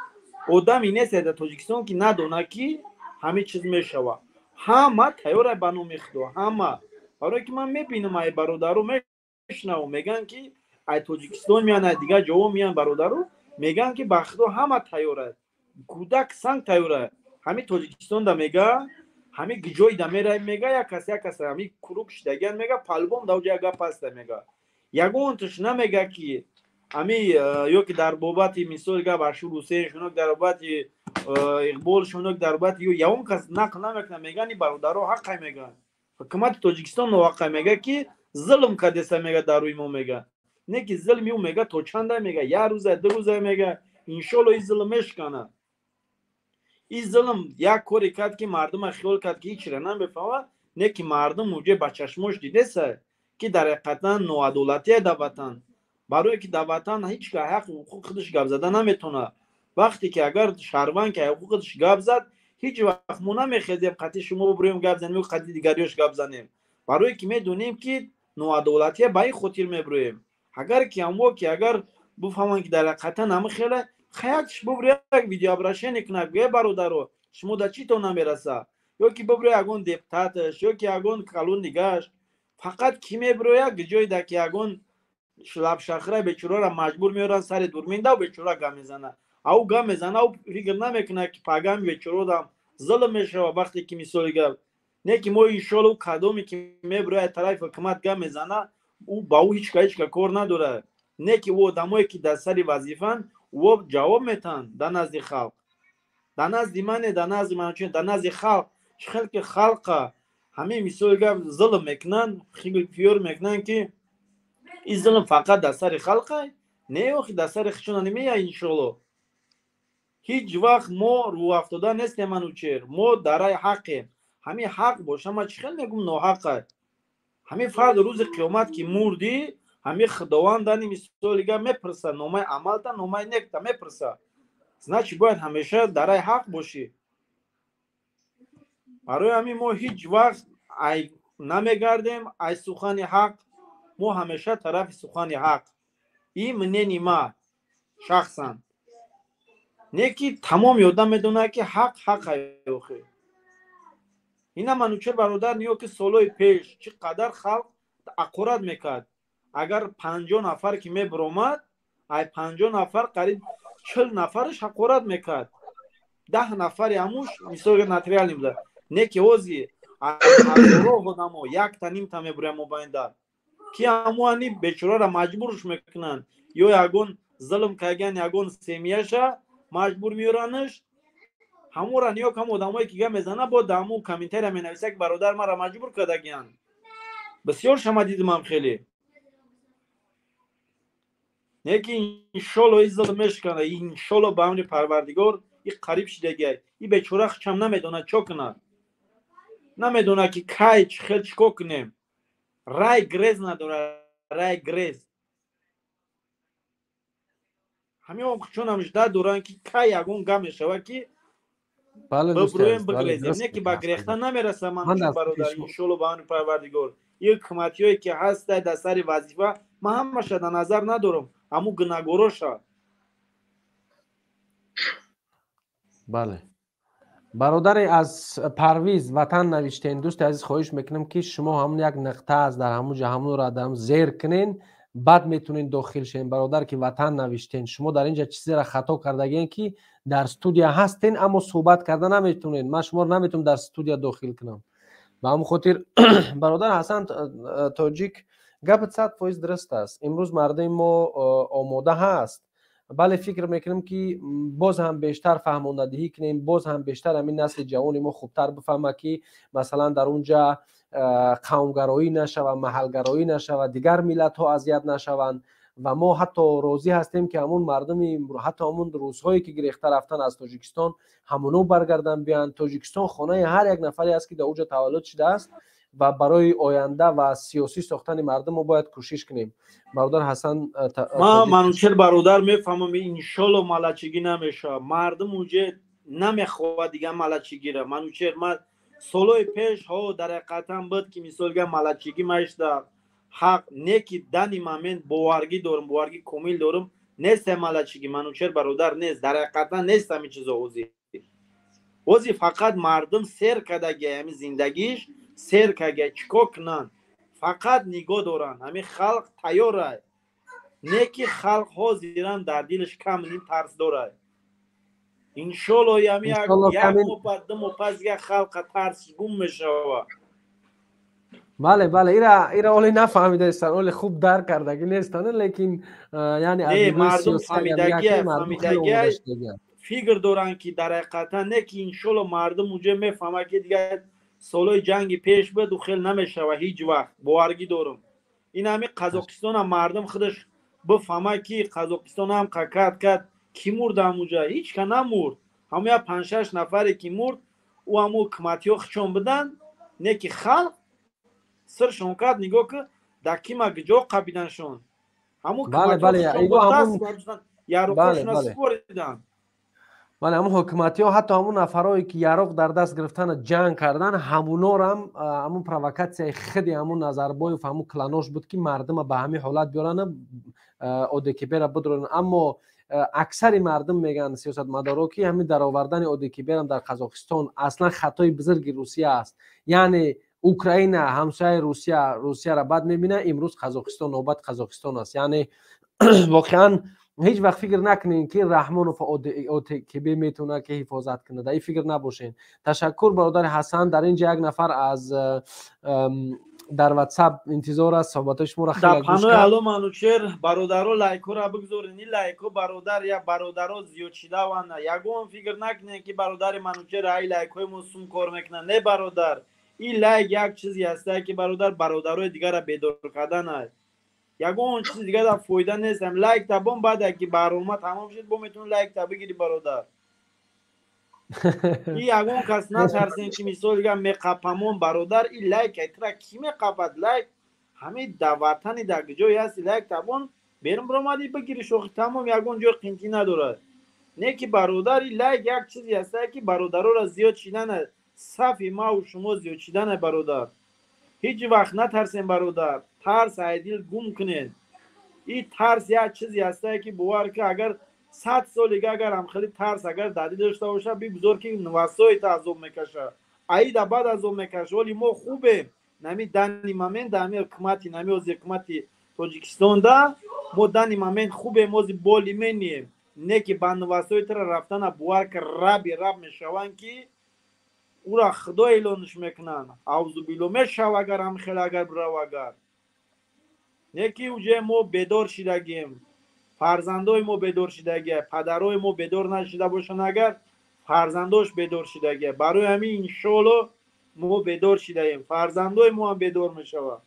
одаме нест дар Тоҷикистон, ки надона, ки ҳамин чиз мешавад. Ҳама тайёра, ба номи худо, ҳама. Барое ки ман мебинам, ай бародаро мешунавам, мегӯянд, ки ай Тоҷикистон меян, ай дигар ҷоҳо меян, бародаро мегӯянд, ки ба худо ҳама тайёра, кӯдак санг тайёра. Ҳамин Тоҷикистонда мега, ҳамин гиҷоида мерай, мега, як кас, як кас ҳамин круг шидагиян, мега, по-любому да уҷа як гап ҳаста, мега. Ягонташ намега, ки ҳами ё ки дар бобати, мисоли гап, Ашур Ҳусейн шунок, дар бобати Иқбол шунок, дар бобати ё ягон кас нақл намекунад. Меган, и бародаро ҳаққай мегӯянд, ҳукумати Тоҷикистон ноҳаққай, мега, ки зулм кардеса, мега, дар рӯи мо, мега. Не ки зулми ӯ, мега, то чанда, мега, як рӯза, 2 рӯза, мега, иншолло ин зулм мешканад. Ин зулм як коре кард, ки мардума хиёл кард, ки ҳичра намефаҳмад. Не ки мардум уҷе ба чашмош дидеса, Ки дар ҳақиқатан ноадолатие дар ватан. Барое ки дар ватан ҳеҷ ка ҳаққи ҳуқуқи худаш гап зада наметавонад. Вақте ки агар шаҳрванд ки ҳуқуқи худаш гап зад, ҳеҷ вақт мо намехезем қатъи шумо бубурем гап занем ё қатъи дигариёш гап занем. Барое ки медонем ки ноадолатие, ба ин хотир мебурем. Агар ки ҳамо ки агар бифаҳманд ки дар ҳақиқатан ҳама хеле хаякш бубуре, як видеообращение кунад, гӯя бародаро, шумо дар чӣ то намераса, ё ки бубуре ягон депутаташ, ё ки ягон калон дигаш. Фақат ки мебурояд ҷойда ки ягон лабшахра бечораро маҷбур меоранд сари дурминда, бечора гап мезана. Ау гап мезана, ау фикр намекунад ки пагами бечородам зулм мешавад. Вақте ки мисоли гап не ки мо иншоалло кадоме ки мебурояд тарафи ҳукумат гап мезана, ӯ ба ӯ ҳеҷ ка ҳеҷ ка кор надорад. Не ки ӯ одамое ки дар сари вазифаанд, ӯ ҷавоб метаҳанд дар назди халқ. Дар назди мане, дар назди ман, дар назди халқ. Чӣ хел ки халқа ҳамин мисоли гап зулм мекунанд, фиёр мекунанд ки ин зулм фақат дар сари халқай? Не, охи дар сари худшона намеяд иншоалло. Ҳеҷ вақт мо рӯафтода нестем, Манучер. Мо дар рай ҳақем. Ҳамин ҳақ боша, ман чӣ хел мегӯм ноҳақай? Ҳамин фард рӯзи қиёмат ки мурдӣ, ҳамин худованд дани мисоли гап мепурса, номаи амалта, номаи некта мепурса. Значит, бояд ҳамеша дар рай ҳақ бошӣ. Барои ҳамин мо ҳеҷ вақт ай намегардем ай сухани ҳақ. Мо ҳамеша тарафи сухани ҳақ. Ин мнени ма шахсан. Не ки тамоми одам медонад ки ҳақ ҳақ ай охи. Ина Манучер бародар, ниё ки солҳои пеш чӣ қадар халқ ақорат мекард. Агар 50 нафар ки мебиромад, ай 50 нафар қариб 40 нафараш ҳақорат мекард. 10 нафари ҳамуш мисол натриални буда. Не ки ҳози ҳазоро одамо якта нимта мебурям мобайнда. Ки ҳамоани бечораро маҷбурш мекунанд, ё ягон зулм кардан ягон семьяша маҷбур меоранаш. Ҳамора ниё кам одамое ки гап мезана, бо дар ҳамун комментария менависа ки бародар маро маҷбур кардагиянд. Бисёр шама дидимам хеле. Не ки иншолло ин зулм мешкана, иншолло ба амри Парвардигор и қариб шидагиай. И бечора хичам намедонад чо кунад. Намедонад ки кай чӣ хел чӣ кор кунем. Рай грез надорад, рай грез. Ҳамин чунам жда доранд ки кай ягон гап мешавад ки бибурӯем бигрезем. Не ки ба грехта намерасам ман бародар, иншолло ба амри Парвардигор. Ин ҳукуматиҳое ки ҳастанд дар сари вазифа, ман ҳамаша дар назар надорам, ҳамун гунаҳгороша. Бале. Бародаре аз Парвиз ватан навиштен, дӯсти азиз, хоҳиш мекунам ки шумо ҳамун як нуқта аст дар ҳамун ҷо, ҳамунро дар зер кунен, баъд метавонед дохил шавед. Бародар ки ватан навиштен, шумо дар инҷа чизеро хато кардагиен ки дар студия ҳастен, аммо суҳбат карда наметавонед. Ман шуморо наметавонам дар студия дохил кунам. Ба ҳамон хотир бародар Ҳасан Тоҷик, гапат 100% дуруст аст. Имрӯз мардуми мо омода ҳаст. Бале, фикр мекунем ки боз ҳам бештар фаҳмондадиҳӣ кунем, боз ҳам бештар ҳамин насли ҷавони мо хубтар бифаҳма ки масалан дар унҷа қавмгароӣ нашавад, маҳалгароӣ нашавад, дигар миллатҳо азият нашаванд ва мо ҳатто розӣ ҳастем ки ҳамун мардуми, ҳатто ҳамун рӯзҳое ки гирехта рафтан аз Тоҷикистон, ҳамуно баргарданд биёянд. Тоҷикистон хонаи ҳар як нафаре аст ки дар уҷа таваллуд шудааст ва барои оянда ва сиёсӣ сохтани мардум мо бояд кӯшиш кунем. Бародар Ҳасан, ман Манучер бародар мефаҳмам, иншолло малачигӣ намешавад. Мардум уҷе намехоҳад дигар малачигиро. Манучер, ман солҳои пеш ҳо дар ҳақиқатан буд ки мисолга малачигӣ маишта ҳақ не ки дани момент боваргӣ дорам, боваргӣ комил дорам, нест малачигӣ Манучер бародар, нест, дар ҳақиқатан нест ҳамин чизо. Ҳози фақат мардум сер кардагия ҳамин зиндагиш, сер кардагия чӣ кор кунанд, фақат нигоҳ доранд. Ҳамин халқ тайёрай, не ки халқ ҳозиран дар дилаш кам ним тарс дорад. Иншолло ҳамин як моҳ пас, 2 моҳ пас дигар халқа тарс гум мешавад. Бале, бале, ира оле нафаҳмидаистанд, оле хуб дарк кардагӣ нестанд, лекин яъне аз мардум фаҳмидагия, фикр доранд ки дар ҳақиқатан не ки иншолло мардум уҷо мефаҳмад ки дигар солҳои ҷанги пеш буд, ӯ хел намешавад ҳеҷ вақт, боваргӣ дорам. Ин ҳамин Қазоқистон ҳам мардум худаш бифаҳмад ки Қазоқистон ҳам қакат кард, ки мурд ҳамуҷа? Ҳеҷ ка намурд. Ҳамон як 5-6 нафаре ки мурд, ӯ ҳамун ҳукуматиҳо хичон буданд, не ки халқ сиршон кард. Нигоҳ ки Да кима гиҷо қабиданшон? Ҳамун Бале, бале, яроқошона супоридан. Бале, ҳамун ҳукуматиҳо, ҳатто ҳамун нафарое ки яроқ дар даст гирифтана ҷанг кардан, ҳамунорам ҳамун провокатсияи худи ҳамун Назарбоев, ҳамун кланош буд, ки мардума ба ҳамин ҳолат биёрана, ОДКБ-ра бидронанд. Аммо аксари мардум мегӯянд, сиёсатмадоро, ки ҳамин даровардани ОДКБ-рам дар Қазоқистон аслан хатои бузурги Русия аст. Яъне Украина ҳамсояи Русия, Русияро бад мебинад, имрӯз Қазоқистон, навбат Қазоқистон аст. Яъне воқеан ҳеҷ вақт фикр накунем, ки Раҳмонов ОДКБ метавонад ки ҳифозат кунад, дар ин фикр набошем. Ташаккур, бародари Ҳасан. Дар ин ҷа як нафар аз дар Ватсап интизор аст, суҳбатҳои шуморо хеле гӯш кард. Алло, Манучер, бародаро, лайкҳоро бигзорен. Ин лайкҳо, бародар, я бародаро зиёд шидаванд. Ягон фикр накунем, ки бародари Манучер ай лайкҳои мо сум кор мекунад. Не, бародар, ин лайк як чизе ҳаста, ки бародар, бародарои дигарро бедор кардан аст. Ягон чизи дигар дар фоида нестам. Лайк табон, баъд ки барнома тамом шуд, бо метавон лайк та бигири, бародар. И ягон кас натарсем, ки мисол дигар меқапамон, бародар. И лайк тра ки меқапад? Лайк ҳамин дар ватани, дар ҷое ҳасти, лайк табон, берун биромадӣ, бигири, шохи, тамом, ягон ҷой қинтӣ надорад. Не ки, бародар, и лайк як чизе ҳаста, ки бародароро зиёд шидана, сафи маву шумо зиёд шидана. Бародар, ҳеҷ вақт натарсем, бародар, тарс айдил гум кунед. И тарс як чизе ҳастае, ки бовар ки, агар 100 солига агар ҳамхели тарс агар дар дил дошта боша, бигузор ки нувасоита азоб мекаша, аида бад азоб мекаша. Оли мо хубем нами данный момент, ами ҳукумати нами ози ҳукумати Тоҷикистонда мо данный момент хубем, ози боли мением. Не ки ба нувасоитара рафтана, бовар ки, раби раб мешаванд, ки ура худо эълонш мекунанд. Авзубилло мешава, агар ҳамхел агар бирав, агар не ки уҷе мо бедор шидагем, фарзандои мо бедор шидагия, падарои мо бедор нашида бошанд, агар фарзандош бедор шидагия. Барои ҳамин, иншоалло, мо бедор шидаем, фарзандои мо ҳам бедор мешавад.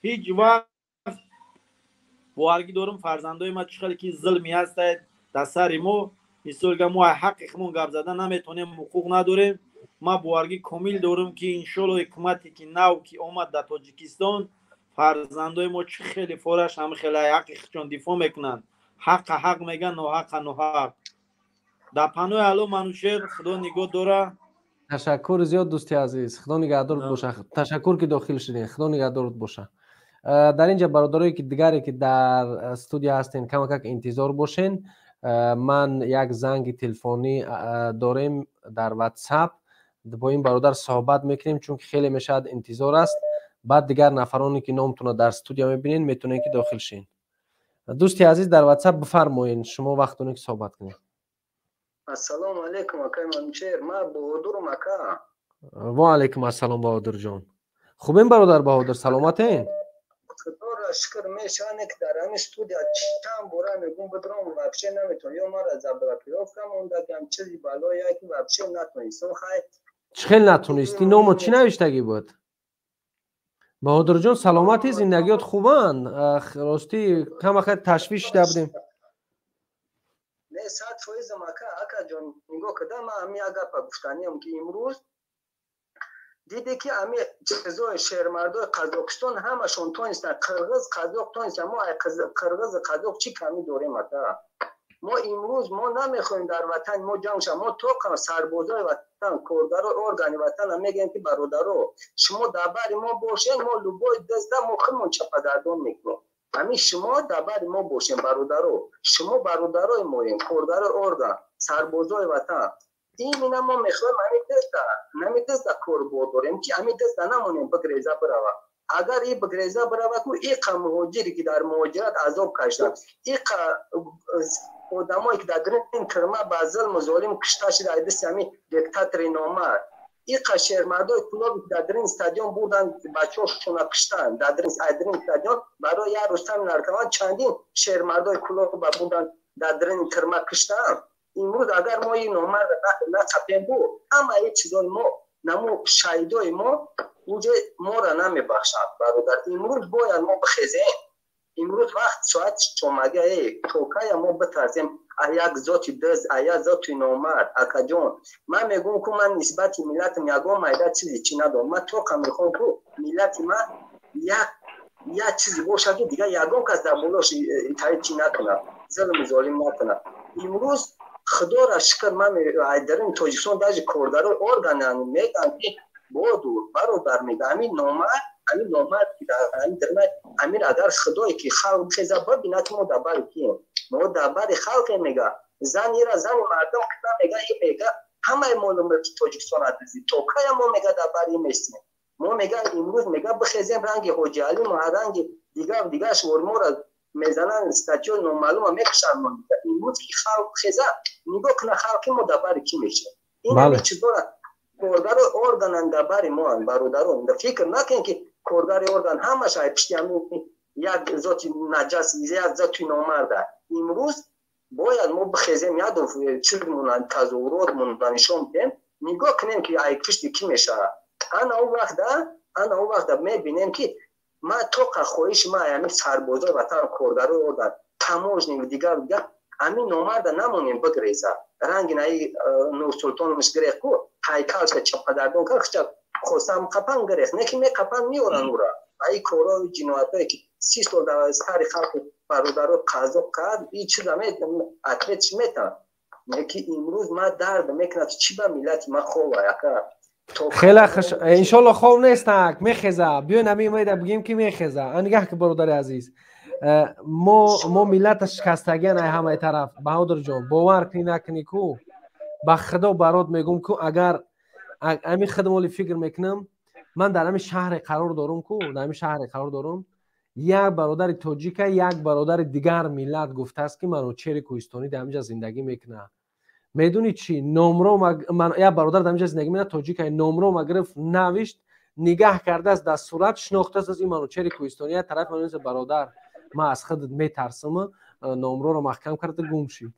Ҳеҷ вақт боваргӣ дорум, фарзандои ма чӣ хеле ки зулме ҳастад дар сари мо, мисолга мо ҳаққи худмон гап зада наметавонем, ҳуқуқ надорем. Ман боваргӣ комил дорум, ки иншоалло ҳукумате ки нав ки омад дар Тоҷикистон, фарзандои мо чӣ хеле фораш ҳам хеле ҳаққи худшон дифоъ мекунанд, ҳаққа ҳақ мегӯянд, ноҳаққа ноҳақ. Дар паноҳи Алло, Манучер, Худо нигоҳ дора. Ташаккури зиёд, дӯсти азиз, Худо нигаҳдорат боша. Ташаккур, ки дохил шудем, Худо нигаҳдорат боша. Дар ин ҷа бародарое ки дигаре ки дар студия ҳастен, камакак интизор бошен. Ман як занги телефонӣ дорем дар Ватсап, бо ин бародар суҳбат мекунем, чунки хеле мешавад интизор аст. Баъд дигар нафароне ки номтонро дар студия мебинед, метавонед ки дохил шин. Дӯсти азиз, дар Ватсап бифармоед, шумо вақт доред ки суҳбат кунед. Ассалому алайкум, акай Манучер, ман Баҳодурам, ака. Ва алайкум ассалом, Баҳодурҷон. Хубем, бародар Баҳодур, саломатен? Худоро шукр. Мешаване ки дар ҳамин студия чанд бора мегум бидром, вообще наметавон, ё мара заблокировка мондагам, чизи балое ки вообще натонистам, хай. Чӣ хел натонистӣ? Номо чӣ навиштагӣ буд, Баҳодурҷон? Саломатӣ, зиндагиёт хубанд? Ростӣ, камака ташвиш шида будем. Не, 100%-ам, ака. Акаҷон, нигоҳ када, ман ҳами як гапа гуфтаниям, ки имрӯз диде ки ами чизои шермардои Қазоқистон ҳамашон тонистанд, қирғиз, қазоқ тонистанд. Мо қирғизи қазоқ чӣ камӣ дорем, ака? Мо имрӯз мо намехоҳем дар ватани мо ҷанг шавад. Мо тоқа сарбозои ватан, коргарои органи ватана мегӯем, ки бародаро, шумо дар бари мо бошед, мо любой дазда мо худмон чапагардон мекунем. Ҳамин шумо дар бари мо бошем, бародаро, шумо бародарои моем, коргарои орган, сарбозои ватан. Именно мо мехоҳем ҳамин дазда, ҳамин дазда кор дорем, ки ҳамин дазда намонем, бигреза бирава. Агар и бигреза бирава ку, иқа муҳоҷире ки дар муҳоҷират азоб кашиданд, иқа одамое ки дар дрин кирма ба зулму золим кушта шуда ай дасти ҳамин диктатори номард, иқа шермардои клубе ки дар дрин стадион бурданд, бачаҳошона куштанд дар дрин стадион барои як рустами наркоман, чандин шермардои клуба бурданд, дар дрин кирма куштанд. Имрӯз агар мо ин номарда нақапем бу, ҳамаи чизои мо, наму шаҳидои мо уҷе моро намебахшанд, бародар. Имрӯз бояд мо бихезем. Имрӯз вақт соат шомага токая мо битарсем а як зоти дыз, а як зоти номард? Акаҷон, ман мегӯм, ку ман нисбати миллатам ягон майда чизи чӣ надорам. Ман тоқа мехоҳам, ку миллати ман як Як чизе бошад, ки дигар ягон кас дар болош чӣ накунад, зулми золим накунад. Имрӯз худоро шукр, ман дарини Тоҷикистон даже коргарои орган мегӯянд, ки боду бародар, мега, ҳамин номард, ҳамин номард, ҳамин агар худое ки халқ бихеза бибинад, ки мо дар бари кием, мо дар бари халқем. Мега, занира зани мардум кина, мега, и мега, ҳамаи молу мулки Тоҷикистон адизӣ, то кая мо, мега, дар бари местем? Мо, мега, имрӯз, мега, бихезем, ранги Ҳоҷи Алим, ранги дигар дигар шворморо мезананд, статьёи номаълума мекушанд. Мо имрӯз ки халқ бихеза, нигоҳ куна, халқи мо дар бари кӣ мешавад? Ин ҳамин чизҳоро коргарои органанд дар бари моанд. Бародарон, фикр накунед, ки коргари орган ҳамаш ай пишти ҳамин як зоти наҷас, як зоти номарда. Имрӯз бояд мо бихезем, як чизмона, тазоҳуротмонро нишон бидем, нигоҳ кунем, ки ай пишти кӣ мешавад. Ана ӯ вақта мебинем, ки ман тоқа хоҳиши ман ҳамин сарбозои ватан, коргарои орган, таможник, дигар дигар, ҳамин номарда намонем бигреза. Ранги наи Нурсултонш грех ку, ҳайкалша чападардон кар, хча хостам қапан грех не, ки меқапан меоран ура. Аи корҳои ҷиноятое, ки 30 сол дар сари халқи бародаро қазоқ кард, и чиза ответ чи метавад? Не, ки имрӯз ман дард мекунад, чӣ ба миллати ман хова, яка. Хеле хуш, иншолло хов нестак, мехеза. Биён, ҳамин умеда бигем, ки мехеза. Нигаҳ ки, бародари азиз, мо миллата шикастагиан ай ҳамаи тараф. Баҳодирҷон, бовар кунӣ накунӣ ку, ба худо барот мегӯм ку, агар ҳамин худмоли фикр мекунам, ман дар ҳамин шаҳре қарор дорум ку, дар ҳамин шаҳре қарор дорум, як бародари тоҷика, як бародари дигар миллат гуфтааст, ки Манучери Кӯҳистонӣ дар ҳаминҷа зиндагӣ мекунад. Медонӣ чӣ? Номро як бародар дар ҳаминҷа зиндагӣ мекунад, тоҷика, номро ма гирифт, навишт, нигаҳ кардааст, дар сурат шинохтааст, аз ин Манучери Кӯҳистонӣ. Як тараф ман, бародар, ман аз худат метарсам, номроро маҳкам карда гум шид.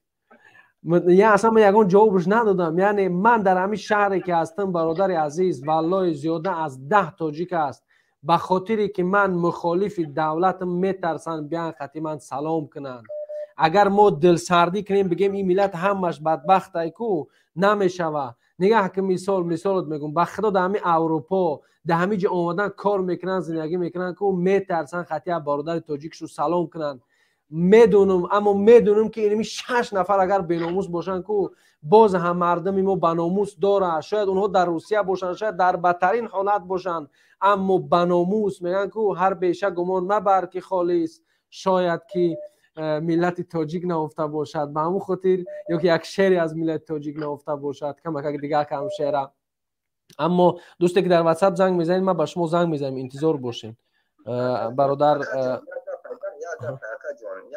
Я аслан ман ягон ҷавобш надодам. Яъне ман дар ҳамин шаҳре ки ҳастам, бародари азиз, валлои зиёда аз 10 тоҷик аст. Ба хотире ки ман мухолифи давлатам, метарсанд биян хати ман салом кунанд. Агар мо дилсардӣ кунем, бигем ин миллат ҳамаш бадбахтай ку, намешава. Нигаҳ ки, мисол, мисолот мегӯм, ба худо, дар ҳамин Аврупо, дар ҳамин ҷо омадан кор мекунанд, зиндагӣ мекунанд ку, метарсанд хати як бародари тоҷикшу салом кунанд. Медонам, аммо медонам, ки инми шаш нафар агар беномус бошанд ку, боз ҳам мардуми мо баномус дорад. Шояд онҳо дар Русия бошанд, шояд дар бадтарин ҳолат бошанд, аммо баномус. Мегӯянд ку, ҳар беша гумон мабар, ки холист, шояд ки миллати тоҷик наофта бошад. Ба ҳамун хотир ё ки як шере аз миллати тоҷик наофта бошад, камакак дигар кам шера. Аммо дӯсте ки дар Ватсап занг мезанед, ман ба шумо занг мезанем, интизор бошед, бародар.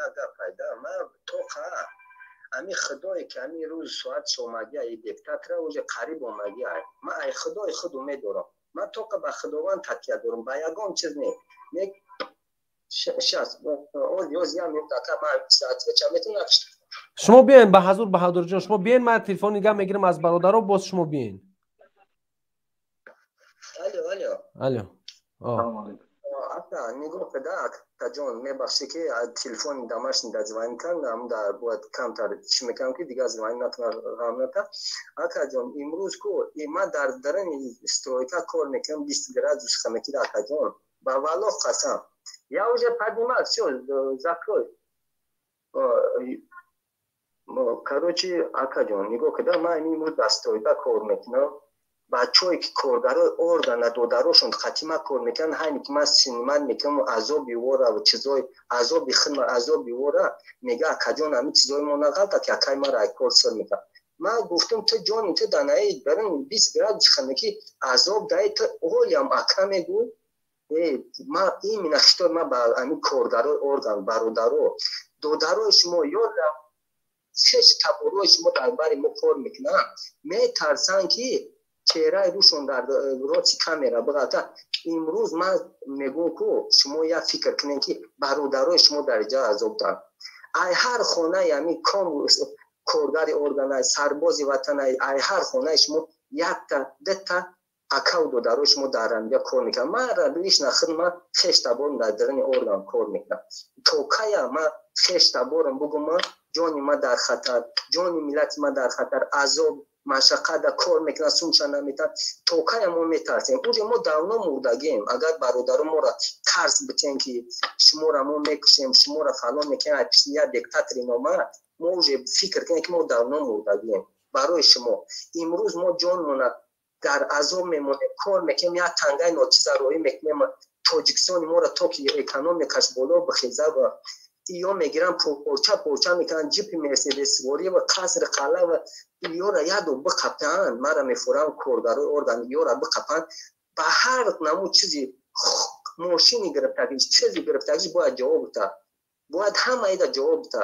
Як гап пайда, ман тоқа ҳамин худое ки ҳамин рӯз соат омадия, диктатора уже қариб омадия, ман ай худои худ умед дорам. Ман тоқа ба худованд такя дорам, ба ягон чиз не. Шас оз як минут, ака, ман отвеча метавонам? Шумо биёен ба ҳазур, Баҳодурҷон, шумо биёен, ман телефон нигаҳ мегирам аз бародаро, боз шумо биёен. Алло, алло. Алло. Ака, нигоҳ када, акаҷон, мебахшӣ, ки телефони домашний да звонить кардам, да бояд камтар чӣ мекардам, ки дигар звонить накунам, ғам ната. Акаҷон, имрӯз ку ман дар дарани стройка кор мекунам, 20 градус хамекида, акаҷон, ба валлоҳ қасам. Я уже поднимал, все, закрой. Короче, акаҷон, нигоҳ када, ман имрӯз дар стройка кор мекунам, бачаҳое ки коргарои органа, додарошон хатима кор мекунанд, ҳайне ки ман синимат мекунам, азоби вора, чизои азоби хидма, азоби вора, мега, акаҷон, ҳамин чизои мо нағалта, ки акай мара ай кор сир мекард. Ман гуфтам, ту ҷони ту данаи барин 20 градус ханакӣ азоб даи, ту олиам ака мегӯ. Ма именно хитоб ма ба ҳамин коргарои орган, бародаро, додарои шумо ё шеш таборои шумо дар бари мо кор мекунанд, метарсанд, ки чеҳраи рӯшон дар роти камера биғалта. Имрӯз ман мегӯм ку, шумо як фикр кунед, ки бародарои шумо дар ҷа азоб доранд. Ай ҳар хонаи ҳамин ком коргари органай, сарбози ватанай, ай ҳар хонаи шумо якта дета акаву додарои шумо дар рамига кор мекунам. Ман лично худ ман хеш таборам дар дарани орган кор мекунам. То кая ман хеш таборам бугум, ман ҷони ман дар хатар, ҷони миллати ман дар хатар, азоб. Машаққат да кор мекунад, сумша наметад. То кая мо метарсем? Уже мо давно мурдагем. Агар бародаро моро тарс битен, ки шуморо мо мекушем, шуморо фалон мекунем, ай пишти як диктатори номард, мо уже фикр кунем, ки мо давно мурдагем. Барои шумо имрӯз мо ҷонмона дар азоб мемонем, кор мекунем, як тангаи ночиза роҳӣ мекунем. Тоҷикистони моро то ки экономикаш боло бихеза, ва иё мегиранд, порча порча мекунанд, ҷипи мерседесворӣ ва қасри қалъа ва иёра яду биқапанд. Мара мефурам, коргарои орган иёра биқапанд, ба ҳар намуд чизи мошини гирифтагиш, чизи гирифтагиш бояд ҷавоб бита, бояд ҳамаида ҷавоб бита.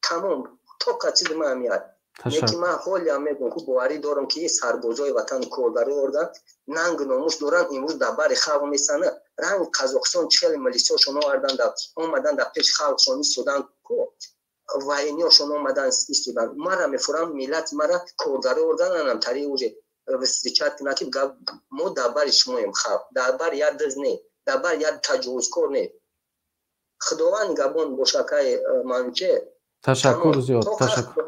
Тамом, тока чизи ман меяд. Лекин ман ҳолиам мегӯям, ки боварӣ дорам, ки сарбозои ватан, коргарои орган нанг номус доранд. Имрӯз дар бари халқ месана ранг Қазоқистон чел милисиёшон овардан, омадан дар пеши халқшон истодан, ку военниёшон омадан истодан. Мара мефурам, миллати мара, коргарои органанам тари уже встречать кунад, ки мо дар бари шумоем, халқ, дар бари як дыз не, дар бари як таҷовузкор не. Худованд габон бошакаи манче. Ташаккур зиёд, ташаккур.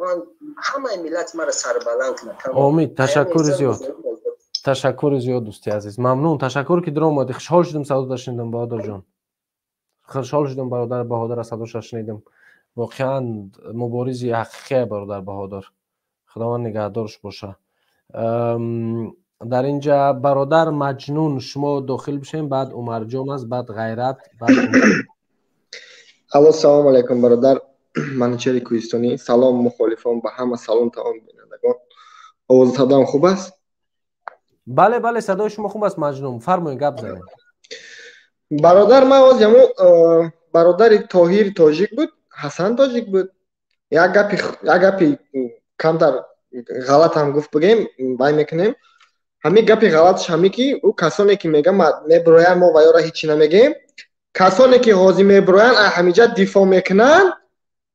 Ҳамаи миллати мара сарбаланд кунад. Омид, ташаккури зиёд, ташаккури зиёд, дӯсти азиз, мамнун, ташаккур, ки даромадӣ. Хушҳол шудем, садота шунидам, бародарҷон, хушҳол шудам, бародар Баҳодира садоша шунидам. Воқеан муборизи ҳақиқия бародар Баҳодир, Худованд нигаҳдорш боша. Дар инҷа бародар Маҷнун, шумо дохил бишем, баъд Умарҷон аст, баъд Ғайрат, баъд. Алло, салому алайкум, бародар Манучери Кӯҳистонӣ, салом мухолифон, ба ҳама салом, тамом бинандагон. Овози садоам хуб аст? Бале, бале, садои шумо хуб аст, Маҷнун, фармоед, гап занед. Бародар, ман оз яму бародари Тоҳир тоҷик буд, Ҳасан тоҷик буд, як гапи камтар ғалатам гуфт, бигем, бай мекунем. Ҳамин гапи ғалатш ҳамин, ки ӯ касоне ки мегӯянд мебироянд, мо ваёра ҳечи намегӯем, касоне ки ҳозир мебироянд, ҳамиҷа дифоъ мекунанд,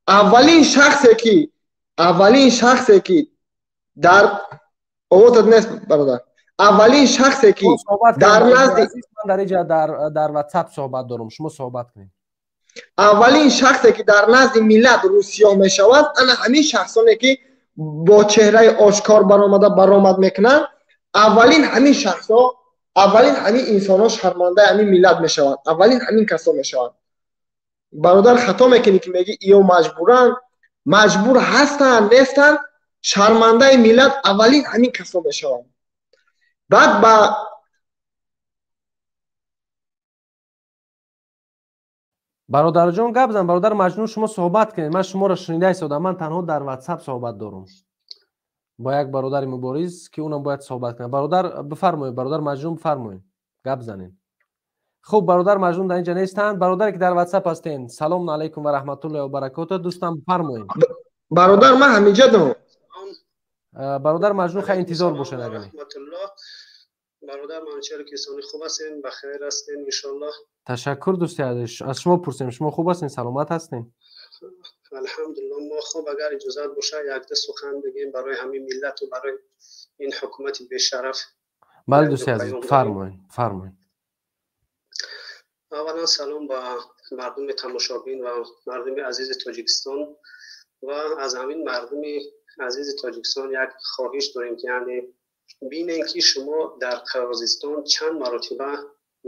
аввалин шахсе ки дар овозат нест, бародар, аввалин шахсе ки дар назди Ман дар инҷа дар ватсап суҳбат дорам, шумо суҳбат кунед. Аввалин шахсе ки дар назди миллат рӯсиёҳ мешавад, ана ҳамин шахсоне ки бо чеҳраи ошкор баромада баромад мекунанд, аввалин ҳамин шахсҳо, аввалин ҳамин инсонҳо шармандаи ҳамин миллат мешаванд, аввалин ҳамин касо мешаванд. Бародар, хато мекунӣ, ки мегӣ иё маҷбуранд. Маҷбур ҳастанд, нестанд, шармандаи миллат аввалин ҳамин касо мешаванд. Баъд ба Бародарҷон, гап зан. Бародар Маҷнун, шумо суҳбат кунед, ман шуморо шунида истодам. Ман танҳо дар ватсап суҳбат дорам бо як бародари мубориз, ки унам бояд суҳбат кунад. Бародар, бифармоед, бародар Маҷнун, бифармоед, гап занед. Хуб, бародар Маҷнун дар инҷа нестанд. Бародаре ки дар ватсап ҳастен, салому алайкум ва раҳматуллоҳи ва баракоту, дӯстам, бифармоед. Бародар, ман ҳаминҷа дорам. Бародар Маҷнун, хай, интизор бошед агане. Бародар Манучери Кӯҳистонӣ, хуб ҳастен, бахайр ҳастен, иншоаллоҳ? Ташаккур, дӯсти азиз, аз шумо пурсем, шумо хуб ҳастен, саломат ҳастен? Алҳамдулилло, мо хуб. Агар иҷозат бошад, якда сухан бигем барои ҳамин миллату барои ин ҳукумати бешараф. Бале, дӯсти азиз, фармоед, фармоед. Аввалан салом ба мардуми тамошобин ва мардуми азизи Тоҷикистон ва аз ҳамин мардуми азизи Тоҷикистон як хоҳиш дорем, ки яъне бинем, ки шумо дар Қирғизистон чанд маротиба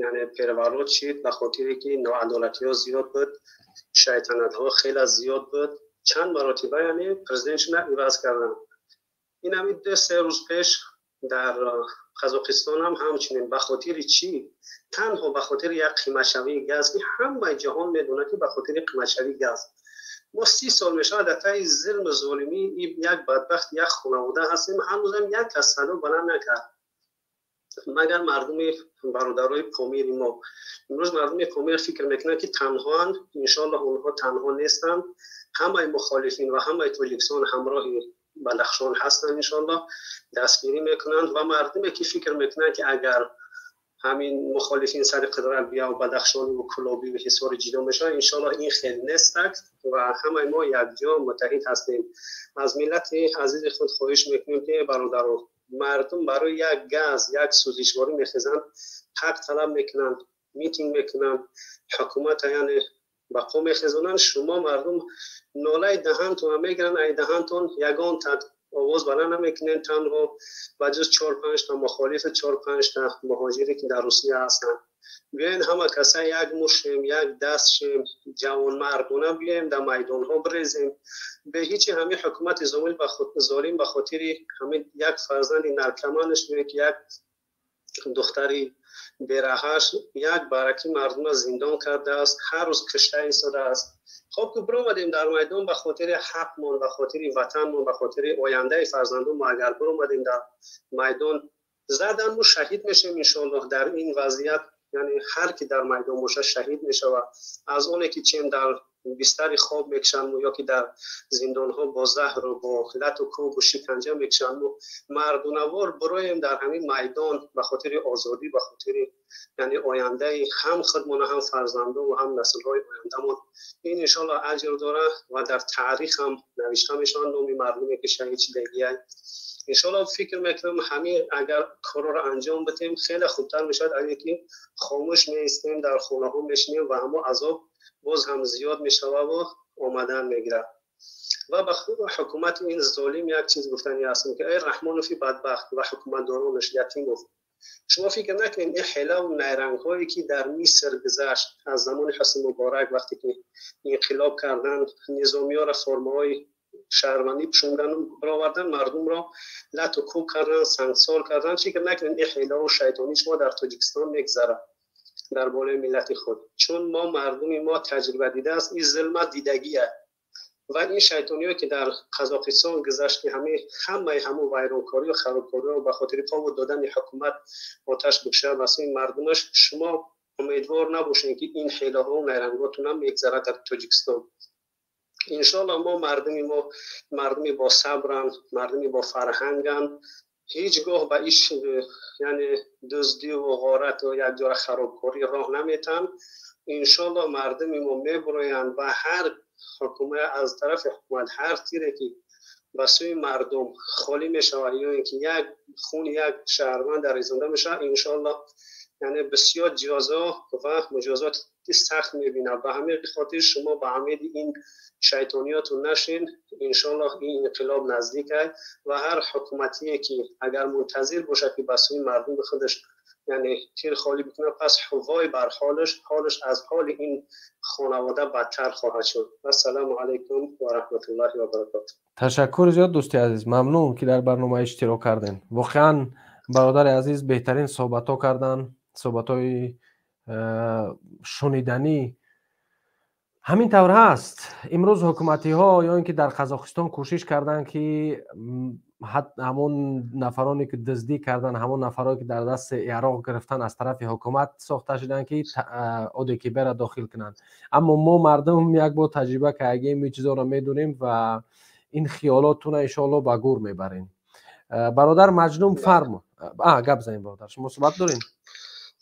яъне переворот шид, ба хотире ки ноадолатиҳо зиёд буд, шайтанатҳо хеле зиёд буд, чанд маротиба яъне президентшона иваз карданд. Ин ҳамин 2-3 рӯз пеш дар Қазоқистон ҳам ҳамчунин. Ба хотири чӣ? Танҳо ба хотири як қиматшавии газ, ки ҳамаи ҷаҳон медонад, ки ба хотири қиматшавии газ. Мо 30 сол мешавад дар таи зулму золимӣ як бадбахт, як хонавода ҳастем, ҳанӯзам як кас садо баланд накард, магар мардуми бародарои Помири мо. Имрӯз мардуми Помир фикр мекунанд, ки танҳоанд. Иншоаллоҳ, онҳо танҳо нестанд, ҳамаи мухолифин ва ҳамаи Тоҷикистон ҳамроҳи Бадахшон ҳастанд, иншоаллоҳ дастгирӣ мекунанд. Ва мардуме ки фикр мекунанд, ки агар ҳамин мухолифин сари қудрат бия, Бадахшониву Кулобиву Ҳисори ҷидо мешавад, иншоаллоҳ ин хел нестак ва ҳамаи мо якҷо муттаҳид ҳастем. Аз миллати азизи худ хоҳиш мекунем, ки бародаро, мардум барои як газ, як сӯзишворӣ мехезанд, ҳақ талаб мекунанд, митинг мекунанд, ҳукумата яъне ба қо мехезонанд. Шумо мардум нолаи даҳантонро мегиранд, ай даҳантон ягон овоз баланд намекунем, танҳо ба ҷуз 4-5 та мухолиф, 4-5 та муҳоҷире ки дар Русия ҳастанд. Биёен ҳама каса як мушем, як даст шем, ҷавонмардона биёем дар майдонҳо бирезем. Бе ҳичи ҳамин ҳукумати золим ба хотири ҳамин як фарзанди наркоманаш ё ки як духтари бераҳаш як бараки мардума зиндон кардааст, ҳар рӯз кушта истодааст. Хоб ки биромадем дар майдон ба хотири ҳақмон, ба хотири ватанмон, ба хотири ояндаи фарзандонмо, агар биромадем дар майдон задан мо шаҳид мешавем иншоаллоҳ. Дар ин вазъият яъне ҳар ки дар майдон бошад шаҳид мешавад. Аз оне ки чем дар бистари хоб мекушанд ё ки дар зиндонҳо бо заҳру бо лату кӯбу шиканҷа мекушанд, мардонавор бироем дар ҳамин майдон ба хотири озодӣ, ба хотири яъне ояндаи ҳам худмон, ҳам фарзандон ва ҳам наслҳои ояндамон. Ин иншоаллоҳ аҷр дорад ва дар таърих ҳам навишта мешаванд номи мардуме ки шаҳид шудагианд. Иншоаллоҳ фикр мекунам ҳамин агар корро анҷом бидиҳем хеле хубтар мешавад, агар ки хомӯш меистем, дар хонаҳо мешинем ва ҳамо азоб боз ҳам зиёд мешавад ва омадан мегирад. Ва ба ҳукумати ин золим як чиз гуфтанӣ ҳастам ки эй Раҳмонови бадбахт ва ҳукуматдоронаш Ятимов, шумо фикр накунед ин ҳилаву найрангҳое ки дар Миср гузашт аз замони Ҳусни Муборак, вақте ки инқилоб карданд, низомиёро формаҳои шаҳрвандӣ пӯшондан баровардан, мардумро лату кӯб кардан, сангсор кардан, фикр накунед ин ҳилаву шайтонӣ шумо дар Тоҷикистон мегузарад дар болои миллати худ. Чун мо мардуми мо таҷриба дидааст, ин зулмат дидагия ва ин шайтониҳое ки дар Қазоқистон гузашт, ки ҳамаи ҳамон вайронкорию харобкориҳо ба хотири пову додани ҳукумат оташ бикушад ба сӯи мардумаш, шумо умедвор набошед ки ин ҳилаҳо найранготон ҳам мегузарад дар Тоҷикистон. Иншоаллоҳ мо мардуми мо мардуми бо сабранд, мардуми бо фарҳанганд, ҳеҷ гоҳ ба иш яъне дуздию ғорату якҷора харобкорӣ роҳ наметанд. Иншоаллоҳ мардуми мо мебуроянд ва ҳар ҳукумат аз тарафи ҳукумат ҳар тире ки ба сӯи мардум холӣ мешавад ё ин ки як хун як шаҳрванд дар резонда мешавад, иншоаллоҳ яъне бисёр ҷазо ва муҷозоти сахт мебинад. Ба ҳамин хотир шумо ба умеди ин шайтониётон нашин. Иншоаллоҳ ин инқилоб наздик аст ва ҳар ҳукуматие ки агар мунтазир бошад ки ба сӯи мардуми худаш яъне тир холӣ бикунад, пас вой бар ҳолаш, ҳолаш аз ҳоли ин хонавода бадтар хоҳад шуд. Ассалому алайкум ва раҳматуллоҳи ва баракотуҳ. Ташаккур зиёд дӯсти азиз, мамнун ки дар барнома иштирок кардем. Воқеан бародари азиз беҳтарин суҳбатҳо карданд, суҳбатҳои шуниданӣ. Ҳамин тавр ҳаст. Имрӯз ҳукуматиҳо ё ин ки дар Қазоқистон кӯшиш карданд ки ҳамон нафароне ки дуздӣ карданд, ҳамон нафарое ки дар дасти яроқ гирифтан аз тарафи ҳукумат сохта шуданд ки ОДКБ-ро дохил кунанд. Аммо мо мардум як бор таҷриба кардем, ин чизоро медонем ва ин хиёлотона иншоаллоҳ ба гур мебарем. Бародар Маҷнун фармо. Гап занем бародар, шумо суҳбат дорем?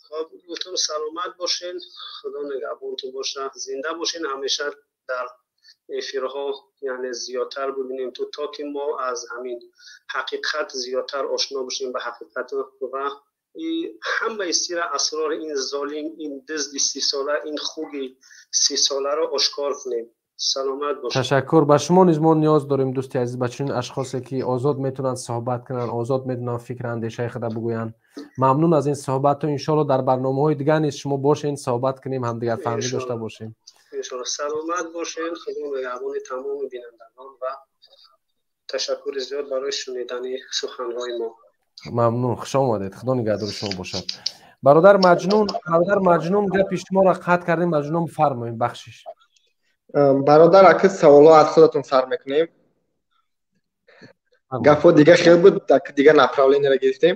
Хоб, гуфтам саломат бошен, худо нигаҳбонтон бошад, зинда бошен, ҳамеша дар эфирҳо яъне зиёдтар бибинем то ки мо аз ҳамин ҳақиқат зиёдтар ошно бошем ба ҳақиқат ва ҳамаи сира асрори ин золим, ин дизди 30 сола, ин хуги 30 соларо ошкор кунем. Саломат бошед. Ташаккур. Ба шумо низ мо ниёз дорем, дӯсти азиз, ба чунин ашхосе ки озод метавонанд суҳбат кунанд, озод метавонанд фикр андешаи худа бигӯянд. Мамнун аз ин суҳбату иншоалло дар барномаҳои дигар низ шумо бошен, суҳбат кунем, ҳамдигарфаҳмӣ дошта бошем. Иншоалло, саломат бошед, худо нигаҳбони тамоми бинандагон ва ташаккури зиёд барои шунидани суханҳои мо. Мамнун, хуш омадед, худо нигаҳдори шумо бошад. Бародар Маҷнун, бародар Маҷнун, гапи шуморо қатъ кардем. Маҷнун, фармоед, бахшиш. Бародар, ака, саволҳо аз худатон сар мекунем. Гапҳо дига хел буд, дига направлениеро гирифтем.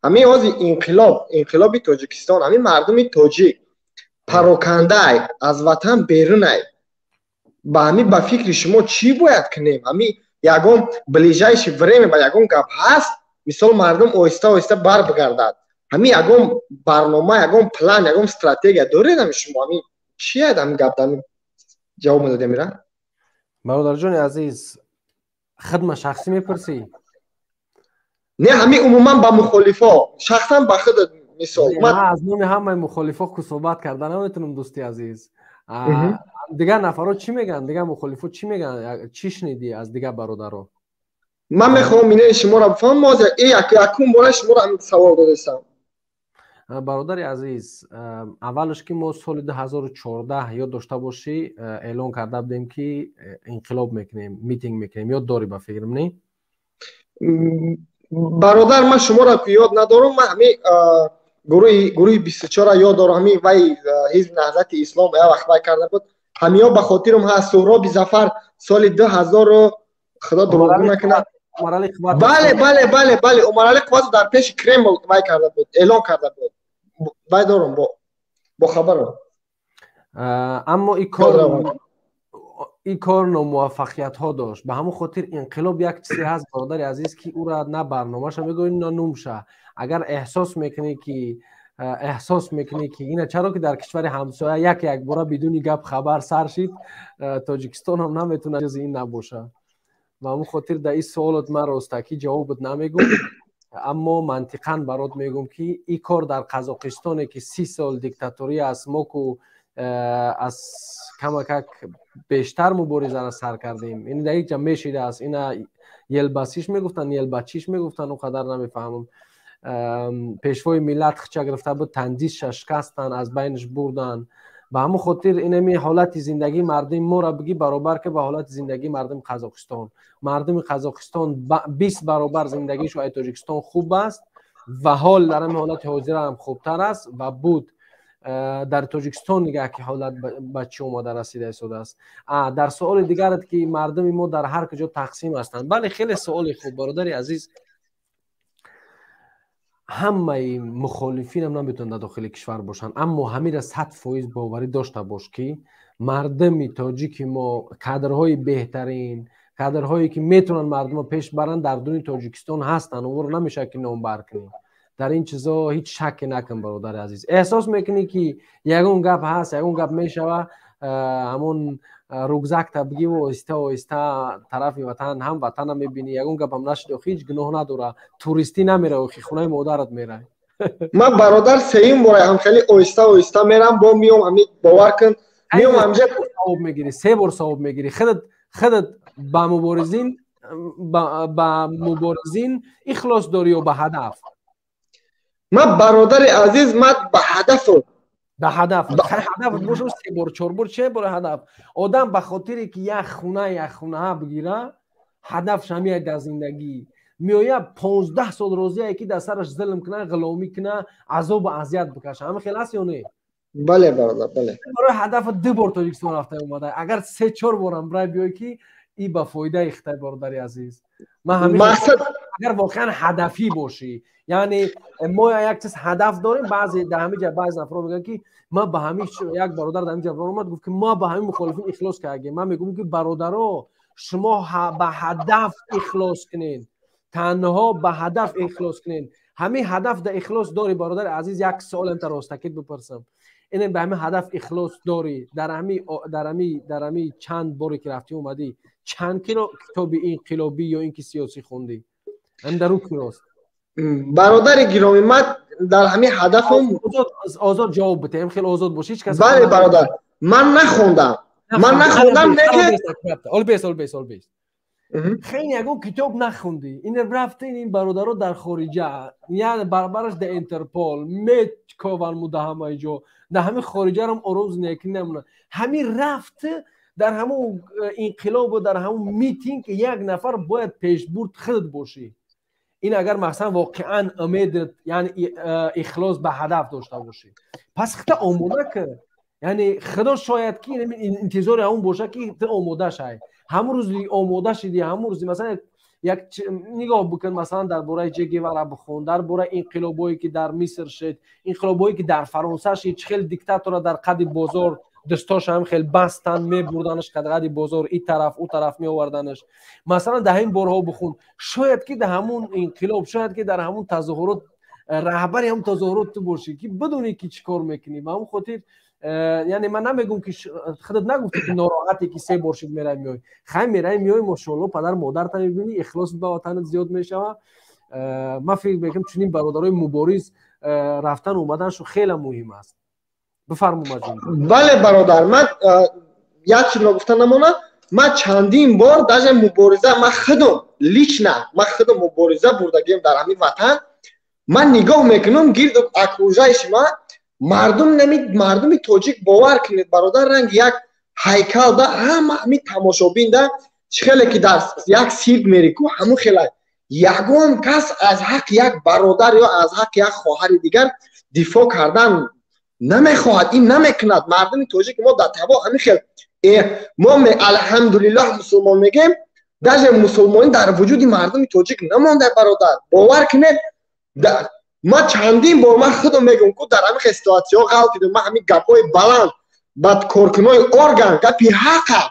Ҳамин ҳози инқилоб, инқилоби Тоҷикистон, ҳамин мардуми тоҷик парокандай, аз ватан берунай, ба ҳамин ба фикри шумо чӣ бояд кунем? Ҳамин ягон ближайшее время ба ягон гап ҳаст, мисол, мардум оҳиста оҳиста бар бигардад, ҳамин ягон барнома, ягон план, ягон стратегия доред ҳамин шумо? Ҳамин чи ҳаст, ҳамин гап, ҳамин ҷавоб медодем ира? Бародарҷони азиз, хидма шахсӣ мепурсӣ? Не, ҳамин умуман ба мухолифо, шахсан ба худат, мисол. Ман аз номи ҳамаи мухолифо ку суҳбат карда наметавонам, дӯсти азиз. Дигар нафарҳо чӣ мегӯянд, дигар мухолифо чӣ мегӯянд, чӣ шунидӣ аз дигар бародаро? Ман мехоҳам минаи шуморо бифаҳмам, ҳозир якум бора шуморо ҳамин савол додастам. Бародари азиз, аввалш ки мо соли 2014 ёд дошта бошӣ, эълон карда будем ки инқилоб мекунем, митинг мекунем. Ёд дорӣ ба фикрам, не? Бародар, ман шуморо ёд надорам. Ман ҳамин гурӯҳи 24-ро ёд дорам. Ҳамин вай ҳизби Наҳзати Ислом як вақт вай карда буд, ҳамиё ба хотирам ҳаст. Суҳроби Зафар соли 2000, худо дурӯғгӯ накунад. Бале, бале, бале, бале, Умарали Қувватов дар пеши Кремл вай карда буд, эълон карда буд. Вай дорам, бо хабарам. Аммо ин кор номуваффақиятҳо дошт. Ба ҳамон хотир инқилоб як чизе ҳаст, бародари азиз, ки ӯра на барномаша мегӯӣ, на нумша. Агар эҳсос мекунӣ ки ина чаро ки дар кишвари ҳамсоя як якбора бидуни гап хабар сар шид, Тоҷикистон ҳам наметавонад ҷузи ин набошад. Ба ҳамон хотир дар ин суолот ман ростакӣ ҷавобат намегӯм, аммо мантиқан барот мегӯм, ки ин кор дар Қазоқистоне ки 30 сол диктаторӣ аст, мо ку аз камакак бештар муборизаро сар кардем. Ин дар ҳеҷ мешидааст. Ина елбасиш мегуфтанд, елбачиш мегуфтанд, он қадар намефаҳмам. Пешвои миллат хича гирифта буд, тандисша шикастанд, аз байнаш бурданд. Ба ҳамон хотир инами ҳолати зиндагии мардуми моро бигӣ, баробар ки ба ҳолати зиндагии мардуми Қазоқистон. Мардуми Қазоқистон 20 баробар зиндагишу ай Тоҷикистон хуб аст ва ҳол дар ҳамин ҳолати ҳозира ҳам хубтар аст ва буд. Дар Тоҷикистон нигаҳ ки ҳолат ба чӣ омода расида истодааст. Дар суоли дигарат ки мардуми мо дар ҳар куҷо тақсим ҳастанд, бале, хеле суоли хуб, бародари азиз. Ҳамаи мухолифинам наметавонанд дар дохили кишвар бошанд, аммо ҳамира 100% боварӣ дошта бош, ки мардуми тоҷики мо кадрҳои беҳтарин, кадрҳое ки метавонанд мардумро пеш баранд, дар дуни Тоҷикистон ҳастанд. Онро намешавад ки номбар кунем. Дар ин чизо ҳеҷ шакке накун, бародари азиз. Эҳсос мекунӣ ки ягон гап ҳаст, ягон гап мешава, ҳамон рюкзакта бигиву оҳиста оҳиста тарафи ватан, ҳам ватана мебинӣ, ягон гапам нашуд, ҳеҷ гуноҳ надора, туристӣ намера, охи хонаи модарат мерай. Ман, бародар, сеюм бора ҳам хеле оҳиста оҳиста мерам, бо миём, ҳами бовар кун, миём ҳамҷа. Савоб мегирӣ, се бор савоб мегирӣ. Худат ба муборизин ихлос дорӣ ё ба ҳадаф? Ман, бародари азиз, ман ба ҳадафу. Ба ҳадаф. Ҳадаф боша, се бор, чор бор че бора ҳадаф. Одам ба хотире ки як хуна, як хунаҳа бигира, ҳадафш ҳамияй дар зиндагӣ меояд, 15 сол розие ки дар сараш зулм куна, ғуломӣ куна, азобу азият бикаша. Ҳама хел аст ё не? Бале, бародар, бале. Барои ҳадафа ду бор Тоҷикистон рафта омада, агар се чор борам бирай биёй, ки и ба фоидаи хитай, бародари азиз. Ман ҳамеша агар воқеан ҳадафӣ бошӣ, яъне мо як чиз ҳадаф дорем. Баъзе дар ҳамин ҷа баъзе нафарҳо мегӯянд, ки ман ба ҳамин, як бародар дар ҳамин ҷа омад, гуфт ки ма ба ҳамин мухолифин ихлос кардем. Ман мегӯям ки бародаро, шумо ба ҳадаф ихлос кунед, танҳо ба ҳадаф ихлос кунед. Ҳамин ҳадаф дар ихлос дорӣ, бародари азиз? Як суолам та ростакит бипурсам. Ин ба ҳамин ҳадаф ихлос дорӣ? Дар ҳами чанд боре ки рафтӣ омадӣ, чанд кило китоби инқилобӣ ё ин ки сиёсӣ хондӣ? Ҳам дар ӯ кирост. Бародари гиромӣ, ман дар ҳамин ҳадафам озод ҷавоб бите, хеле озод бош, ҳеҷ кас. Бале, бародар, ман нахондам, ман нахондам, не ки ол бес, ол бес, ол бес. Хеле ягон китоб нахондӣ, ин рафтин, ин бародаро дар хориҷа, яъне баробараш дар Интерпол мекован муда, ҳамаи ҷо дар ҳамин хориҷарам ором зиндагӣ намона. Ҳамин рафт дар ҳамон инқилобу дар ҳамон митинг як нафар бояд пешбурд худат бошӣ. Ин агар масалан воқеан умедат, яъне ихлос ба ҳадаф дошта бошӣ, пас хита омода кар. Яъне худо шояд ки интизори ҳамон боша ки ту омода шай. Ҳамон рӯзи омода шидӣ, ҳамон рӯзи масалан як нигоҳ бикун, масалан дар бораи Че Гевара бихон, дар бораи инқилобое ки дар Миср шид, инқилобое ки дар Фаронса шид, чӣ хел диктатора дар қади бозор дӯстош ҳам хел бастан, мебурданаш қадғади бозор, и тараф, ӯ тараф меоварданаш. Масалан, дар ҳамин борҳо бихон, шояд ки дар ҳамун инқилоб, шояд ки дар ҳамун тазоҳурот раҳбари ҳамун тазоҳурот ту бошӣ, ки бидонӣ ки чӣ кор мекунӣ. Ба ҳамун хотир, яъне ман намегӯм ки худат нагуфтӣ ки нороҳате ки се бор шид мерай меой. Хай, мерай меой, мошоалло, падар модарта мебинӣ, ихлосат ба ватанат зиёд мешавад. Ман фикр мекунам, чунин бародарои мубориз рафтан омаданашон хеле муҳим аст. Бифармо, Маҷнун. Бале, бародар, ман як чизро гуфта намонам. Ман чандин бор даже мубориза, ман худам лично, ман худам мубориза бурдагиам дар ҳамин ватан. Ман нигоҳ мекунам гирду окружающий ман мардум, нами мардуми тоҷик, бовар кунед, бародар, ранги як ҳайкал да, ҳама ҳамин тамошобин да, чӣ хеле ки дар як сирк мери ку, ҳамун хела ягон кас аз ҳаққи як бародар ё аз ҳаққи як хоҳари дигар дифоъ кардан намехоҳад, ин намекунад. Мардуми тоҷик мо дар таво ҳамин хел мо алҳамдулиллоҳ мусулмон мегем, даже мусулмонӣ дар вуҷуди мардуми тоҷик намонда, бародар, бовар кунед. Ман чандин бор, ман худам мегӯм ку, дар ҳамин хел ситуатсияҳо ғалтидам. Ман ҳамин гапҳои баланд ба коркунои орган, гапи ҳақа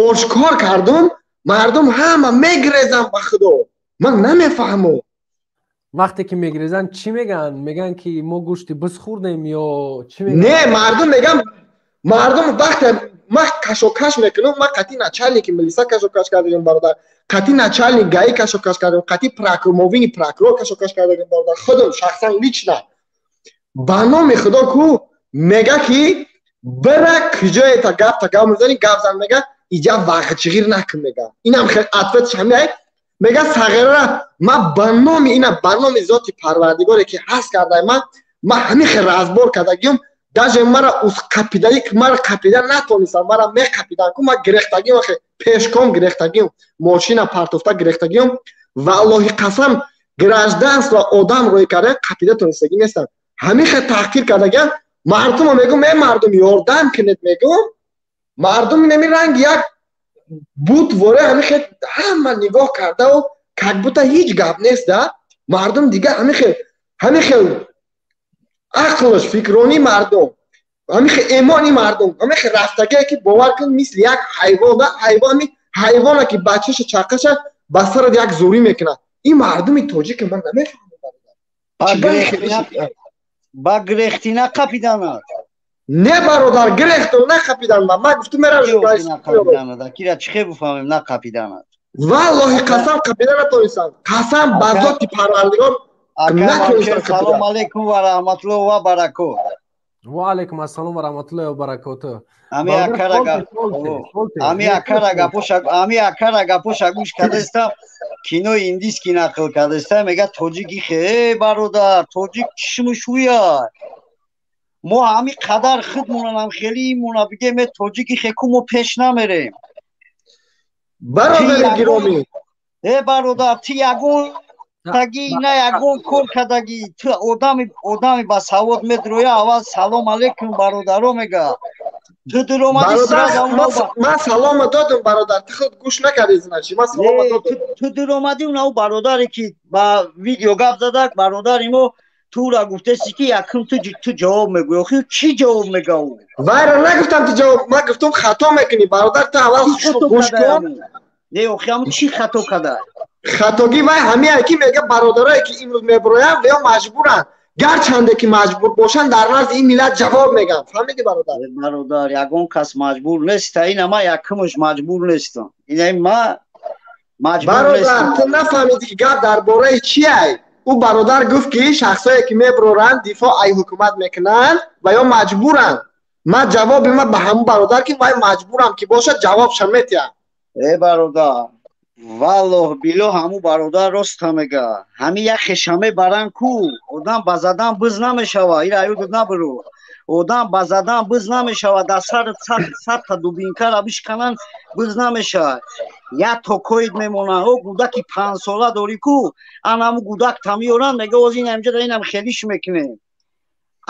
ошкор кардум, мардум ҳама мегирезанд. Ба худо, ман намефаҳмам. Вақте ки мегирезанд, чӣ мегӯянд? Мегӯянд ки мо гӯшти биз хӯрдем ё чӣ мегӯянд? Не, мардум мегӯянд, мардум вақте ман кашокаш мекунам, ман қати начальники милиса кашокаш кардагим, бародар, қати начальник ГАИ кашокаш кардагим, қати муовини прокурор кашокаш кардагим, бародар, худам шахсан, лично. Ба номи худо ку, мега ки бира куҷоета гапта гап мезанӣ, гап зан, мега, иҷа вағҷиғир накун, мега. Инам хел ответш ҳамиай, мега, сағирара. Ман ба номи ина, ба номи зоти парвардигоре ки ҳаст кардай, ман ҳамин хел разбор кардагиём. Даже мара қапидаи, мара қапида натонистам, мара меқапидан ку, ман гирехтагиём, пешком гирехтагиём, мошина партофта гирехтагиём. Валлоҳи қасам, гражданство одам рӯй кардан қапида тонистагӣ нестам. Ҳамин хел таҳқир кардагиам мардумо. Мегӯм, э мардум, ёрдам кунед, мегӯм. Мардум инами ранги як буд воре, ҳамин хел ҳама нигоҳ кардау, как будто ҳеҷ гап нест да. Мардум дигар ҳамин хел ақлш, фикронии мардум, ҳамин хел эмони мардум ҳамин хел рафтагие ки, бовар кун, мисли як ҳайвон да, ҳайвон, ҳайвона ки бачаша чақаша ба сарат як зӯрӣ мекунад. Ин мардуми тоҷики ман намефаҳмам. Ба гирехтина қапиданад? Не, бародар, гирехтам, нақапидан. Ман гуфтум, мерам. Кира чӣ хел бифаҳмем, нақапиданад? Валлоҳи қасам, қапида натонистам. Қасам ба зоти парвардигор. Салом алейкум ва раҳматуллоҳ ва баракот. Ва алайкум ассалом ва раҳматуллоҳи ва баракоту. Ами акара гапоша гӯш кардастам, кинои индийский нақл кардастам, мега тоҷики хе, бародар, тоҷик чишму шӯя. Мо ҳами қадар худмонанам хеле имона бигем, э тоҷики хе ку, мо пеш намерем. Бародари гиромӣ. Э бародар, ти ягон таги на ягон кор кардагӣ, ту одами басавод медроя, аввал салом алейкум, бародаро, мега. Ту дуромадӣ. Ман салома додум, бародар, ту худ гӯш накардӣ, значит. Ман салома додум. Ту дуромадӣ, унав бародаре ки ба видео гап задак, бародари мо, тура гуфтеси ки якум ту ҷавоб мегӯӣ. Охир чӣ ҷавоб мега ӯ? Вайра нагуфтам ту ҷавоб, ман гуфтум хато мекунӣ, бародар, ту аввал гӯш кун. Не, охи ҳамн чӣ хато када? Хатогӣ вай ҳамие ки мега, бародарое ки имрӯз мебироянд, веё маҷбуранд. Гарчанде ки маҷбур бошанд, дар назди ин миллат ҷавоб мегӯянд. Фаҳмидӣ, бародар? Бародар, ягон кас маҷбур нест. Ина ма якумш маҷбур нестам, ина ма маҷбур. Бародар, ту нафаҳмидӣ ки гап дар бораи чиай. Ӯ бародар гуфт ки шахсое ки мебироранд, дифоъ ай ҳукумат мекунанд ва ё маҷбуранд. Ман ҷавоби ман ба ҳамун бародар ки вай маҷбурам ки бошад, ҷавобша метиҳам. Э бародар, валлоҳ билоҳ, ҳамун бародар роста мега. Ҳамин як хешаме баран ку, одам ба задан биз намешава. Ира аюдат набиро, одам ба задан биз намешава. Дар сари садта дубинкара бишкананд, биз намешавад, як токоид мемонанд. О гудаки 5сола дорӣ ку, ан ҳамун гудак та меоранд, мега оз ин ҳамҷода инам хелиш мекунем,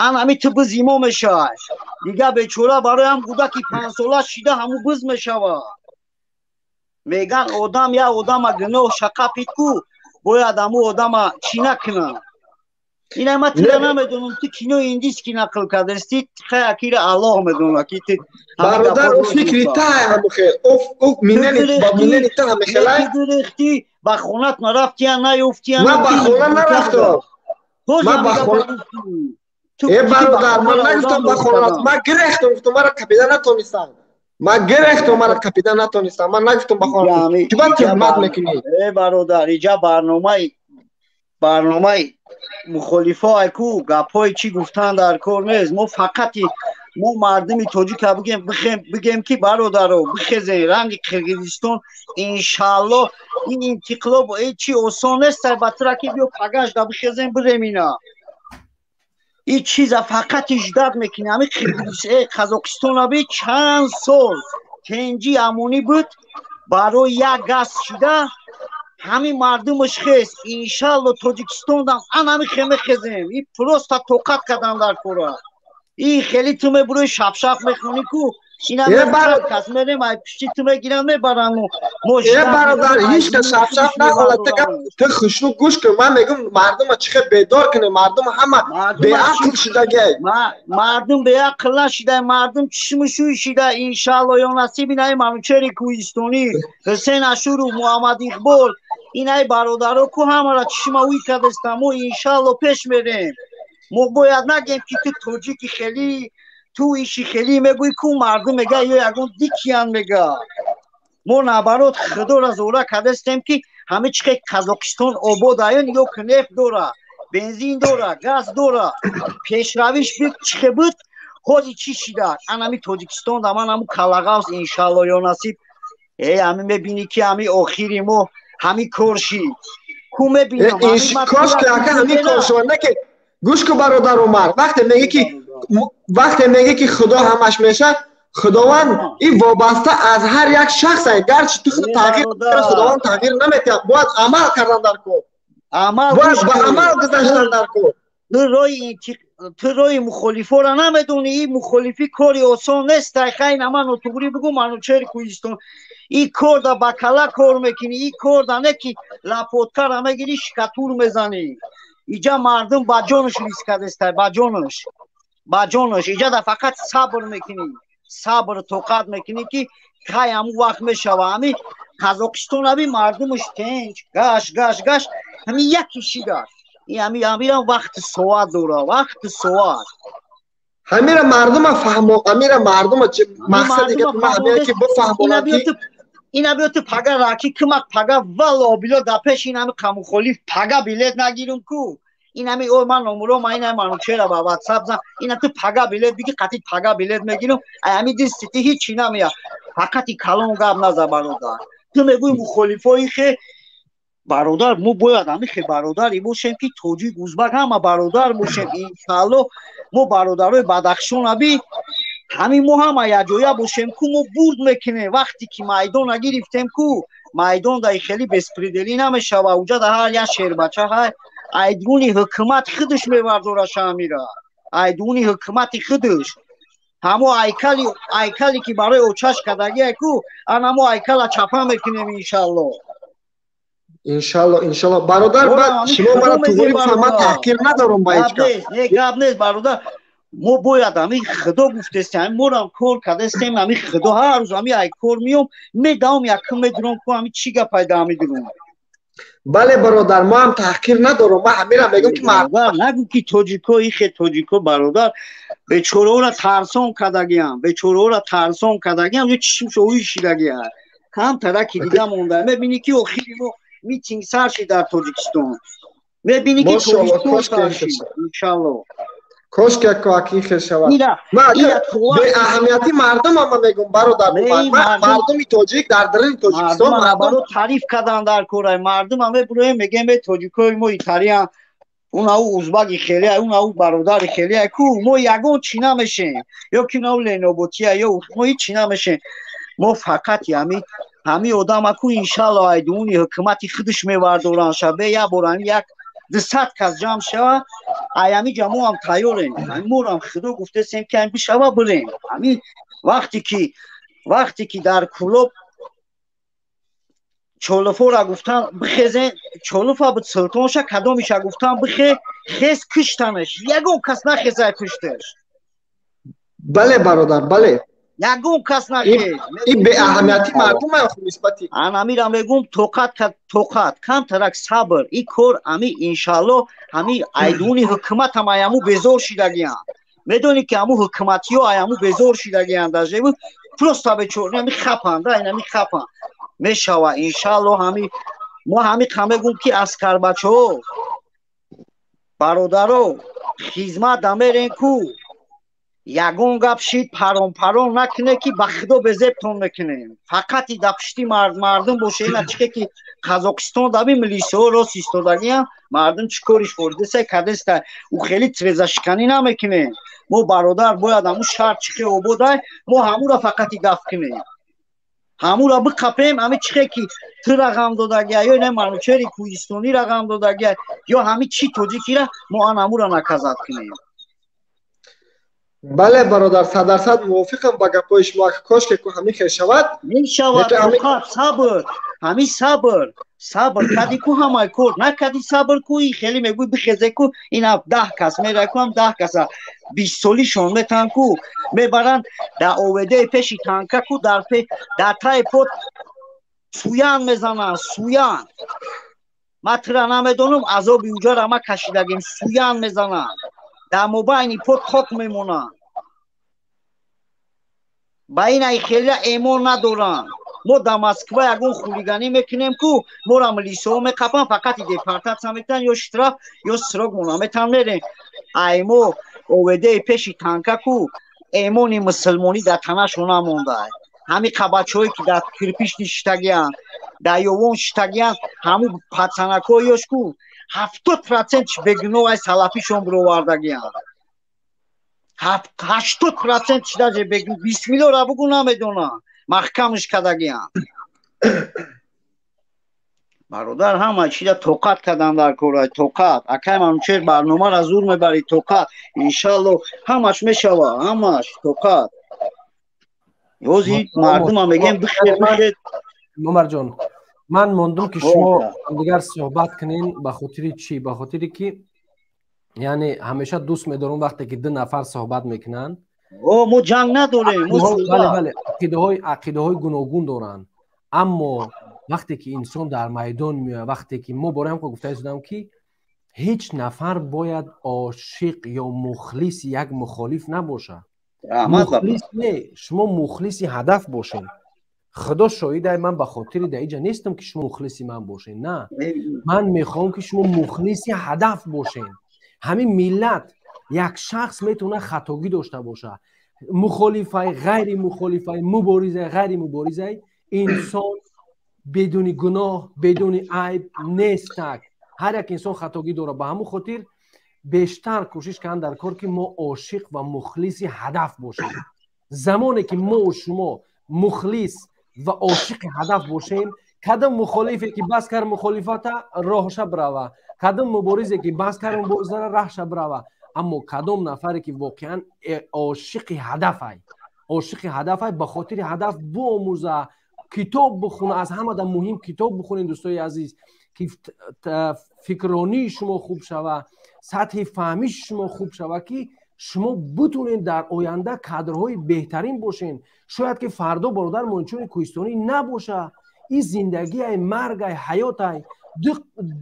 ан ҳами ту бизи мо мешавад. Дига бечора барои ҳам гудаки 5сола шида ҳамун биз мешавад. Меган одам як одама гуноҳ шақапид ку, бояд ҳамун одама чӣ накунад. Ина ма тира намедонам, ту кинои индийский нақл кардасти, хай акира Аллоҳ медонад ки ту. Бародар, о фикри та ҳамухел, о минени ба минени та ҳамихелай. Гирехти, ба хонат нарафтия, наёфтия. Ман ба хона нарафтам, ман ба хона. Э бародар, ман нагуфтам ба хона рафтам, ман гирехтам, гуфтам мара капида натонистам. Ман гирехтам, мара капида натонистам. Ман нагуфтам ба хона. Чӣ ба туҳмат мекунӣ? Э бародар, иҷа барномаи мухолифо айку, гапҳои чӣ гуфтан дар кор нест. Мо фақати Мо мардуми тоҷика бигем, бигем ки бародаро, бихезен ранги Қирғизистон, иншаалло ин интиқлоб чи осон нест, ба тура ки биё пагашда бихезен бирем ина. Ин чиза фақат иждат мекунӣ. Ҳами Қазоқистона би чанд сол тенҷи амонӣ буд, барои як газ шида ҳамин мардумаш хест. Иншаалло Тоҷикистонам ан ҳами хе мехезем. И просто тоқат кардан дар кора. И хеле ту мебурои шапшап мехонӣ ку, кас мерем ай пишти ту мегиран мебаран. Мо бародар, ҳеҷ кас шапшап нахолад. Ту хушрӯ гӯш кун, ман мегӯм мардума чӣ хел бедор кунем, мардум ҳама беақл шудагай. Мардум беақл нашида, мардум чишмушӯй шида. Иншаалло ё насиб инаи Манучери Кӯҳистонӣ, Ҳусен Ашуров, Муҳаммад Иқбол, инаи бародаро ку ҳамара чишма уй кардастам. Мо иншаалло пеш мерем. Мо бояд нагем ки ту тоҷики хелӣ, ту иши хелӣ мегӯӣ ку, мардум мега ё ягон дикиян мега. Мо наоборот худоро зора кардастем ки ҳама чи хел Қазоқистон обод аю, нигоҳ ки нефт дора, бензин дора, газ дора, пешравиш буд, чӣ хел буд, ҳози чӣ шида? Ан ҳами Тоҷикистон да ман ҳаму калағавз, иншаалло ё насиб. Э ҳами мебинӣ ки ҳами охири мо ҳами кор шид ку, мебинам. Кош ки ака ҳамин кор шавад, не ки гӯш ку бародар Умар, вақте мегӣ ки Худо ҳамаш мешавад, Худованд ин вобаста аз ҳар як шахс ай. Гарчи ту худ тағйир, Худованд тағйир наметиҳад. Бояд амал кардан дар кор, бояд ба амал гузаштан дар кор. Ту роҳи мухолифоро намедонӣ. Ин мухолифӣ кори осон нест. Хайна ман нотуғрӣ бигӯ, Манучери Кӯҳистон, ин кор да ба кала кор мекунӣ, ин кор да не ки лапоткара мегирӣ, шикатур мезанӣ. Иҷа мардум ба ҷонаш риск кардеста, ба ҷонаш. Иҷа да фақат сабр мекунӣ, сабр тоқат мекунӣ ки кай ҳамун вақт мешава. Ҳами Қазоқистон аби мардумаш тенҷ гаш гаш гаш, ҳами яки шида. Ҳами ҳамирам вақти соат дора, вақти соат. Ҳамира мардума фаҳмо, ҳамира мардума мақсади гапи ман ҳамира ки бифаҳмонам ки Ина биё ту пага раки кимак пага, валло било да пеш ин ҳами қамухолиф пага билет нагирум ку. Ин ҳами о ман номуро ма ин ҳами Манучера ба ватсап зан. Ина ту пага билет биги, қатӣ пага билет мегирум. Ай ҳами дистити ҳичи намея. Фақат и калон гап наза, бародар. Ту мегӯи мухолифои хе, бародар, мо бояд ҳами хе бародаре бошем ки тоҷик, узбак ҳама бародар бошем. Иншаалло мо бародарои Бадахшон аби ҳамин мо ҳама якҷоя бошем ку, мо бурд мекунем. Вақте ки майдона гирифтем ку, майдон дай хеле беспредел ӣ намешава. Уҷа да ҳар як шербача ҳай айдуни ҳукумат худаш мевардораша, амира айдуни ҳукумати худаш. Ҳамо айкали, айкале ки барои очаш кардагия ку, анамо айкала чапа мекунем, иншаалло. Иншалло, иншалло, бародар. Баъд шумо мара туғри гуфтам, ман таҳқир надорам ба ҳеҷ кас. Не, гап нест, бародар. Мо бояд ҳами худо гуфтестем, ҳами морам кор кардастем, ҳами худо ҳар рӯз ҳами ай кор миём, медавам, якум медурам ку, ҳами чӣ гапай да ҳами дурум. Бале, бародар, мо ҳам таҳқир надорам, ман ҳамира мегӯм ки Бародар, нагӯ ки тоҷико ихе тоҷико, бародар, бечораҳоро тарсон кардагиам, бечораҳоро тарсон кардагиам, ё чишмшо уи шидагиам, камтара ки дига монда. Мебинӣ ки охири мо митинг сар шид дар Тоҷикистон, мебинӣ ки Тоҷикистон сар шид, иншалло. Кошки яко хел шавад. Беаҳамияти мардум ама мегӯм, бародар, мардуми тоҷик дар даруни Тоҷикистон. Мардум таъриф кардан дар корай мардум аме буроем, мегем э тоҷикои мо италиян, унау узбаки хеле, унау бародари хеле ку, мо ягон чӣ намешем, ё ки унау леноботия, ё мо ҳеҷ чӣ намешем. Мо фақат ҳами одама ку, иншалло, айдуни ҳукумати худаш мевардоранд шабе як бор ҳами як 200 кас ҷамъ шава. Ай ҳами ҷа мо ҳам тайёрем, морам худо гуфтесем ки ами бишава бирем. Ҳами вақте ки дар Кулоб Чолуфора гуфтан бихезен, Чолуфа буд, Султонша, кадомиша гуфтан бихе, хез, киштанаш, ягон кас нахезай пушташ. Бале, бародар, бале. Ягон кас нахез. Ин беаҳамияти мардум нисбати Анамира мегум, тоқат, тоқат, камтарак сабр. И кор ами иншалло ҳами айдуни ҳукумат ҳам аяму безор шидагиянд. Медонӣ ки ҳаму ҳукуматиё аяму безор шидагиянд, даже просто бечора ами хапанд, инами хапанд мешава, иншалло. Ҳами мо ҳами қа мегум ки аскарбачаҳо, бародаро, хизмат дамерен ку. Ягон гап шид, парон парон накуне, ки ба худо безебтон мекунем. Фақат и да пишти мардум боше. Ина чихе ки Қазоқистон даби милисиҳо рост истодагиам, мардум чӣ кориш форидеса кадеста, ӯ хеле тирезашиканӣ намекунем. Мо, бародар, бояд ҳамун шаҳр чихе ободай, мо ҳамура фақат и дафт кунем, ҳамура биқапем. Ҳами чихе ки ту рақам додагия, ё ина Манучери Кӯҳистонӣ рақам додагия, ё ҳами чи тоҷикира, мо ан ҳамура наказать кунем. Бале, бародар, 100% мувофиқам ба гапҳои шумо. Кошке ку ҳамин хел шавад. Мешавад. Тоқат, сабр, ҳамин сабр, сабр кади ку ҳамай кор накади, сабр ку. И хеле мегӯй, бихезе ку, ина 10 кас мерай ку, ҳам 10 каса 20 солишон метан ку, мебаранд дар оведаи пеши танка ку, дар таи пот суян мезананд, суян. Ман тура намедонам, азоби уҷара ма кашидагим. Суян мезананд, дар мобайни пот хок мемонанд. Ба инаи хеле эмон надоранд. Мо дар Москва ягон хулиганӣ мекунем ку, мора милисиҳо меқапанд, фақат депортация метан, ё штраф, ё срок мона метан, мерем. Ай мо оведаи пеши танка ку, эмони мусулмонӣ дар танашон намонда. Ҳамин қабачҳое ки дар кирпични шиштагианд, дар ёвон шиштагианд, ҳамун пацанакҳои ёш ку, 70%ш бегуноҳ, ай салафишон бировардагианд. 80%ш даже бисмиллоҳ бугӯ намедонанд, маҳкамш кардагианд. Бародар, ҳама чиза тоқат кардан дар кора, тоқат. Акай Манучер, барномаро зур мебарӣ, тоқат. Иншалло, ҳамаш мешава, ҳамаш, тоқат. Ҳози мардума мегем, бихер, бихер. Умарҷон, ман мондум, ки шумо дигар суҳбат кунен. Ба хотири чӣ? Ба хотире ки, яъне, ҳамеша дӯст медорам, вақте ки ду нафар суҳбат мекунанд. Мо ҷанг надорем. Бале, ақидаҳои гуногун доранд, аммо вақте ки инсон дар майдон меояд, вақте ки мо бораам гуфта истодам, ки ҳеҷ нафар бояд ошиқ ё мухлиси як мухолиф набошад. Мухлис не, шумо мухлиси ҳадаф бошед. Худо шоҳидай, ман ба хотири дар иҷа нестам, ки шумо мухлиси ман бошед. На, ман мехоҳам, ки шумо мухлиси ҳадаф бошед. Ҳамин миллат, як шахс метавонад хатогӣ дошта бошад, мухолифай, ғайри мухолифай, муборизай, ғайри муборизай, инсон бидуни гуноҳ, бидуни айб нестак. Ҳар як инсон хатогӣ дорад. Ба ҳамун хотир бештар кӯшиш кунанд дар кор, ки мо ошиқ ва мухлиси ҳадаф бошем. Замоне ки мо шумо мухлис ва ошиқи ҳадаф бошем, кадом мухолифе ки бас кард мухолифата, роҳша бирава, кадом муборизе ки бас кард муборизара, раҳша бирава. Аммо кадом нафаре ки воқеан ошиқи ҳадафай, ошиқи ҳадафай, ба хотири ҳадаф биомӯза, китоб бихуна. Аз ҳамада муҳим китоб бихонед, дӯстои азиз, ки фикрронии шумо хуб шава, сатҳи фаҳмиши шумо хуб шава, ки шумо битонед дар оянда кадрҳои беҳтарин бошед. Шояд ки фардо бародар Мончони Кӯҳистонӣ набоша. Ин зиндагиай, маргай, ҳаётай.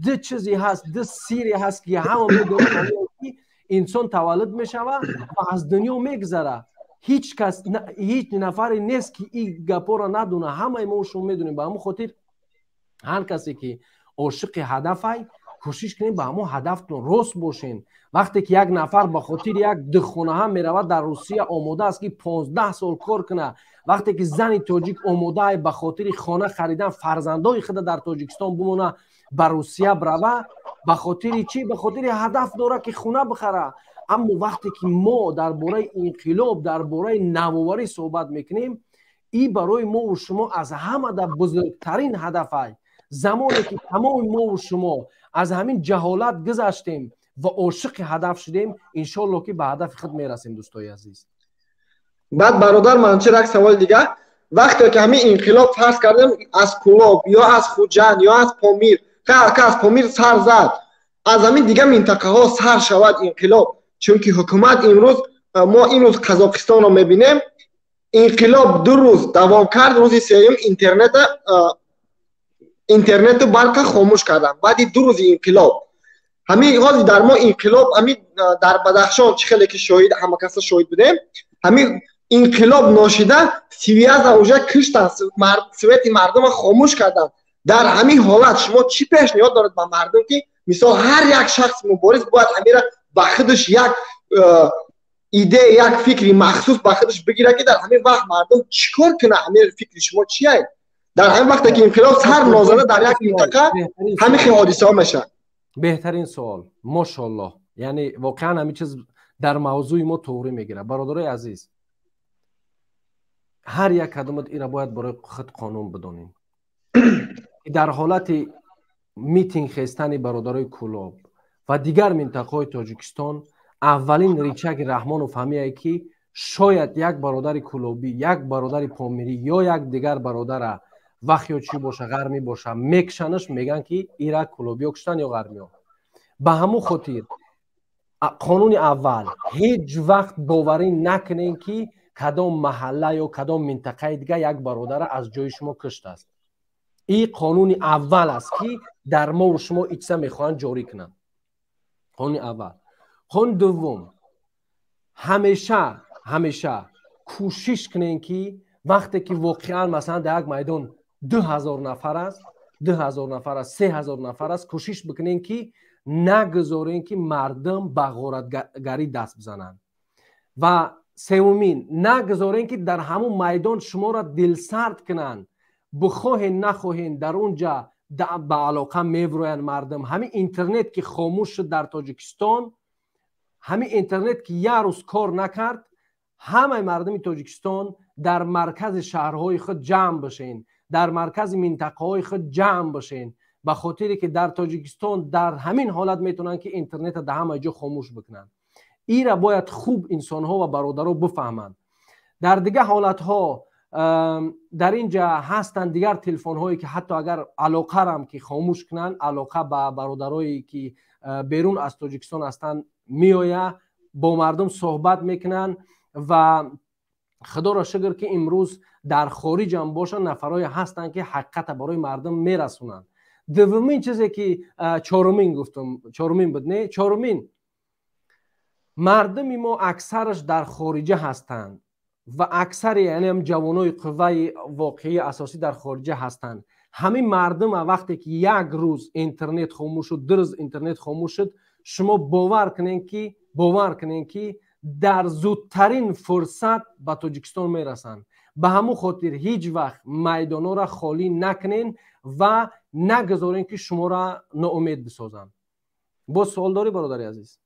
Ду чизе ҳаст, ду сире ҳаст, ки ҳама медонанд, ки инсон таваллуд мешава ва аз дунё мегзара. Ҳеҷ кас, ҳеҷ нафаре нест, ки ин гапҳоро надона. Ҳамаи мо шумо медонем. Ба ҳамон хотир ҳар касе ки ошиқи ҳадафай, кӯшиш кунед, ба ҳамон ҳадафтон рост бошен. Вақте ки як нафар ба хотири як духонаҳа меравад дар Русия, омода аст, ки 15 сол кор кунад. Вақте ки зани тоҷик омодаай ба хотири хона харидан фарзандои худа дар Тоҷикистон бимона, ба Русия брава, ба хотири чӣ? Ба хотири ҳадаф дора, ки хона бихара. Аммо вақте ки мо дар бораи инқилоб, дар бораи навоварӣ суҳбат мекунем, ин барои мову шумо аз ҳамада бузургтарин ҳадафай. Замоне ки тамоми мову шумо аз ҳамин ҷаҳолат гузаштем ва ошиқи ҳадаф шудем, иншоалло, ки ба ҳадафи худ мерасем, дӯстои азиз. Баъд, бародар Манучер, як саволи дигар. Вақте ки ҳамин инқилоб, фарз кардем, аз Кулоб ё аз Хуҷанд ё аз Помир, ка аз Помир сар зад, аз ҳамин дигар минтақаҳо сар шавад инқилоб, чунки ҳукумат имрӯз, мо имрӯз Қазоқистонро мебинем, инқилоб 2 рӯз давом кард, рӯзи сеюм интернету барқа хомӯш карданд, баъди 2 рӯзи инқилоб. Ҳамин ҳози дар мо инқилоб, ҳамин дар Бадахшон чӣ хеле ки шоҳид, ҳама каса шоҳид будем, ҳамин инқилоб ношида связа уже киштанд, свети мардума хомӯш карданд. Дар ҳамин ҳолат шумо чӣ пешниҳод доред ба мардум, ки мисол ҳар як шахс мубориз бояд ҳамира ба худаш як Идея, як фикри махсус ба худаш бигира, ки дар ҳамин вақт мардум чӣ кор кунад? Ҳамин фикри шумо чия? Дар ҳамин вақте ки инқилоб сар нозана дар як минтақа ҳамин хел ҳодисаҳо мешавад. Беҳтарин суол, мошоаллоҳ. Яъне воқеан ҳамин чиз дар мавзӯи мо тоғрӣ мегирад. Бародарои азиз, ҳар як кадомат ира бояд барои худ қонун бидонем. Дар ҳолати митинг хестани бародарои Кӯлоб ва дигар минтақаҳои Тоҷикистон, аввалин ричаги Раҳмонов ҳамияе, ки шояд як бародари кӯлобӣ, як бародари помирӣ ё як дигар бародара вақт ё чӣ боша, ғармӣ боша, мекшанаш, мегӯянд, ки ира кӯлобиё куштан ё ғармиё. Ба ҳамун хотир қонуни аввал: ҳеҷ вақт боварӣ накунем, ки кадом маҳалла ё кадом минтақаи дига як бародара аз ҷои шумо куштааст. Ин қонуни аввал аст, ки дар мову шумо ичса мехоҳанд ҷорӣ кунанд. Қонуни аввал. Қонуни дуввум: ҳамеша, ҳамеша кӯшиш кунем, ки вақте ки воқеан, масалан, дар як майдон 2000 нафар аст, 2000 нафар аст, 3000 нафар аст, кӯшиш бикунем, ки нагузорем, ки мардум ба ғоратгарӣ даст бизананд. Ва севумин: нагузорем, ки дар ҳамун майдон шуморо дилсард кунанд. Бихоҳен, нахоҳен, дар он ҷа ба алоқа мевроянд мардум. Ҳамин интернет ки хомӯш шуд дар Тоҷикистон, ҳамин интернет ки як рӯз кор накард, ҳамаи мардуми Тоҷикистон дар маркази шаҳрҳои худ ҷамъ бошен, дар маркази минтақаҳои худ ҷамъ бошен, ба хотире ки дар Тоҷикистон дар ҳамин ҳолат метавонанд, ки интернетро дар ҳама ҷо хомӯш бикунанд. Ира бояд хуб инсонҳо ва бародаро бифаҳманд. Дар дигар ҳолатҳо дар ин ҷа ҳастанд дигар телефонҳое, ки ҳатто агар алоқарам ки хомӯш кунанд, алоқа ба бародарое, ки берун аз Тоҷикистон ҳастанд, меояд, бо мардум суҳбат мекунанд. Ва худоро шукр, ки имрӯз дар хориҷ ҳам бошанд, нафарое ҳастанд, ки ҳақиқата барои мардум мерасонанд. Дуввумин чизе ки, чорумин гуфтам, чорумин буд, не, чорумин: мардуми мо аксараш дар хориҷа ҳастанд ва аксари, яъне ҳам ҷавонои қувваи воқеии асосӣ дар хориҷа ҳастанд. Ҳамин мардума вақте ки як рӯз интернет хомӯш шуд, 2 рӯз интернет хомӯш шуд, шумо бовар кунед, ки дар зудтарин фурсат ба Тоҷикистон мерасанд. Ба ҳамун хотир ҳеҷ вақт майдонҳоро холӣ накунен ва нагузорен, ки шуморо ноумед бисозанд. Боз суол дорӣ, бародари азиз?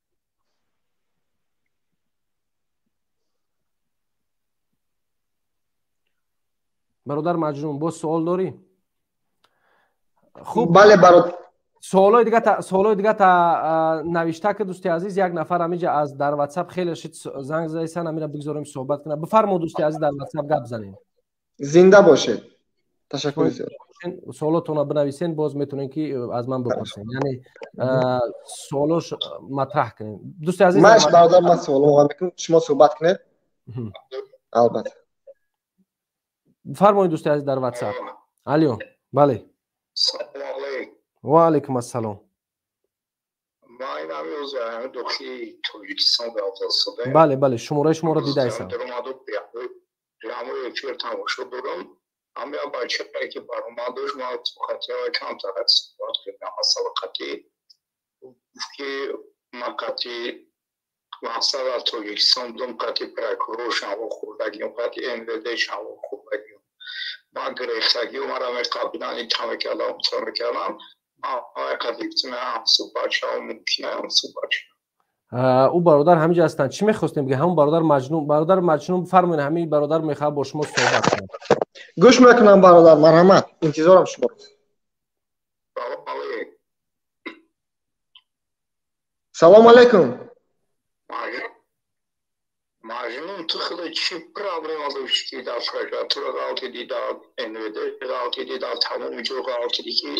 Бародар Маҷнун, боз суол дорӣ? Хуб. Бале, бародар. Суолои дига та навишта ки, дӯсти азиз. Як нафар ҳамиҷа аз дар Ватсап хеле шид занг задисан, ҳамира бигзорем суҳбат кунад. Бифармо, дӯсти азиз, дар Ватсап гап занем. Зинда бошед, ташаккури зиёд. Суолотонро бинависен, боз метавонем, ки аз ман бипурсем, яъне суолош матраҳ кунем, дӯсти азиз. Маш, бародар, ман суол мекунам, шумо суҳбат кунед, албатта. Фармоед, дӯсти азиз, дар Ватсап. Алё, бале. Ва алайкум ассалом. Ман ҳамин дохили Тоҷикистон. Бале, шумораи шуморо дидаистам. Прямой эфир тамошо дорам. Ҳамин бачае, ки баромад дошт, ман хотира камтар суҳбат кардам масъала қатӣ, гуфт, ки ман қатӣ мақсад аз Тоҷикистон будам, қатӣ прокурор шаво хӯрдагиам, қатӣ МВД шаво хӯрдагиам, ман гирехтагиам, мара меқабилан, ита мекардам, ута мекардам. Ман қатӣ гуфтам, ҳамсуҳбат шавам мумкин, ҳамсуҳбат шавам? Ӯ бародар ҳаминҷа ҳастанд. Чӣ мехостем ки ҳамон бародар Маҷнун, бародар Маҷнун, фармоед, ҳамин бародар мехоҳад бо шумо суҳбат кунад. Гӯш мекунам, бародар, марҳамат, интизорам шуморо. Салому алайкум. Маҷнун, ту хеле чӣ проблема доштӣ? Дар прокуратура ғалтидӣ, дар НВД ғалтидӣ, дар тамоми ҷо ғалтидӣ, ки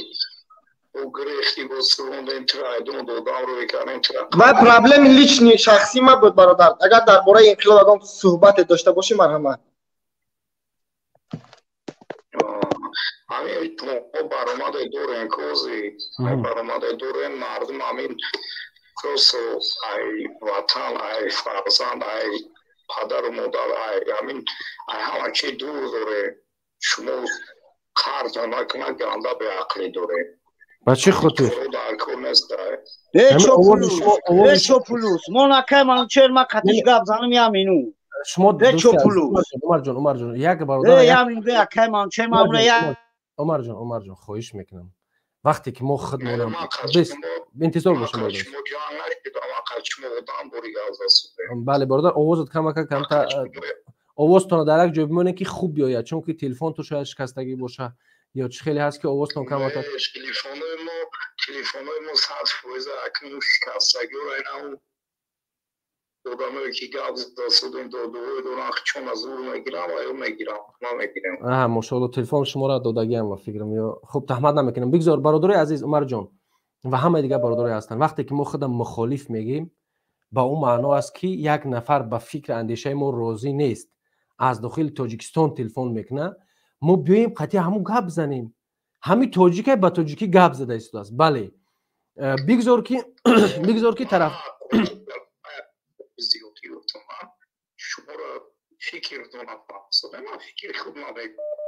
бо гирехтӣ, бо сурондем, тирайдон додам, рӯй кардем тира. Ман проблеми личный, шахсӣ ма буд, бародар. Агар дар бораи инқилоб ягон суҳбате дошта бошӣ, марҳамат. Ҳамин мо баромаде дорем, кози баромаде дорем, мардум ҳамин просто ай ватан, ай фарзанд, ай падару модар, ай ҳамин, ай ҳама чи дур дорем. Шумо қарзо накунад, ганда беақлӣ дорем. Ба чӣ хотир? Чо плюс мо накай Манучер, ма қатиш гап занам я мину. Шумо чо плюс? Умарҷон, Умарҷон, як бародар, я мину, акай Манучер, ма я. Умарҷон, Умарҷон, хоҳиш мекунам, вақте ки мо худмонам интизор бошем. Бале, бародар, овозат камака камта, овозтонро дар як ҷой бимонед, ки хуб биёяд, чунки телефонтон шояд шикастагӣ боша ё чӣ хеле ҳаст, ки овозтон камака. Телефонои мо 100% акнун шикастагиро инау одамое ки гап задасудем, додуҳое доранд, чон аз ур мегирам ва ё мегирам, ма мегирем. Аҳа, мошоалло, телефон шуморо додагиам ва фикрам ё хуб таҳмат намекунам. Бигзор, бародарои азиз, Умарҷон ва ҳамаи дигар бародарое ҳастанд, вақте ки мо худам мухолиф мегӯем, ба он маъно аст, ки як нафар ба фикри андешаи мо розӣ нест, аз дохили Тоҷикистон телефон мекунад, мо биёем қатъи ҳамун гап занем. Ҳамин тоҷикай ба тоҷикӣ гап зада истодааст. Бале, бигзор ки тараф.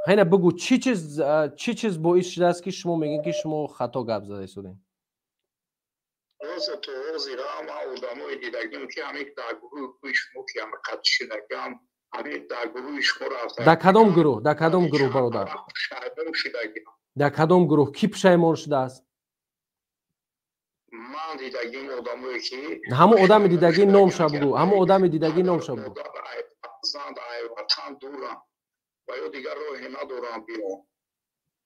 Ҳайна, бугӯ, чӣ чиз боис шудааст, ки шумо мегӯед, ки шумо хато гап зада истодем? Ҳозир то ҳозира ман одамое дидагим, ки ҳамин дар гурӯҳи шумо, ки ҳами қатъ шудагиам, ҳамин дар гурӯҳи шумо рафта. Дар кадом гурӯҳ, дар кадом гурӯҳ, бародар? Пушаймон шудагиам. Дар кадом гурӯҳ кӣ пушаймон шудааст? Ман дидагим одамое, ки Ҳамон одами дидагӣ номша бугӯ, ҳамон одами дидагӣ номша бугӯ. Фарзанд, ай ватан дурам ва ё дигар роҳе надорам биён,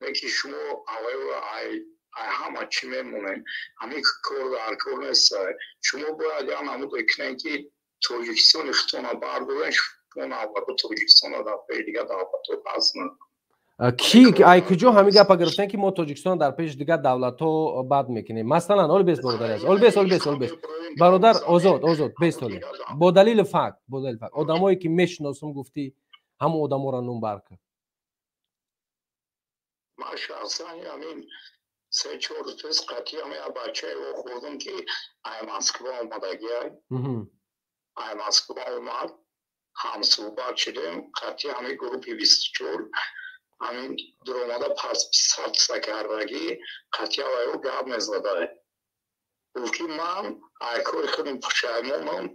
лекин шумо авайро ай ҳама чӣ мемонед. Ҳамин кор дар кор нест. Шумо бояд як намуде кунед, ки Тоҷикистони худтона бардорен. Шумо навбато Тоҷикистона дар пеши дигар давлатҳо пас. Ки ай куҷо ҳамин гапа гирифтем, ки мо Тоҷикистон дар пеши дигар давлатҳо бад мекунем? Масалан, оли бес, бародари азиз, оли бес, оли бес, оли бес, бародар Озод, Озод, бес, оли бо далели факт, бо далели факт. Одамое ки мешиносум гуфтӣ, ҳамон одаморо номбар кун. Ман шахсан ҳамин се-чор рӯз пеш қатъи ҳама як бачае вохӯрдам, ки ай Москва омадагиай, ай Москва омад, ҳамсӯҳбат шудем қатъи ҳамин гурӯҳи 24, ҳамин дуромада подписаться кардагӣ, қатъи авайо гап мезадай. Гуфт, ки ман ай кори худам пушаймонам,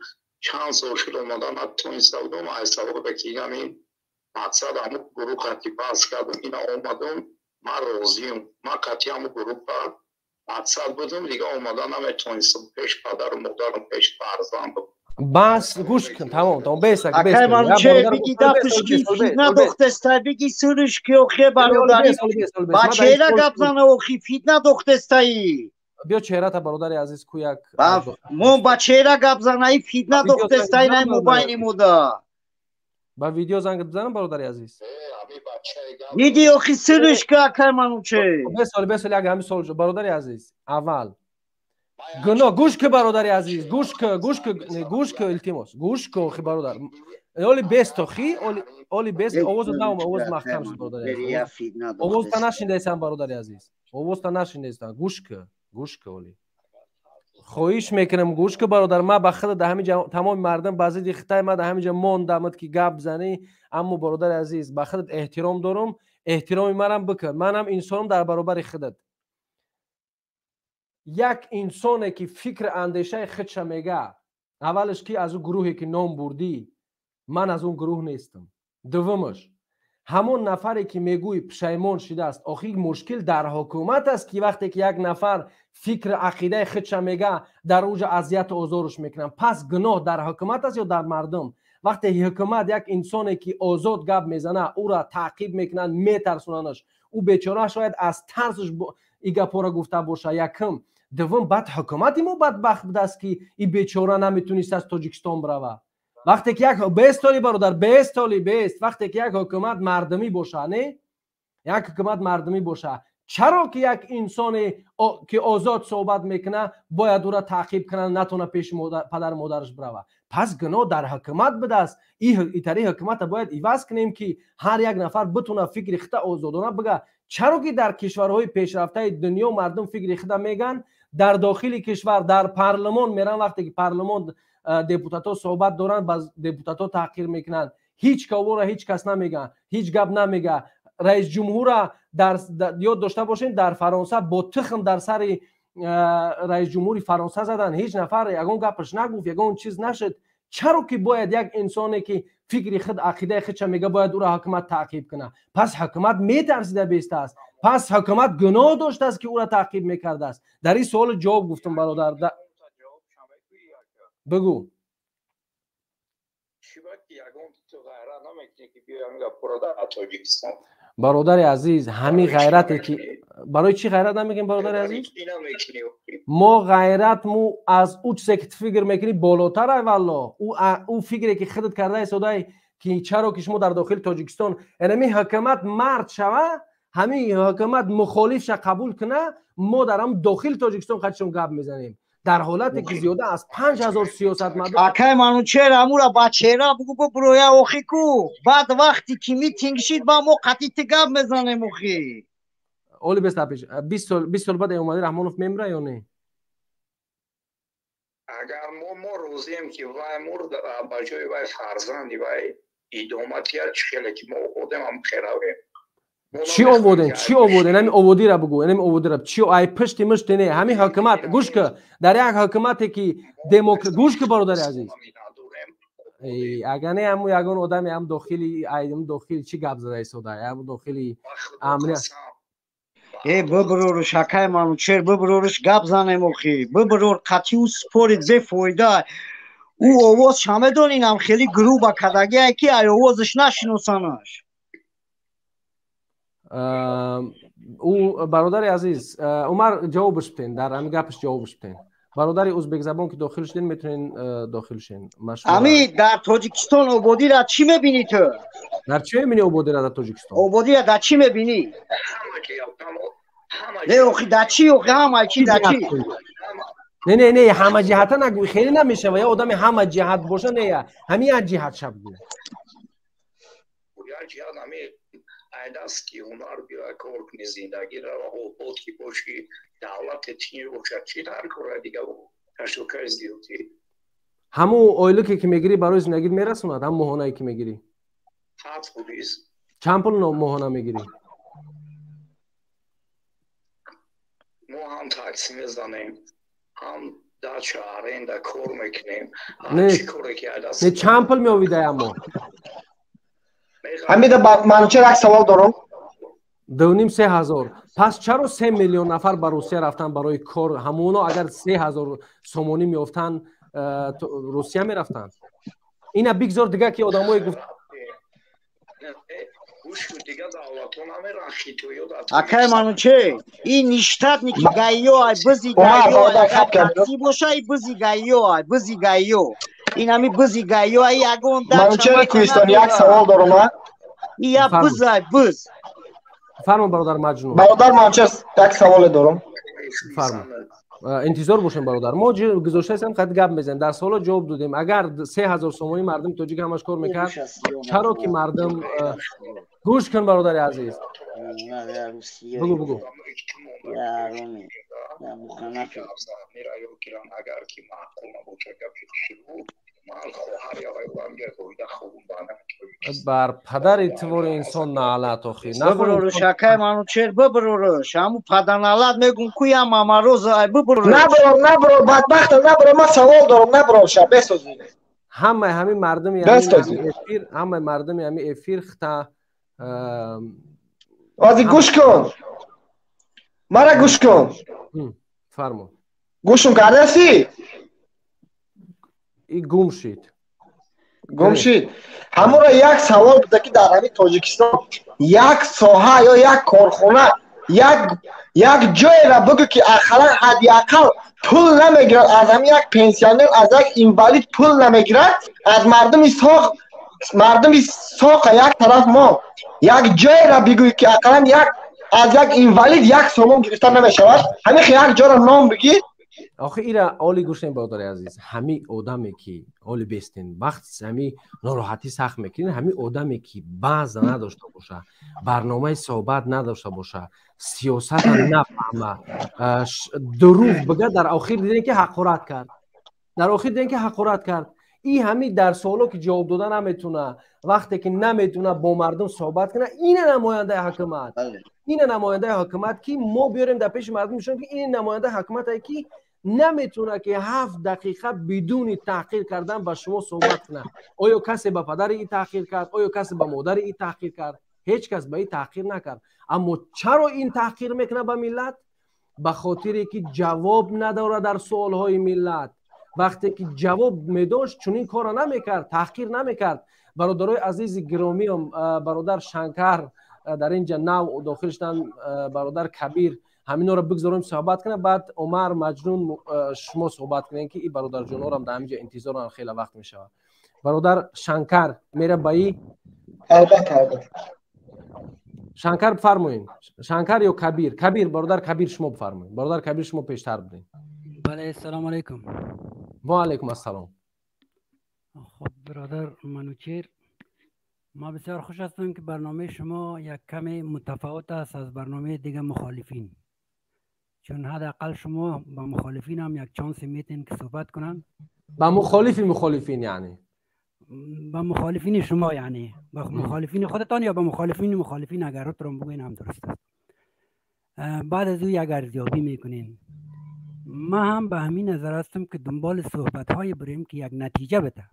чанд сол шуд омада натониста будам, ай сабабе ки ҳамин мақсад ҳамун гурӯҳ қатъи баҳс кардам, ина омадам, ман розиюм, ман қатъи ҳамун гурӯҳа мақсад будам, дига омада наметонистам пеш падару модарам, пеш фарзандам. Бас, гӯш кун, тамом, тамом, бесак. Акай Манучер, биги дафтиш ки фитна дохтестай, биги сириш ки охе бародари ба чеҳра гап зана, охи фитна дохтестаи. Биё чеҳрата, бародари азиз, ку як. Мо ба чеҳра гап зана, и фитна дохтестай най мобайни мода. Ба видео занг бизанам, бародари азиз? Диди, охи сириш ки, акай Манучер. Бесол, бесол, як ҳамин сол, бародари азиз, аввал гуноҳ, гӯш ки, бародари азиз, гӯш ки, гӯш ки, гӯш ки, илтимос, гӯш ки, охи бародар, оли бест, охи оли бест, овозат наома, овоз маҳкам шуд, бародари азиз, овозта нашиндаесам, бародари азиз, овозта нашиндаесам. Гӯш ки, гӯш ки, оли хоҳиш мекунам, гӯш ки, бародар, ман ба худа дар ҳамин ҷа тамоми мардум ба зидди хитай, ман дар ҳамин ҷа мондамад, ки гап занӣ, аммо, бародари азиз, ба худат эҳтиром дорум, эҳтироми манам бикун, манам инсонам дар баробари худат. Як инсоне ки фикр андешаи худша мега, аввалаш, ки аз он гурӯҳе ки ном бурдӣ, ман аз он гурӯҳ нестам. Дуввумаш, ҳамон нафаре ки мегӯй пушаймон шудааст, охир мушкил дар ҳукумат аст, ки вақте ки як нафар фикр ақидаи худша мега, дар уҷа азияту озоруш мекунанд. Пас гуноҳ дар ҳукумат аст ё дар мардум? Вақте ҳукумат як инсоне ки озод гап мезана, ӯра таъқиб мекунанд, метарсонанаш, ӯ бечора шояд аз тарсаш и гапҳоро гуфта боша. Якум. Дуввум, баъд ҳукумати мо бадбахт будааст, ки и бечора наметонист аз Тоҷикистон бирава. Вақте ки як бестоли, бародар, бестоли, бест, вақте ки як ҳукумат мардумӣ боша, не, як ҳукумат мардумӣ боша, чаро ки як инсоне ки озод суҳбат мекуна, бояд ӯра таъқиб кунанд, натона пеши падару модараш бирава? Пас гуноҳ дар ҳукумат будааст. Итари ҳукумата бояд иваз кунем, ки ҳар як нафар битона фикри худа озодона бига. Чаро ки дар кишварҳои пешрафтаи дунё мардум фикри худа мегӯянд, дар дохили кишвар дар парлумон меран, вақте ки парлумон депутатҳо суҳбат доранд, ба депутатҳо таҳқир мекунанд, ҳеҷ каворо ҳеҷ кас намега, ҳеҷ гап намега. Раис ҷумҳура дар ёд дошта бошем, дар Фаронса бо тухм дар сари раис ҷумҳури Фаронса задан, ҳеҷ нафар ягон гапаш нагуфт, ягон чиз нашуд. Чаро ки бояд як инсоне ки фикри худ, ақидаи худша мега, бояд ӯро ҳукумат таъқиб кунад? Пас ҳукумат метарсида бестааст, пас ҳукумат гуноҳ доштааст, ки ӯро таъқиб мекардааст. Дар ин суолу ҷавоб гуфтам, бародар, бигӯ. Бародари азиз, ҳамин ғайрате ки барои чӣ ғайрат намекунем, бародари азиз? Мо ғайрат мо аз ӯ чизе ки ту фикр мекунӣ болотар ай, валло. Ӯ фикре ки худат карда истодаи, ки чаро ки шумо дар дохили Тоҷикистон ҳамин ҳукумат мард шава, ҳамин ҳукумат мухолифша қабул куна, мо дар ҳам дохили Тоҷикистон қадишон гап мезанем, дар ҳолате ки зиёда аз 5000 сиёсатмадор. Акай Манучер, амура ба чеҳра бугу, бубуроя охи ку. Баъд вақте ки митинг шид, ба мо қатъи ти гап мезанем охи. Оли беста пеш 20 сол, 20 сол баъд Эмомалӣ Раҳмонов мемира ё не? Агар мо розием, ки вай мурд, ба ҷои вай фарзанди вай идома тиҳад, чӣ хеле ки мо одем ҳам херавем. Чӣ оводен, чӣ оводен? Ҳамин оводира бугӯ, ҳамин оводира чӣ? Ай пушти мушти не, ҳамин ҳукумат, гӯш ки, дар як ҳукумате ки демок, гӯш ки, бародари азиз, агар не, ҳамун ягон одаме ҳам дохили, ай дохили чӣ гап зада истода, ҳам дохили амри. Э, бибуроруш, акай Манучер, бибуроруш, гап занем охи. Бибурур, қатъи ӯ спорить бефоида. Ӯ овоз шамедонинам хеле груба кардагиае, ки ай овозаш нашиносанаш. Ӯ, бародари азиз Умар, ҷавобаш битен, дар ҳамин гапаш ҷавобаш битен. Бародари узбекзабон ки дохил шуден, метавонен дохил шен. Ами дар Тоҷикистон ободира чӣ мебинӣ ту? Дар чӣ мебинӣ ободира дар Тоҷикистон? Ободира дар чӣ мебинӣ? Не, охи, дар чӣ, охи, ҳама чӣ, дар чӣ? Не, не, не, ҳама ҷиҳата нагӯ, хеле намешава. Я одами ҳама ҷиҳат боша, не, ҳамин як ҷиҳат шаб гӯ. Як ҷиҳат ҳамин айдаст, ки ҳунар биёя, кор кунӣ, зиндагиро обод ки бошӣ, давлате тинҷ бошад, чӣ дар кора дига ташаккури зиёдӣ. Ҳамун ойлике ки мегирӣ, барои зиндагит мерасонад? Ҳам моҳонае ки мегирӣ? 100%. Чанд пул моҳона мегирӣ? Мо ҳам такси мезанем, ҳам дача аренда кор мекунем. Не, чанд пул меовидай аммо? Ҳамида, Манучер, як савол дорам. 2,5-3 ҳазор. Пас чаро 3 миллион нафар ба Русия рафтан барои кор? Ҳамоно агар 3000 сомонӣ меёфтанд, Русия мерафтанд? Ина бигзор дига ки одамое гуфт. Акай Манучер, ин ништатники ГАИ ё ай, бизи ГАИ ё такси боша, и бизи ГАИ ё ай, бизи ГАИ ё, ин ҳами бизи ГАИ ё ай, ягон. Манучери Кӯҳистони, як савол дорам а. И я биз ай, биз. Фармо, бародар Маҷнун. Бародар Манучер, як саволе дорам. Фармо, интизор бошем, бародар. Мо гузоштаистем, қад гап мезанем, дар саволо ҷавоб додем. Агар 3000 сомонӣ мардуми тоҷик ҳамаш кор мекард, чаро ки мардум, гӯш кун, бародари азиз, бугу, бугу. Агар ки маъқул набошад гапи, ман хоҳар явайвамга хуб. Бар падари твори инсон наалат охи. Бибуруш, акай Манучер, бибуруш, ҳаму паданалат мегум ку, я мамароза ай, бибуруш. Набурор, набурор, бадбахта, набурор, ман савол дорам, набурор, ша бесозӣ. Ҳамаи ҳамин мардуми эфир, ҳамаи мардуми ҳамин эфир хта. Ози гӯш кун, мара гӯш кун. Фармо. Гӯшум кардаси? И гум шид. Гум шид. Ҳамонро як савол буда, ки дар ҳамин Тоҷикистон як соҳа ё як корхона, як ҷоеро бигӯ, ки ақаллан, ҳадди ақал пул намегирад аз ҳамин як пенсионер, аз як инвалид пул намегирад, аз мардуми соқ, мардуми соқа як тараф. Мо як ҷоеро бигӯй, ки ақаллан як аз як инвалид як сомон гирифта намешавад. Ҳамин як ҷоро ном бигир. Охи, ира оли гӯшем, бародари азиз. Ҳами одаме ки оли бестен, вақт ҳами нороҳатӣ сахт мекунед. Ҳами одаме ки баъза надошта боша, барномаи суҳбат надошта боша, сиёсата нафаҳма, дурӯғ бига, дар охир дидем ки ҳақорат кард, дар охир дидем ки ҳақорат кард. И ҳами дар суоло ки ҷавоб дода наметуна, вақте ки наметуна бо мардум суҳбат кунад, ина намояндаи ҳукумат, ина намояндаи ҳукумат ки мо биёрем дар пеши мардум нишон ки ин намояндаи ҳукумате ки наметуна ки 7 дақиқа бидуни таҳқир кардан ба шумо суҳбат кунад. Оё касе ба падари ин таҳқир кард? Оё касе ба модари ин таҳқир кард? Ҳеҷ кас ба ин таҳқир накард. Аммо чаро ин таҳқир мекунад ба миллат? Ба хотире ки ҷавоб надорад дар суолҳои миллат. Вақте ки ҷавоб медошт, чунин корро намекард, таҳқир намекард. Бародарои азизи гиромиам, бародар Шанкар дар инҷа нав дохил шуданд, бародар Кабир, ҳаминҳоро бигзорем суҳбат кунад, баъд Умар, Маҷнун, шумо суҳбат кунед ки ин бародарҷонҳорам дар ҳаминҷа интизоранд, хеле вақт мешавад. Бародар Шанкар мера ба и? Албатта, албатта. Шанкар бифармоед. Шанкар ё Кабир? Кабир, бародар Кабир, шумо бифармоед. Бародар Кабир, шумо пештар будед. Бале, салом алейкум. Ва алейкум ассалом. Хуб, бародар Манучер, ма бисёр хуш ҳастам ки барномаи шумо як каме мутафовут аст аз барномаи дига мухолифин. Чун ҳадди шумо ба мухолифин ҳам як чансе метин ки суҳбат кунанд. Ба мухолифи мухолифин яъне? Ба мухолифини шумо яъне, ба мухолифини худатон ё ба мухолифини мухолифин, агар рутро бигӯен ҳам дуруст аст. Баъд аз ӯ як арзёбӣ мекунین. Ман ҳам ба ҳамин назар ҳастам ки дунболи суҳбатҳое бурем ки як натиҷа бده,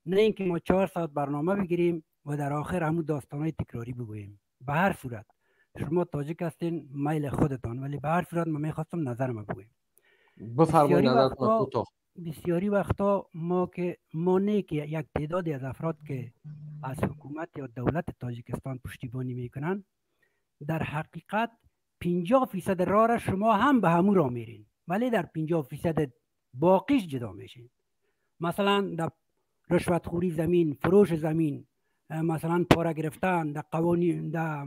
на инки мо 4 соат барнома бигирем ва дар охир ҳамун достонҳои такрорӣ бигӯем. Ба ҳар сурат шумо тоҷик ҳастین, майли худатон, вале ба ҳар сурат ман мехостам назарам бигӯем. Бифармоед назаратон кӯтоҳ. Бисёри вақто мо ки мо не ки як теъдоде аз афрод ки аз ҳукумат ё давлати Тоҷикистон пуштибонӣ мекунанд, дар ҳақиқат 50% роҳро шумо ҳам ба ҳамун роҳ мерین, вале дар 50% боқиш ҷудо мешин. Масалан дар ришватхӯрии замин, фурӯши замин, масалан пора гирифтан, дар қавонин, дар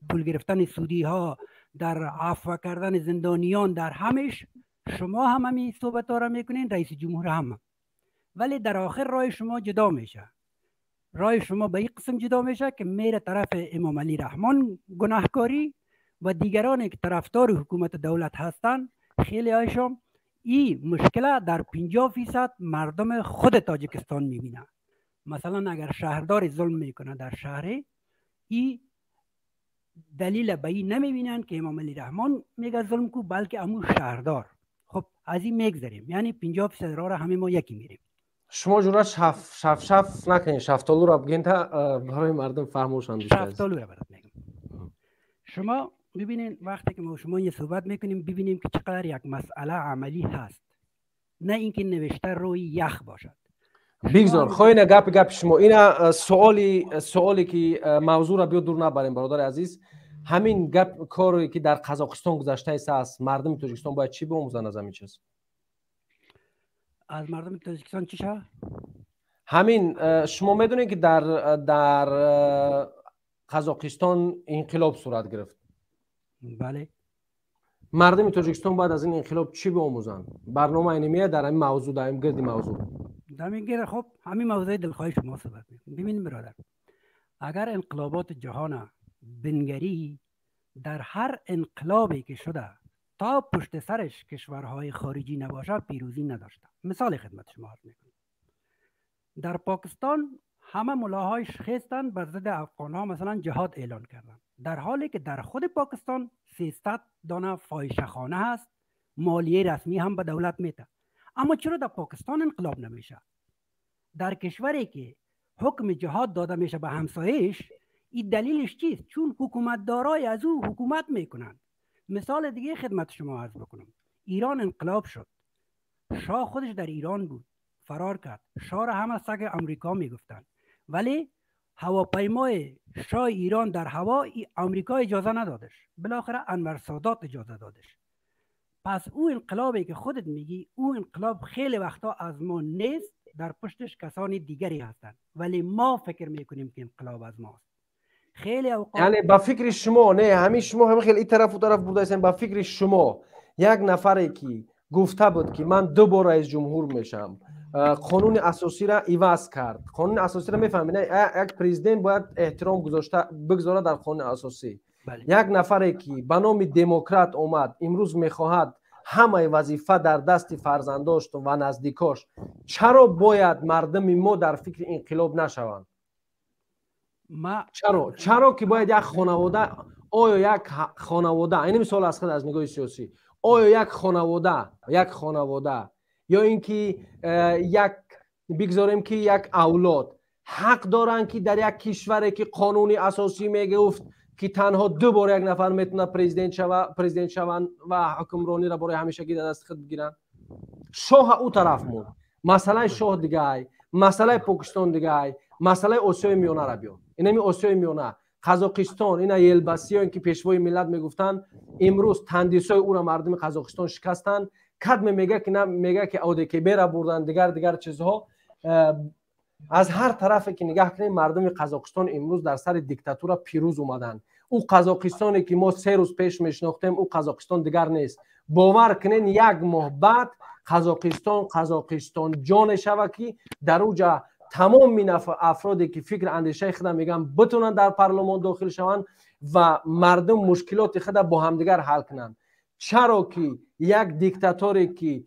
пул гирифтани судиҳо, дар афва кардани зиндониён, дар ҳамеш шумо ҳам ҳамин суҳбатҳоро мекунین, раиси ҷумҳур ҳам. вале дар охир роҳи шумо ҷудо мешавад. роҳи шумо ба ин қисм ҷудо мешавад ки мере тарафи Эмомалӣ Раҳмон гунаҳкорӣ ва дигароне ки тарафдори ҳукумати давлат ҳастанд, хеле ҳайшон ин мушкила дар 50% мардуми худ Тоҷикистон мебинад. Масалан агар шаҳрдор зулм мекунад дар шаҳре, ин далел ба ин намебинанд ки Эмомалӣ Раҳмон мега зулм ку, балки аму шаҳрдор. Хуб, аз ин мегзарем, яъне 50% роҳро ҳама мо яки мерем. Шумо ҷуръат шаф-шаф накунед, шафтолуро бигӯед та барои мардум фаҳмошанд. Шафтолуро барат мегӯм. Шумо бибинед, вақте ки мо шумо ин суҳбат мекунем, бибинем ки чӣ қадар як масъала амалӣ ҳаст, на инки навишта рӯи ях бошад. Бигзор, хоҳ ина гапи шумо, ина суоле ки мавзӯъро биё дур набарем, бародари азиз. Ҳамин гап коре ки дар Қазоқистон гузаштааст аст, мардуми Тоҷикистон бояд чӣ биомӯзанд аз ҳамин чиз? Аз мардуми Тоҷикистон чӣ шавад? Ҳамин шумо медонед ки дар Қазоқистон инқилоб сурат гирифт. Бале. Мардуми Тоҷикистон бояд аз ин инқилоб чӣ биомӯзанд? Барнома инмия дар ҳамин мавзӯъ, дар ҳамин гирди мавзӯъ. Дар ҳамин гирд, хуб, ҳамин мавзӯи дилхоҳи шумо суҳбат мекунем. Бибинед бародар, агар инқилоботи ҷаҳона бингарӣ, дар ҳар инқилобе ки шуда то пушти сарش кишварҳои хориҷӣ набошад, пирӯзӣ надошта. Мисоли хидмат шумо арз мекунам. Дар Покистон ҳама мулоҳои хестанд бар зидди афғонҳо масалан ҷиҳод эълон карданд, дар ҳоле ки дар худи Покистон 300 дона фоҳишахона ҳаст, молияи расмӣ ҳам ба давлат метад. Аммо чаро дар Покистон инқилоб намешавад? Дар кишваре ки ҳукми ҷиҳод дода мешавад ба ҳамсояш, ин далелаш чист? Чун ҳукуматдорای аз ӯ ҳукумат мекунанд. Мисоли диگه خدمت شما عرض بکنم. ایران انقلاب شد، شاه خودش در ایران بود، فرار کرد. شاه را همه سگ امریکا میگفتند، ولی هواپیمای شاه ایران در هوا امریکا اجازه ندادش. بالاخره انور سادات اجازه دادش. پس او انقلابی که خودت میگی، او انقلاب خیلی وقتا از ما نیست، در پشتش کسان دیگری هستند، ولی ما فکر میکنیم که انقلاب از ماست. خیلی اوقات یعنی با فکر شما نه، همین شما هم خیلی این طرف و طرف برده هستین. با فکر شما یک نفری که گفته بود که من 2 بار رئیس جمهور میشم، قانون اساسی را عوض کرد. قانون اساسی را میفهمید، یک پرزیدنت باید احترام گذاشته بگذاره در قانون اساسی. بله. یک نفری که به نام دموکرات اومد، امروز میخواهد ҳамаи вазифа дар дасти фарзандош ва наздикош, чаро бояд мардуми мо дар фикри инқилоб нашаванд? Чаро ки бояд як хонавода, оё як хонавода, ин мисол аз худ аз нигоҳи сиёсӣ, оё як хонавода ё ин ки як бигзорем ки як авлод ҳақ доранд ки дар як кишваре ки қонуни асосӣ мегуфт ки танҳо ду бор як нафар метавонад президент шаванд ва ҳукмрониро барои ҳамешагӣ дар дасти худ бигиранд? Шоҳ ӯ тараф монд, масъалаи шоҳ дигай, масъалаи Покистон дигай, масъалаи Осиёи Миёнаро биёр. Инами Осиёи Миёна, Қазоқистон, ина Елбасиён ки пешвои миллат мегуфтанд, имрӯз тандисои ӯро мардуми Қазоқистон шикастанд. Кадме мега ки на мега ки ОДКБ-ра бурданд, дигар чизҳо. Аз ҳар тарафе ки нигаҳ кунем, мардуми Қазоқистон имрӯз дар сари диктатура пирӯз омаданд. Ӯ Қазоқистоне ки мо 3 рӯз пеш мешинохтем, ӯ Қазоқистон дигар нест. Бовар кунен, як моҳ баъд Қазоқистон ҷоне шава ки дар ӯ ҷа тамоми афроде ки фикр андешаи худа мегӯянд битонанд дар парлумон дохил шаванд ва мардум мушкилоти худа бо ҳамдигар ҳал кунанд. Чаро ки як диктаторе ки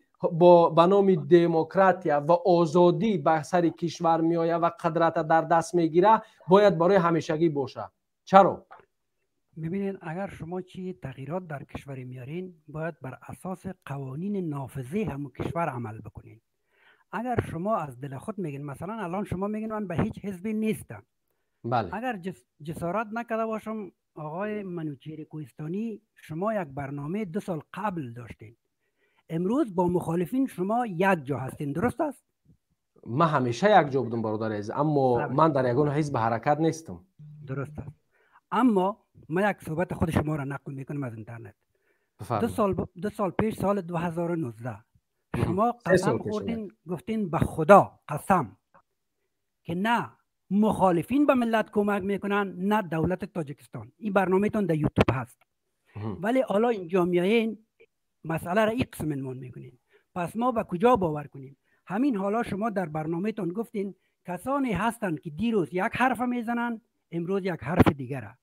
ба номи демократия ва озодӣ ба сари кишвар меояд ва қудрата дар даст мегирад, бояд барои ҳамешагӣ бошад? Чаро? ببینید، اگر شما چی تغییرات در کشور میارین، باید بر اساس قوانین نافذه همون کشور عمل بکنین. اگر شما از دل خود میگین، مثلا الان شما میگین من به هیچ حزبی نیستم. بله. اگر جسارت نکرده باشم، آقای منوچهر کوهستانی، شما یک برنامه 2 سال قبل داشتین، امروز با مخالفین شما یک جا هستین، درست است؟ من همیشه یک جا بودم برادر عزیز، اما من در یگان حزب حرکت نیستم. درست است. اما من یک صحبت خود شما را نقل میکنم از اینترنت. 2 سال پیش، سال 2019، شما قسم خوردین، گفتین به خدا قسم که نه مخالفین به ملت کمک میکنن نه دولت تاجیکستان. این برنامه تون در یوتیوب هست. ولی حالا اینجا میایین مسئله را این قسم عنوان میکنین. پس ما به کجا باور کنیم؟ همین حالا شما در برنامه تون گفتین کسانی هستند که دیروز یک حرف میزنن، امروز یک حرف دیگره.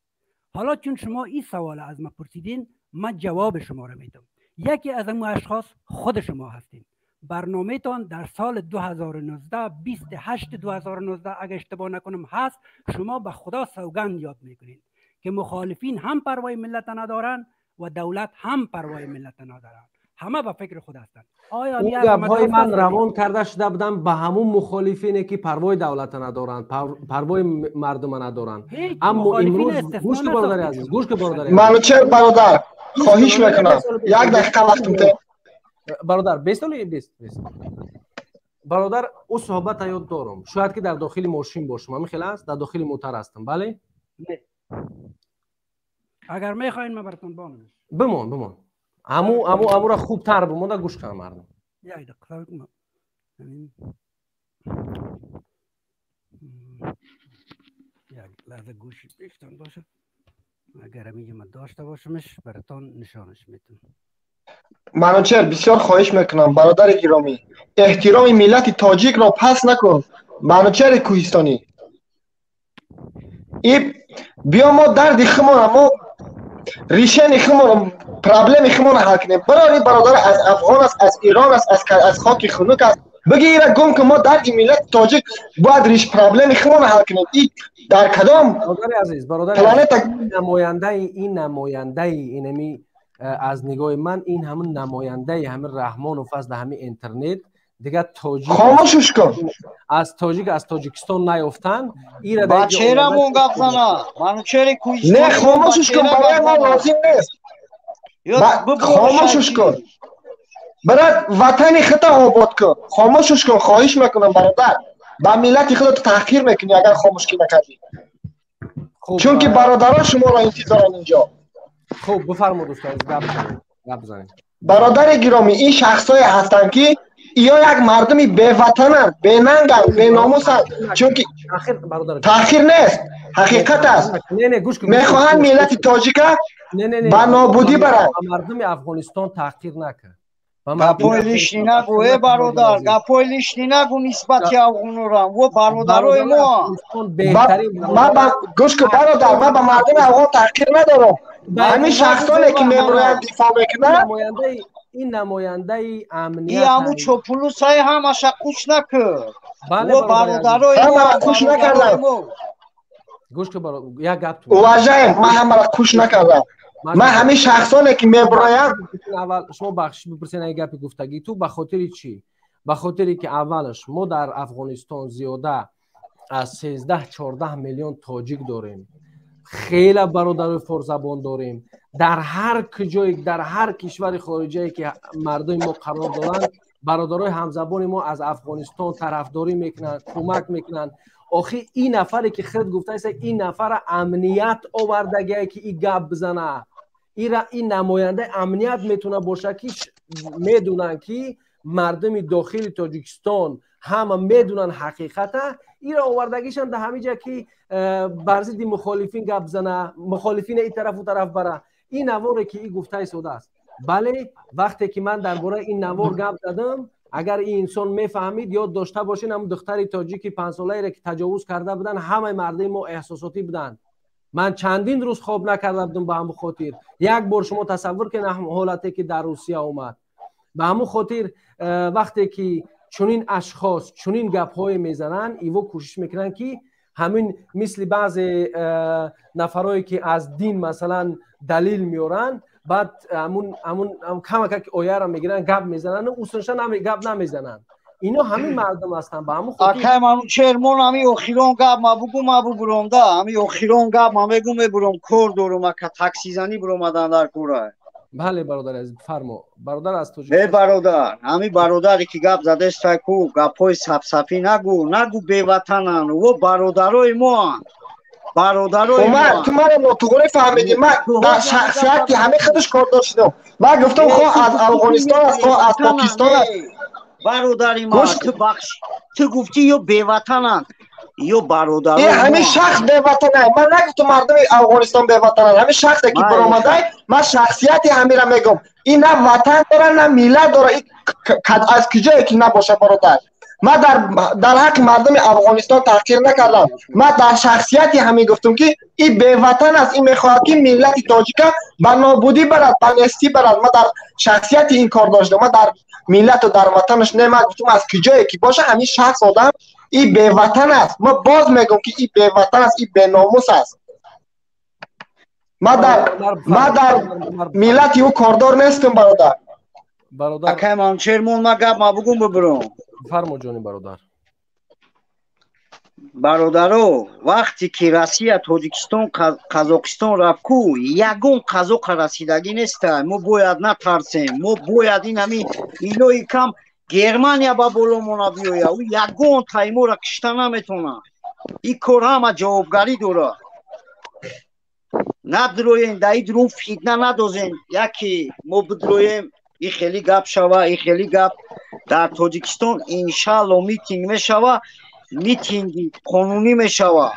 حالا چون شما این سوال از ما پرسیدین، من جواب شما را میدم. یکی از اون اشخاص خود شما هستین. برنامه تان در سال 2019، 28 2019 اگه اشتباه نکنم هست، شما به خدا سوگند یاد میکنین که مخالفین هم پروای ملت ندارن و دولت هم پروای ملت ندارن، همه به فکر خود هستند. آیا اون گپ‌های من روان کرده شده بودم به همون مخالفینه که پروای دولت ندارن، پروای مردم ندارن. اما امروز گوش که برادر عزیز، گوش که برادر منوچهر برادر، خواهش میکنم یک دقیقه وقتم ته برادر، 20 20 برادر، او صحبت یاد دارم. شاید که در داخل ماشین باشم، همین خیلی است، در داخل موتر هستم. بله؟ اگر میخواین من براتون بانم. بمان. امو را خوبتر بمون، گوش کنم مردم. یک دقیقه یک لحظه گوش پیشتان باشه. اگر اینجا من داشته باشمش براتون نشانش میتونم. منوچهر بسیار خواهش میکنم برادر گرامی، احترام ملت تاجیک را پس نکن. منوچهر کوهستانی، ای بیا ما درد خمون، ما ریشه خمون، پرابلم خمون حل کنیم. برای برادر از افغان است، از ایران است، از خاک خنک است، بگی گم که ما درد ملت تاجیک باید ریش پرابلم خمون حل کنیم. ای در کدام برادر عزیز، برادر نماینده، این نماینده اینمی از نگاه من این همون نماینده همین رحمان و فضل همین اینترنت دیگه تاجیک خاموشش کن، از تاجیک از تاجیکستان نیافتن. ایره بچه‌رمون گپ زنه منوچهر کوهستانی، نه خاموشش کن، برای ما لازم نیست. خاموشش کن برای وطن خود آباد کن. خاموشش کن، خواهش میکنم برادر، با ملت خودت تحقیر میکنی اگر خاموش کی نکردی، چون که برادران شما را انتظارن اینجا. خب بفرمایید دوستان، گپ بزنید. برادر گرامی، این شخصای هستند که یا یک مردمی به وطنند، به ننگند، به ناموسند، چون که تأخیر نیست، حقیقت است. میخواهند ملت تاجیک به نابودی برند. مردم افغانستان تحقیر نکرد. گپای лишний нагу, э бародар, гапой лишний нагу нисбати афғонурам. Во бародарои мо. Ма гӯш кун бародар, ма ба мардуми афғон таҳқир надорам. Ҳамин шахсоне ки мебироянд дифоъ мекунанд. Ин намояндаи амният. И ҳаму чопулусай ҳамаша қуш накард. Бале, бародарои ҳамаро қуш накардам. Гӯш кун, як гап. Уважаем, ман ҳамаро қуш накардам. Ман ҳамин шахсоне ки меброянд. Аввал шумо бахшиш бипурсед ин гапи гуфтагӣ ту ба хотири чӣ? Ба хотире ки аввалаш мо дар Афғонистон зиёда аз 13-14 миллион тоҷик дорем. Хеле бародарои форсзабон дорем. Дар ҳар куҷое, дар ҳар кишвари хориҷае ки мардуми мо қарор доранд, бародарои ҳамзабони мо аз Афғонистон тарафдорӣ мекунанд, кӯмак мекунанд. Охи ин нафаре ки худ гуфтааст, ин нафара амният овардагие ки ин гап бизана. Ин намояндаи амният метавона бошад, ки медонанд ки мардуми дохили Тоҷикистон ҳама медонанд ҳақиқата. Иро овардагишам дар ҳамин ҷа ки бар зидди мухолифин гап зана, мухолифина ин тарафу тараф бара. Ин наворе ки ин гуфта истодааст. Бале, вақте ки ман дар бораи ин навор гап задам, агар ин инсон мефаҳмид, ёд дошта бошед, ҳамн духтари тоҷики панҷсолаере ки таҷовуз карда буданд, ҳамаи мардуми мо эҳсосотӣ буданд. Ман чандин рӯз хоб накарда будам ба ҳамон хотир. Як бор шумо тасаввур кунед ҳолате ки дар Русия омад. Ба ҳамон хотир вақте ки чунин ашхос чунин гапҳое мезананд, иво кӯшиш мекунанд ки ҳамин мисли баъзе нафарое ки аз дин масалан далил меоранд, баъд ҳамун камака ки ояро мегиранд, гап мезананд, усунша гап намезананд. Ино ҳамин мардум ҳастанд. Ба ҳамон хотир акай Манучер, мон ҳамин охирон гап ма бугу, ма бубуром да, ҳамин охирон гап ма мегу, мебуром, кор дорум, ака, таксизанӣ буромадан дар кора. Бале, бародар азиз, фармо. Бародар аз Тоҷикистон. Э бародар, ҳамин бародаре ки гап задестай ку, гапҳои сафсафӣ нагу, нагу беватананд, во бародарои моанд. Бародарои Умар, ту маро нотуғрӣ фаҳмидӣ. Ман дар шахсияти ҳамин худаш кор доштам. Ман гуфтам, хоҳ аз Афғонистон аст, хоҳ аз Покистон аст. Бародари ман, ту бахш, ту гуфтӣ ё беватананд, ё бародарои мо. Ҳамин шахс беватан аст. Ман нагуфтам мардуми Афғонистон беватананд. Ҳамин шахсе ки баромадай, ман шахсияти ҳаминро мегӯям. Ин на ватан дора, на миллат дора. Аз куҷое ки набошад, бародар. Ман дар ҳаққи мардуми Афғонистон таҳқир накардам. Ман дар шахсияти ҳамин гуфтам, ки ин беватан аст, ин мехоҳад ки миллати тоҷика ба нобудӣ барад, ба нестӣ барад. Ман дар шахсияти ин кор доштам, ман дар миллату дар ватанаш не. Ман гуфтам, аз куҷое ки боша, ҳамин шахс одам ин беватан аст. Ман боз мегӯям, ки ин беватан аст, ин беномус аст. Ман дар миллати ӯ кордор нестам, бародар. Бародар акай Манучер, мон ма гап ма бугум, бубуром. Фармо, ҷони бародар. Бародаро, вақте ки Россия, Тоҷикистон, Қазоқистон рафт ку, ягон қазоқа расидагӣ неста. Мо бояд натарсем, мо бояд ин ҳамин илои кам Германия ба боломона биёя, ӯ ягон таймора кишта наметавонад. Ин кор ҳама ҷавобгарӣ дорад. Надроем, дар ин дурун фитна надозем, яке мо бидроем, и хеле гап шава, и хеле гап. Дар Тоҷикистон иншаалло митинг мешава, митинги қонунӣ мешава.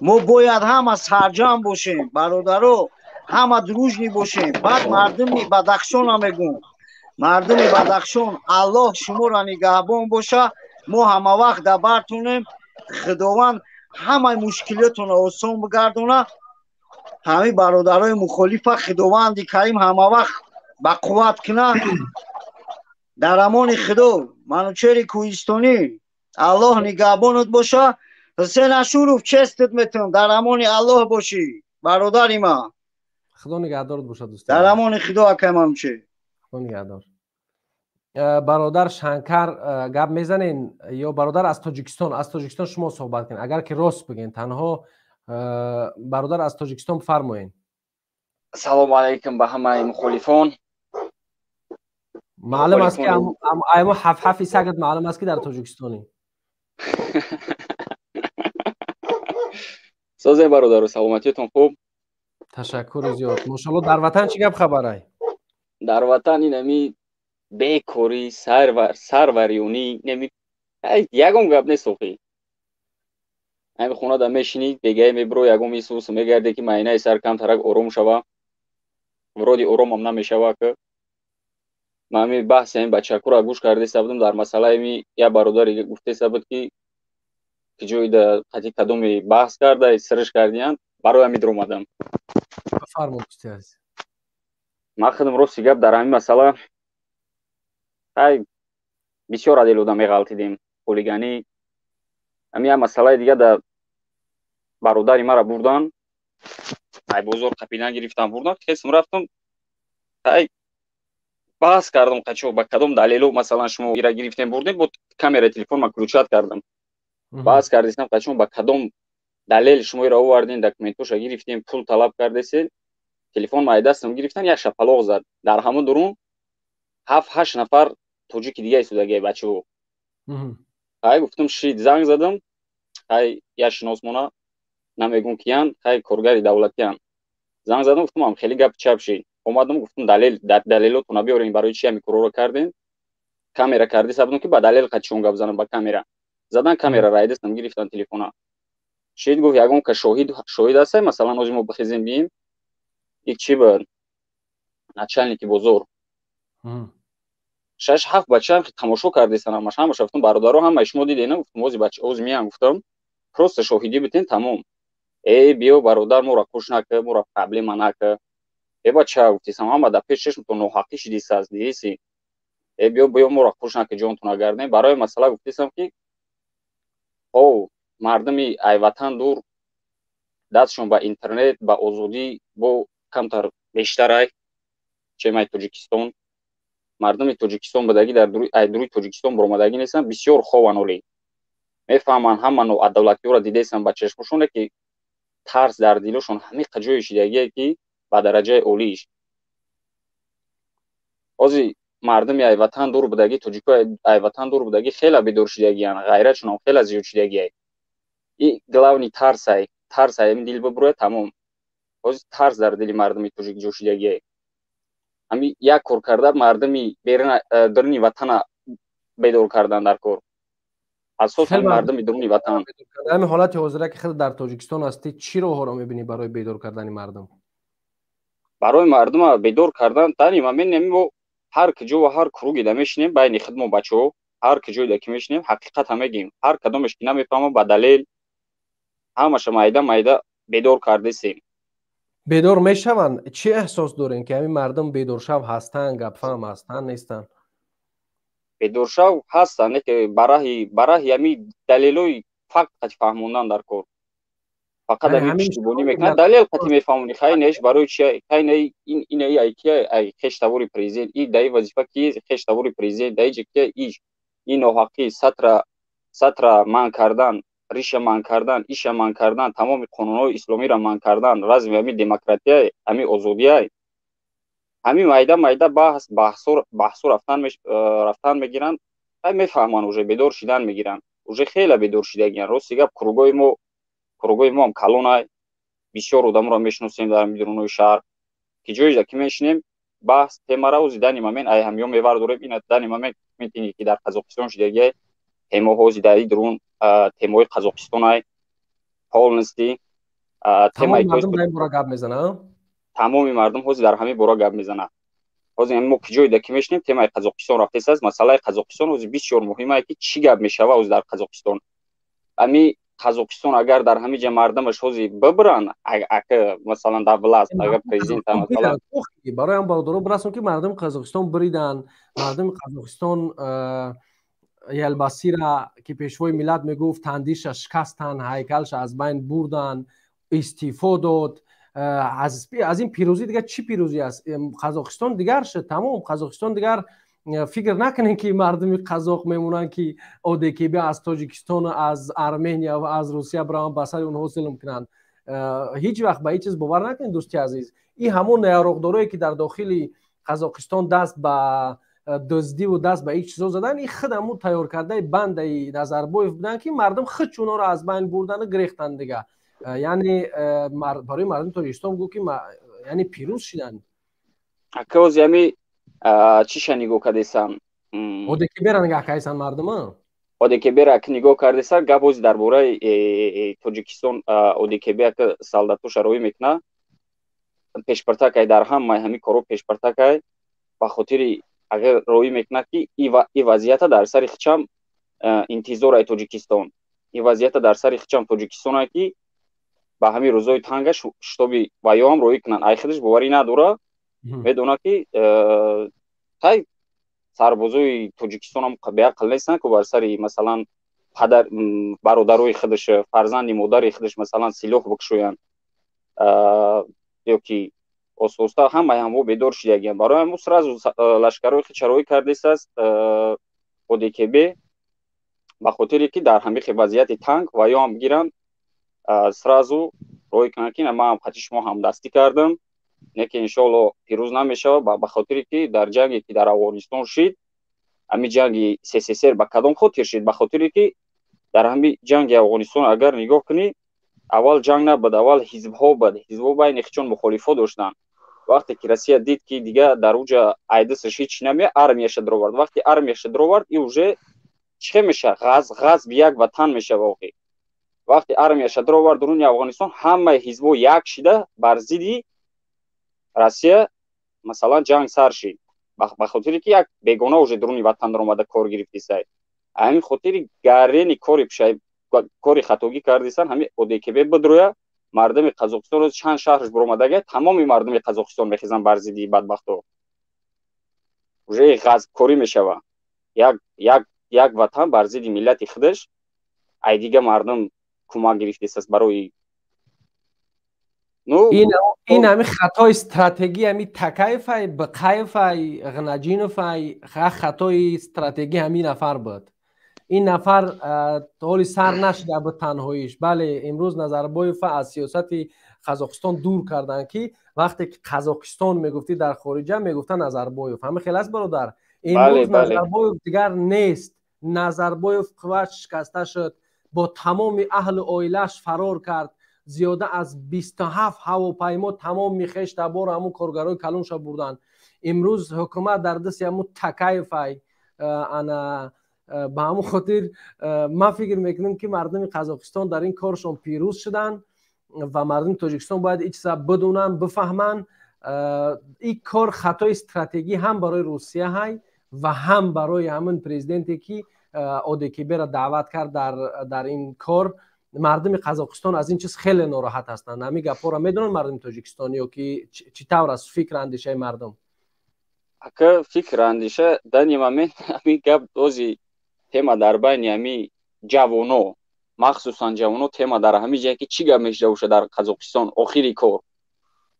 Мо бояд ҳама сарҷамъ бошем, бародаро, ҳама дружный бошем. Баъд мардуми Бадахшона мегӯм, мардуми Бадахшон, Аллоҳ шуморо нигаҳбон боша. Мо ҳама вақт дар бартонем, Худованд ҳамаи мушкилиётонро осон бигардона. Ҳамин бародарои мухолифа Худованди Карим ҳама вақт ба қувват кунад. Дар амони Худо. Манучери Кӯҳистонӣ, Аллоҳ нигаҳбонат боша. Ҳусен Ашуров, честат метавон, дар амони Аллоҳ бошӣ, бародари ман. Худо нигаҳдорат бошад, дӯст. Дар амони Худо, акай Манучер. Худо нигаҳдор. Бародар Шанкар, гап мезанен ё бародар аз Тоҷикистон? Аз Тоҷикистон шумо суҳбат кунед, агар ки рост бигӯед. Танҳо бародар аз Тоҷикистон, фармоед. Салому алайкум ба ҳамаи мухолифон. Маълум аст, ки аймо ҳаф-ҳафи сагат маълум аст, ки дар Тоҷикистонӣ. Созем, бародару, саломатиятон хуб? Ташаккури зиёд, мошалло. Дар ватан чӣ гап хабарай? Дар ватан инами бекорӣ, сарварёнӣ, инами ягон гап нест охи. Ҳами хонада мешинӣ, бегае мебиро, ягон исус мегарде, ки майнаи сар камтарак ором шава. Вроде оромам намешава ки. Ман ҳами баҳси ҳамин бачакура гӯш кардаиста будам дар масъалаи ми як бародаре гуфтаиста буд, ки ҷои да қати кадоме баҳс карда, сириш кардиянд, барои ҳамин дуромадам. Бифармо, дӯсти азиз. Ман худам, рости гап, дар ҳамин масъала ай бисёр адилуда меғалтидем, хулиганӣ. Ҳамин як масъалаи дига, да бародари мара бурдан, ай бозор қапидан гирифтан, бурдан. Хесм рафтам, ай баҳс кардам: қачо, ба кадом далелу, масалан, шумо ира гирифтем, бурдем? Бо камераи телефон ман включать кардам, баҳс кардистам: қачон, ба кадом далел шумо ира овардем, документоша гирифтем, пул талаб кардесед? Телефон май дастам гирифтан, як шапалоқ зад. Дар ҳамон дурун ҳафт ҳашт нафар тоҷики дига истодагиай, бачаҳо. Ай гуфтам, шид, занг задам, ай як шиносмона, намегум киян, хай коргари давлатиян. Занг задам, гуфтам, ам хеле гап чап шид. Омадам, гуфтам, далел, далелотона биёрем, барои чи ҳами корро кардем? Камера карди сабдам, ки ба далел қачон гап занам. Ба камера задан, камера райдастам гирифтан, телефона шид. Гуфт, ягон ка шоҳид ҳастай, масалан, ҳозир мо бихезем бием. И чи буд, начальники бозор, шаш ҳафт бача тамошо кардесан ҳамаш. Ҳамаша гуфтам, бародаро, ҳамаи шумо дидена. Гуфтам, ози бача ози меям, гуфтам, просто шоҳидӣ битен, тамом. Э, биё, бародар, моро куш нака, моро проблема нака. Э, бача, гуфтисам, ҳама дар пеш чашмтон ноҳақӣ шидисааст, дидиси. Э, биё, биё, моро куш нака, ҷонтона гардем. Барои масъала гуфтисам, ки о мардуми ай ватан дур дастшон ба интернет, ба озодӣ бо камтар бештарай, чемай Тоҷикистон. Мардуми Тоҷикистон будагӣ, дар ай дуруи Тоҷикистон баромадагӣ нестанд, бисёр хован, олӣ мефаҳманд, ҳама ноадолатиҳоро дидесанд ба чашмошоне, ки тарс дар дилошон ҳамиқа ҷое шидагие, ки ба дараҷаи олииш. Ҳозир мардуми ай ватан дур будагӣ, тоҷико ай ватан дур будагӣ хеле бедор шидагиянд, ғайратшонам хеле зиёд шидагиай. И главный тарсай, тарсай ҳамин дил бибурояд, тамом. Ҳозир тарс дар дили мардуми тоҷик ҷо шидагиай. Ҳамин як кор карда, мардуми даруни ватана бедор кардан дар кор, асосан мардуми даруни ватан. Ҳамин ҳолати ҳозира, ки худ дар Тоҷикистон ҳастӣ, чӣ роҳҳоро мебинӣ барои бедор кардани мардум? Барои мардума бедор кардан дар ин момент мо ҳар куҷо ва ҳар круге да мешинем, байни худмо бачаҳо, ҳар куҷое ки мешинем, ҳақиқата мегӯем. Ҳар кадомеш ки намефаҳма, ба далел ҳамаша майда майда бедор кардесем. Бедор мешаванд? Чӣ эҳсос дорем, ки ҳамин мардум бедоршав ҳастанд, гапфаҳм ҳастанд, нестанд? Бедоршав ҳастанд, не ки ба раҳи ҳами далелои факт қати фаҳмондан дар кор. Фақат ҳами пуштибонӣ мекунад, далел қати мефаҳмонӣ, хай неш барои чи, хай не ин инаи ай кия, ай хеш тавори президент, и даи вазифа ки хеш тавори президент даи ҷи кия, иш ин ноҳақӣ, сатра манъ кардан, риша манъ кардан, иша манъ кардан, тамоми қонунҳои исломиро манъ кардан, разми ҳами демократия, ҳами озодия. Ҳамин майда майда баҳс баҳсо рафтан мегиранд, ай мефаҳманд, уже бедор шидан мегиранд, уже хеле бедор шидагиянд. Рости гап, кругои мо ҳам калонай, бисёр одамро мешиносем дар ҳамин шаҳр, ки ҷоеда ки мешинем, баҳс темара ози дани момент ай ҳамё мевардорем. Ина дани момент митинге ки дар Қазоқистон шидагиай, темоҳо ози дар дурун темои Қазоқистонай полностью. Темаи бора гап мезанад. Тамоми мардум ҳозир дар ҳамин бора гап мезанад. Ҳозир мо ки ҷоеда ки мешинем, темаи Қазоқистон рафтест. Масъалаи Қазоқистон ҳозир бисёр муҳимае, ки чӣ гап мешава ҳозир дар Қазоқистон. Ами Қазоқистон агар дар ҳамин ҷа мардумаш ҳозир бибиранд, ака, масалан, дар власть агар президент, масалан. Барои ҳам бародаро бирасон, ки мардуми Қазоқистон бириданд. Мардуми Қазоқистон Елбасира, ки пешвои миллат мегуфт, тандиша шикастанд, ҳайкалша аз байн бурданд, истеъфо дод. Аз ин пирӯзӣ дигар чӣ пирӯзӣ аст? Қазоқистон дигар шуд, тамом. Қазоқистон дигар. Фикр накунем, ки мардуми қазоқ мемонанд, ки ОДКБ аз Тоҷикистон, аз Армения ва аз Русия бираванд, ба сари онҳо зулм кунанд. Ҳеҷ вақт ба ҳеҷ чиз бовар накунед, дӯсти азиз. Ин ҳамон яроқдорое, ки дар дохили Қазоқистон даст ба дуздиву даст ба ҳеҷ чизо задан, ин худ ҳамун тайёр кардаи бандаи Назарбоев буданд, ки мардум худ чуноро аз байн бурдану гирехтанд дига. Яъне барои мардуми Тоҷикистон гӯ, ки яъне пирӯз шиданд. Ака, ози ҳами чиша нигоҳ кардесам. ОДКБ-ра нигоҳ кардесан мардума? ОДКБ-ра ак нигоҳ кардесан, гап ози дар бораи Тоҷикистон. ОДКБ ака солдатоша роӣ мекунад, пешпартакай дар ҳамаи ҳамин корҳо, пешпартакай. Ба хотири агар роӣ мекунад, ки и вазъията дар сари хичам интизорай Тоҷикистон, и вазъията дар сари хичам Тоҷикистонае, ки ба ҳамин рӯзои танга шитоби ваёам роӣ кунанд. Ай худаш боварӣ надора. Медонад ки тай сарбозои Тоҷикистонам беақл нестанд, ку бар сари, масалан, падар, бародарои худаш, фарзанди модари худаш, масалан, силоҳ бикушоянд. Ё ки оста-оста ҳамаи ҳамво бедор шидагиянд. Барои ҳамн сразу лашкарҳои худ чароӣ кардистааст ОДКБ, ба хотире ки дар ҳамихи вазъияти танг ва ё ҳам бигиранд, сразу роҳӣ кунанд, ки ман ҳам қати шумо ҳамдастӣ кардам, не ки иншоалло пирӯз намешавад, ба хотире ки дар ҷанге ки дар Афғонистон шид, ҳамин ҷанги СССР ба кадом хотир шид? Ба хотире ки дар ҳамин ҷанги Афғонистон агар нигоҳ кунӣ, аввал ҷанг набуд, аввал ҳизбҳо буд, ҳизбҳо байни хичон мухолифо доштанд. Вақте ки Россия дид, ки дига дар уҷа айдисаш ҳеч намея, армияша даровард. Вақте армияша даровард, и уже чӣ меша? Ғазби як ватан мешава. Охи вақте армияша даровард дуруни Афғонистон, ҳамаи ҳизбҳо як шида бар зидди Россия, масалан, ҷанг сар шид, ба хотире ки як бегона уже дуруни ватан даромада кор гирифтисай. Ҳамин хотири гарени кори пушай, кори хатогӣ кардисан, ҳамин ОДКБ бидроя. Мардуми Қазоқистон рӯз чанд шаҳрш буромадага, тамоми мардуми Қазоқистон мехезанд бар зидди бадбахто. Уже ғазбкорӣ мешава, як ватан бар зидди миллати худаш, ай дига мардум кӯмак гирифтисаст барои ну. Ин ҳами хатои стратегӣ ҳами Такаевай, Бақаевай, Ғнаҷиновай, хатои стратегӣ ҳамин нафар буд. Ин нафар ҳоли сар нашуда буд танҳоиш. Бале, имрӯз Назарбоева аз сиёсати Қазоқистон дур карданд, ки вақте ки Қазоқистон мегуфтӣ дар хориҷа, мегуфта Назарбоев. Ҳама хел аст, бародар. Имрӯз Назарбоев дигар нест. Назарбоев қувваш шикаста шуд, бо тамоми аҳлу оилааш фарор кард. Зиёда аз 27 ҳавопаймо тамоми хеш табор, ҳамун коргарои калонша бурданд. Имрӯз ҳукумат дар дасти ҳамун Такаевай. Ана ба ҳамун хотир ман фикр мекунам, ки мардуми Қазоқистон дар ин коршон пирӯз шуданд ва мардуми Тоҷикистон бояд ин чиза бидонанд, бифаҳманд. Ин кор хатои стратегӣ ҳам барои Русия ҳай ва ҳам барои ҳамин президенте, ки ОДКБ-ра даъват кард дар ин кор. Мардуми Қазоқистон аз ин чиз хеле нороҳат ҳастанд. Ҳамин гапҳоро медонанд мардуми Тоҷикистон ё ки чӣ тавр аст фикр андешаи мардум? Ака, фикр андеша данный момент ҳамин гап дози тема дар байни ҳами ҷавоно, махсусан ҷавоно, тема дар ҳамин ҷае, ки чӣ гап мешуда боша дар Қазоқистон. Охири кор,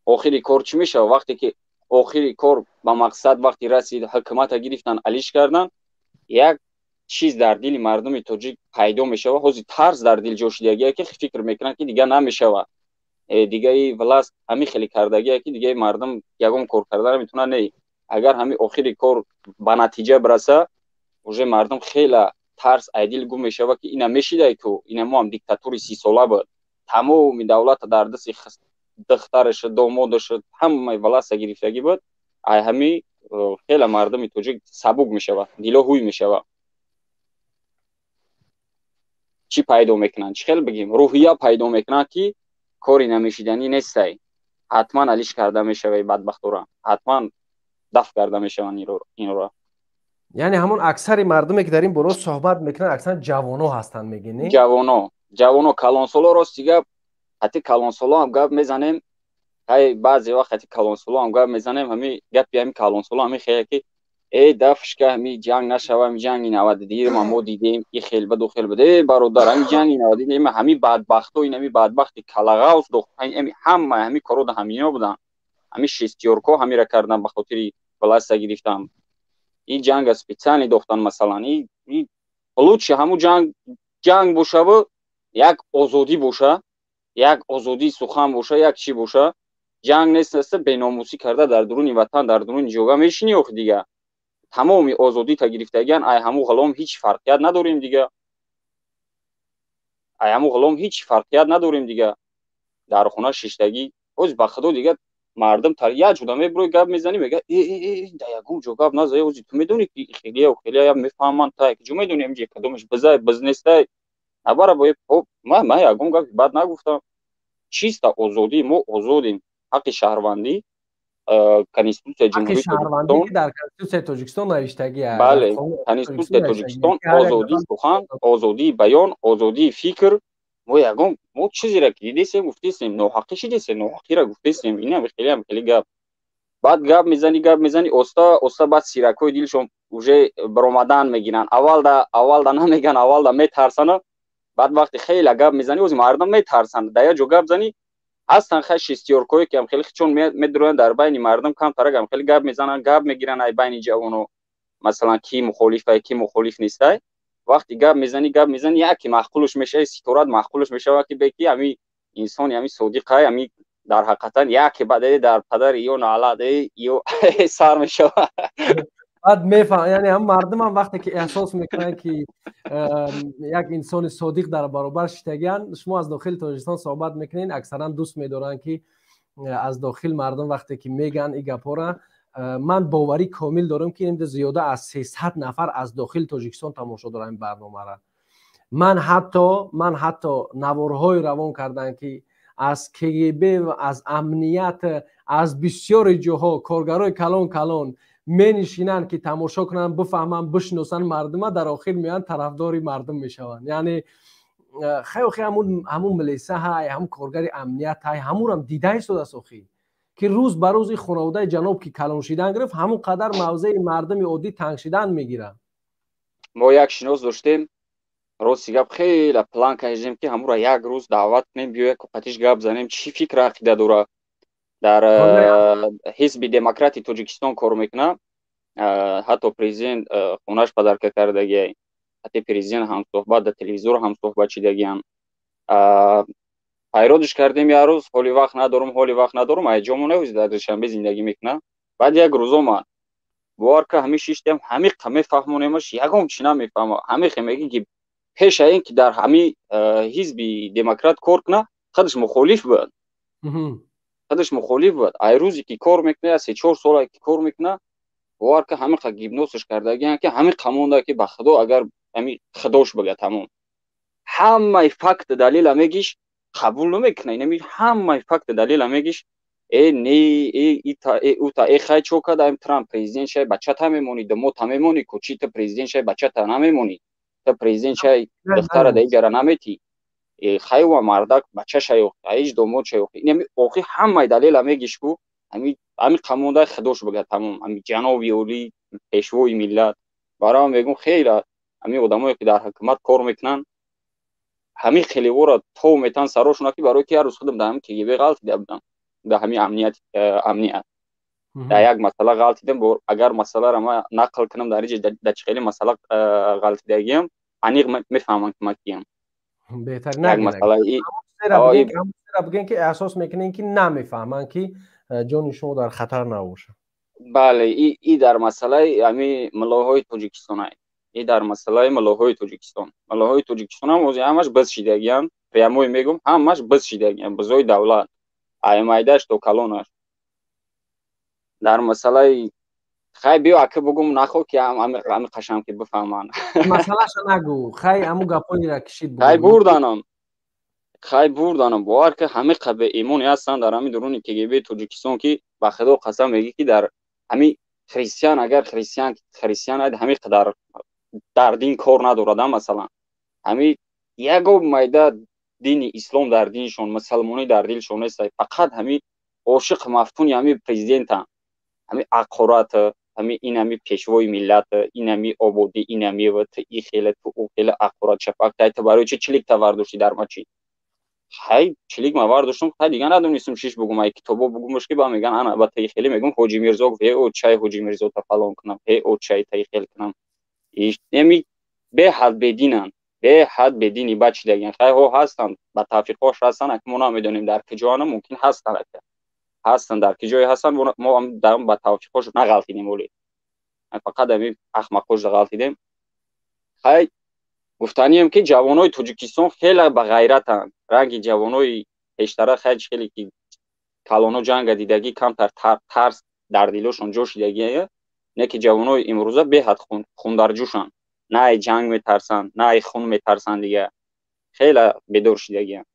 охири кор чӣ мешавад? Вақте ки охири кор ба мақсад вақте расид, ҳукумата гирифтан, алиш кардан, як чиз дар дили мардуми тоҷик пайдо мешавад. Ҳозир тарс дар дил ҷо шудагие, ки фикр мекунанд, ки дига намешавад. Дигаи власт ҳамин хеле кардагие, ки дигаи мардум ягон кор карда наметавонад. Не, агар ҳамин охири кор ба натиҷа бираса, уже мардум хела тарс айдил гум мешавад, ки ина мешидай ку ина мо ҳам диктатури 30-сола буд, тамоми давлата дар дасти духтараш, домодаш, ҳамаи власта гирифтагӣ буд. Ай ҳами хела мардуми тоҷик сабук мешавад, дило ҳуй мешавад. Чӣ пайдо мекунанд, чӣ хел бигем, рӯҳия пайдо мекунанд, ки кори намешиданӣ нестай, ҳатман алиш карда мешавад, бадбахтора ҳатман дафт карда мешаванд инро. Яъне ҳамон аксари мардуме, ки дар ин боро суҳбат мекунанд, аксаран ҷавоно ҳастанд, мегӣ, не? Ҷавоно, ҷавоно, калонсоло. Рости гап, ҳатти калонсоло ҳам гап мезанем. Ҳай, баъзе вақт ҳатти калонсоло ҳам гап мезанем, ҳами гапи ҳами калонсоло ҳами хеле, ки э дафшка, ҳами ҷанг нашава, ҳами ҷанги 92-ма мо дидем, и хел баду хел бад. Э бародар, ҳами ҷанги 92 ҳами бадбахто, ин ҳами бадбахти калағавс дохт, ҳами ҳама ҳами корода ҳамино буданд, ҳами шестёрко ҳамира кардан ба хотири власта гирифтан. Ин ҷанга специально дохтан, масалан, и лучше ҳамун ҷанг ҷанг бошаву як озодӣ боша, як озодии сухан боша, як чӣ боша. Ҷанг нест, аста беномусӣ карда дар дуруни ватан, дар дуруни ҷога мешинӣ. Охи дига тамоми озодита гирифтагиан, ай ҳамун ғулом ҳеҷ фарқият надорем дига, ай ҳамун ғулом ҳеҷ фарқият надорем дига. Дар хона шиштагӣ ҳоз, ба худо, дига мардум тар як ҷуда мебурӯй, гап мезанӣ, мега э э э да ягон ҷо гап назай. Ҳози ту медонӣ, ки хелия хелия мефаҳманд, та ҷо медонӣ, ҳамҷа кадомаш бизай, биз нестай, набара бо ман ягон гапи бад нагуфтам. Чиста озодӣ, мо озодем, ҳаққи шаҳрвандӣ, Конститутсияи Ҷумҳурии Тоҷикистон дар Конститутсияи Тоҷикистон навиштагӣ. Бале, Конститутсияи Тоҷикистон озодии сухан, озодии баён, озодии фикр. Мо ягон мо чизеро ки дидесем, гуфтесем, ноҳақӣ шидесем, ноҳақиро гуфтесем. Инам хелеам хеле гап. Баъд гап мезанӣ, гап мезанӣ, оста оста баъд сиракҳои дилшон уже баромадан мегиранд. Аввалда намеган, аввалда метарсанд. Баъд вақте хеле гап мезанӣ, ози мардум метарсанд. Дар як ҷо гап занӣ, ҳастанд хай шестёркое ки ам хеле чун медуроянд дар байни мардум, камтарак ам хеле гап мезананд, гап мегиранд ай байни ҷавоно, масалан, ки мухолифай, ки мухолиф нестай. Вақте гап мезанӣ, гап мезанӣ, яке маъқулш мешавад, ситорат маъқулш мешавад, ки беки ами инсони ами содиқай, ами дар ҳақиқатан яке баъд дар падари ё наалад ё сар мешавад. Баъд мефаҳм, яъне ҳам мардумам вақте ки эҳсос мекунанд, ки як инсони содиқ дар баробар шитагианд. Шумо аз дохили Тоҷикистон суҳбат мекунед, аксаран дӯст медоранд, ки аз дохил мардум вақте ки мегӯянд ин гапҳоро. Ман боварӣ комил дорам, ки имрӯз зиёда аз 300 нафар аз дохили Тоҷикистон тамошо доранд ин барномаро. Ман ҳатто наворҳое равон карданд, ки аз КГБ, аз амният, аз бисёри ҷоҳо коргарои калон калон менишинанд, ки тамошо кунанд, бифаҳманд, бишиносанд мардума. Дар охир меоянд, тарафдори мардум мешаванд. Яъне хай, охи, ҳамун милиса ҳай, ҳамун коргари амният ҳай, ҳамунам дида истодааст, охи, ки рӯз ба рӯз ин хонаводаи ҷаноб ки калон шидан гирифт, ҳамун қадар мавзеи мардуми оддӣ танг шидан мегирад. Мо як шинос доштем, рости гап, хеле план кардем, ки ҳамура як рӯз даъват кунем, биё як қатиш гап занем, чӣ фикр ақида дора. Дар Ҳизби Демократи Тоҷикистон кор мекунад, ҳатто президент хонаш подарка кардагиай, ҳатто президент ҳамсӯҳбат, дар телевизор ҳамсӯҳбат шидагиам. Пайродиш кардем як рӯз, ҳоли вақт надорум, ҳоли вақт надорум, айҷомо навиз, дар Душанбе зиндагӣ мекунад. Баъд як рӯз омад, бовар ка, ҳамин шиштем, ҳамиқа мефаҳмонемаш, ягон чи намефаҳма. Ҳамихе мегӣ, ки пеша ин ки дар ҳамин Ҳизби Демократ кор кунад, худаш мухолиф буд, худаш мухолиф буд. Ай рӯзе ки кор мекунад, 3-4 сола ки кор мекунад, бовар ка, ҳамиқа гипнозш кардагиам, ки ҳамиқа монда, ки ба худо, агар ҳами худош бага, тамом, ҳамаи факт далела мегиш, қабул намекунад. Инами ҳамаи факт далела мегиш, э не, э ита, э ута, э хай, чо када, Трамп президент шай, бачата мемонӣ, домота мемонӣ ку, чи ту президент шай, бачата намемонӣ, ту президент шай, духтара да иҷара наметӣ, хайва мардак бача шай, ҳеҷ домод шай. Инами охи ҳамаи далела мегиш ку, ҳами қамонда, худош бага, тамом, ҳами ҷаноби олӣ, пешвои миллат. Барои мегӯм, хеле ҳамин одамое ки дар ҳукумат кор мекунанд, ҳамин хелевора тов метан сарошона, ки барои ки як рӯз худам дар ҳамин КГБ ғалтида будам, дар ҳамин амният дар як масъала ғалтидам. Агар масъаларо ман нақл кунам, дар инҷа дар чӣ хеле масъала ғалтидагиам, аниқ мефаҳмам, ки ман киям. Беҳтар бигӯем, ки эҳсос мекунем, ки намефаҳманд, ки ҷони шумо дар хатар набошад. Бале, и дар масъалаи ҳамин муллоҳои Тоҷикистон, и дар масъалаи муллоҳои Тоҷикистон. Муллоҳои Тоҷикистон ҳам ози ҳамаш биз шидагиянд, прямой мегӯм, ҳамаш биз шидагиянд, бизои давлат, ай майдаш то калонаш. Дар масъалаи хай, биё, ака, бугум, нахо, ки ами қашам, ки бифаҳманд. Масъалаша нагӯ, хай, ҳаму гапҳоеро кишид. Хай, бурданам, хай, бурданам. Бовар ки, ҳамиқа беимоне ҳастанд дар ҳамин дуруни КГБ Тоҷикистон, ки ба худо қасам, мегӣ, ки дар ҳамин христиан, агар христиан ҳамин қадар дар дин кор надорада, масалан, ҳамин ягон майда дини ислом дар диншон, мусалмонӣ дар дилшон нест, фақат ҳамин ошиқ мафтуни ҳамин президентанд, ҳамин ақорат, ҳамин ин ҳами пешвои миллат, ин ҳами ободӣ, ин ҳами и хеле ту ӯ хеле ақорат шафақ. Ту барои чи чилик тавар доштӣ дар мачи? Хай, чилик ма вардоштум, хай, дига надонистум чиш бугум, ай китобо бугумаш, ки ба меган, ана ба таи хеле мегум, Ҳоҷи Мирзо гуфт, э о чай Ҳоҷи Мирзо та фалон кунам, э о чай таи хел кунам. Эми беҳад бединанд, беҳад бедини бачидагиан. Хайҳо ҳастанд, ба тавфиқош ҳастанд, аки мо намедонем дар куҷоана, мумкин ҳастанд, ака ҳастанд, дар ки ҷое ҳастанд, мо ба тавфиқош нағалтидем, оле фақат ами ахмақош ғалтидем. Хай, гуфтанием, ки ҷавонои Тоҷикистон хеле ба ғайратанд, ранги ҷавонои пештара. Хай, хеле ки калоно ҷанга дидагӣ, камтар тарс дар дилошон ҷо шидагие, не ки ҷавонои имрӯза беҳад хундарҷӯшанд, на ай ҷанг метарсанд, на ай хун метарсанд, дига хеле бедор шидагианд.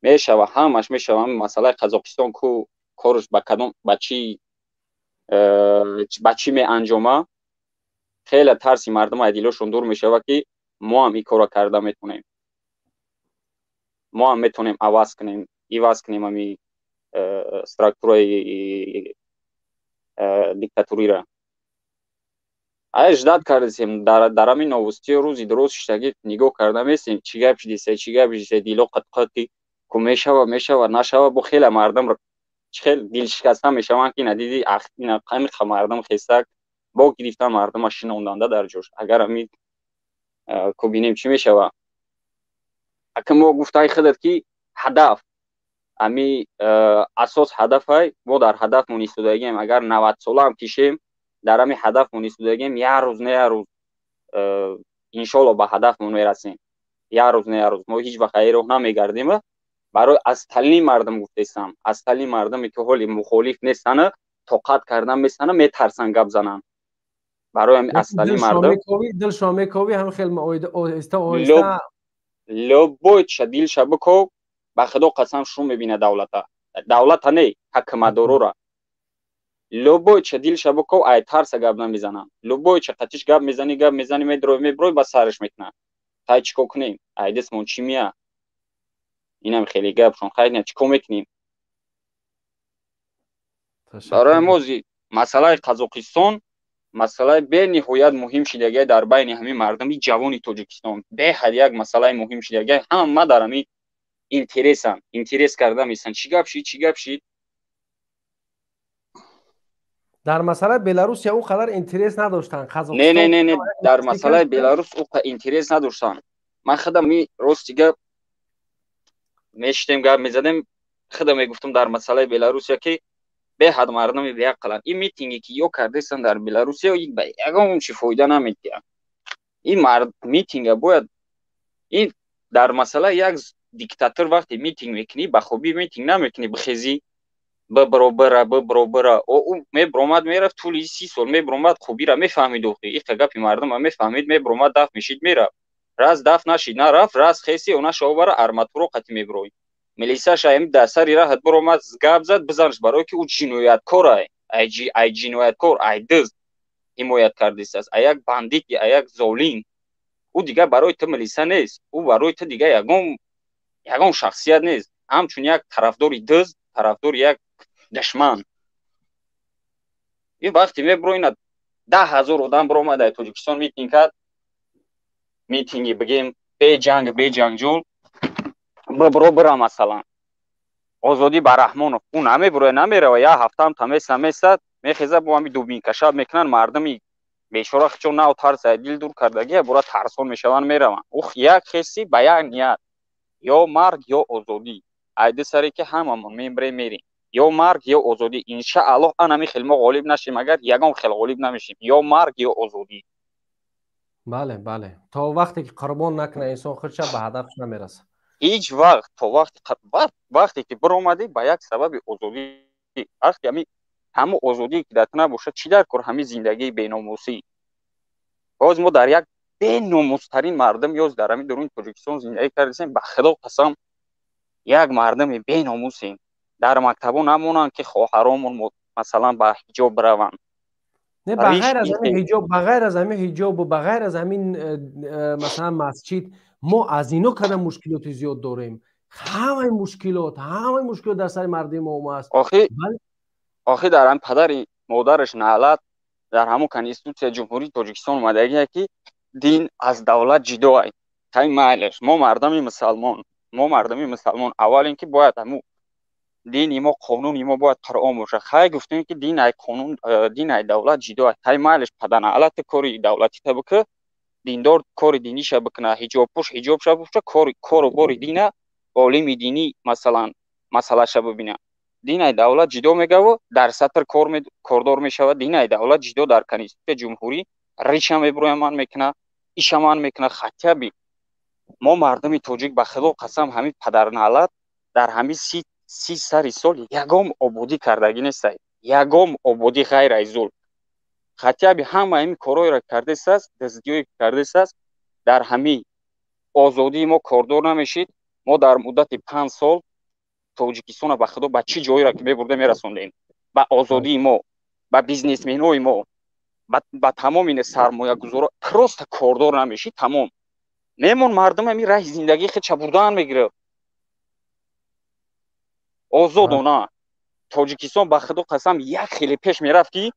Мешава, ҳамаш мешава. Масъалаи Қазоқистон ку корш ба кадом, ба чӣ меанҷома, хеле тарси мардум ай дилошон дур мешава, ки мо ҳам ин корро карда метавонем, мо ҳам метавонем иваз кунем ами структураи. Диктатурира ай ждать кардесем. Дар ҳамин новостиё рӯзи дуруст шиштагӣ нигоҳ карда месем, чӣ гап шидиса, чӣ гап шидиса, дило қатқати ку мешава, мешава, нашава. Бо хеле мардум хел дилшикаста мешаванд, ки надиди ҳамиқа мардум хестак бо гирифтан мардума шинонданда дар ҷош. Агар ҳамин ку бинем, чӣ мешава. Ака, мо гуфтаи худат, ки ҳадаф ами асос ҳадафай, мо дар ҳадафмон истодагием. Агар 90 солаам кишем, дар ҳамин ҳадафмон истодагием. Як рӯз не як рӯз, иншолло, ба ҳадафмон мерасем. Як рӯз не як рӯз мо ҳеҷ вақт аи роҳ намегардем. Барои остальные мардум гуфтесам, остальные мардуме ки ҳоли мухолиф нестана, тоқат кардан местана, метарсанд гап зананд. Барои ҳамин остальные мардум дилшон мековӣ, ҳам хел оҳиста оҳиста. Любой ча дилша биков, ба худо қасам, шу мебина давлата, давлата не, ҳакмадорора. Любой ча дилша биков, ай тарса гап намезананд. Любой ча қатиш гап мезанӣ, гап мезанӣ, медрой, меброй, ба сараш мекунад. Хай, чӣ кор кунем? Ай дастмон чӣ мия? Инам хеле гапшон. Хай, чӣ кор мекунем? Барои мо масъалаи Қазоқистон масъалаи бениҳоят муҳим шидагия дар байни ҳамин мардуми ҷавони Тоҷикистон. Беҳад як масъалаи муҳим шидагия. Ҳама дар ҳамин интересанд, интерес карда месанд, чӣ гап шид, чӣ гап шид. Дар масъалаи Беларусия ӯ қадар интерес надоштанд. Не, не, не, не, дар масъалаи Беларус ӯ интерес надоштанд. Ман худам ми рости гап мешитем, гап мезадем, худам мегуфтам дар масъалаи Беларусия, ки беҳад мардуми беақланд. Ин митинге ки ё кардестанд дар Беларусия, ба ягон чи фоида намедиҳад. Ин митинга бояд ин дар масъалаи як диктатор вақте митинг мекунӣ, ба хубӣ митинг намекунӣ. Бихезӣ, бибро, бира, бибро, бира. Ӯ мебромад, мерафт, тӯли 30 сол мебромад, хубира мефаҳмид. Охи иқа гапи мардума мефаҳмид, мебромад, даф мешид, мерафт. Раз даф нашид, нарафт, раз хеси она шобара арматуро қати меброи. Милисаша ами дар сари раҳат биромад, гап зад, бизанаш, барое ки ӯ ҷинояткор, ай ҷинояткор, ай дизд ҳимоят кардистааст, ай як бандит, ай як золим. Ӯ дигар барои ту милиса нест, ӯ барои ту дигар ягон шахсият нест, ҳамчун як тарафдори дизд, тарафдори як душман. Ин вақте мебро, ина 10 000 одам биромад дар Тоҷикистон митинг кард, митинги бигем беҷанг, беҷанҷол, бибро, бира, масалан, озодӣ ба Раҳмонов. Ӯ намебуроя, намерава. Як ҳафтаам тамеса месад, мехеза, бо ҳами дубинкашаб мекунанд. Мардуми бечора хичо нав тарса дил дур кардагия, бура тарсон мешаванд, мераванд. Ух, як хеси ба як ният: ё марг, ё озодӣ. Айди саре ки ҳамамон мембрем, мерем, ё марг, ё озодӣ. Иншааллоҳ, анами хел мо ғолиб нашем, агар ягон хел ғолиб намешем. Ё марг, ё озодӣ. Бале, то вақте ки қурбон накунад инсон худша, ба ҳадафш намерасад. Ҳеҷ вақт. То вақте ки биромадӣ ба як сабаби озодӣ, вақте ҳами ҳамун озодие ки дар ту набошад, чӣ дар кор ҳамин зиндагии беномусӣ? Боз мо дар як беномустарин мардум ёз дар ҳамин дуруни Тоҷикистон зиндагӣ кардесем. Ба худо қасам, як мардуми беномусем. Дар мактабо намонанд, ки хоҳаромон масалан ба ҳиҷоб бираванд. Не, ба ғайр аз ҳамин ҳиҷоб, ба ғайр аз ҳамин ҳиҷобу ба ғайр аз ҳамин масалан масҷид, мо аз ино кадам мушкилоти зиёд дорем. Ҳамаи мушкилот дар сари мардуми мо омааст. Охи дар ҳам падари модараш наълат. Дар ҳамон Конститутсияи Ҷумҳурии Тоҷикистон омадагие, ки дин аз давлат ҷидо ай. Тай майлаш, мо мардуми мусалмон аввал ин ки бояд ҳамун дини мо, қонуни мо бояд Қуръон бошад. Хай, гуфтем, ки дин ай қонун, дин ай давлат ҷидо ай. Тай майлаш, паданаълат, кори давлатита бикӯ, диндор кори диниша бикуна, ҳиҷобпӯш ҳиҷобша бипӯша, кору бори дина олими динӣ масалан масъалаша бибина. Дин ай давлат ҷидо мегаву дар сатр кордор мешавад. Дин ай давлат ҷидо дар Конститутсияи ҷумҳурӣ риша меброя, ман мекуна, иша ман мекуна. Хотя бы мо мардуми тоҷик, ба худо қасам, ҳамин падарнаълат дар ҳамин 30 сари сол ягон ободӣ кардагӣ нестай, ягон ободӣ ғайр аз зулм. Хотя бы ҳама ҳамин корҳоеро кардесааст, дуздиҳое кардесааст, дар ҳамин озодии мо кордор намешид. Мо дар муддати 5 сол Тоҷикистонро, ба худо, ба чӣ ҷоеро ки мебурда мерасондем, ба озодии мо, ба бизнесменҳои мо, ба тамоми сармоягузоро. Просто кордор намешид, тамом. Мемон мардум ҳамин раҳи зиндагии худша бурдан мегирифт озодона. Тоҷикистон ба худо қасам як хеле пеш мерафт, ки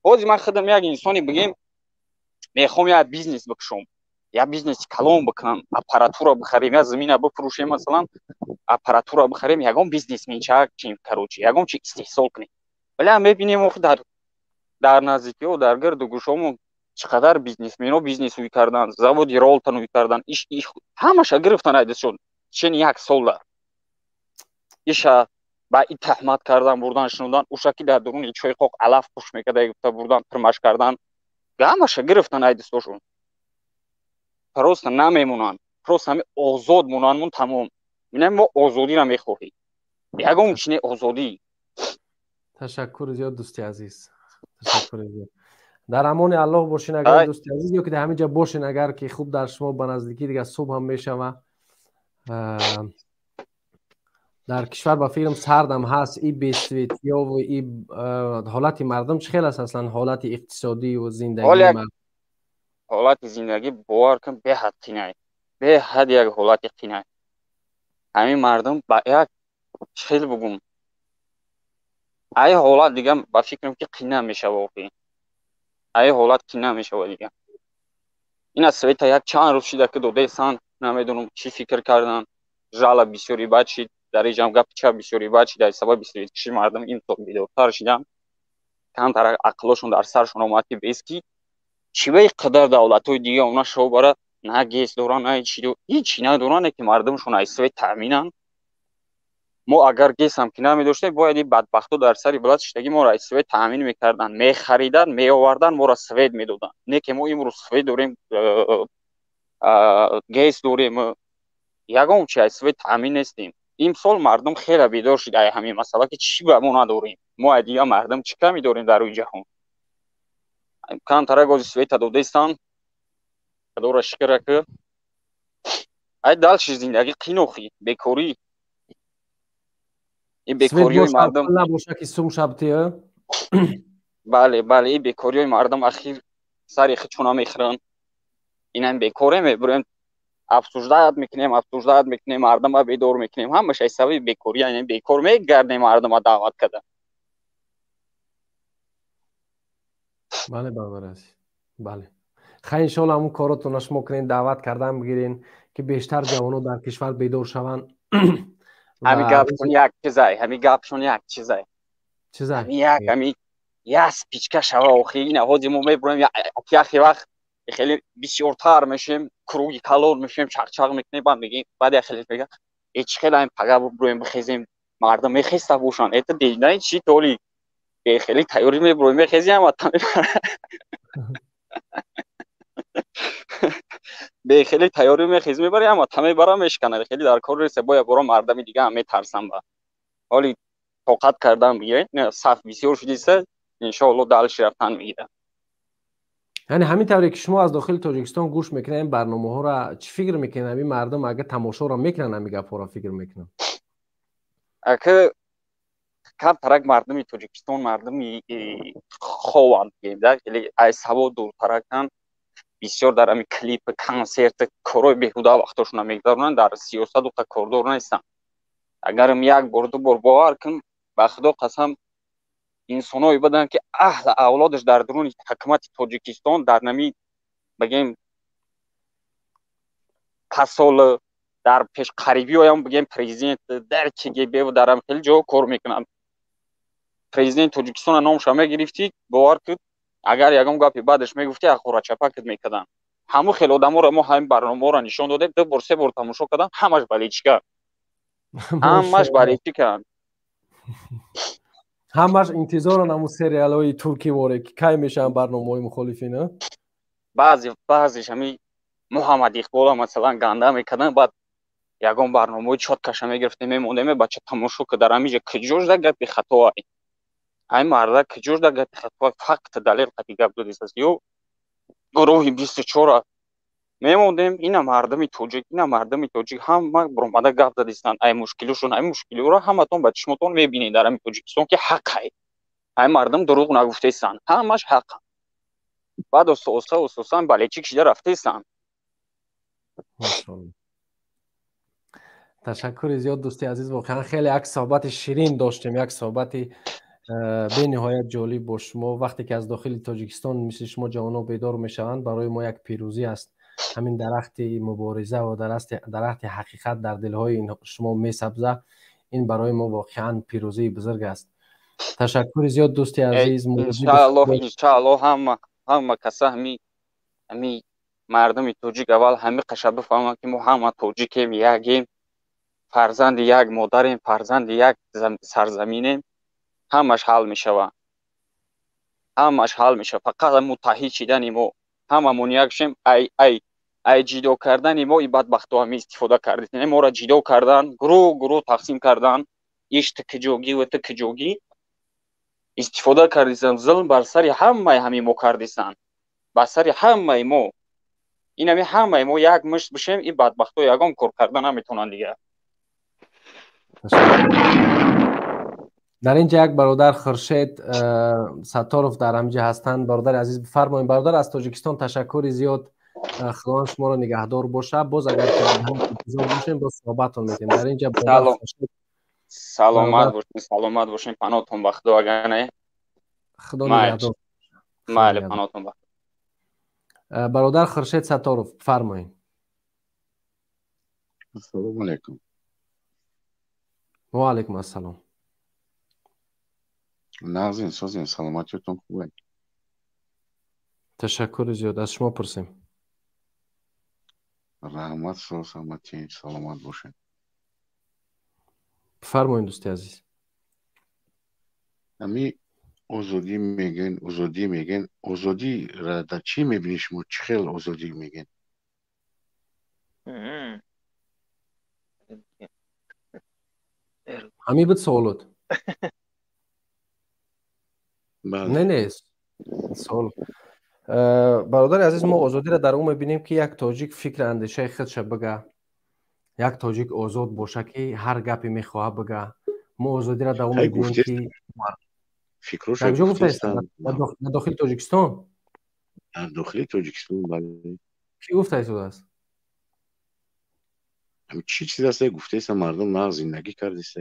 ҳозир ман худам як инсоне бигем, мехоҳам як бизнес бикушом, як бизнеси калон бикунам, аппаратура бихарем, як замина бифурӯшем, масалан, аппаратура бихарем, ягон бизнесменча чим, короче, ягон чи истеҳсол кунем. Вале мебинем, охи, дар наздикиҳо, дар гирду гӯшомон чӣ қадар бизнесменҳо бизнес ӯй кардан, заводи Ролтон ӯй кардан, ҳамаша гирифтан айдашон чени як сола. Иша ба и таҳмат кардан, бурдан, шунудан, уша ки дар дуруни чойқоқ алаф пуш мекарда, гуфта бурдан, пирмаш кардан, ҳамаша гирифтан айдистошон. Просто намемонанд, просто ҳами озод монанмон, тамом. Ина мо озодиро мехоҳем, ягон чине озодӣ. Ташаккури зиёд, дӯсти азиз, ташаккури зиёд. Дар амони Аллоҳ бошин, агар дӯсти азиз, ё ки дар ҳамин ҷа бошин, агар ки хуб дар шумо ба наздикӣ дига субҳ ҳам мешава. Дар кишвар ба фикрам сардам ҳаст, и бесветиёву и ҳолати мардум чӣ хел аст, аслан ҳолати иқтисодию зиндагии мардум? Ҳолати зиндагӣ, бовар кун, беҳад қинай, беҳад як ҳолати қинай. Ҳамин мардум ба як чӣ хел бугум, ай ҳолат дига ба фикрам ки қина мешава, охи, ай ҳолат қина мешава дига. Ина света як чанд рӯз шида ки додесан, намедонам чӣ фикр кардан, жала бисёри бад шид, дар иҷам гапи чап бисёри бад шид. Ай сабаби светкиши мардум имсол бедортар шидан, камтар ақлошон дар саршон омад, ки бес ки чӣ ба қадар давлатҳои дига она шобара на ГЭС доран, на ҳечи ҳичи надоран, ки мардумшон аз свет таъминанд. Мо агар ГЭСам ки намедоштем, бояд ин бадбахтҳо дар сари билад шиштагӣ моро аз свет таъмин мекарданд, мехариданд, меоварданд, моро свет медоданд. Не ки мо имрӯз свет дорем, ГЭС дорем, ягон чи аз свет таъмин нестем. Имсол мардум хеле бедор шид ай ҳамин масъала, ки чӣ ба мо надорем, мо аз дигар мардум чӣ ками дорем дар рӯи ҷаҳон? Камтара гози света додестанд, худоро шукра, ки ай дальше зиндагӣ қинохи бекорӣ, ин бекориҳои мардум набоша ки сум шабти. Бале, бале, ин бекориҳои мардум ахир сари хичона мехӯранд. Инам бекоре мебурем, обсуждать мекунем, обсуждать мекунем, мардума бедор мекунем, ҳамаш ай сабаби бекорӣ. Яъне бекор мегардем мардума даъват карда. Бале, бародар азиз, бале. Хай, иншоалло, ҳамун коротона шумо кунен, даъват кардан бигирен, ки бештар ҷавонон дар кишвар бедор шаванд. Ҳами гапшон як чизай, ҳами гапшон як чизай. Чизай? Ҳами як, ҳами як спичка шава, охи. Ина ҳозир мо мебурем, яхе вақт хеле бисёртар мешем, круги калон мешем, чақчақ мекунем, баъд мегем, баъд як хеле мега, э, чӣ хеле ҳами пага бубурем, бихезем, мардум мехеста бошанд, это денаи чи толи хеле тайёрӣ мебурем, мехезем, ама бехеле тайёрӣ мехез мебари, ама та мебара, мешканад, хеле дар кор реса, бояд боро мардами дига ҳам метарсам, ба ҳоли тоқат кардан бигиред, саф бисёр шудиса, иншоалло, дальше рафтан мегирад. Яъне ҳамин тавре ки шумо аз дохили Тоҷикистон гӯш мекунед ин барномаҳоро, чӣ фикр мекунед, ҳамин мардум агар тамошоро мекунанд, ҳамин гапҳоро фикр мекунанд? Ака, камтарак мардуми Тоҷикистон мардуми хованд, бигем, да, хеле ай савод дуртараканд, бисёр дар ҳамин клип, консерт, корҳои беҳуда вақтошона мегузаронанд, дар сиёсат уқа кордор нестанд. Агарм як бор, ду бор, бовар кун, ба худо қасам, инсоное буданд, ки аҳли авлодаш дар дуруни ҳукумати Тоҷикистон, дар нами бигем пасол дар пешқарибиҳоям, бигем, президент дар КГБ дар ҳам хеле ҷо кор мекунанд, президенти Тоҷикистона номша мегирифтӣ, бовар кун, агар ягон гапи баъдаш мегуфтӣ, ахорачапакат мекарданд. Ҳамун хел одаморо мо ҳамин барномаҳоро нишон додем, ду бор, се бор тамошо карданд, ҳамаш болельщика, ҳамаш болельщика. Ҳамаш интизоранд ҳамун сериалҳои туркиворе, ки кай мешаванд барномаҳои мухолифин. Баъзе баъзеш ҳами Муҳаммад Иқбола, масалан, ганда мекарданд, баъд ягон барномаҳои чёткаша мегирифтем, мемондем, бача, тамошо ки, дар ҳамиҷа куҷош да гапи хатоай, ай марда куҷош да гапи хатоай, факт, далел қати гап додисаст. Ё гурӯҳи 24-а мемондем, ина мардуми тоҷик, ина мардуми тоҷик ҳама буромада гап задистанд, ай мушкилошон, ай мушкилиҳоро ҳаматон ба чишмотон мебинед дар ҳамин Тоҷикистон, ки ҳақай, ай мардум дурӯғ нагуфтаистанд, ҳамаш ҳақ. Баъд оста оста ососан болельщик шида рафтаистанд. Ташаккури зиёд, дӯсти азиз. Воқеан хеле як суҳбати ширин доштем, як суҳбати бениҳоят ҷолиб бо шумо. Вақте ки аз дохили Тоҷикистон мисли шумо ҷавонон бедор мешаванд, барои мо як пирӯзӣ аст. Ҳамин дарахти мубориза ва дарахти ҳақиқат дар дилҳои шумо месабза, ин барои мо воқеан пирӯзии бузург аст. Ташаккури зиёд, дӯсти азиз. Иншааллоҳ, иншааллоҳ, ҳама каса, ҳами мардуми тоҷик аввал ҳами қаша бифаҳманд, ки мо ҳама тоҷикем, якем, фарзанди як модарем, фарзанди як сарзаминем. Ҳамаш ҳал мешава, ҳамаш ҳал мешава. Фақат муттаҳид шидани мо, ҳамамон як шем. Ай ҷидо кардани мо и бадбахто ҳами истифода кардед, моро ҷидо кардан, гурӯҳ гурӯҳ тақсим кардан, иш ту киҷогӣ ва ту киҷогӣ истифода кардисан. Зулм бар сари ҳамаи ҳами мо кардисан, бар сари ҳамаи мо. Инами ҳамаи мо як мушт бишем, ин бадбахто ягон кор карда наметавонанд дигар. Дар инҷа як бародар Хуршед Сатторов дар ҳаминҷа ҳастанд. Бародари азиз, бифармоед. Бародар аз Тоҷикистон, ташаккури зиёд. Худованд шуморо нигаҳдор бошад. Боз агар интизор бошем, боз суҳбатон мекунем. Дар инҷа Саломат бошед, саломат бошед, паноҳтон ба Худо. Агар не, Худо нигаҳдор. Майли, паноҳтон ба Бародар Хуршед Сатторов, фармоед. Ассалому алайкум. Ва алайкум ассалом. Нағзин, созин, саломатиятон хуб? Ташаккури зиёд, аз шумо пурсем. Раҳмат, соз, ҳама тинч, саломат бошед. Бифармоед, дӯсти азиз. Ҳами озодӣ мегӯен, озодӣ мегӯен, озодиро дар чӣ мебинед шумо? Чӣ хел озодӣ мегӯен? Ҳамин буд саволот? Не, не, савол. Бародари азиз, мо озодиро дар он мебинем, ки як тоҷик фикри андешаи худша бага, як тоҷик озод боша, ки ҳар гапе мехоҳа бага. Мо озодиро дар он мебинем, ки дар куҷо гуфтаест? Дар дохили Тоҷикистон? Дар дохили Тоҷикистон, бале. Кӣ гуфта истодааст? Чӣ чиз аст, гуфтаеста, мардум нағз зиндагӣ кардиста,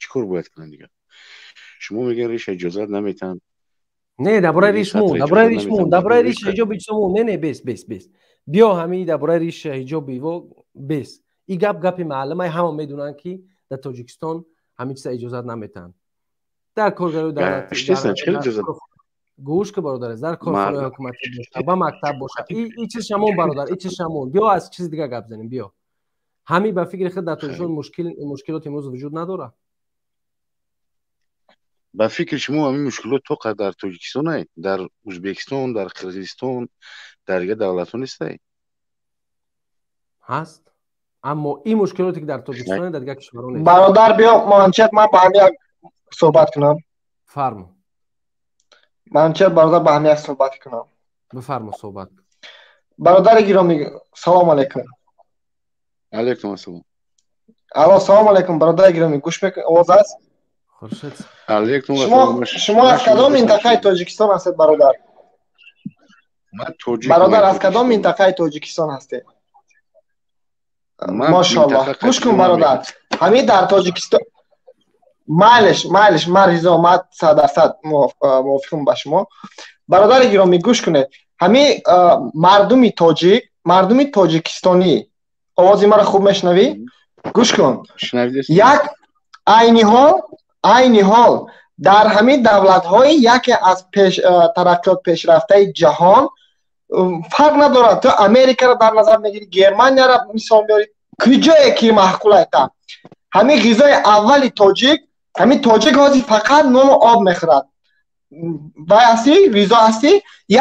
чӣ кор бояд кунанд дигар? Шумо мегӯед, риша иҷозат наметаҳанд. Не, дар бораи ришмон, дар бораи ришмон, дар бораи риш ҳиҷоби чизомон. Не, не, бес, бес, бес. Биё, ҳамин дар бораи риш ҳиҷоби иво бес. И гап гапи маълумай, ҳама медонанд, ки дар Тоҷикистон ҳамин чиза иҷозат наметаҳанд. Дар коргарои давлатӣ, гӯш ки, бародар, дар корхонаи ҳукуматӣ боша, ба мактаб боша, и чиз шамон, бародар, и чиз шамон. Биё, аз чизи дигар гап занем, биё. Ҳамин ба фикри худ дар Тоҷикистон мушкилот имрӯз вуҷуд надорад? Ба фикри шумо ҳамин мушкилот то қадр дар Тоҷикистон, дар Ӯзбекистон, дар Қирғизистон, дар дигар давлатҳо нестай? Ҳаст, аммо ин мушкилоте ки дар Тоҷикистон, дар дигар кишварҳо нест. Бародар, биё, Муҳаммадшер, ман ба ҳамин як суҳбат кунам. Фармо. Муҳаммадшер бародар, ба ҳамин як суҳбат кунам. Бифармо, суҳбат. Бародари гиромӣ, салому алайкум. Алайкум ассалом. Алло, салому алайкум, бародари гиромӣ, гӯш мекунед, овоз аст? Шумо аз кадом минтақаи Тоҷикистон ҳастед, бародар? Бародар, аз кадом минтақаи Тоҷикистон ҳастед? Мошоаллоҳ. Гӯш кун, бародар, ҳамин дар Тоҷикистон, майлиш, майлиш, ман ризо, ман 100% мувофиқам ба шумо. Бародари гиромӣ, гӯш кунед, ҳамин мардуми тоҷик, мардуми тоҷикистонӣ, овози маро хуб мешунавӣ? Гӯш кун, як айни ҳол дар ҳамин давлатҳои яке аз тараққиёт пешрафтаи ҷаҳон, фарқ надорад, ту Америкаро дар назар мегирӣ, Германияро мисол меорӣ, куҷое ки маъқулайта, ҳамин ғизои аввали тоҷик, ҳамин тоҷик ҳозир фақат нону об мехӯрад. Вай ҳастӣ, ризо ҳастӣ,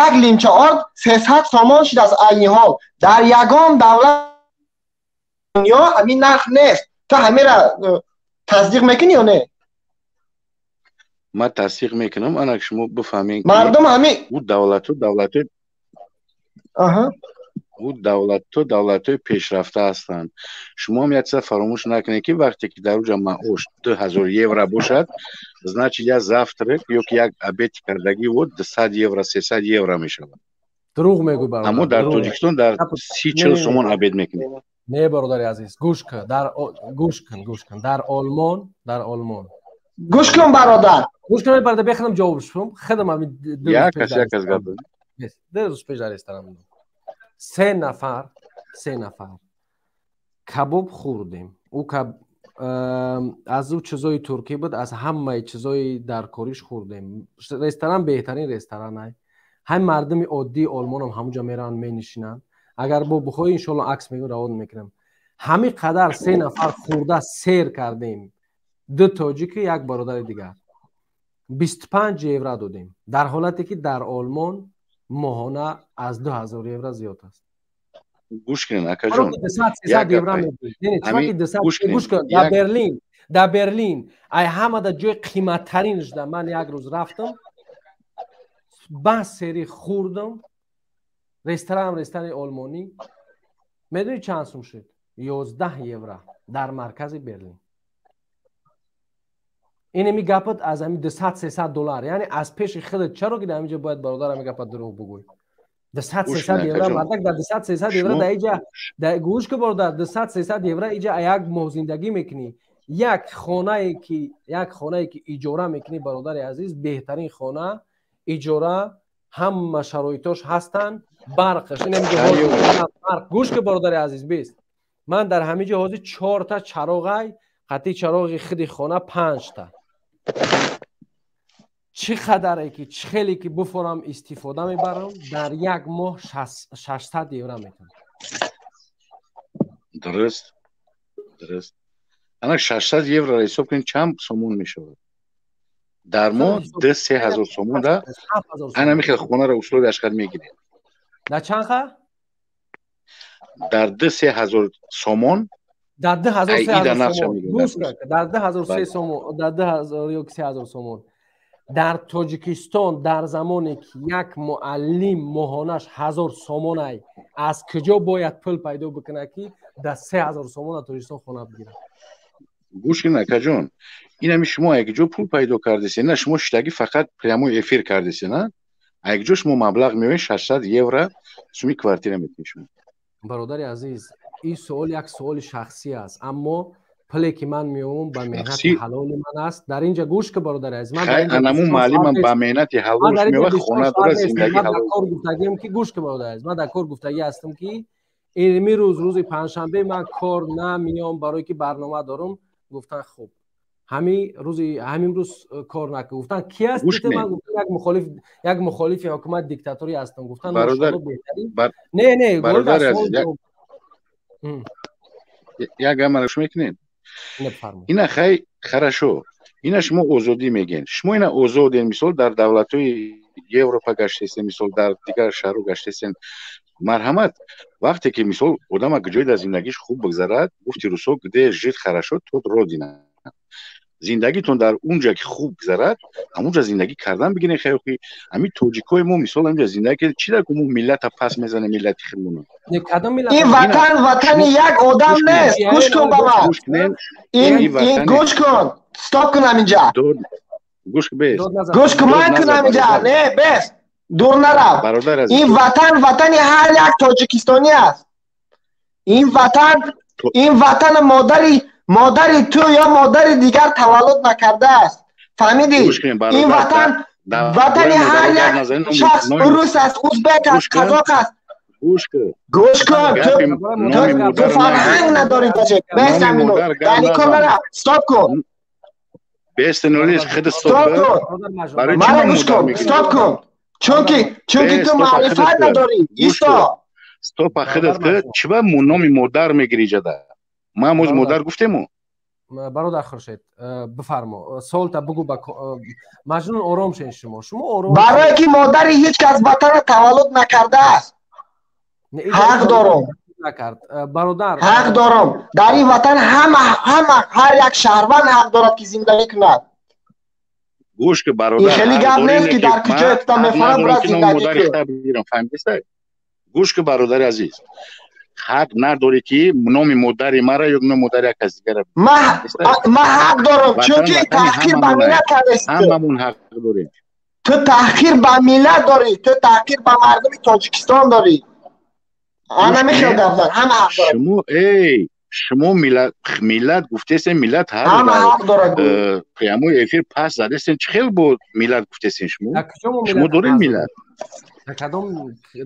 як лимча орд 300 сомон шудааст айни ҳол. Дар ягон давлат дунё ҳамин нарх нест. Ту ҳаминро тасдиқ мекунӣ ё не? Ман тасдиқ мекунам, анак шумо бифаҳмед, мардум ҳамин ӯ давлату давлатҳои ӯ давлатҳо давлатҳои пешрафта ҳастанд. Шумо ҳам як чиза фаромӯш накунед, ки вақте ки дар уҷа маош 2000 евро бошад, значит, як завтрак ё ки як обед кардагӣ ӯ 200 евро, 300 евро мешавад. Дурӯғ мегӯй, бародар. Аммо дар Тоҷикистон дар 30-40 сомон обед мекунед. Не, бародари азиз, гӯш кун, дар гӯш кун, гӯш кун, дар Олмон, дар Олмон. Гӯш кун, бародар. Гӯш кун, бародар, бехудам ҷавоб шудам. Худам ҳамин як кас, як кас гап. 2 рӯз пеш дар ресторан будам. Се нафар кабоб хӯрдем. Ӯ каб аз ӯ чизои туркӣ буд, аз ҳамаи чизои даркориш хӯрдем. Ресторан беҳтарин ресторан ай. Ҳам мардуми оддии Олмонам ҳамуҷа мераванд, менишинанд. Агар бо бихоҳӣ, иншоалло, акс мегирам, равон мекунам. Ҳамин қадар се нафар хӯрда сер кардем. Ду тоҷики, як бародари дигар. 25 евро додем. Дар ҳолате ки дар Олмон моҳона аз 2000 евро зиёд аст. Гӯш кунед, акаҷон. Гӯш кун, дар Берлин, дар Берлин ай ҳамада ҷои қиматтарин шуда. Ман як рӯз рафтам, бас сери хӯрдам. Ресторан, ресторани олмонӣ. Медонӣ чанд сум шуд? 11 евро дар маркази Берлин. Инеми гапат аз ами 200, 300 доллар, яъне аз пеши худат. Чаро ки дар ҳаминҷо бояд, бародар, ами гапат дурӯғ бугӯй? 200, 300 евро, мардак, дар 200, 300 евро дар иҷа, гӯш ки, бародар, 200, 300 евро иҷа як моҳ зиндагӣ мекунӣ. Як хонае ки иҷора мекунӣ, бародари азиз, беҳтарин хона иҷора, ҳама шароитош ҳастанд, барқаш, барқ. Гӯш ки, бародари азиз, бист ман дар ҳамин ҷо ҳозир чорта чароғай, қатъи чароғи худи хона панҷта. Чӣ қадаре ки, чӣ хеле ки буфорам, истифода мебарам, дар як моҳ 600 евро метавонам. Дуруст. Ана 600 евроро ҳисоб кунед, чанд сомон мешавад дар моҳ? 2-3 ҳазор сомон да ана михел хонаро условия ашқад мегиред. Дар чанд ха? Дар 2-3 ҳазор сомон. Дар 2000, 3000 сомон. Дар 2000 се сомон, дар 2000 ё 3000 сомон. Дар Тоҷикистон дар замоне ки як муаллим моҳонаш 1000 сомонай, аз куҷо бояд пул пайдо бикунад, ки дар 3000 сомон дар Тоҷикистон хона бигирад? Гӯш кун, акаҷон, инами шумо якҷо пул пайдо кардесен, на? Шумо шиштагӣ фақат прямой эфир кардесен, а якҷо шумо маблағ меоед, 600 евро суми квартира метиҳед шумо. Бародари азиз, ин суол як суоли шахсӣ аст, аммо пуле ки ман меовам, ба меҳнати ҳалоли ман аст. Дар инҷа гӯш ки, бародари азиз, ман анаму муаллимам ба меҳнати ҳалолш меова, хона дора, зиндаги ҳалол. Кор гуфтагиам ки, гӯш ки, бародари азиз, ман дар кор гуфтагӣ ҳастам, ки имрӯз, рӯзи панҷшанбе, ман кор намеём, барое ки барнома дорам. Гуфтан хуб, ҳамин рӯзи, ҳамин рӯз кор накун. Гуфтан ки ҳастӣ? Ман гуфтам як мухолиф, як мухолифи ҳукумат диктаторӣ ҳастам. Гуфтан не, не. Бародари азиз, як гап гӯш мекунед? Ина хай, хорошо, ина шумо озодӣ мегӯед, шумо ина озоден. Мисол, дар давлатҳои Европа гаштесен, мисол, дар дигар шаҳрҳо гаштесен. Марҳамат, вақте ки, мисол, одама ҷое дар зиндагиш хуб бигзарад, гуфти русо, где жить хорошо, тот родина. Зиндагитон дар унҷа ки хуб гузарад, ҳамунҷа зиндагӣ кардан бигирен. Хаёқи ҳамин тоҷикои мо, мисол, ҳаминҷа зиндагӣ чи дар мо миллата пас мезанем, миллати худмона. Ин ватан ватани як одам нест. Гӯш кун ба ман, ин гӯш кун, стоп кунам инҷа. Гӯш бес. Гӯш кун, ман кунам инҷа. Не, бес, дур нарав. Ин ватан ватани ҳар як тоҷикистонӣ аст. Ин ватан, ин ватана модари ту ё модари дигар таваллуд накардааст, фаҳмидӣ? Ин ватан ватани ҳар як шахс, рус аст, узбек аст, қазоқ аст. Гӯш кун, ту фарҳанг надорӣ даже. Бес, амино дар кор нарав, стоп кун. Стоп. Кун, мара гӯш кун, стоп кун, чунки ту маърифат надорӣ. Исто. Стопа худат. Чиба номи модар мегирӣ ҷада? Ман моз модар гуфтему? Бародар Хуршед, бифармо, суолта бугу ба Маҷнун. Ором шен, шумо ором. Барое ки модари ҳеҷ кас ватана таваллуд накардааст, ҳақ дором. Накард, бародар. Ҳақ дором. Дар ин ватан ҳама, ҳар як шаҳрванд ҳақ дорад, ки зиндагӣ кунад. Гӯш ки, бародар. Ин хеле гап нест, ки дар куҷое туда мефорам, бурад зиндагӣ кун. Гӯш ки, бародари азиз, ҳақ надорӣ, ки номи модари мара ё номи модари як кас дигара. Ман ҳақ дорам, чунки таҳқир ба миллат кардасти. Ҳамамон ҳақ дорем. Ту таҳқир ба миллат дорӣ, ту таҳқир ба мардуми Тоҷикистон дорӣ. Ана мехел гап зад, ҳама ҳақ дорад. Шумо эй, шумо миллат, миллат гуфтесен, миллат ҳар Ҳама ҳақ дорад. Прямой эфир пас задесен, чӣ хел бо миллат гуфтесен шумо? Шумо доред миллат? Дар кадом,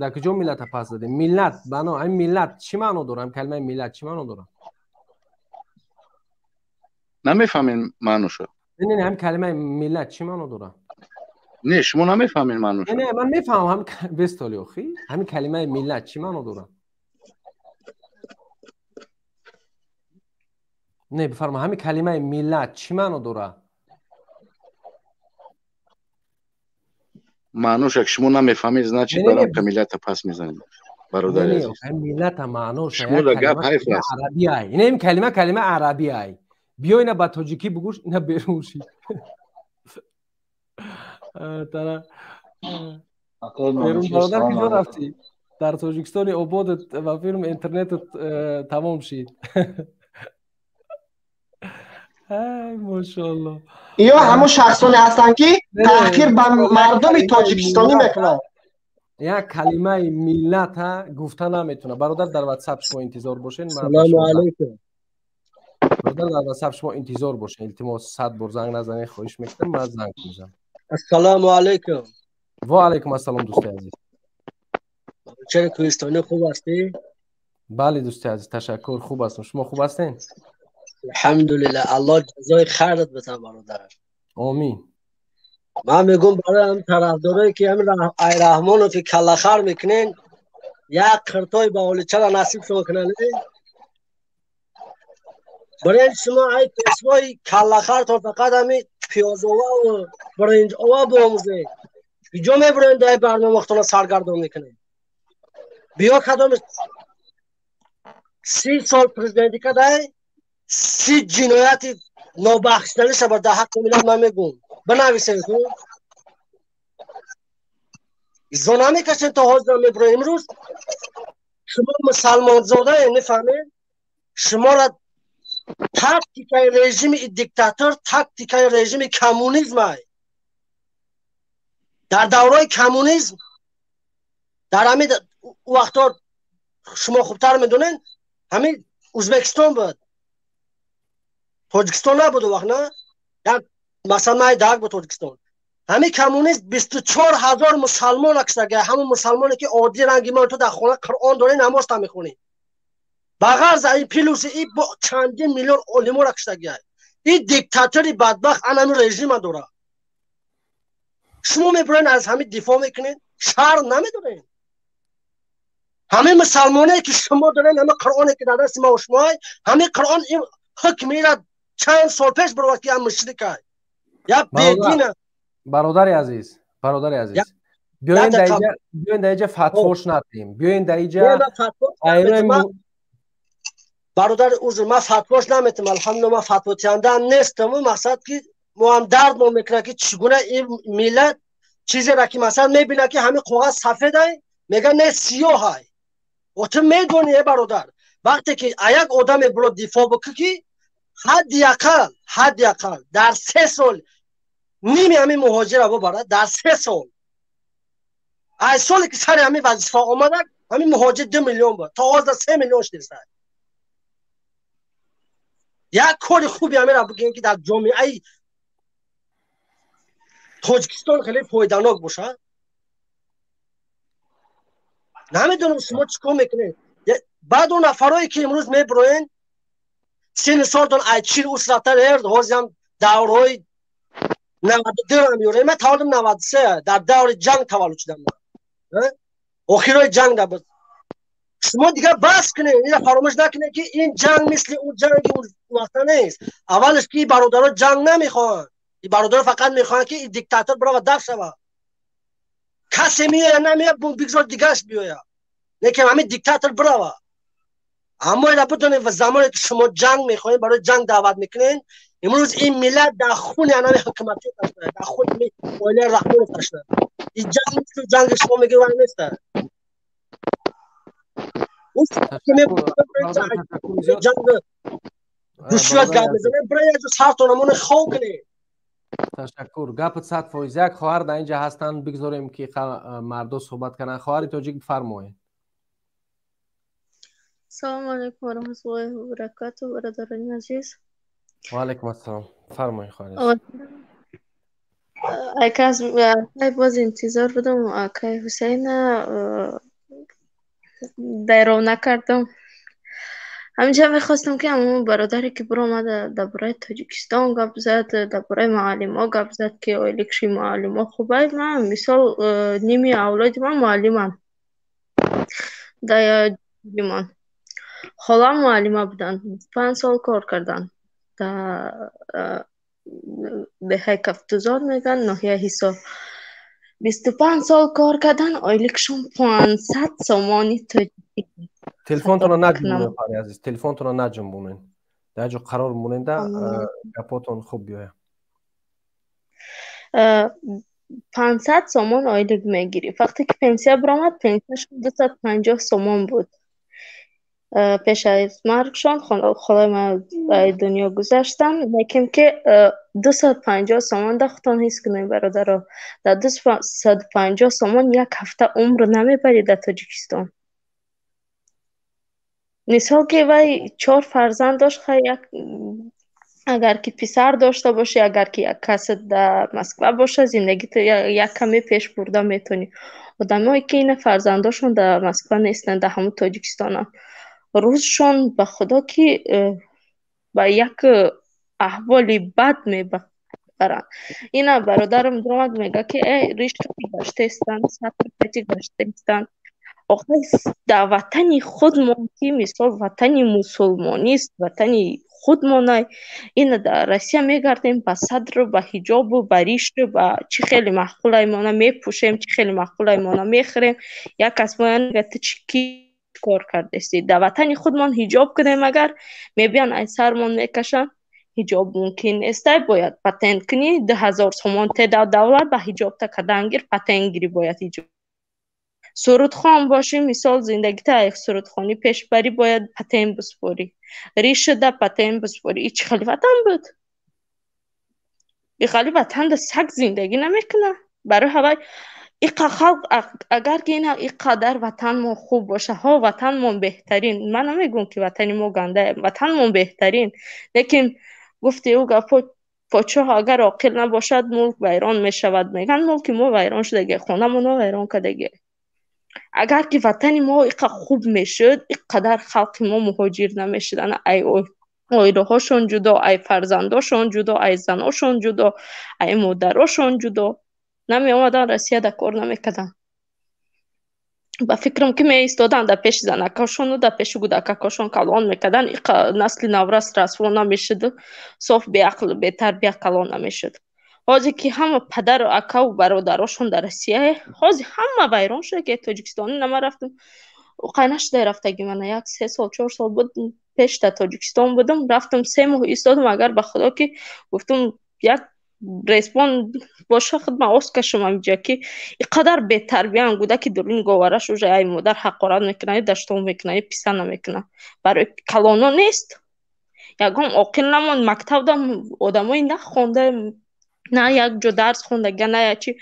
дар куҷо миллата пас задем? Миллат бано, ҳамин миллат чӣ маъно дорад? Ҳамин калимаи миллат чӣ маъно дорад? Намефаҳмем маъношо. Не, не, ҳамин калимаи миллат чӣ маъно дорад? Не, шумо намефаҳмед маъношо. Не, ман мефаҳмам, ҳамин бестоли охи, ҳамин калимаи миллат чӣ маъно дорад? Не, бифарма, ҳамин калимаи миллат чӣ маъно дорад? Маъноша ки шумо намефаҳмед, значит барам ка миллата пас мезанед, бародари азиз. Миллата маъноша шумо да гап ҳайф аст. Арабӣ ай. Ина ин калима калима арабӣ ай. Биё ина ба тоҷикӣ бугӯш, ина берун шид. Тара берун бародар, куҷо рафтӣ? Дар Тоҷикистони ободат ва филм интернетат тамом шид. Ай, мошоалло. Ё ҳамон шахсоне ҳастанд, ки таҳқир ба мардуми тоҷикистонӣ мекунанд. Як калимаи миллата гуфта наметавонад. Бародар, дар ватсап шумо интизор бошед. Салому алайкум. Бародар, дар ватсап шумо интизор бошед. Илтимос, 100 бор занг назанед, хоҳиш мекунам, ман занг мезанам. Ассалому алайкум. Ва алайкум ассалом, дӯсти азиз. Чаро кӯҳистонӣ, хуб ҳастӣ? Бале, дӯсти азиз, ташаккур, хуб ҳастам. Шумо хуб ҳастед? Алҳамдулиллаҳ, Аллоҳ ҷазои хайрат битад, бародар. Омин. Ман мегӯм барои ҳам тарафдорое ки ҳамин ай Раҳмонов ки каллахар мекунен, як қиртои ба оличара насибшон кунанд. Биринҷ шумо ай пешвои каллахартон фақат ҳамин пиёзова биринҷова биомӯзед. Куҷо мебурен, дай барномахтона саргардон мекунед? Биё, кадом 30 сол президентӣ кадай, 30 ҷинояти нобахшиданиша бар дар ҳаққи миллат ман мегӯм. Бинависед, изо намекашем то ҳозир мебурем. Имрӯз шумо мусалмонзодаe, мефаҳмед? Шуморо тактикаи режими диктатор, тактикаи режими коммунизм ай. Дар давраи коммунизм, дар ҳамин вақтҳо, шумо хубтар медонед, ҳамин Ӯзбекистон буд, Тоҷикистон набуд вақт, на як масалан май даг буд Тоҷикистон. Ҳамин коммунист 24 000 мусалмон куштага, ҳамон мусалмоне ки оддӣ ранги мо ту дар хона Қуръон дорӣ, намоз та мехонӣ. Ба ғарз ин плюси и бо чандин миллион олиморо куштагиай. Ин диктатори бадбахт анами режима дорад. Шумо мебурен, аз ҳамин дифоъ мекунед, шарм намедоред? Ҳамин мусалмоне ки шумо дорен, ҳамин Қуръоне ки дар дасти ма шумоай, ҳамин Қуръон ин ҳукм ира чанд сол пеш баровард, ки я мушрикай, я бедина. Бародари азиз, бародари азиз, биёен дар иҷа, биёен дар иҷа фатвош надиҳем, биёен дар иҷа. Бародар, узр, ман фатвош наметам, алҳамдулилла, ман фатвотиҳандаам нестам. Мақсад ки мо ҳам дардмон мекунад, ки чӣ гуна ин миллат чизеро ки масалан мебинад, ки ҳамин коғаз сафедай, мега не, сиёҳай. Ту медонӣ, э бародар, вақте ки як одаме биро дифоъ бикӣ, ки ҳадди ақал, ҳадди ақал дар 3 сол ними ҳамин муҳоҷира бубарад, дар 3 сол, аз соле ки сари ҳамин вазифа омадак, ҳамин муҳоҷир 2 миллион буд, то ҳозир 3 миллион шудеста. Як кори хуби ҳамира бигӯем, ки дар ҷомеаи Тоҷикистон хеле фоиданок бошад. Намедонам, шумо чӣ кор мекунед. Баъд он нафарое ки имрӯз мебироен, синни солтон ай 40 усратар эрд, ҳозирам даврҳои 92-ам ёре. Ман таваллудам 93, дар даври ҷанг таваллуд шудам, охирои ҷанг да буд. Шумо дигар бас кунед, ина фаромӯш накунед, ки ин ҷанг мисли он ҷанги вақта нест. Аввалаш ки бародаро ҷанг намехоҳанд, ин бародаро фақат мехоҳанд, ки ин диктатор бирава даф шавад. Касе меояд, намеояд, бигзор дигараш биёяд, лекин ҳамин диктатор бирава. Аммо ина бидонед, ва замоне ки шумо ҷанг мехоҳед, барои ҷанг даъват мекунед, имрӯз ин миллат дар хуни анами ҳукуматӣ ташна, дар хуни оилаи Раҳмонов ташна. Ин ҷанг мисли ҷанги шумо мегӯед вай неста. Ҷанг душват гап мезанед, бира як ҷо сартонамоне хов кунед. Ташаккур, гапат 100%. Як хоҳар дар инҷа ҳастанд, бигзорем, ки мардо суҳбат кунанд. Хоҳари тоҷик, бифармоед. Салому алайкум ва раҳматуллоҳи ва баракатуҳ, бародарони азиз. Ва алайкум ассалом. Фармоед, хоҳар. Ака, акай, боз интизор будам акай Ҳусейна, дайров накардам. Ҳаминҷа мехостам, ки ҳамон бародаре, ки биромада дар бораи Тоҷикистон гап зад, дар бораи муаллимо гап зад, ки ойликши муаллимо хубай. Ман, мисол, ними авлоди ман муаллиманд. Дар ман холам муаллима буданд, 5 сол кор карданд дар деҳаи Кафтузор мегӯянд, ноҳияи Ҳисор. 25 сол кор кардан, ойликшон 500 сомони тоҷикӣ. Телефонтонро наҷунбонед, хоҳари азиз, телефонтонро наҷунбонед, дар ҷо қарор монеда, гапотон хуб биёяд. 500 сомон ойлик мегирифт. Вақте ки пенсия биромад, пенсияшон 250 сомон буд. Пеш аз маргшон холаи ман ба дунё гузаштанд, лекин ки 250 сомон да худтон ҳис кунед, бародаро, дар 250 сомон як ҳафта умр намебарӣ дар Тоҷикистон. Мисол, ки вай чор фарзанд дошт, хай, як агар ки писар дошта бошӣ, агар ки як касе дар Москва боша, зиндагито як каме пеш бурда метавонӣ. Одамое ки ина фарзандошон дар Москва нестанд, дар ҳамун Тоҷикистонанд, рӯзшон, ба худо, ки ба як аҳволи бад мебаранд. Ина бародарам биромад, мега, ки э ришка гаштаистанд, сатрпати гаштаистанд. Охир дар ватани худмон, ки мисол ватани мусулмонист, ватани худмонай, ина дар Россия мегардем ба садру, ба ҳиҷобу, ба ришу, ба чӣ хеле маъқулаймона мепӯшем, чӣ хеле маъқулаймона мехӯрем. Як кас моя мега: «Ту чӣ ки кор кардастӣ?» Дар ватани худмон ҳиҷоб кунем агар, мебиён аз сармон мекашанд. Ҳиҷоб мумкин нестай, бояд патент кунӣ, 2000 сомон те давлат ба ҳиҷобта кадан гир, патент гирӣ бояд ҳиҷоб. Сурудхон бошӣ, мисол, зиндагита сурудхонӣ пеш барӣ, бояд патент биспорӣ, ришада патент биспорӣ. И чӣ хели ватан буд? Ихали ватанда саг зиндагӣ намекунад. Барои ҳавай иқа халқ, агар ки ина иқадар ватанмон хуб боша, ҳо, ватанмон беҳтарин. Ман намегӯям, ки ватани мо ганда, ватанмон беҳтарин, лекин гуфти ӯ гапҳо: подшоҳ агар оқил набошад, мулк вайрон мешавад, мегӯянд. Мулки мо вайрон шудаги, хонамоно вайрон кардаги. Агар ки ватани мо иқа хуб мешуд, иқадар халқи мо муҳоҷир намешуданд. Ай оилаҳошон ҷудо, ай фарзандошон ҷудо, ай заношон ҷудо, ай модарошон ҷудо намеомадан, Россияда кор намекарданд. Ба фикрам, ки меистоданд дар пеши занакашону дар пеши кӯдакакошон калон мекарданд, иқа насли наврас расво намешуду соф беақлу бетарбия калон намешуд. Ҳозир ки ҳама падару акаву бародарошон дар Россия, ҳозир ҳама вайрон шуда, ки тоҷикистонӣ нама рафтам, оқай нашуда рафтаги. Мана як 3 сол, 4 сол буд, пеш дар Тоҷикистон будам, рафтам, 3 моҳ истодам. Агар ба худо, ки гуфтам, як респон боша, худ ман оз кашам ҳамиҷа, ки иқадар бетарбиян. Гудаки дурин говараш уже ай модар ҳақорат мекунад, даштон мекунад, писа намекунад. Барои калоно нест, ягон оқил намонд. Мактабда одамои нахонда, на як ҷо дарс хондага, на як чи,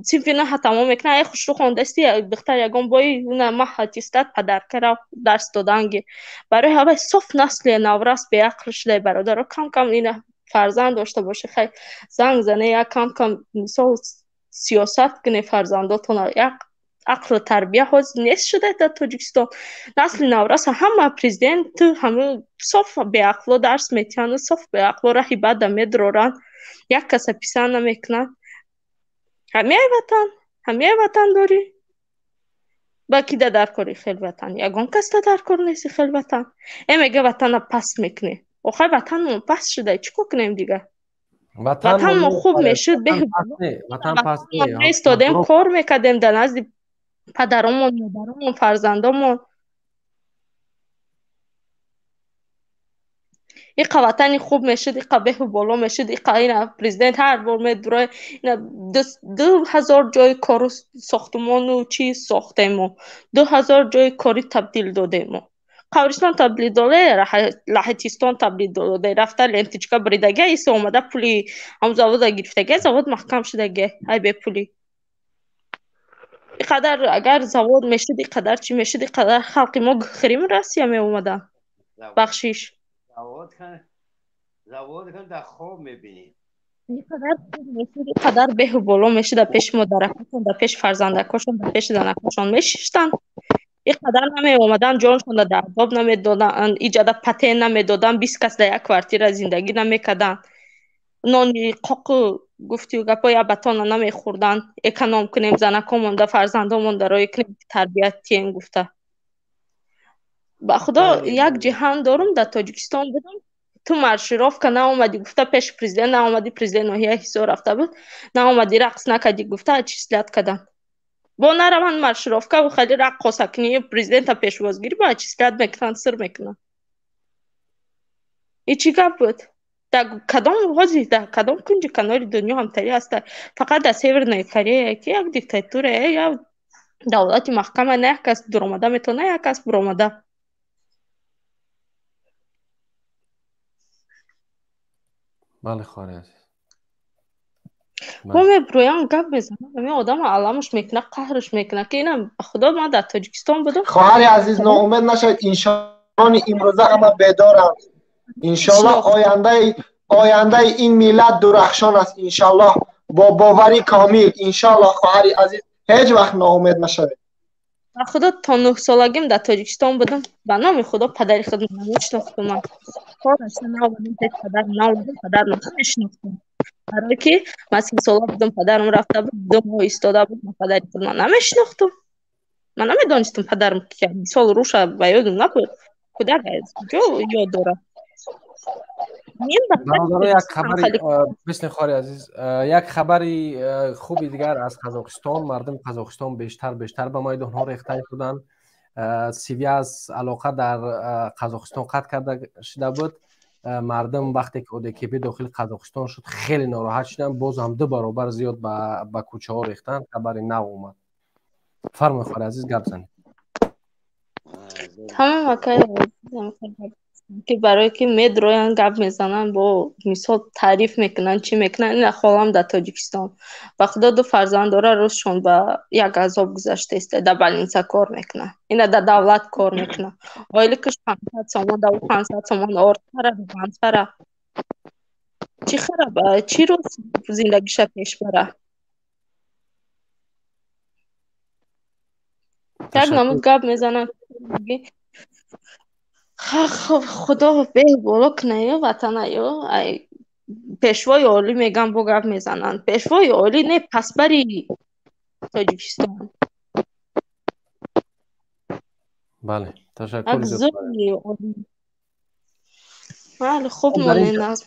синфи наҳа тамом мекунад. Ай хушрӯ хондасти духтар, ягон бои на ма аттестат падаркара дарс доданги. Барои ҳавай соф насли наврас беақл шудай, бародаро. Кам кам ина фарзанд дошта бошӣ, хай, занг зане, як кам кам, мисол, сиёсат куне фарзандотона. Як ақлу тарбия ҳозир нест шуда дар Тоҷикистон. Насли навраса ҳама президенту ҳама соф беақло дарс метиҳанду соф беақло раҳи бада медроранд, як каса писанд намекунанд. Ҳамяй ватан, ҳамяй ватан дорӣ, ба ки да дар кори хел ватан? Ягон кас да дар кор нест хел ватан. Э, мега, ватана паст мекунӣ. Охай, ватанмон паст шуда, чӣ кор кунем дигар? Ватанмон хуб мешуд, беистодем, кор мекардем дар назди падаромон, модаромон, фарзандомон. Иқа ватани хуб мешуд, иқа беҳу боло мешуд, иқа ина президент ҳар бор медура, ина 2000 ҷои кору сохтумону чӣ сохтему, 2000 ҷои корӣ табдил додему, қабристон табдил доде, лаҳитистон табдил доде, рафта ленточка бридага, иса омада пули ҳамун завода гирифтага, завод маҳкам шудаге, ай бепулӣ. Иқадар агар завод мешуд, иқадар чӣ мешуд, иқадар халқи мо хирим Россия меомаданд. Бахшиш. Завод кан дар хоб мебинӣ. Иқадар хуб мешуд, иқадар беҳу боло мешуд, дар пеши модаракошон, дар пеши фарзандакошон, дар пеши занакошон мешиштанд. Иқадар намеомаданд, ҷоншонро дар азоб намедоданд, иҷада патент намедоданд, 20 кас дар як квартира зиндагӣ намекарданд. Нони қоқу гуфтию гапҳои абатона намехӯрданд. Эконом кунем, занакомонда, фарзандомонда роӣ кунем, тарбият тием гуфта. Ба худо як ҷиҳан дорум, дар Тоҷикистон будам, ту маршировка наомадӣ гуфта, пеши президент наомадӣ, президент ноҳияи Ҳисор рафта буд, наомадӣ, рақс накардӣ гуфта, отчислят карданд. Бо нараванд маршировка ва хеле раққосакунӣ президента пешвозгирӣ бо отчислят мекунанд, сир мекунанд. И чӣ гап буд? Дар кадом ҳозир, дар кадом кунҷи канори дунё ҳамтарӣ ҳаста? Фақат дар Северная Корея, ки як диктатура, як давлати маҳкама, на як кас дуромада метавонад, на як кас буромада. Бале, хоҳари азиз. Мо меброям, гап мезанам, ҳамин одам аламаш мекунад, қаҳраш мекунад, ки инам ба худо ман дар Тоҷикистон будам. Хоҳари азиз, ноумед нашавед, иншоаллоҳ имрӯза ҳама бедоранд. Иншоаллоҳ ояндаи ин миллат дурахшон аст, иншоаллоҳ бо бовари комил, иншоаллоҳ хоҳари азиз, ҳеҷ вақт ноумед нашавед. Ба худо то 9 солагим дар Тоҷикистон будам, ба номи худо падари худро намешинохтам ман. Корашта наомадам, пеш падарам наомадам, падарам намешинохтам. Барое ки ман 3 сола будам, падарам рафта буд, 2 моҳ истода буд, ман падари худро намешинохтам. Ман намедонистам падарам ки мисол рӯша ба ёдам набуд. Кӯдак аз куҷо ёд дорад? Бародаро, як хабари бисни хоҳари азиз, як хабари хуби дигар аз Қазоқистон. Мардуми Қазоқистон бештар ба майдонҳо рехта шуданд. Связ алоқа дар Қазоқистон қатъ карда шуда буд. Мардум вақте ки ОДКБ дохили Қазоқистон шуд, хеле нороҳат шуданд, боз ҳам 2 баробар зиёд ба кӯчаҳо рехтанд. Хабари нав омад. Фармоед хоҳари азиз, гап занед. Тамом акай, ки барое ки медроянд, гап мезананд, бо мисол таъриф мекунанд, чӣ мекунанд. Ина холам дар Тоҷикистон, ба худо 2 фарзанд дора, рӯзшон ба як азоб гузаштааст, дар больница кор мекунад, ина дар давлат кор мекунад. Ойликаш 500 сомон, дар 500 сомон орд хара, равған хара, чӣ хара, чӣ рӯз зиндагиша пеш бара. Як намуд гап мезананд. Худо беҳ боло кунаю ватанаю. Пешвои олӣ меган, бо гап мезананд. Пешвои олӣ не, пасбари Тоҷикистон. Бале, ташаккур. Бале, хуб монед.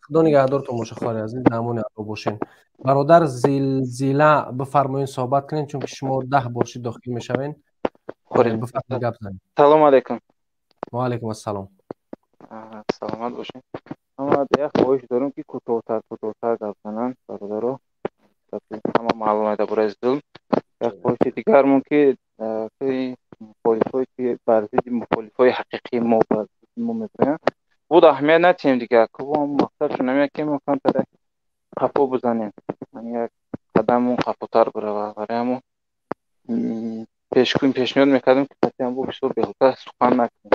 Худо нигаҳдортон боша хоҳари азиз, дар амони Аллоҳ бошен. Бародар Зилзила, бифармоед суҳбат кунед, чунки шумо 10 бор шид дохил мешавед. Бифармоед, гап занед. Салом алейкум. Ва алейкум ассалом. Саломат бошед. Ман як хоҳиш дорам, ки кӯтоҳтар гап зананд бародаро. Ҳама маълум аст дар бораи зулм. Як хоҳиши дигармон, ки мухолифҳое ки бар зидди мухолифҳои ҳақиқии мо бар зидди мо мегӯянд, буд аҳамият натиҳем дигар. Мақсад шуна меяд, ки мо камтар қафо бизанем, як қадамон қафотар биравад. Барои ҳамон пешниҳод мекардем, ки қатъиян бо бисёр беҳуда сухан накунем.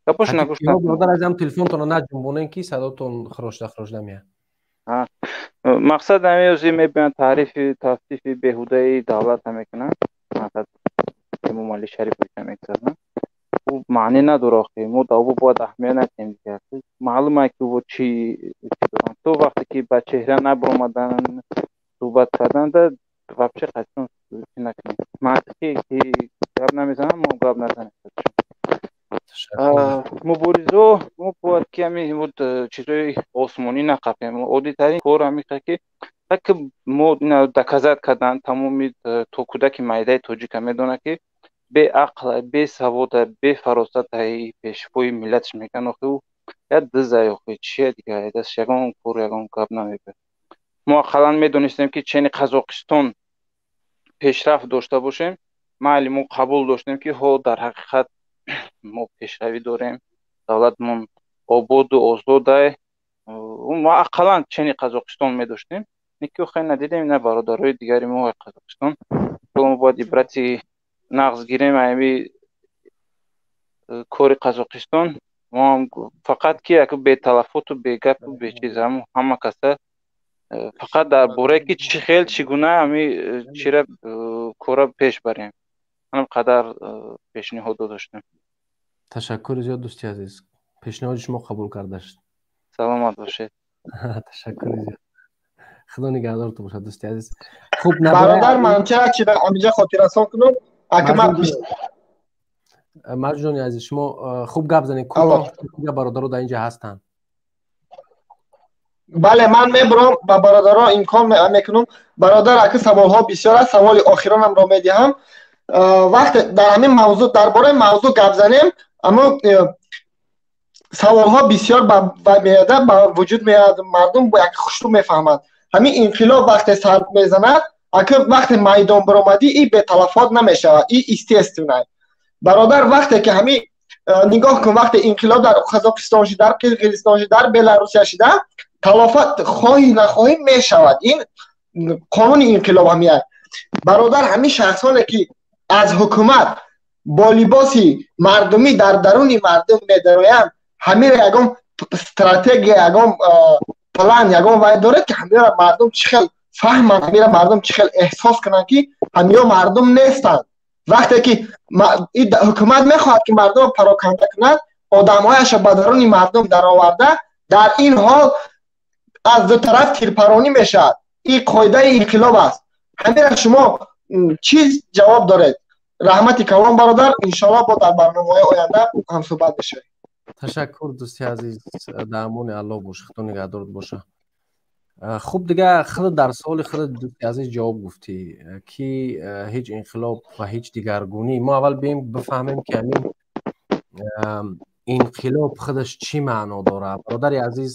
Гапошо нагӯш накунем. Бародар азизам, телефонтонро наҷунбонед, ки садотон хирошда меяд. Мақсад ҳамин ози мебинанд, таърифи тавсифи беҳудаи давлатро мекунанд. Мақсад Эмомалӣ Шарифовича мекарданд. Ӯ маънӣ надорад охи. Мо дар ӯ бояд аҳамият натиҳем дигар. Маълум аст, ки ӯ чӣ доранд. То вақте ки ба чеҳра набаромадан, суҳбат карданд, вообще қатъиян чӣ накунем. Мантиқӣ ки гап намезананд, мо гап назанем. Муборизо мо бояд ки ҳамин чизҳои осмонӣ нақапем. Оддитарин кор ҳамин ки так мо доказат кардан, тамоми то кӯдаки майдаи тоҷика медонад, ки беақл, бесавод, бефаросат пешвои миллатш мекунад. Охи ӯ як дизай, охи чия дигар, дастш ягон кор, ягон гап намебарад. Мо ақаллан медонистем, ки чени Қазоқистон пешрафт дошта бошем, майли мо қабул доштем, ки ҳо дар ҳақиқат мо пешравӣ дорем, давлатмон ободу озодай. Мо ақаллан чени Қазоқистон медоштем, ки охир надидем, на бародарои дигари мо Қазоқистон Иншоалло мо бояд ибрати нағз гирем ами кори Қазоқистон. Мо ҳам фақат ки як беталафоту бегапу бечиз ҳама каса фақат дар бораe ки чӣ хел чӣ гуна ами чира кора пеш барем, ҳамин қадар пешниҳод доштем. Ташаккури зиёд, дӯсти азиз, пешниҳоди шумо қабул карда шуд. Саломат бошед. Ташаккури зиёд, худо нигаҳдортон бошад, дӯсти азиз. Хуб, бародар, ман чара чи ҳаминҷа хотиррасон кунам, ака ман Марҷони азиз, шумо хуб гап занед, кӯтоҳ, бародаро дар инҷа ҳастанд. Бале, ман мебурам, ба бародаро имкон мекунам. Бародар, ака, саволҳо бисёр аст, саволи охиронамро медиҳам. Вақте дар ҳамин мавзӯъ, дар бораи мавзӯъ гап занем, аммо саволҳо бисёр меояда, ба вуҷуд меояд, мардум як хушрӯ мефаҳмад. Ҳамин инқилоб вақте сар мезанад, ака, вақте майдон баромадӣ, и беталафот намешавад, и естественно. Бародар, вақте ки ҳамин нигоҳ кун, вақте инқилоб дар Қазоқистон шид, дар Қирғизистон шид, дар Беларусия шида, талофат хоҳӣ нахоҳӣ мешавад. Ин қонуни инқилоб ҳамияд. Бародар, ҳамин шахсоне ки аз ҳукумат бо либоси мардумӣ дар даруни мардум медароянд, ҳамира ягон стратегия, ягон план, ягон вай дорад, ки ҳамира мардум чӣ хел фаҳманд, ҳамира мардум чӣ хел эҳсос кунанд, ки ҳамиё мардум нестанд? Вақте ки ҳукумат мехоҳад, ки мардумро пароканда кунад, одамҳояшро ба даруни мардум дароварда, дар ин ҳол аз ду тараф тирпаронӣ мешавад. Ин қоидаи инқилоб аст. Ҳамира шумо чӣ ҷавоб доред? Раҳмати калон, бародар, иншоалло бо дар барномаҳои оянда ҳамсӯҳбат мешавем. Ташаккур, дӯсти азиз, дар амони Аллоҳ бош, худо нигаҳдорат боша. Хуб, дига худ дар саволи худ, дӯсти азиз, ҷавоб гуфтӣ, ки ҳеҷ инқилоб ва ҳеҷ дигаргунӣ. Мо аввал бием бифаҳмем, ки ҳамин инқилоб худаш чӣ маъно дорад. Бародари азиз,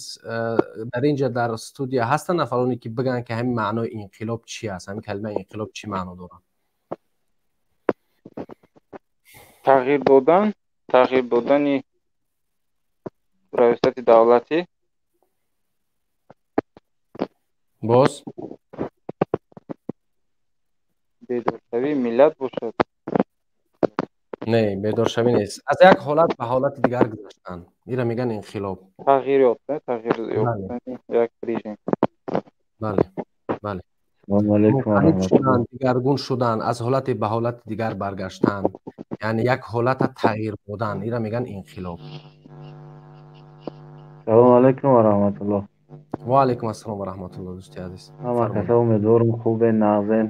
дар инҷа дар студия ҳастанд нафароне, ки бигӯянд, ки ҳамин маънои инқилоб чӣ аст, ҳамин калимаи инқилоб чӣ маъно дорад? Тағйир додан, тағйир додани раёсати давлатӣ. Боз бедоршавии миллат бошад. Не, бедоршавӣ нест, аз як ҳолат ба ҳолати дигар гузаштан, ира мегӯянд инқилоб. Тағйир ёфтан, тағйир ёфтани як режим. Бале, мунқалиб шудан, дигаргун шудан, аз ҳолате ба ҳолати дигар баргаштан, яъне як ҳолата тағйир додан, ира мегӯянд инқилоб. Салому алайкум ва раҳматуллоҳ. Ва алайкум ассалом ва раҳматуллоҳ, дӯсти азиз. Ҳама каса умедворам хубе, нағзен.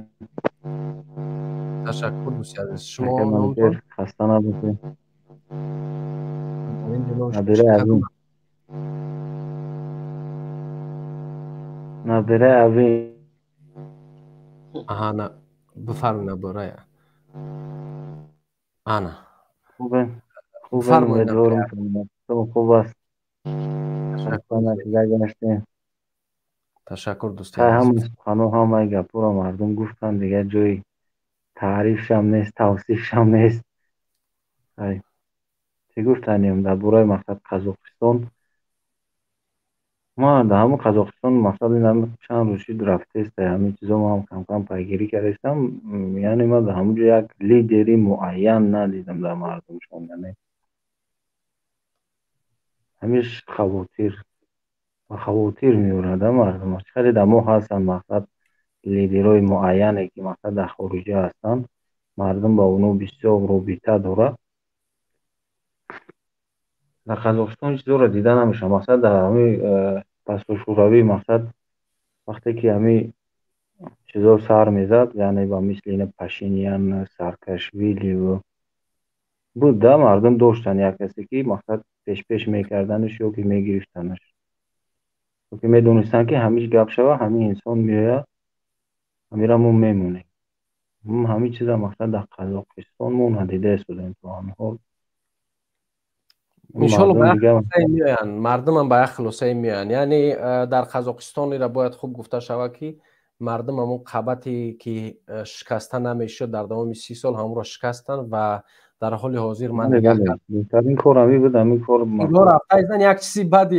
Ташаккур, дӯсти азиз, шумо номтон? Хаста набошед. Набираи Авин. Набираи Авин. Аҳа, на, бифармоед, набирая. Ана. Хубе, хубе, умедворам хуб аст. Хаста нашуда гаштем. Ташаккур, дӯсти ҳама сухано, ҳамаи гапҳоро мардум гуфтанд, дигар ҷои таърифшам нест, тавсифшам нест. Чӣ гуфтанем дар бораи мақсад Қазоқистон? Ман дар ҳамон Қазоқистон мақсад ин ҳами чанд рӯз шуд рафтеста, ҳамин чизо ман ҳам камкам пайгирӣ кардастам. Яъне ман дар ҳамон ҷо як лидери муайян надидам дар мардумшон, яъне ҳамиш хавотир ба хавотир меорад мардум. Хеле дар мо ҳастанд мақсад лидерҳои муайяне, ки мақсад дар хориҷа ҳастанд, мардум ба онҳо бисёр робита дорад. Дар Қазоқистон чизоро дида намешавад. Мақсад дар ҳамин пасошӯравӣ, мақсад вақте ки ҳамин чизо сар мезад, яъне ба мисли ина Пашинян, Саакашвили буд, да мардум доштанд як касе, ки мақсад пешпеш мекарданаш ё ки мегирифтанаш, ё ки медонистанд, ки ҳамиш гап шава, ҳамин инсон меояд, ҳамира мо мемонем. Ҳамин чиза мақсад дар Қазоқистон мо надида истодем то ҳамин ҳол. Иншолло ба як хулосае меоянд, мардумам ба як хулосае меоянд. Яъне дар Қазоқистон ира бояд хуб гуфта шавад, ки Мардум ҳамон қабате ки шикаста намешуд, дар давоми 30 сол ҳамонро шикастанд ва дар ҳоли ҳозир ман беҳтарин кор ҳамин буд, ҳамин кор. Рафтаизан як чизи бади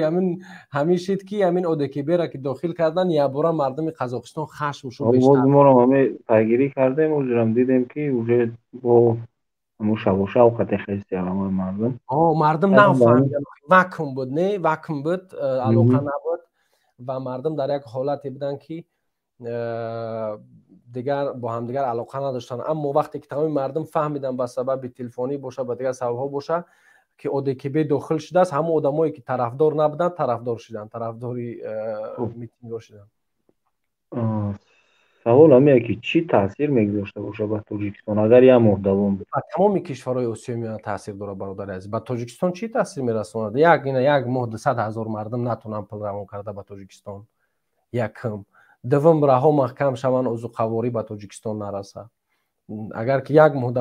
ҳамин шид, ки ҳамин ОДКБ-ра ки дохил кардан, якбора мардуми Қазоқистон хашм шуд бештар. Моро ҳамин пайгирӣ кардем, ҳозирам дидем, ки уже бо ҳамун шавошав қате хести аламои мардум. Мардум нафаҳмидан, вакуум буд, не, вакуум буд, алоқа набуд ва мардум дар як ҳолате буданд, ки дигар бо ҳамдигар алоқа надоштанд. Аммо вақте ки тамоми мардум фаҳмиданд, ба сабаби телефонӣ боша, ба дигар сабабҳо боша, ки ОДКБ дохил шудааст, ҳамон одамое ки тарафдор набуданд, тарафдор шуданд, тарафдори митингҳо шуданд. Савол ҳамин, ки чӣ таъсир мегузошта боша ба Тоҷикистон, агар як моҳ давом ба тамоми кишварҳои Осиёи Миёна таъсир дорад, бародари азиз. Ба Тоҷикистон чӣ таъсир мерасонад? Як ина як моҳ 200 000 мардум натонанд пул равон карда ба Тоҷикистон, якум. Дуввум, раҳо маҳкам шаванд, озуқаворӣ ба Тоҷикистон нарасад. Агар ки як моҳ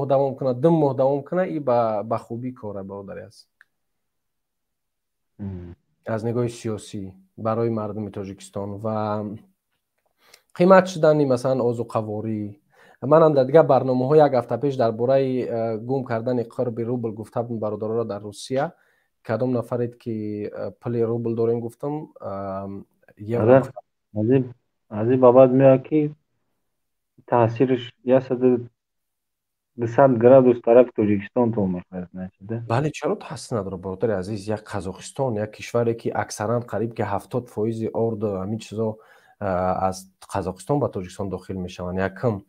давом кунад, 2 моҳ давом кунад, и ба хубӣ кора, бародари азиз, аз нигоҳи сиёсӣ барои мардуми Тоҷикистон ва қимат шудани, масалан, озуқаворӣ. Манам дар дигар барномаҳо як ҳафта пеш дар бораи гум кардани қурби рубл гуфта будам бародароро дар Русия: кадом нафаред, ки пули рубл дорем, гуфтам. Аз ин бабад меояд, ки таъсираш 100 градус тарафи Тоҷикистон то мехоҳад. Бале, чаро таъсир надорад, бародари азиз? Як Қазоқистон, як кишваре, ки аксаран қариб ки 70 фоизи орду, ҳамин чизо аз Қазоқистон ба Тоҷикистон дохил мешаванд, якум.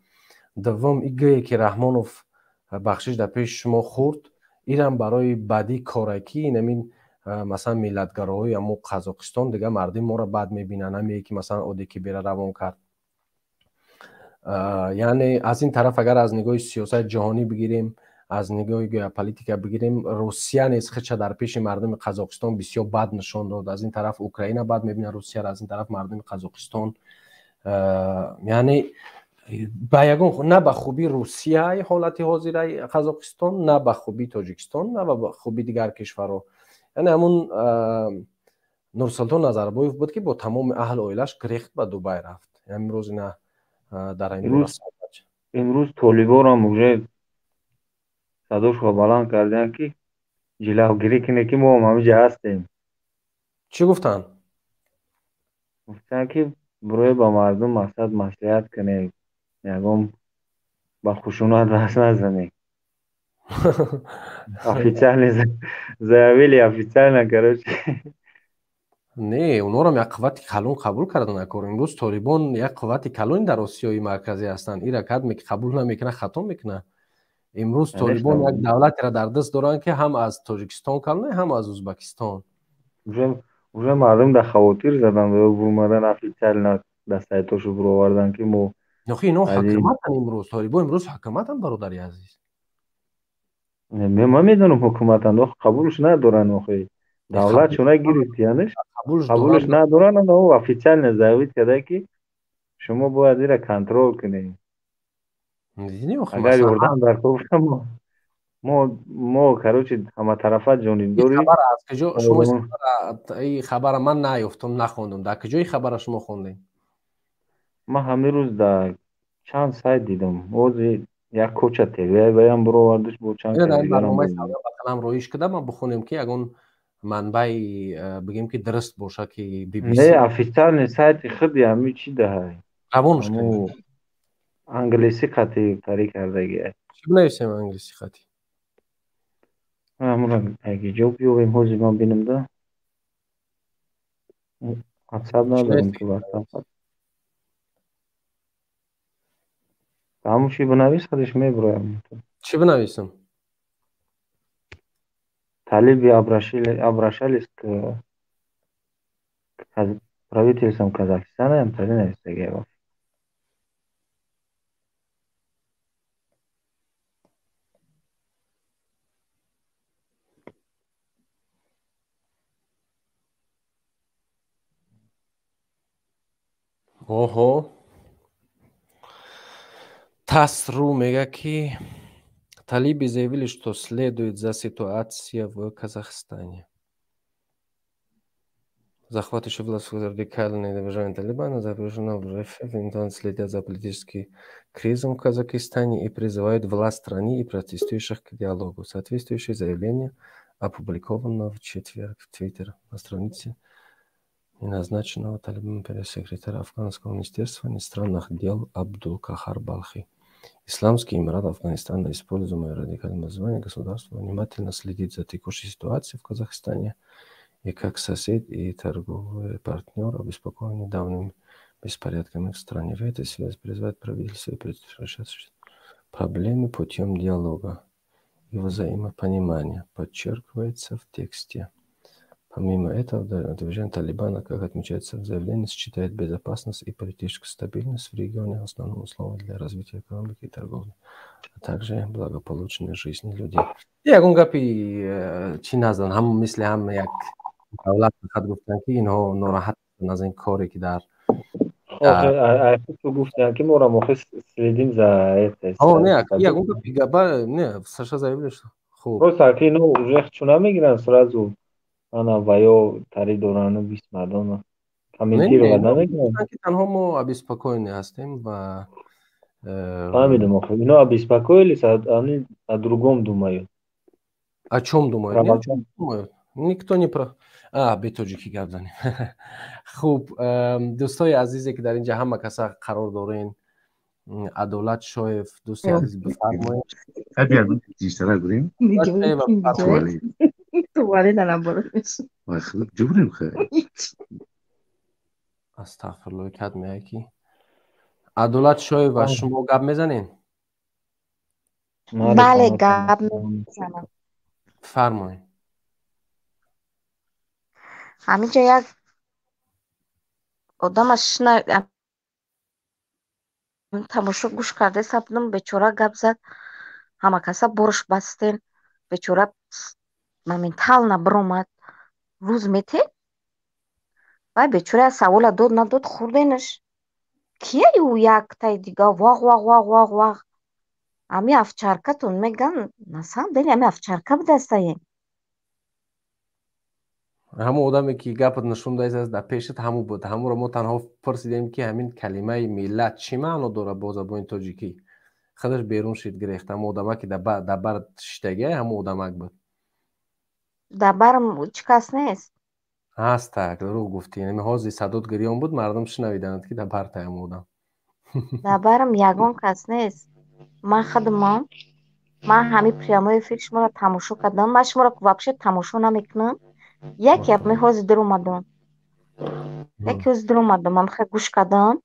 Дуввум, игае ки Раҳмонов, бахшиш, дар пеши шумо хӯрд, инам барои бадӣ коре, ки инамин, масалан, миллатгароҳои ҳамо Қазоқистон дигар мардуми моро бад мебинанд, ҳамие ки, масалан, ОДКБ-ра равон кард. Яъне аз ин тараф, агар аз нигоҳи сиёсати ҷаҳонӣ бигирем, аз нигоҳи геополитика бигирем, Русия низ худша дар пеши мардуми Қазоқистон бисёр бад нишон дод. Аз ин тараф Украина бад мебинад Русияро, аз ин тараф мардуми Қазоқистон. Яъне ба ягон, на ба хуби Русия ҳолати ҳозираи Қазоқистон, на ба хуби Тоҷикистон, на ба хуби дигар кишварҳо. Яъне ҳамун Нурсултон Назарбоев буд, ки бо тамоми аҳли оилаш гирехт, ба Дубай рафт. Имрӯз ина дар Имрӯз толиборам уже садошро баланд карданд, ки ҷилавгирӣ кунед, ки мо ҳам ҳамиҷа ҳастем. Чӣ гуфтанд? Гуфтанд, ки бирои ба мардум, мақсад, маслиҳат кунед, ягон ба хушунат даст назанед. Официально заявили, официально, короче. Не, онҳорам як қуввати калон қабул кардан кор. Имрӯз толибон як қуввати калони дар Осиёи Марказӣ ҳастанд. Ира кадме ки қабул намекунад, хато мекунад. Имрӯз толибон як давлатеро дар даст доранд, ки ҳам аз Тоҷикистон калоне, ҳам аз Ӯзбекистон. Уже мардум дар хавотир задан, бурмадан, официально дар сайтошо буровардан, ки мо Охи, ино ҳукуматан имрӯз, толибон имрӯз ҳукуматан, бародари азиз. Ман медонам, ҳукуматан, қабулш надоранд. Охи, давлат чуна гирифт, янеш қабулш надоранд. Официально заявить карда, ки шумо бояд ира контрол кунед. Агар ёрдам дар кор, мо, короче, ҳаматарафа ҷонибдори. Шумо хабара ман наёфтум, нахондум. Дар куҷои хабара шумо хондем? Ман ҳамин рӯз дар чанд сайт дидам. Ози як Коча ТВ баям буровардиш бо чанд. Ба роиш куда ман бихонем, ки ягон манбаи, бигем, ки дуруст боша, ки Не, официальный сайти худи ҳами чи даҳай. Равонш. Англиси қати тари кардагиай. Чӣ бинависем англиси қати? Ҳамура ҷо биёвем, ҳозир ман бинам да. WhatsApp надорам, ки WhatsApp. Ҳамун чи бинавис, худиш мебироям. Чӣ бинависам? Талиби обращались к правительствам Казахстана, ям тари нависагиай. Оҳо, ТАСС.ру мега, ки талиби заявили, что следует за ситуацией в Казахстане. Захватывающая власть в радикальное движение Талибана запрещено в РФ. Следят за политическим кризисом в Казахстане и призывают власть страны и протестующих к диалогу. Соответствующее заявление опубликовано в четверг в Твиттер на странице неназначенного Талибаном пресс-секретаря Афганского министерства иностранных дел Абдул Кахар Балхи. Исламский Эмират Афганистана, используемое радикальным название государства, внимательно следит за текущей ситуацией в Казахстане и как сосед и торговый партнер обеспокоен недавними беспорядками в стране. В этой связи призывает правительство решать проблемы путем диалога и взаимопонимания, подчеркивается в тексте. Помимо этого, движение Талибана, как отмечается в заявлении, считает безопасность и политическую стабильность в регионе основным условием для развития экономики и торговли, а также благополучной жизни людей. Ягон гапи чӣ назан, ҳам мисли ҳам як давлат фақат гуфтанд, ки инҳо нороҳат аз ин коре ки дар гуфтанд, ки моро мо следим за это. Не, ягон гапи габа не, Саша заявили, что хуб. Просто ки ино уже чун намегиранд сразу, ана ва ё тари дорану бисмардона комментировать намекунанд. Ки танҳо мо обеспокоены ҳастем ва Фаҳмидам, охир ино обеспокоились, они о другом думают. О чем думают? Ни о чем думают. Никто не про бе тоҷикӣ гап занем. Хуб, дӯстои азизе, ки дар инҷа ҳама каса қарор дорен, Адолат Шоев, дӯсти азиз, бифармоед. Туалет наоборот. Ҷубрем хай. Астағфирулло, кад меяй ки. Адолат Шоева, шумо гап мезанед? Бале, гап мезанам. Фармоед. Ҳаминҷа як одама шина тамошо гӯш карда сабдум, бечора гап зад, ҳама каса борш бастен, бечора моментально биромад. Рӯз метед, вай бечора савола дод, надод, хӯрденаш. Кия ю яктаи дига вағ вағ вағ вағ вағ, ами овчаркатон меган, на самом деле ами овчарка будастаем. Ҳамон одаме, ки гапат нишон дааст дар пешат, ҳамун буд. Ҳамонро мо танҳо пурсидем, ки ҳамин калимаи миллат чӣ маъно дорад бо забони тоҷикӣ. Худаш берун шид, гирехт. Ҳамон одамак, ки дар бар шиштагиа, ҳамон одамак буд. Дар барам чӣ кас нест. Ҳастак, дурӯғ гуфтӣ. Ҳами ҳозир садот гирён буд, мардум шунавиданд, ки дар барта ҳамон одам. Дар барам ягон кас нест. Ман худамам, ман ҳамин прямой эфир шуморо тамошо кардам. Ман шуморо вообще тамошо намекунам. Яке ами ҳозир дуромадам, яке ҳозир дуромадам, ам хел гӯш кардам.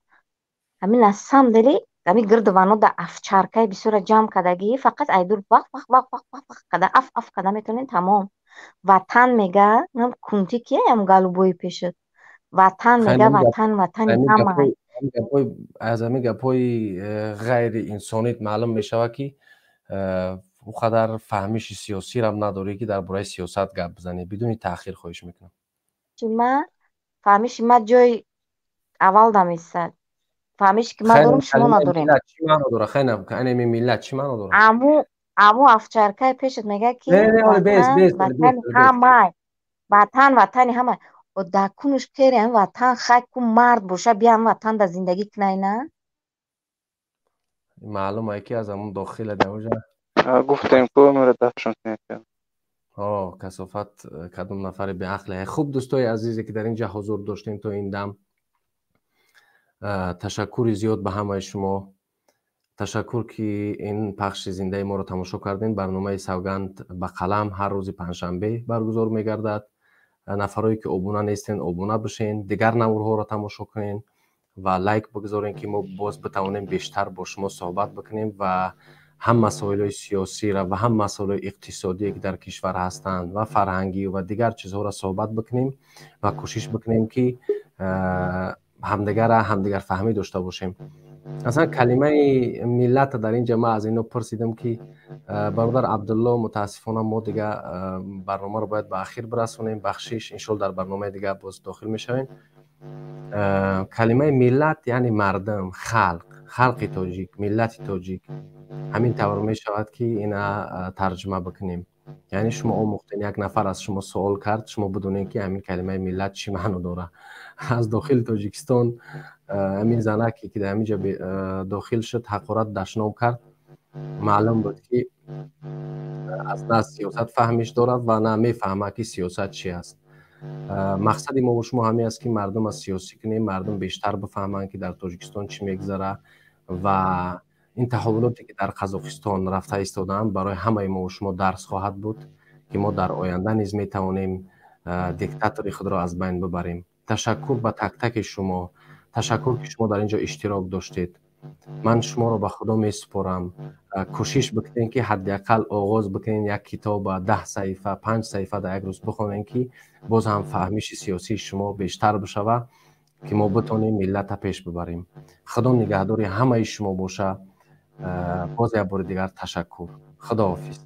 Ҳамин на самом деле ами гирду вано да овчаркаи бисёра ҷамъ кардагӣ, фақат айдур вақ вақ вақ вақ вақ вақ када, аф аф када метавонем, тамом. Ватан мега, нам кунти кияям голубои пешат. Ватан мега, ватан ватани ҳама. Аз ҳамин гапҳои ғайриинсонит маълум мешавад, ки ӯ қадар фаҳмиши сиёсирам надорӣ, ки дар бораи сиёсат гап бизанӣ. Бидуни таъхир хоҳиш мекунам. Ма фаҳмиши ма ҷои аввал дамесад. Фаҳмише ки ман дорам, шумо надорем. Чӣ маъно дора? Хайна, анеми миллат чӣ маъно дора? Аму овчаркаи пешат мега, ки ватан ҳамай, ватан ватани ҳамай. Дар кунуш кери ҳами ватан, хай ку мард боша, бия ҳами ватан дар зиндагӣ кунай, на? Маълум ай, ки аз ҳамун дохила даожа. Гуфтем ку мера дафшон. Касофат, кадом нафари беақле. Хуб, дӯстои азизе, ки дар ин ҷа ҳузур доштем то ин дам, ташаккури зиёд ба ҳамаи шумо. Ташаккур, ки ин пахши зиндаи моро тамошо кардем. Барномаи «Савганд ба қалам» ҳар рӯзи панҷшанбе баргузор мегардад. Нафарое, ки обуна нестен, обуна бишен, дигар наворҳоро тамошо кунен ва лайк бигузорен, ки мо боз битавонем бештар бо шумо суҳбат бикунем ва ҳам масоилҳои сиёсиро ва ҳам масоилҳои иқтисодие, ки дар кишвар ҳастанд, ва фарҳангӣ ва дигар чизҳоро суҳбат бикунем ва кӯшиш бикунем, ки ҳамдигарра ҳамдигарфаҳмӣ дошта бошем. Масалан, калимаи миллата дар инҷа ман аз ино пурсидам, ки бародар Абдулло, мутаассифона, мо дига барномаро бояд ба ахир бирасонем. Бахшиш, иншолло, дар барномаи дига боз дохил мешавем. Калимаи миллат яъне мардум, халқ, халқи тоҷик, миллати тоҷик, ҳамин тавр мешавад, ки ина тарҷума бикунем. Яъне шумо омӯхтен, як нафар аз шумо суол кард, шумо бидонед, ки ҳамин калимаи миллат чӣ маъно дорад. Аз дохили Тоҷикистон ҳамин занаке, ки дар ҳамин ҷо дохил шуд, ҳақорат, дашном кард, маълум буд, ки аз на сиёсат фаҳмиш дорад ва на мефаҳмад, ки сиёсат чи аст. Мақсади мо шумо ҳамин аст, ки мардум аз сиёсӣ кунем, мардум бештар бифаҳманд, ки дар Тоҷикистон чӣ мегузарад, ва ин таҳаввулоте, ки дар Қазоқистон рафта истодаанд, барои ҳамаи мо шумо дарс хоҳад буд, ки мо дар оянда низ метавонем диктатори худро аз байн бибарем. Ташаккур ба так-таки шумо, ташаккур, ки шумо дар ин ҷо иштирок доштед. Ман шуморо ба Худо месупорам. Кӯшиш бикунед, ки ҳадди ақал оғоз бикунед, як китоба 10 саҳифа, 5 саҳифа дар як рӯз бихонед, ки боз ҳам фаҳмиши сиёсии шумо бештар бишавад, ки мо битонем миллата пеш бибарем. Худо нигаҳдори ҳамаи шумо боша. Боз як бори дигар ташаккур, худоҳофиз.